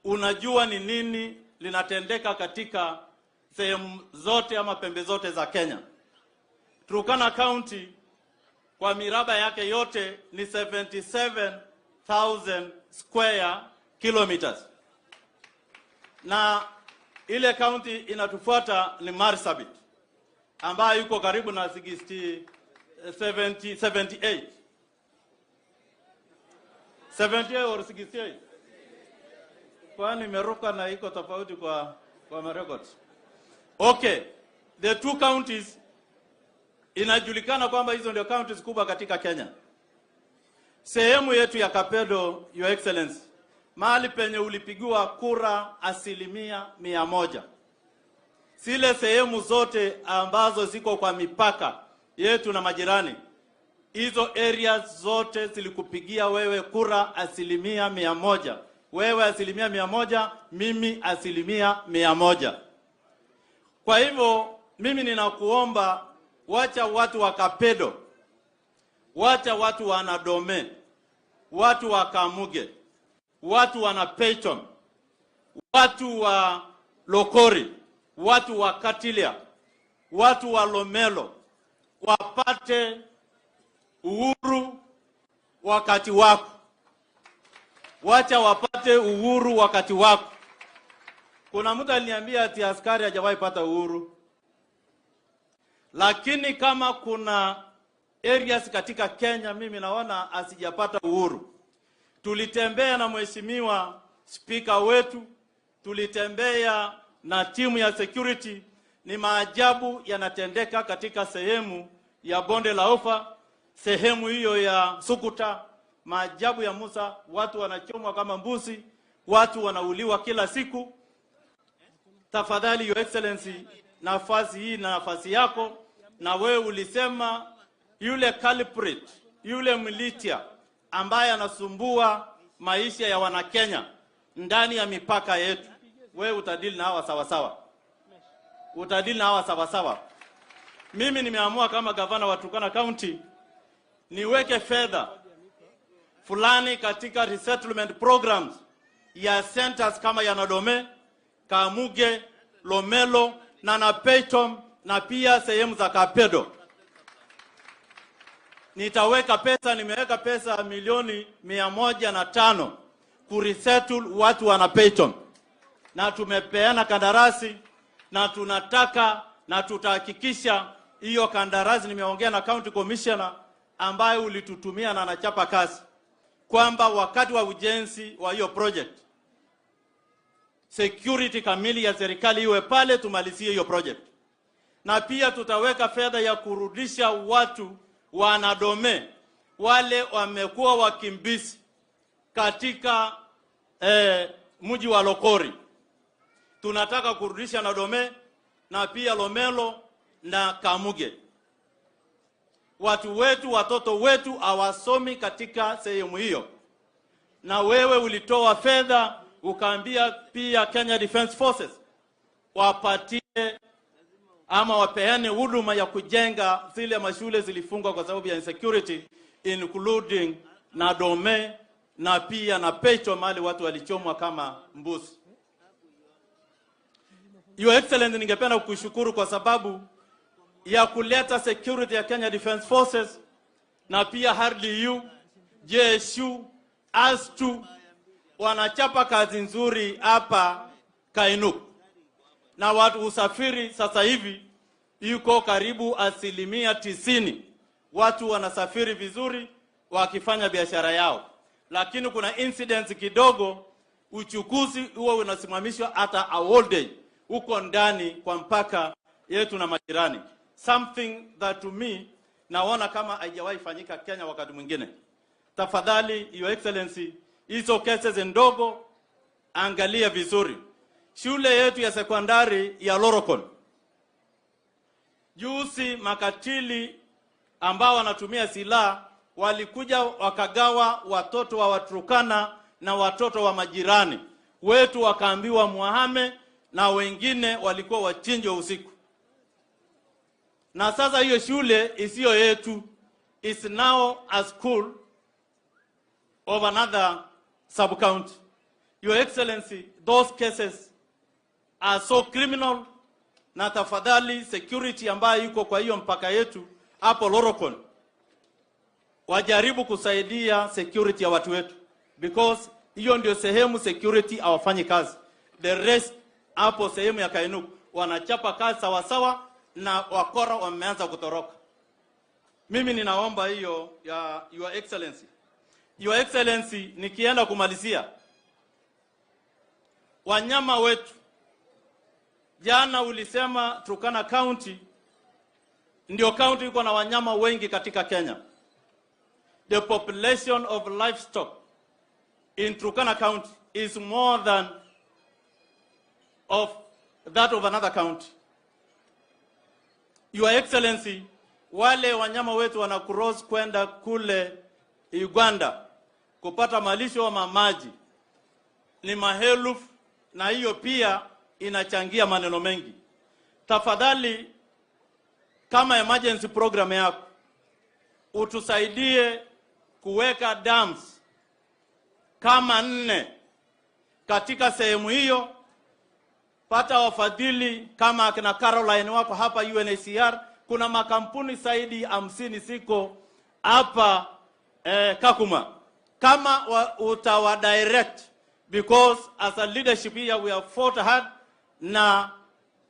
unajua ni nini linatendeka katika sehemu zote ama pembe zote za Kenya. Turkana County kwa miraba yake yote ni 77,000 square kilometers, na ile county inatufuata ni Marsabit ambayo iko karibu na 60, 70, 78 78 or 68, kwani imeruka na iko tofauti kwa records. Okay, the two counties inajulikana kwamba hizo ndio counties kubwa katika Kenya. Sehemu yetu ya Kapedo, Your Excellency, mahali penye ulipigiwa kura 100%, zile sehemu zote ambazo ziko kwa mipaka yetu na majirani, hizo areas zote zilikupigia wewe kura 100%. Wewe 100%, mimi 100%. Kwa hivyo mimi ninakuomba, wacha watu wa Kapedo, wacha watu wa Nadome, watu wa Kamuge, watu wa Napeitom, watu wa Lokori, watu wa Katilia, watu wa Lomelo wapate uhuru wakati wako. Wacha wapate uhuru wakati wako. Kuna mtu aliniambia ati askari hajawahi pata uhuru, lakini kama kuna areas katika Kenya mimi naona asijapata uhuru. Tulitembea na mheshimiwa spika wetu, tulitembea na timu ya security. Ni maajabu yanatendeka katika sehemu ya bonde la Ufa, sehemu hiyo ya Sukuta, maajabu ya Musa, watu wanachomwa kama mbuzi, watu wanauliwa kila siku. Tafadhali Your Excellency, nafasi hii na nafasi yako, na wewe ulisema yule culprit, yule militia ambaye anasumbua maisha ya Wanakenya ndani ya mipaka yetu, wewe utadili na hawa sawasawa, utadili na hawa sawasawa. Mimi nimeamua kama gavana wa Turkana County niweke fedha fulani katika resettlement programs ya centers kama ya Nadome, Kamuge, Lomelo na Napeitom na pia sehemu za Kapedo. Nitaweka pesa, nimeweka pesa milioni 105 kuresettle watu wa Napeitom, na tumepeana kandarasi na tunataka na tutahakikisha hiyo kandarasi. Nimeongea na county commissioner ambaye ulitutumia na anachapa kazi kwamba wakati wa ujenzi wa hiyo project security kamili ya serikali iwe pale, tumalizie hiyo project, na pia tutaweka fedha ya kurudisha watu wanadome wale wamekuwa wakimbizi katika mji wa Lokori. Tunataka kurudisha Nadome na pia Lomelo na Kamuge. Watu wetu, watoto wetu hawasomi katika sehemu hiyo, na wewe ulitoa fedha ukaambia pia Kenya Defence Forces wapatie ama wapeane huduma ya kujenga zile mashule zilifungwa kwa sababu ya insecurity, including na Dome na pia na Pecho mahali watu walichomwa kama mbuzi. Your Excellency, ningependa kukushukuru kwa sababu ya kuleta security ya Kenya Defence Forces na pia RDU, JSU, ASTU wanachapa kazi nzuri hapa Kainuk, na watu usafiri sasa hivi yuko karibu 90%, watu wanasafiri vizuri wakifanya biashara yao, lakini kuna incidents kidogo, uchukuzi huo unasimamishwa hata a whole day huko ndani kwa mpaka yetu na majirani, something that to me naona kama haijawahi fanyika Kenya wakati mwingine. Tafadhali, Your Excellency, hizo cases ndogo angalia vizuri. Shule yetu ya sekondari ya Lorokon, juzi makatili ambao wanatumia silaha walikuja wakagawa watoto wa Waturkana na watoto wa majirani wetu, wakaambiwa muhame, na wengine walikuwa wachinjwe usiku. Na sasa hiyo shule isiyo yetu is now a school of another sub-county. Your Excellency, those cases are so criminal, na tafadhali security ambayo iko kwa hiyo mpaka yetu hapo Lorokon wajaribu kusaidia security ya watu wetu, because hiyo ndio sehemu security hawafanyi kazi. The rest hapo sehemu ya Kainuk wanachapa kazi sawasawa, na wakora wameanza kutoroka. Mimi ninaomba hiyo ya Your Excellency. Your Excellency, nikienda kumalizia, wanyama wetu, jana ulisema Turkana County ndio county iko na wanyama wengi katika Kenya. The population of livestock in Turkana County is more than of that of another county. Your Excellency, wale wanyama wetu wana cross kwenda kule Uganda kupata malisho ama maji ni maelfu, na hiyo pia inachangia maneno mengi. Tafadhali, kama emergency program yako utusaidie kuweka dams kama nne katika sehemu hiyo. Pata wafadhili kama akina Caroline wako hapa UNHCR. Kuna makampuni zaidi 50 siko hapa Kakuma. Kama utawa direct, because as a leadership here we have fought hard, na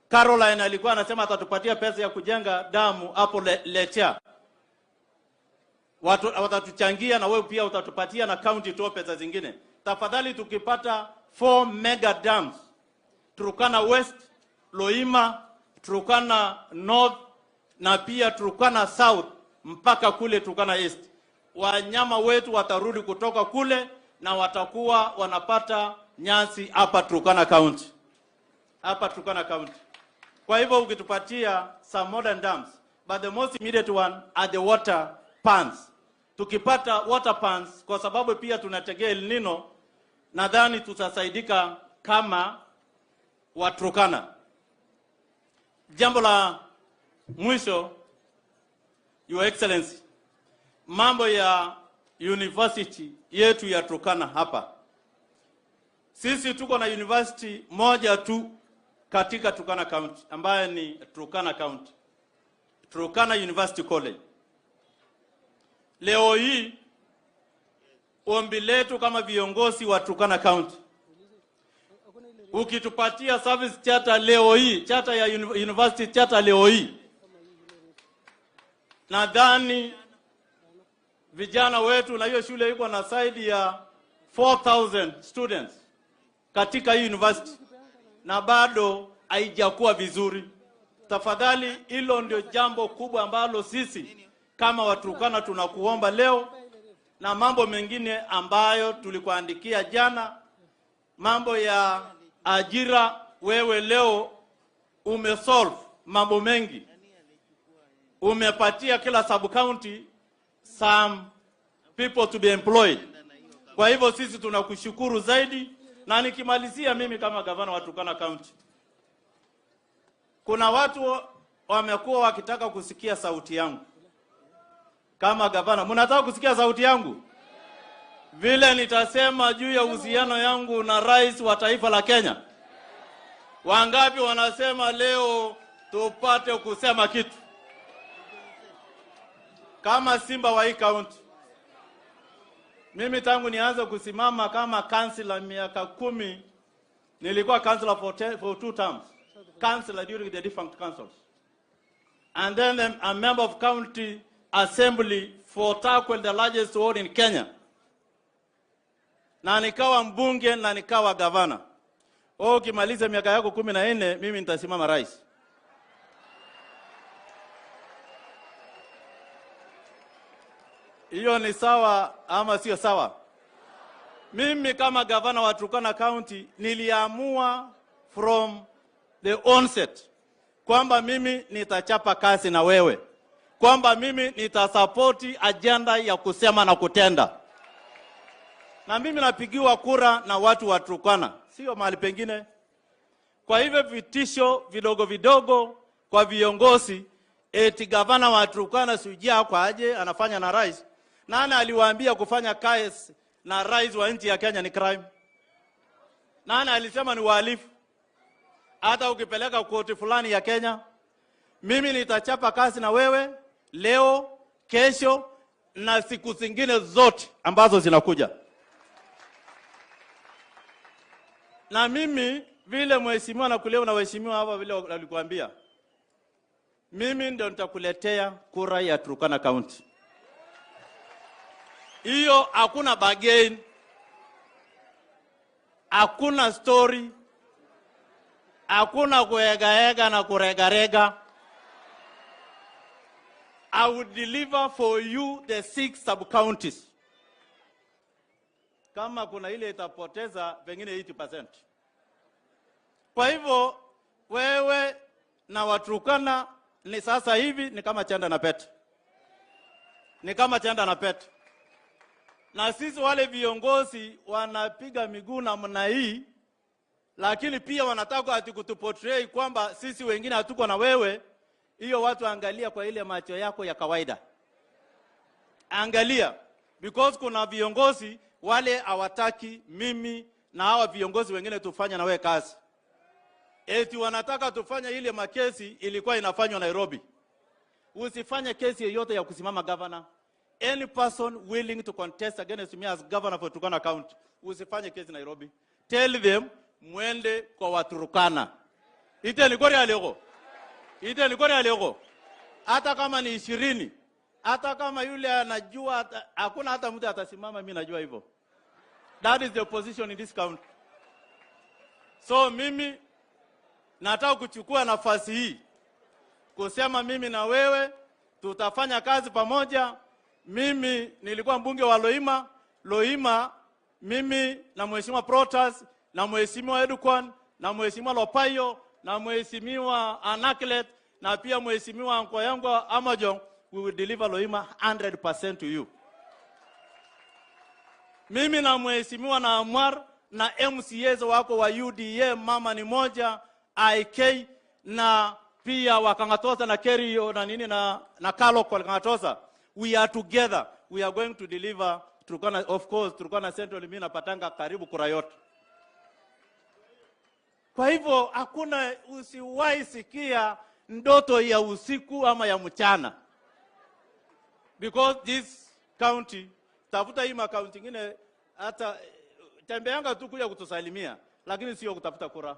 Caroline alikuwa anasema atatupatia pesa ya kujenga damu hapo Lecha. Watu watatuchangia na wewe pia utatupatia na county toa pesa zingine. Tafadhali, tukipata 4 mega dams Turkana West, Loima, Turkana North na pia Turkana South mpaka kule Turkana East, wanyama wetu watarudi kutoka kule na watakuwa wanapata nyasi hapa Turkana County, hapa Turkana County. Kwa hivyo ukitupatia some modern dams, but the most immediate one are the water pans. Tukipata water pans, kwa sababu pia tunategea El Nino, nadhani tutasaidika kama Waturkana. Jambo la mwisho, Your Excellency, mambo ya university yetu ya Turkana hapa. Sisi tuko na university moja tu katika Turkana County ambayo ni Turkana County, Turkana University College. Leo hii ombi letu kama viongozi wa Turkana County, ukitupatia service charter leo hii, charter ya university charter leo hii, nadhani vijana wetu na hiyo shule iko na zaidi ya 4000 students katika hii university na bado haijakuwa vizuri. Tafadhali, hilo ndio jambo kubwa ambalo sisi kama Waturkana tunakuomba leo, na mambo mengine ambayo tulikuandikia jana, mambo ya ajira. Wewe leo umesolve mambo mengi, umepatia kila sub county some people to be employed. Kwa hivyo sisi tunakushukuru zaidi, na nikimalizia, mimi kama gavana wa Turkana County, kuna watu wamekuwa wakitaka kusikia sauti yangu kama gavana. Mnataka kusikia sauti yangu? Vile nitasema juu ya uhusiano yangu na rais wa taifa la Kenya. Wangapi wanasema leo tupate kusema kitu kama simba wa hii kaunti? Mimi tangu nianze kusimama kama councillor miaka 10, nilikuwa councillor for 2 terms, councillor during the different councils, and then a member of county assembly for Turkwel, the largest ward in Kenya, na nikawa mbunge na nikawa gavana. Wewe ukimaliza miaka yako 14, mimi nitasimama rais. Hiyo ni sawa ama sio sawa? Mimi kama gavana wa Turkana County niliamua from the onset kwamba mimi nitachapa kazi na wewe, kwamba mimi nitasapoti agenda ya kusema na kutenda. Na mimi napigiwa kura na watu wa Turkana, sio mahali pengine. Kwa hivyo vitisho vidogo vidogo kwa viongozi eti gavana wa Turkana sijui kwa aje anafanya na rais. Nani aliwaambia kufanya kazi na rais wa nchi ya Kenya ni crime? Nani alisema ni uhalifu? Hata ukipeleka koti fulani ya Kenya, mimi nitachapa kazi na wewe leo, kesho na siku zingine zote ambazo zinakuja. Na mimi vile mheshimiwa na kuleo na waheshimiwa hapa vile walikuambia, mimi ndio nitakuletea kura ya Turkana County. Hiyo hakuna bargain, hakuna story, hakuna kuegaega na kuregarega. I will deliver for you the 6 sub-counties. Kama kuna ile itapoteza pengine 80%. Kwa hivyo wewe na Waturkana ni sasa hivi ni kama chanda na pete. Ni kama chanda na pete. Na sisi wale viongozi wanapiga miguu namna hii, lakini pia wanataka ati kutuportray kwamba sisi wengine hatuko na wewe. Hiyo watu angalia kwa ile macho yako ya kawaida. Angalia, because kuna viongozi wale hawataki mimi na hawa viongozi wengine tufanye na wewe kazi. Eti wanataka tufanye ile makesi ilikuwa inafanywa Nairobi. Usifanye kesi yoyote ya kusimama governor. Any person willing to contest against me as governor for Turkana County, usifanye kesi Nairobi. Tell them mwende kwa Waturkana. Ite ni kori alego. Ite ni kori alego. Hata kama ni 20, hata kama yule anajua, hakuna hata mtu atasimama, mimi najua hivyo. That is the position in this county. So mimi nataka kuchukua nafasi hii kusema mimi na wewe tutafanya kazi pamoja. Mimi nilikuwa mbunge wa Loima. Loima mimi na Mheshimiwa Protas na Mheshimiwa Edukwan na Mheshimiwa Lopayo na Mheshimiwa Anaklet na pia Mheshimiwa Nkoyango Amajong, we will deliver Loima 100% to you. Mimi na Mheshimiwa na Amwar na MCAs wako wa UDA, mama ni moja, IK na pia wakangatosa na Kerio na nini na Kalok wakangatosa. We are together. We are going to deliver Turkana, of course, Turkana Central mimi napatanga karibu kura yote. Kwa hivyo hakuna, usiwahi sikia ndoto ya usiku ama ya mchana. Because this county, tafuta hii makaunti nyingine, hata tembeanga tu kuja kutusalimia, lakini sio kutafuta kura.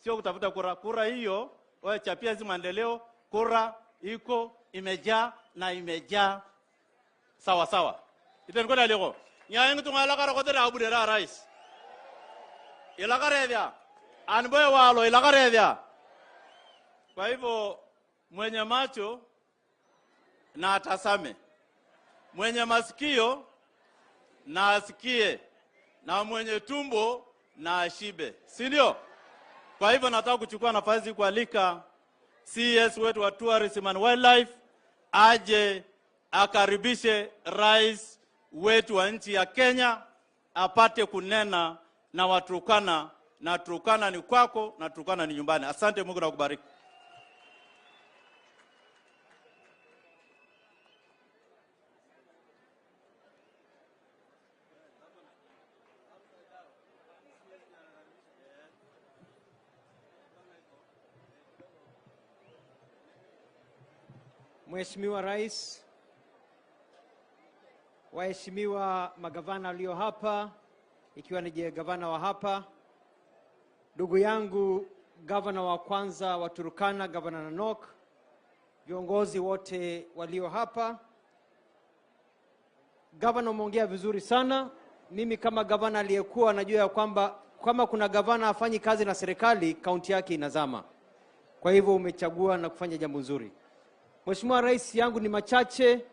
Sio kutafuta kura. Kura hiyo, wewe chapia hizi maendeleo, kura iko imejaa na imejaa sawa sawa. Iten kona lego. Nyaengu tungala kara kote ra budera rais. Ilakare Anboye walo ilakare. Kwa hivyo mwenye macho na atazame, mwenye masikio na asikie, na mwenye tumbo na ashibe, si ndio? Kwa hivyo nataka kuchukua nafasi kualika CS wetu wa Tourism and Wildlife aje akaribishe rais wetu wa nchi ya Kenya apate kunena na Waturkana, na Turkana ni kwako na Turkana ni nyumbani. Asante, Mungu na kubariki. Mheshimiwa Rais, waheshimiwa magavana walio hapa, ikiwa ni gavana wa hapa, ndugu yangu gavana wa kwanza wa Turkana, Gavana Nanok, viongozi wote walio hapa. Gavana, umeongea vizuri sana. Mimi kama gavana aliyekuwa najua ya kwamba kama kuna gavana hafanyi kazi na serikali, kaunti yake inazama. Kwa hivyo umechagua na kufanya jambo nzuri. Mheshimiwa Rais, yangu ni machache,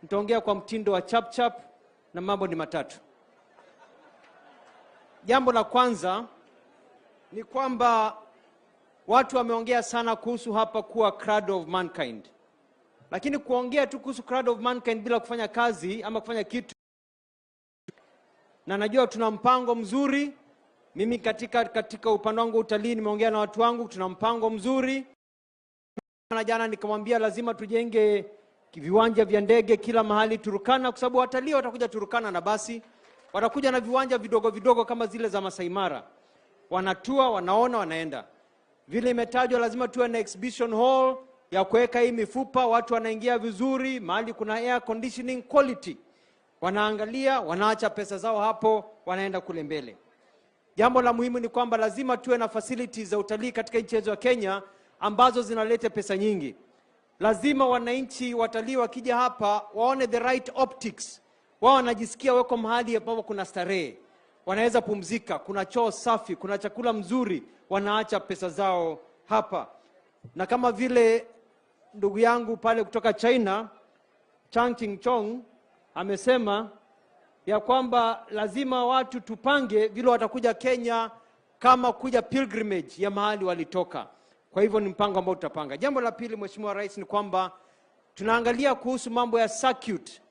nitaongea kwa mtindo wa chap chap na mambo ni matatu. Jambo la kwanza ni kwamba watu wameongea sana kuhusu hapa kuwa cradle of mankind, lakini kuongea tu kuhusu cradle of mankind bila kufanya kazi ama kufanya kitu, na najua tuna mpango mzuri. Mimi katika upande wangu wa utalii nimeongea na watu wangu, tuna mpango mzuri. Na jana nikamwambia lazima tujenge viwanja vya ndege kila mahali Turkana, kwa sababu watalii watakuja Turkana na basi watakuja na viwanja vidogo vidogo kama zile za Masai Mara, wanatua, wanaona, wanaenda. Vile imetajwa, lazima tuwe na exhibition hall ya kuweka hii mifupa, watu wanaingia vizuri, mahali kuna air conditioning quality, wanaangalia, wanaacha pesa zao hapo, wanaenda kule mbele. Jambo la muhimu ni kwamba lazima tuwe na facilities za utalii katika nchi yetu ya Kenya ambazo zinaleta pesa nyingi. Lazima wananchi watalii wakija hapa waone the right optics, wao wanajisikia wako mahali ambapo kuna starehe, wanaweza pumzika, kuna choo safi, kuna chakula mzuri, wanaacha pesa zao hapa. Na kama vile ndugu yangu pale kutoka China Chang Ching-chong amesema ya kwamba lazima watu tupange vile watakuja Kenya kama kuja pilgrimage ya mahali walitoka. Kwa hivyo ni mpango ambao tutapanga. Jambo la pili, Mheshimiwa Rais, ni kwamba tunaangalia kuhusu mambo ya circuit.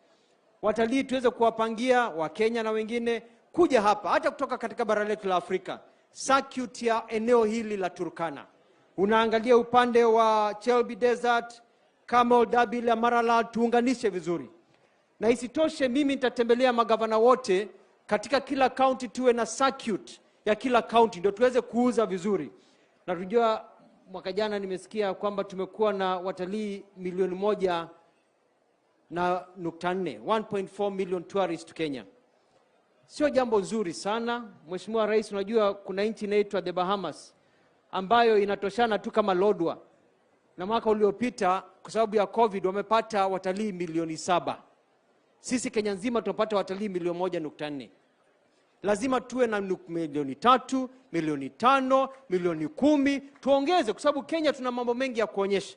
Watalii tuweze kuwapangia Wakenya na wengine kuja hapa hata kutoka katika bara letu la Afrika, circuit ya eneo hili la Turkana. Unaangalia upande wa Chelbi Desert, Camel Derby la Maralal, tuunganishe vizuri. Na isitoshe mimi nitatembelea magavana wote katika kila county, tuwe na circuit ya kila county ndio tuweze kuuza vizuri. Na tunajua mwaka jana nimesikia kwamba tumekuwa na watalii 1.4 milioni, 1.4 million tourists to Kenya. Sio jambo nzuri sana Mheshimiwa Rais. Unajua kuna nchi inaitwa the Bahamas ambayo inatoshana tu kama Lodwar, na mwaka uliopita kwa sababu ya COVID wamepata watalii milioni 7. Sisi Kenya nzima tunapata watalii 1.4 milioni. Lazima tuwe na milioni 3, milioni 5, milioni 10, tuongeze, kwa sababu Kenya tuna mambo mengi ya kuonyesha.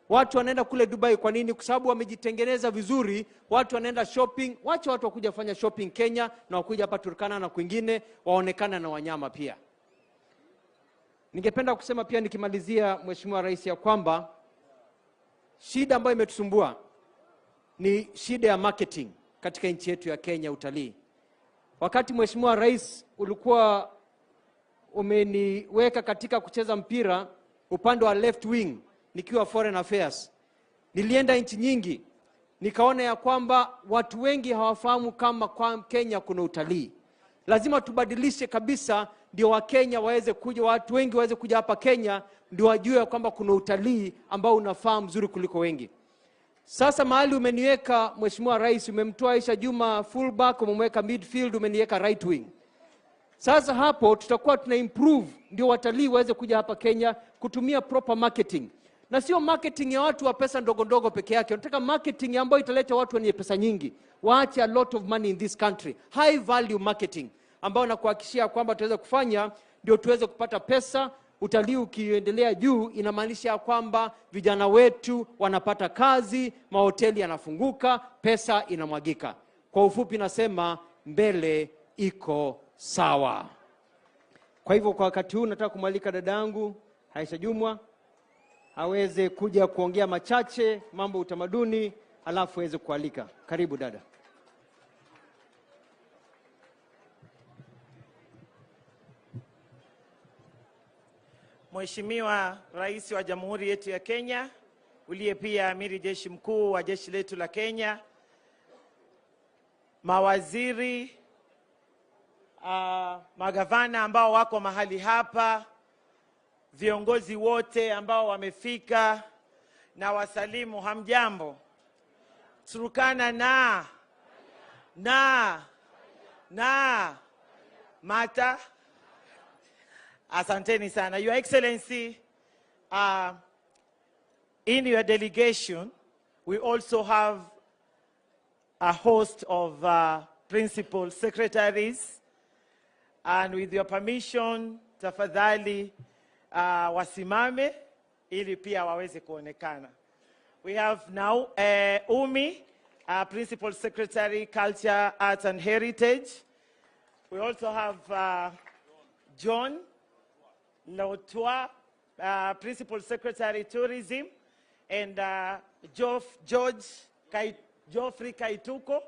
Watu wanaenda kule Dubai kwa nini? Kwa sababu wamejitengeneza vizuri. Watu wanaenda shopping. Wacha watu wakuja kufanya shopping Kenya na wakuja hapa Turkana na kwingine, waonekana na wanyama pia. Ningependa kusema pia nikimalizia, Mheshimiwa Rais, ya kwamba shida ambayo imetusumbua ni shida ya marketing katika nchi yetu ya Kenya, utalii. Wakati Mheshimiwa Rais ulikuwa umeniweka katika kucheza mpira upande wa left wing nikiwa foreign affairs, nilienda nchi nyingi nikaona ya kwamba watu wengi hawafahamu kama kwa Kenya kuna utalii. Lazima tubadilishe kabisa, ndio Wakenya waweze kuja, watu wengi waweze kuja hapa Kenya, ndio wajue ya kwamba kuna utalii ambao unafaa mzuri kuliko wengi. Sasa mahali umeniweka Mheshimiwa Rais, umemtoa Aisha Juma fullback, umemweka midfield, umeniweka right wing. Sasa hapo tutakuwa tuna improve ndio watalii waweze kuja hapa Kenya kutumia proper marketing, na sio marketing ya watu wa pesa ndogo ndogo peke yake. Tunataka marketing ambayo italeta watu wenye pesa nyingi, waache a lot of money in this country, high value marketing ambayo nakuhakikishia kwamba tutaweza kufanya ndio tuweze kupata pesa. Utalii ukiendelea juu, inamaanisha kwamba vijana wetu wanapata kazi, mahoteli yanafunguka, pesa inamwagika. Kwa ufupi nasema mbele iko sawa. Kwa hivyo kwa wakati huu nataka kumwalika dadangu Aisha Jumwa aweze kuja kuongea machache mambo ya utamaduni, alafu aweze kualika. Karibu dada. Mheshimiwa Rais wa Jamhuri yetu ya Kenya, uliye pia Amiri Jeshi Mkuu wa jeshi letu la Kenya, mawaziri, magavana ambao wako mahali hapa, viongozi wote ambao wamefika, Nawasalimu, hamjambo? Turkana na na na mata. Asanteni sana. Your Excellency, in your delegation, we also have a host of principal secretaries. And with your permission, tafadhali wasimame ili pia waweze kuonekana. We have now Umi, Principal Secretary, Culture, Arts and Heritage. We also have John Lotua, Principal Secretary, Tourism, and Geoffrey Kaituko,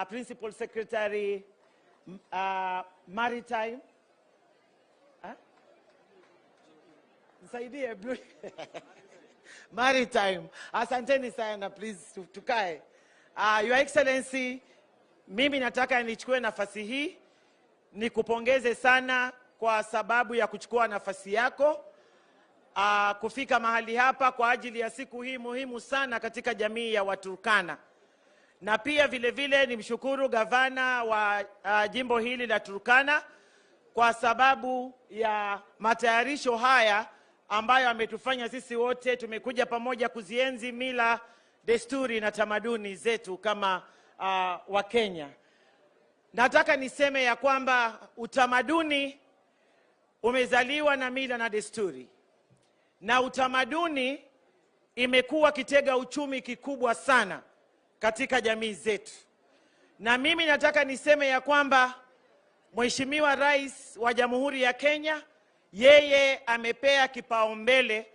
Principal Secretary, Maritime. Huh? Nisaidie, Maritime. Asanteni sana, please tukae. Your Excellency, mimi nataka nichukue nafasi hii nikupongeze sana kwa sababu ya kuchukua nafasi yako kufika mahali hapa kwa ajili ya siku hii muhimu sana katika jamii ya Waturkana. Na pia vile vile nimshukuru gavana wa jimbo hili la Turkana kwa sababu ya matayarisho haya ambayo ametufanya sisi wote tumekuja pamoja kuzienzi mila, desturi na tamaduni zetu kama Wakenya. Nataka niseme ya kwamba utamaduni umezaliwa na mila na desturi, na utamaduni imekuwa kitega uchumi kikubwa sana katika jamii zetu. Na mimi nataka niseme ya kwamba Mheshimiwa Rais wa Jamhuri ya Kenya, yeye amepea kipaumbele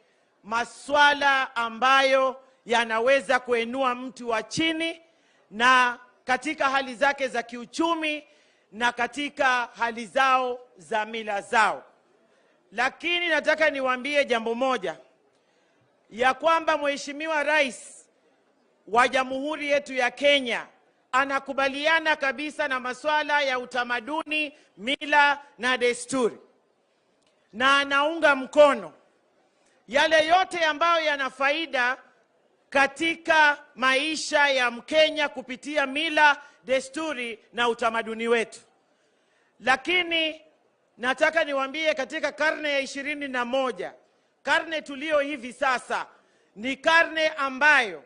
maswala ambayo yanaweza kuinua mtu wa chini na katika hali zake za kiuchumi na katika hali zao za mila zao. Lakini nataka niwaambie jambo moja, ya kwamba Mheshimiwa Rais wa Jamhuri yetu ya Kenya anakubaliana kabisa na maswala ya utamaduni, mila na desturi, na anaunga mkono yale yote ambayo yana faida katika maisha ya Mkenya kupitia mila, desturi na utamaduni wetu. Lakini nataka niwaambie katika karne ya 21, karne tulio hivi sasa, ni karne ambayo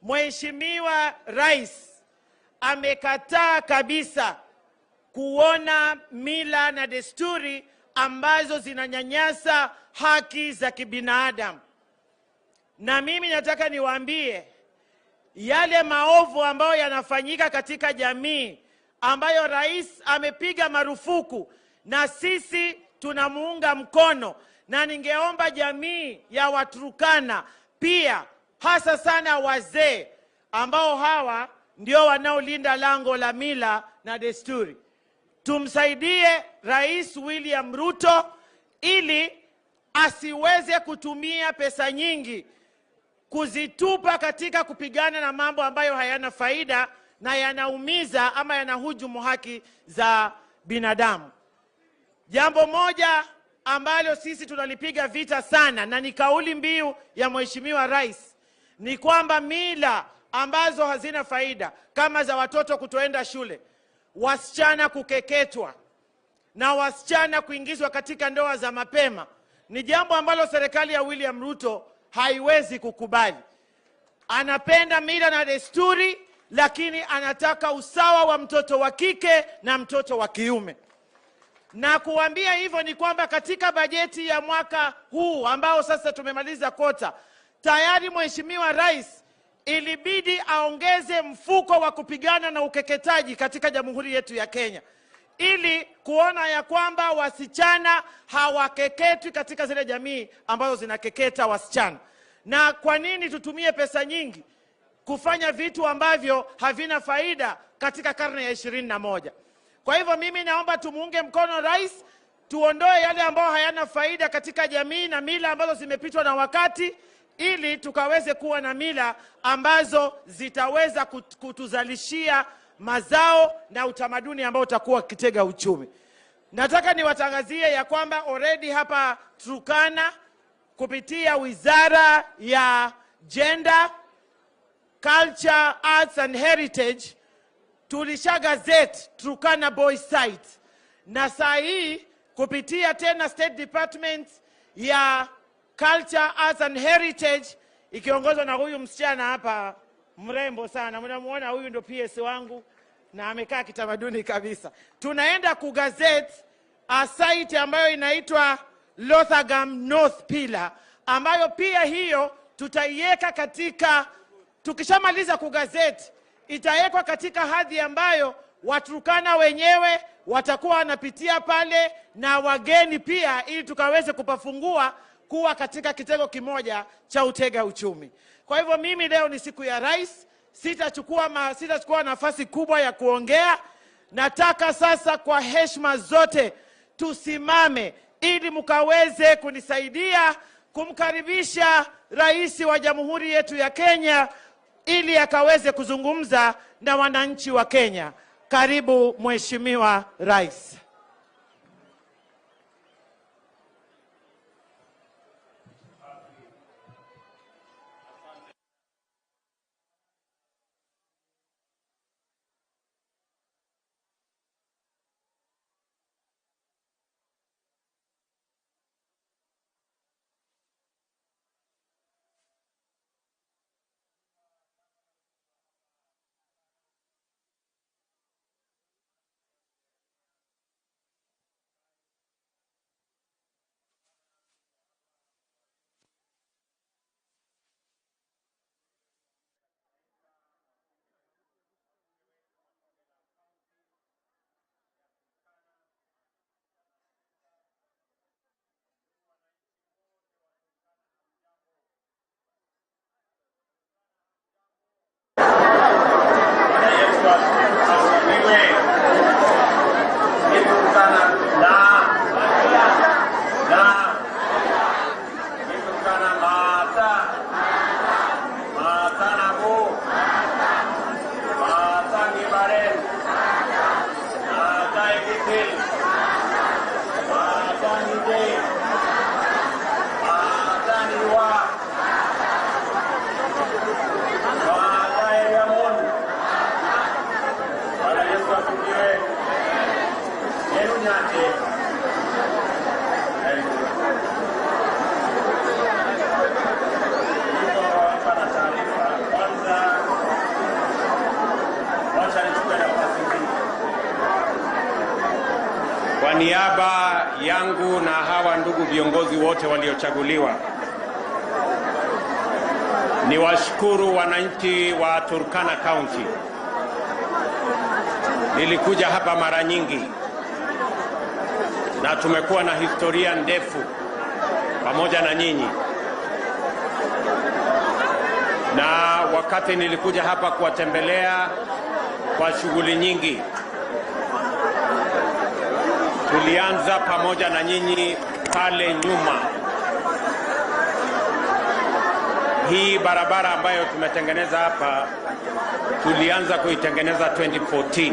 Mheshimiwa Rais amekataa kabisa kuona mila na desturi ambazo zinanyanyasa haki za kibinadamu. Na mimi nataka niwaambie yale maovu ambayo yanafanyika katika jamii ambayo rais amepiga marufuku, na sisi tunamuunga mkono. Na ningeomba jamii ya Waturkana pia, hasa sana wazee ambao hawa ndio wanaolinda lango la mila na desturi, tumsaidie Rais William Ruto ili asiweze kutumia pesa nyingi kuzitupa katika kupigana na mambo ambayo hayana faida na yanaumiza ama yanahujumu haki za binadamu. Jambo moja ambalo sisi tunalipiga vita sana na ni kauli mbiu ya Mheshimiwa Rais ni kwamba mila ambazo hazina faida kama za watoto kutoenda shule, wasichana kukeketwa na wasichana kuingizwa katika ndoa za mapema ni jambo ambalo serikali ya William Ruto haiwezi kukubali. Anapenda mila na desturi, lakini anataka usawa wa mtoto wa kike na mtoto wa kiume. Na kuambia hivyo ni kwamba katika bajeti ya mwaka huu ambao sasa tumemaliza kota, tayari Mheshimiwa Rais ilibidi aongeze mfuko wa kupigana na ukeketaji katika jamhuri yetu ya Kenya ili kuona ya kwamba wasichana hawakeketwi katika zile jamii ambazo zinakeketa wasichana. Na kwa nini tutumie pesa nyingi kufanya vitu ambavyo havina faida katika karne ya 21? Kwa hivyo mimi naomba tumuunge mkono rais, tuondoe yale ambayo hayana faida katika jamii na mila ambazo zimepitwa na wakati, ili tukaweze kuwa na mila ambazo zitaweza kutuzalishia mazao na utamaduni ambao utakuwa kitega uchumi. Nataka niwatangazie ya kwamba already hapa Turkana kupitia Wizara ya Gender, Culture, Arts and Heritage tulisha gazette Turkana Boys site, na saa hii kupitia tena State Department ya Culture, Arts and Heritage ikiongozwa na huyu msichana hapa mrembo sana, mnamuona huyu ndo PS wangu na amekaa kitamaduni kabisa. Tunaenda kugazette a site ambayo inaitwa Lothagam North Pillar, ambayo pia hiyo tutaiweka katika, tukishamaliza kugazette itawekwa katika hadhi ambayo Waturkana wenyewe watakuwa wanapitia pale na wageni pia, ili tukaweze kupafungua kuwa katika kitengo kimoja cha utega uchumi. Kwa hivyo mimi leo ni siku ya rais, sitachukua nafasi kubwa ya kuongea. Nataka sasa kwa heshima zote tusimame ili mkaweze kunisaidia kumkaribisha rais wa jamhuri yetu ya Kenya ili akaweze kuzungumza na wananchi wa Kenya. Karibu Mheshimiwa Rais. Kwa niaba yangu na hawa ndugu viongozi wote waliochaguliwa, niwashukuru wananchi wa Turkana County. Nilikuja hapa mara nyingi na tumekuwa na historia ndefu pamoja na nyinyi, na wakati nilikuja hapa kuwatembelea kwa shughuli nyingi, tulianza pamoja na nyinyi pale nyuma. Hii barabara ambayo tumetengeneza hapa tulianza kuitengeneza 2014,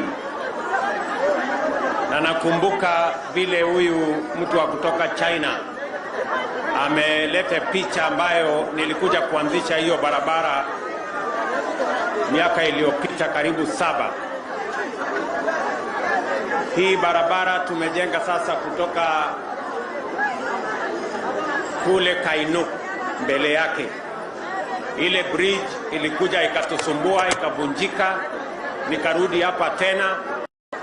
na nakumbuka vile huyu mtu wa kutoka China ameleta picha ambayo nilikuja kuanzisha hiyo barabara miaka iliyopita karibu 7. Hii barabara tumejenga sasa kutoka kule Kainuk mbele yake. Ile bridge ilikuja ikatusumbua, ikavunjika, nikarudi hapa tena,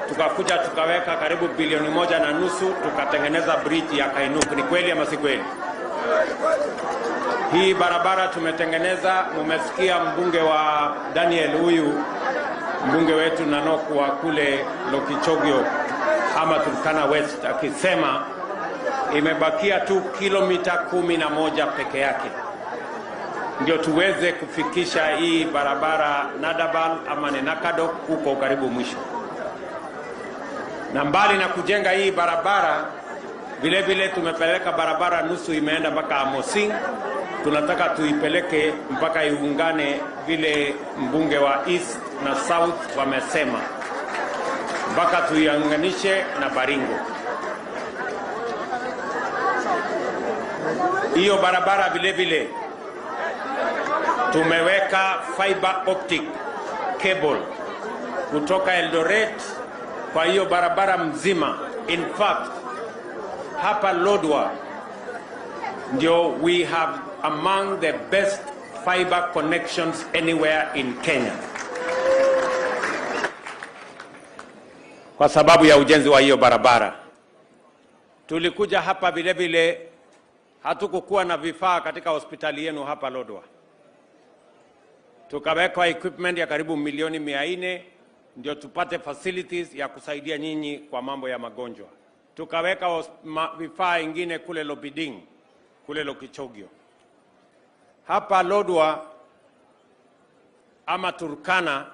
tukakuja tukaweka karibu bilioni 1.5 tukatengeneza bridge ya Kainuk. Ni kweli ama si kweli? Hii barabara tumetengeneza, mumesikia mbunge wa Daniel huyu mbunge wetu Nanok wa kule Lokichogio ama Turkana West akisema imebakia tu kilomita 11 peke yake ndio tuweze kufikisha hii barabara Nadabal ama Nenakadok huko karibu mwisho. Na mbali na kujenga hii barabara, vile vile tumepeleka barabara nusu imeenda mpaka Amosing. Tunataka tuipeleke mpaka iungane vile mbunge wa East na South wamesema, mpaka tuiunganishe na Baringo. Hiyo barabara vile vile tumeweka fiber optic cable kutoka Eldoret kwa hiyo barabara mzima. In fact, hapa Lodwar ndio we have among the best fiber connections anywhere in Kenya, kwa sababu ya ujenzi wa hiyo barabara. Tulikuja hapa vile vile, hatukukuwa na vifaa katika hospitali yenu hapa Lodwar, tukawekwa equipment ya karibu milioni 400 ndio tupate facilities ya kusaidia nyinyi kwa mambo ya magonjwa. Tukaweka vifaa ingine kule Lobiding, kule Lokichogio. Hapa Lodwar ama Turkana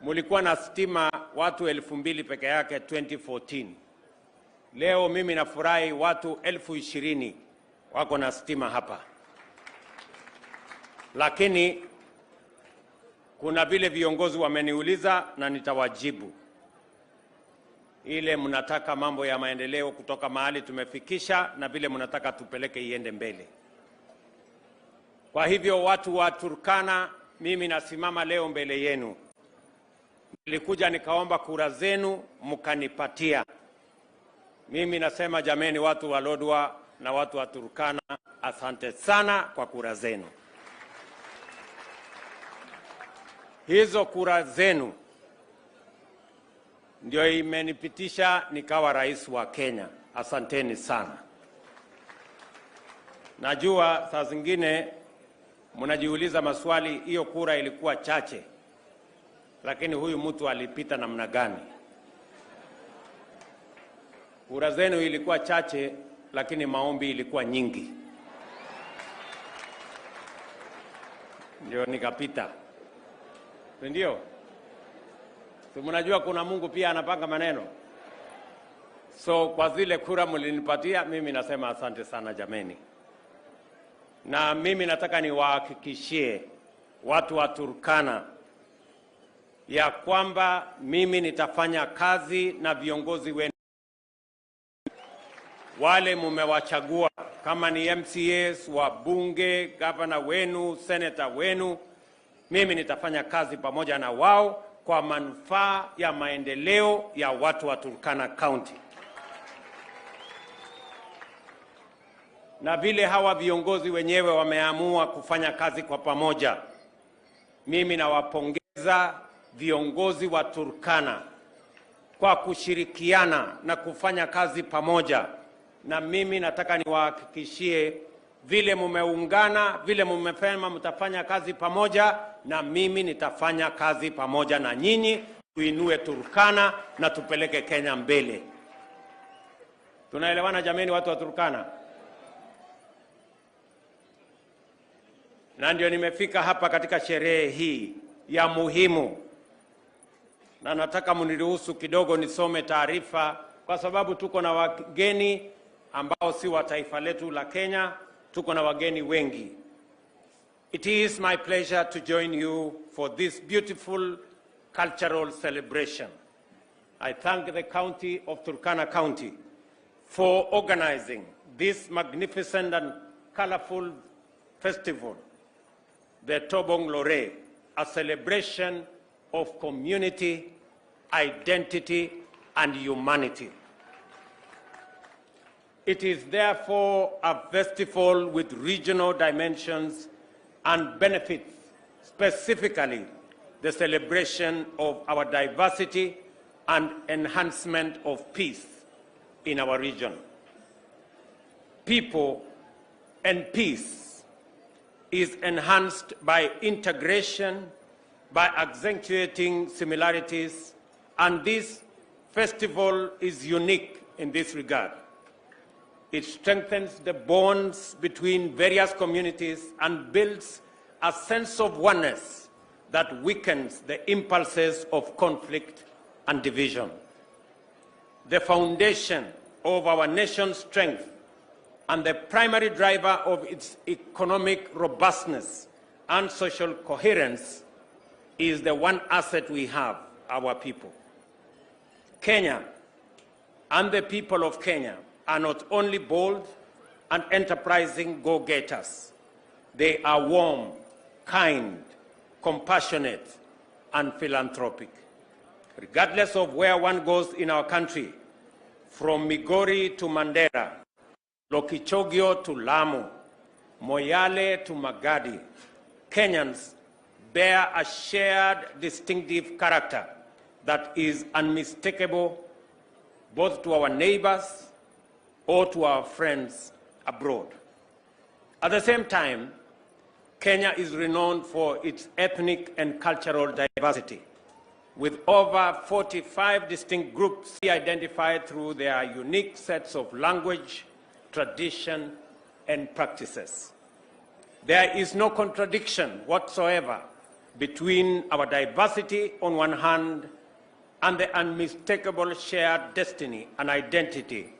mulikuwa na stima watu 2000 peke yake 2014. Leo mimi nafurahi watu 20,000 wako na stima hapa. Lakini kuna vile viongozi wameniuliza na nitawajibu. Ile mnataka mambo ya maendeleo kutoka mahali tumefikisha na vile mnataka tupeleke iende mbele. Kwa hivyo watu wa Turkana, mimi nasimama leo mbele yenu. Nilikuja nikaomba kura zenu mkanipatia. Mimi nasema jameni, watu wa Lodwar na watu wa Turkana, asante sana kwa kura zenu. Hizo kura zenu ndio imenipitisha nikawa rais wa Kenya. Asanteni sana. Najua saa zingine mnajiuliza maswali, hiyo kura ilikuwa chache, lakini huyu mtu alipita namna gani? Kura zenu ilikuwa chache, lakini maombi ilikuwa nyingi, ndio nikapita. Ndio? Si mnajua kuna Mungu pia anapanga maneno. So kwa zile kura mlinipatia, mimi nasema asante sana jameni. Na mimi nataka niwahakikishie watu wa Turkana ya kwamba mimi nitafanya kazi na viongozi wenu wale mumewachagua, kama ni MCAs, wabunge, gavana wenu, senator wenu. Mimi nitafanya kazi pamoja na wao kwa manufaa ya maendeleo ya watu wa Turkana County. Na vile hawa viongozi wenyewe wameamua kufanya kazi kwa pamoja, mimi nawapongeza viongozi wa Turkana kwa kushirikiana na kufanya kazi pamoja. Na mimi nataka niwahakikishie vile mumeungana, vile mumesema mtafanya kazi pamoja, na mimi nitafanya kazi pamoja na nyinyi, tuinue Turkana na tupeleke Kenya mbele. Tunaelewana jameni, watu wa Turkana? Na ndio nimefika hapa katika sherehe hii ya muhimu, na nataka mniruhusu kidogo nisome taarifa, kwa sababu tuko na wageni ambao si wa taifa letu la Kenya. Tuko na wageni wengi. It is my pleasure to join you for this beautiful cultural celebration. I thank the county of Turkana County for organizing this magnificent and colorful festival, the Tobong Lore, a celebration of community, identity, and humanity. It is therefore a festival with regional dimensions and benefits, specifically the celebration of our diversity and enhancement of peace in our region. People and peace is enhanced by integration, by accentuating similarities, and this festival is unique in this regard. It strengthens the bonds between various communities and builds a sense of oneness that weakens the impulses of conflict and division. The foundation of our nation's strength and the primary driver of its economic robustness and social coherence is the one asset we have, our people. Kenya and the people of Kenya are not only bold and enterprising go-getters. They are warm, kind, compassionate, and philanthropic. Regardless of where one goes in our country, from Migori to Mandera, Lokichogio to Lamu, Moyale to Magadi, Kenyans bear a shared distinctive character that is unmistakable both to our neighbors or to our friends abroad. At the same time, Kenya is renowned for its ethnic and cultural diversity, with over 45 distinct groups identified through their unique sets of language, tradition, and practices. There is no contradiction whatsoever between our diversity on one hand and the unmistakable shared destiny and identity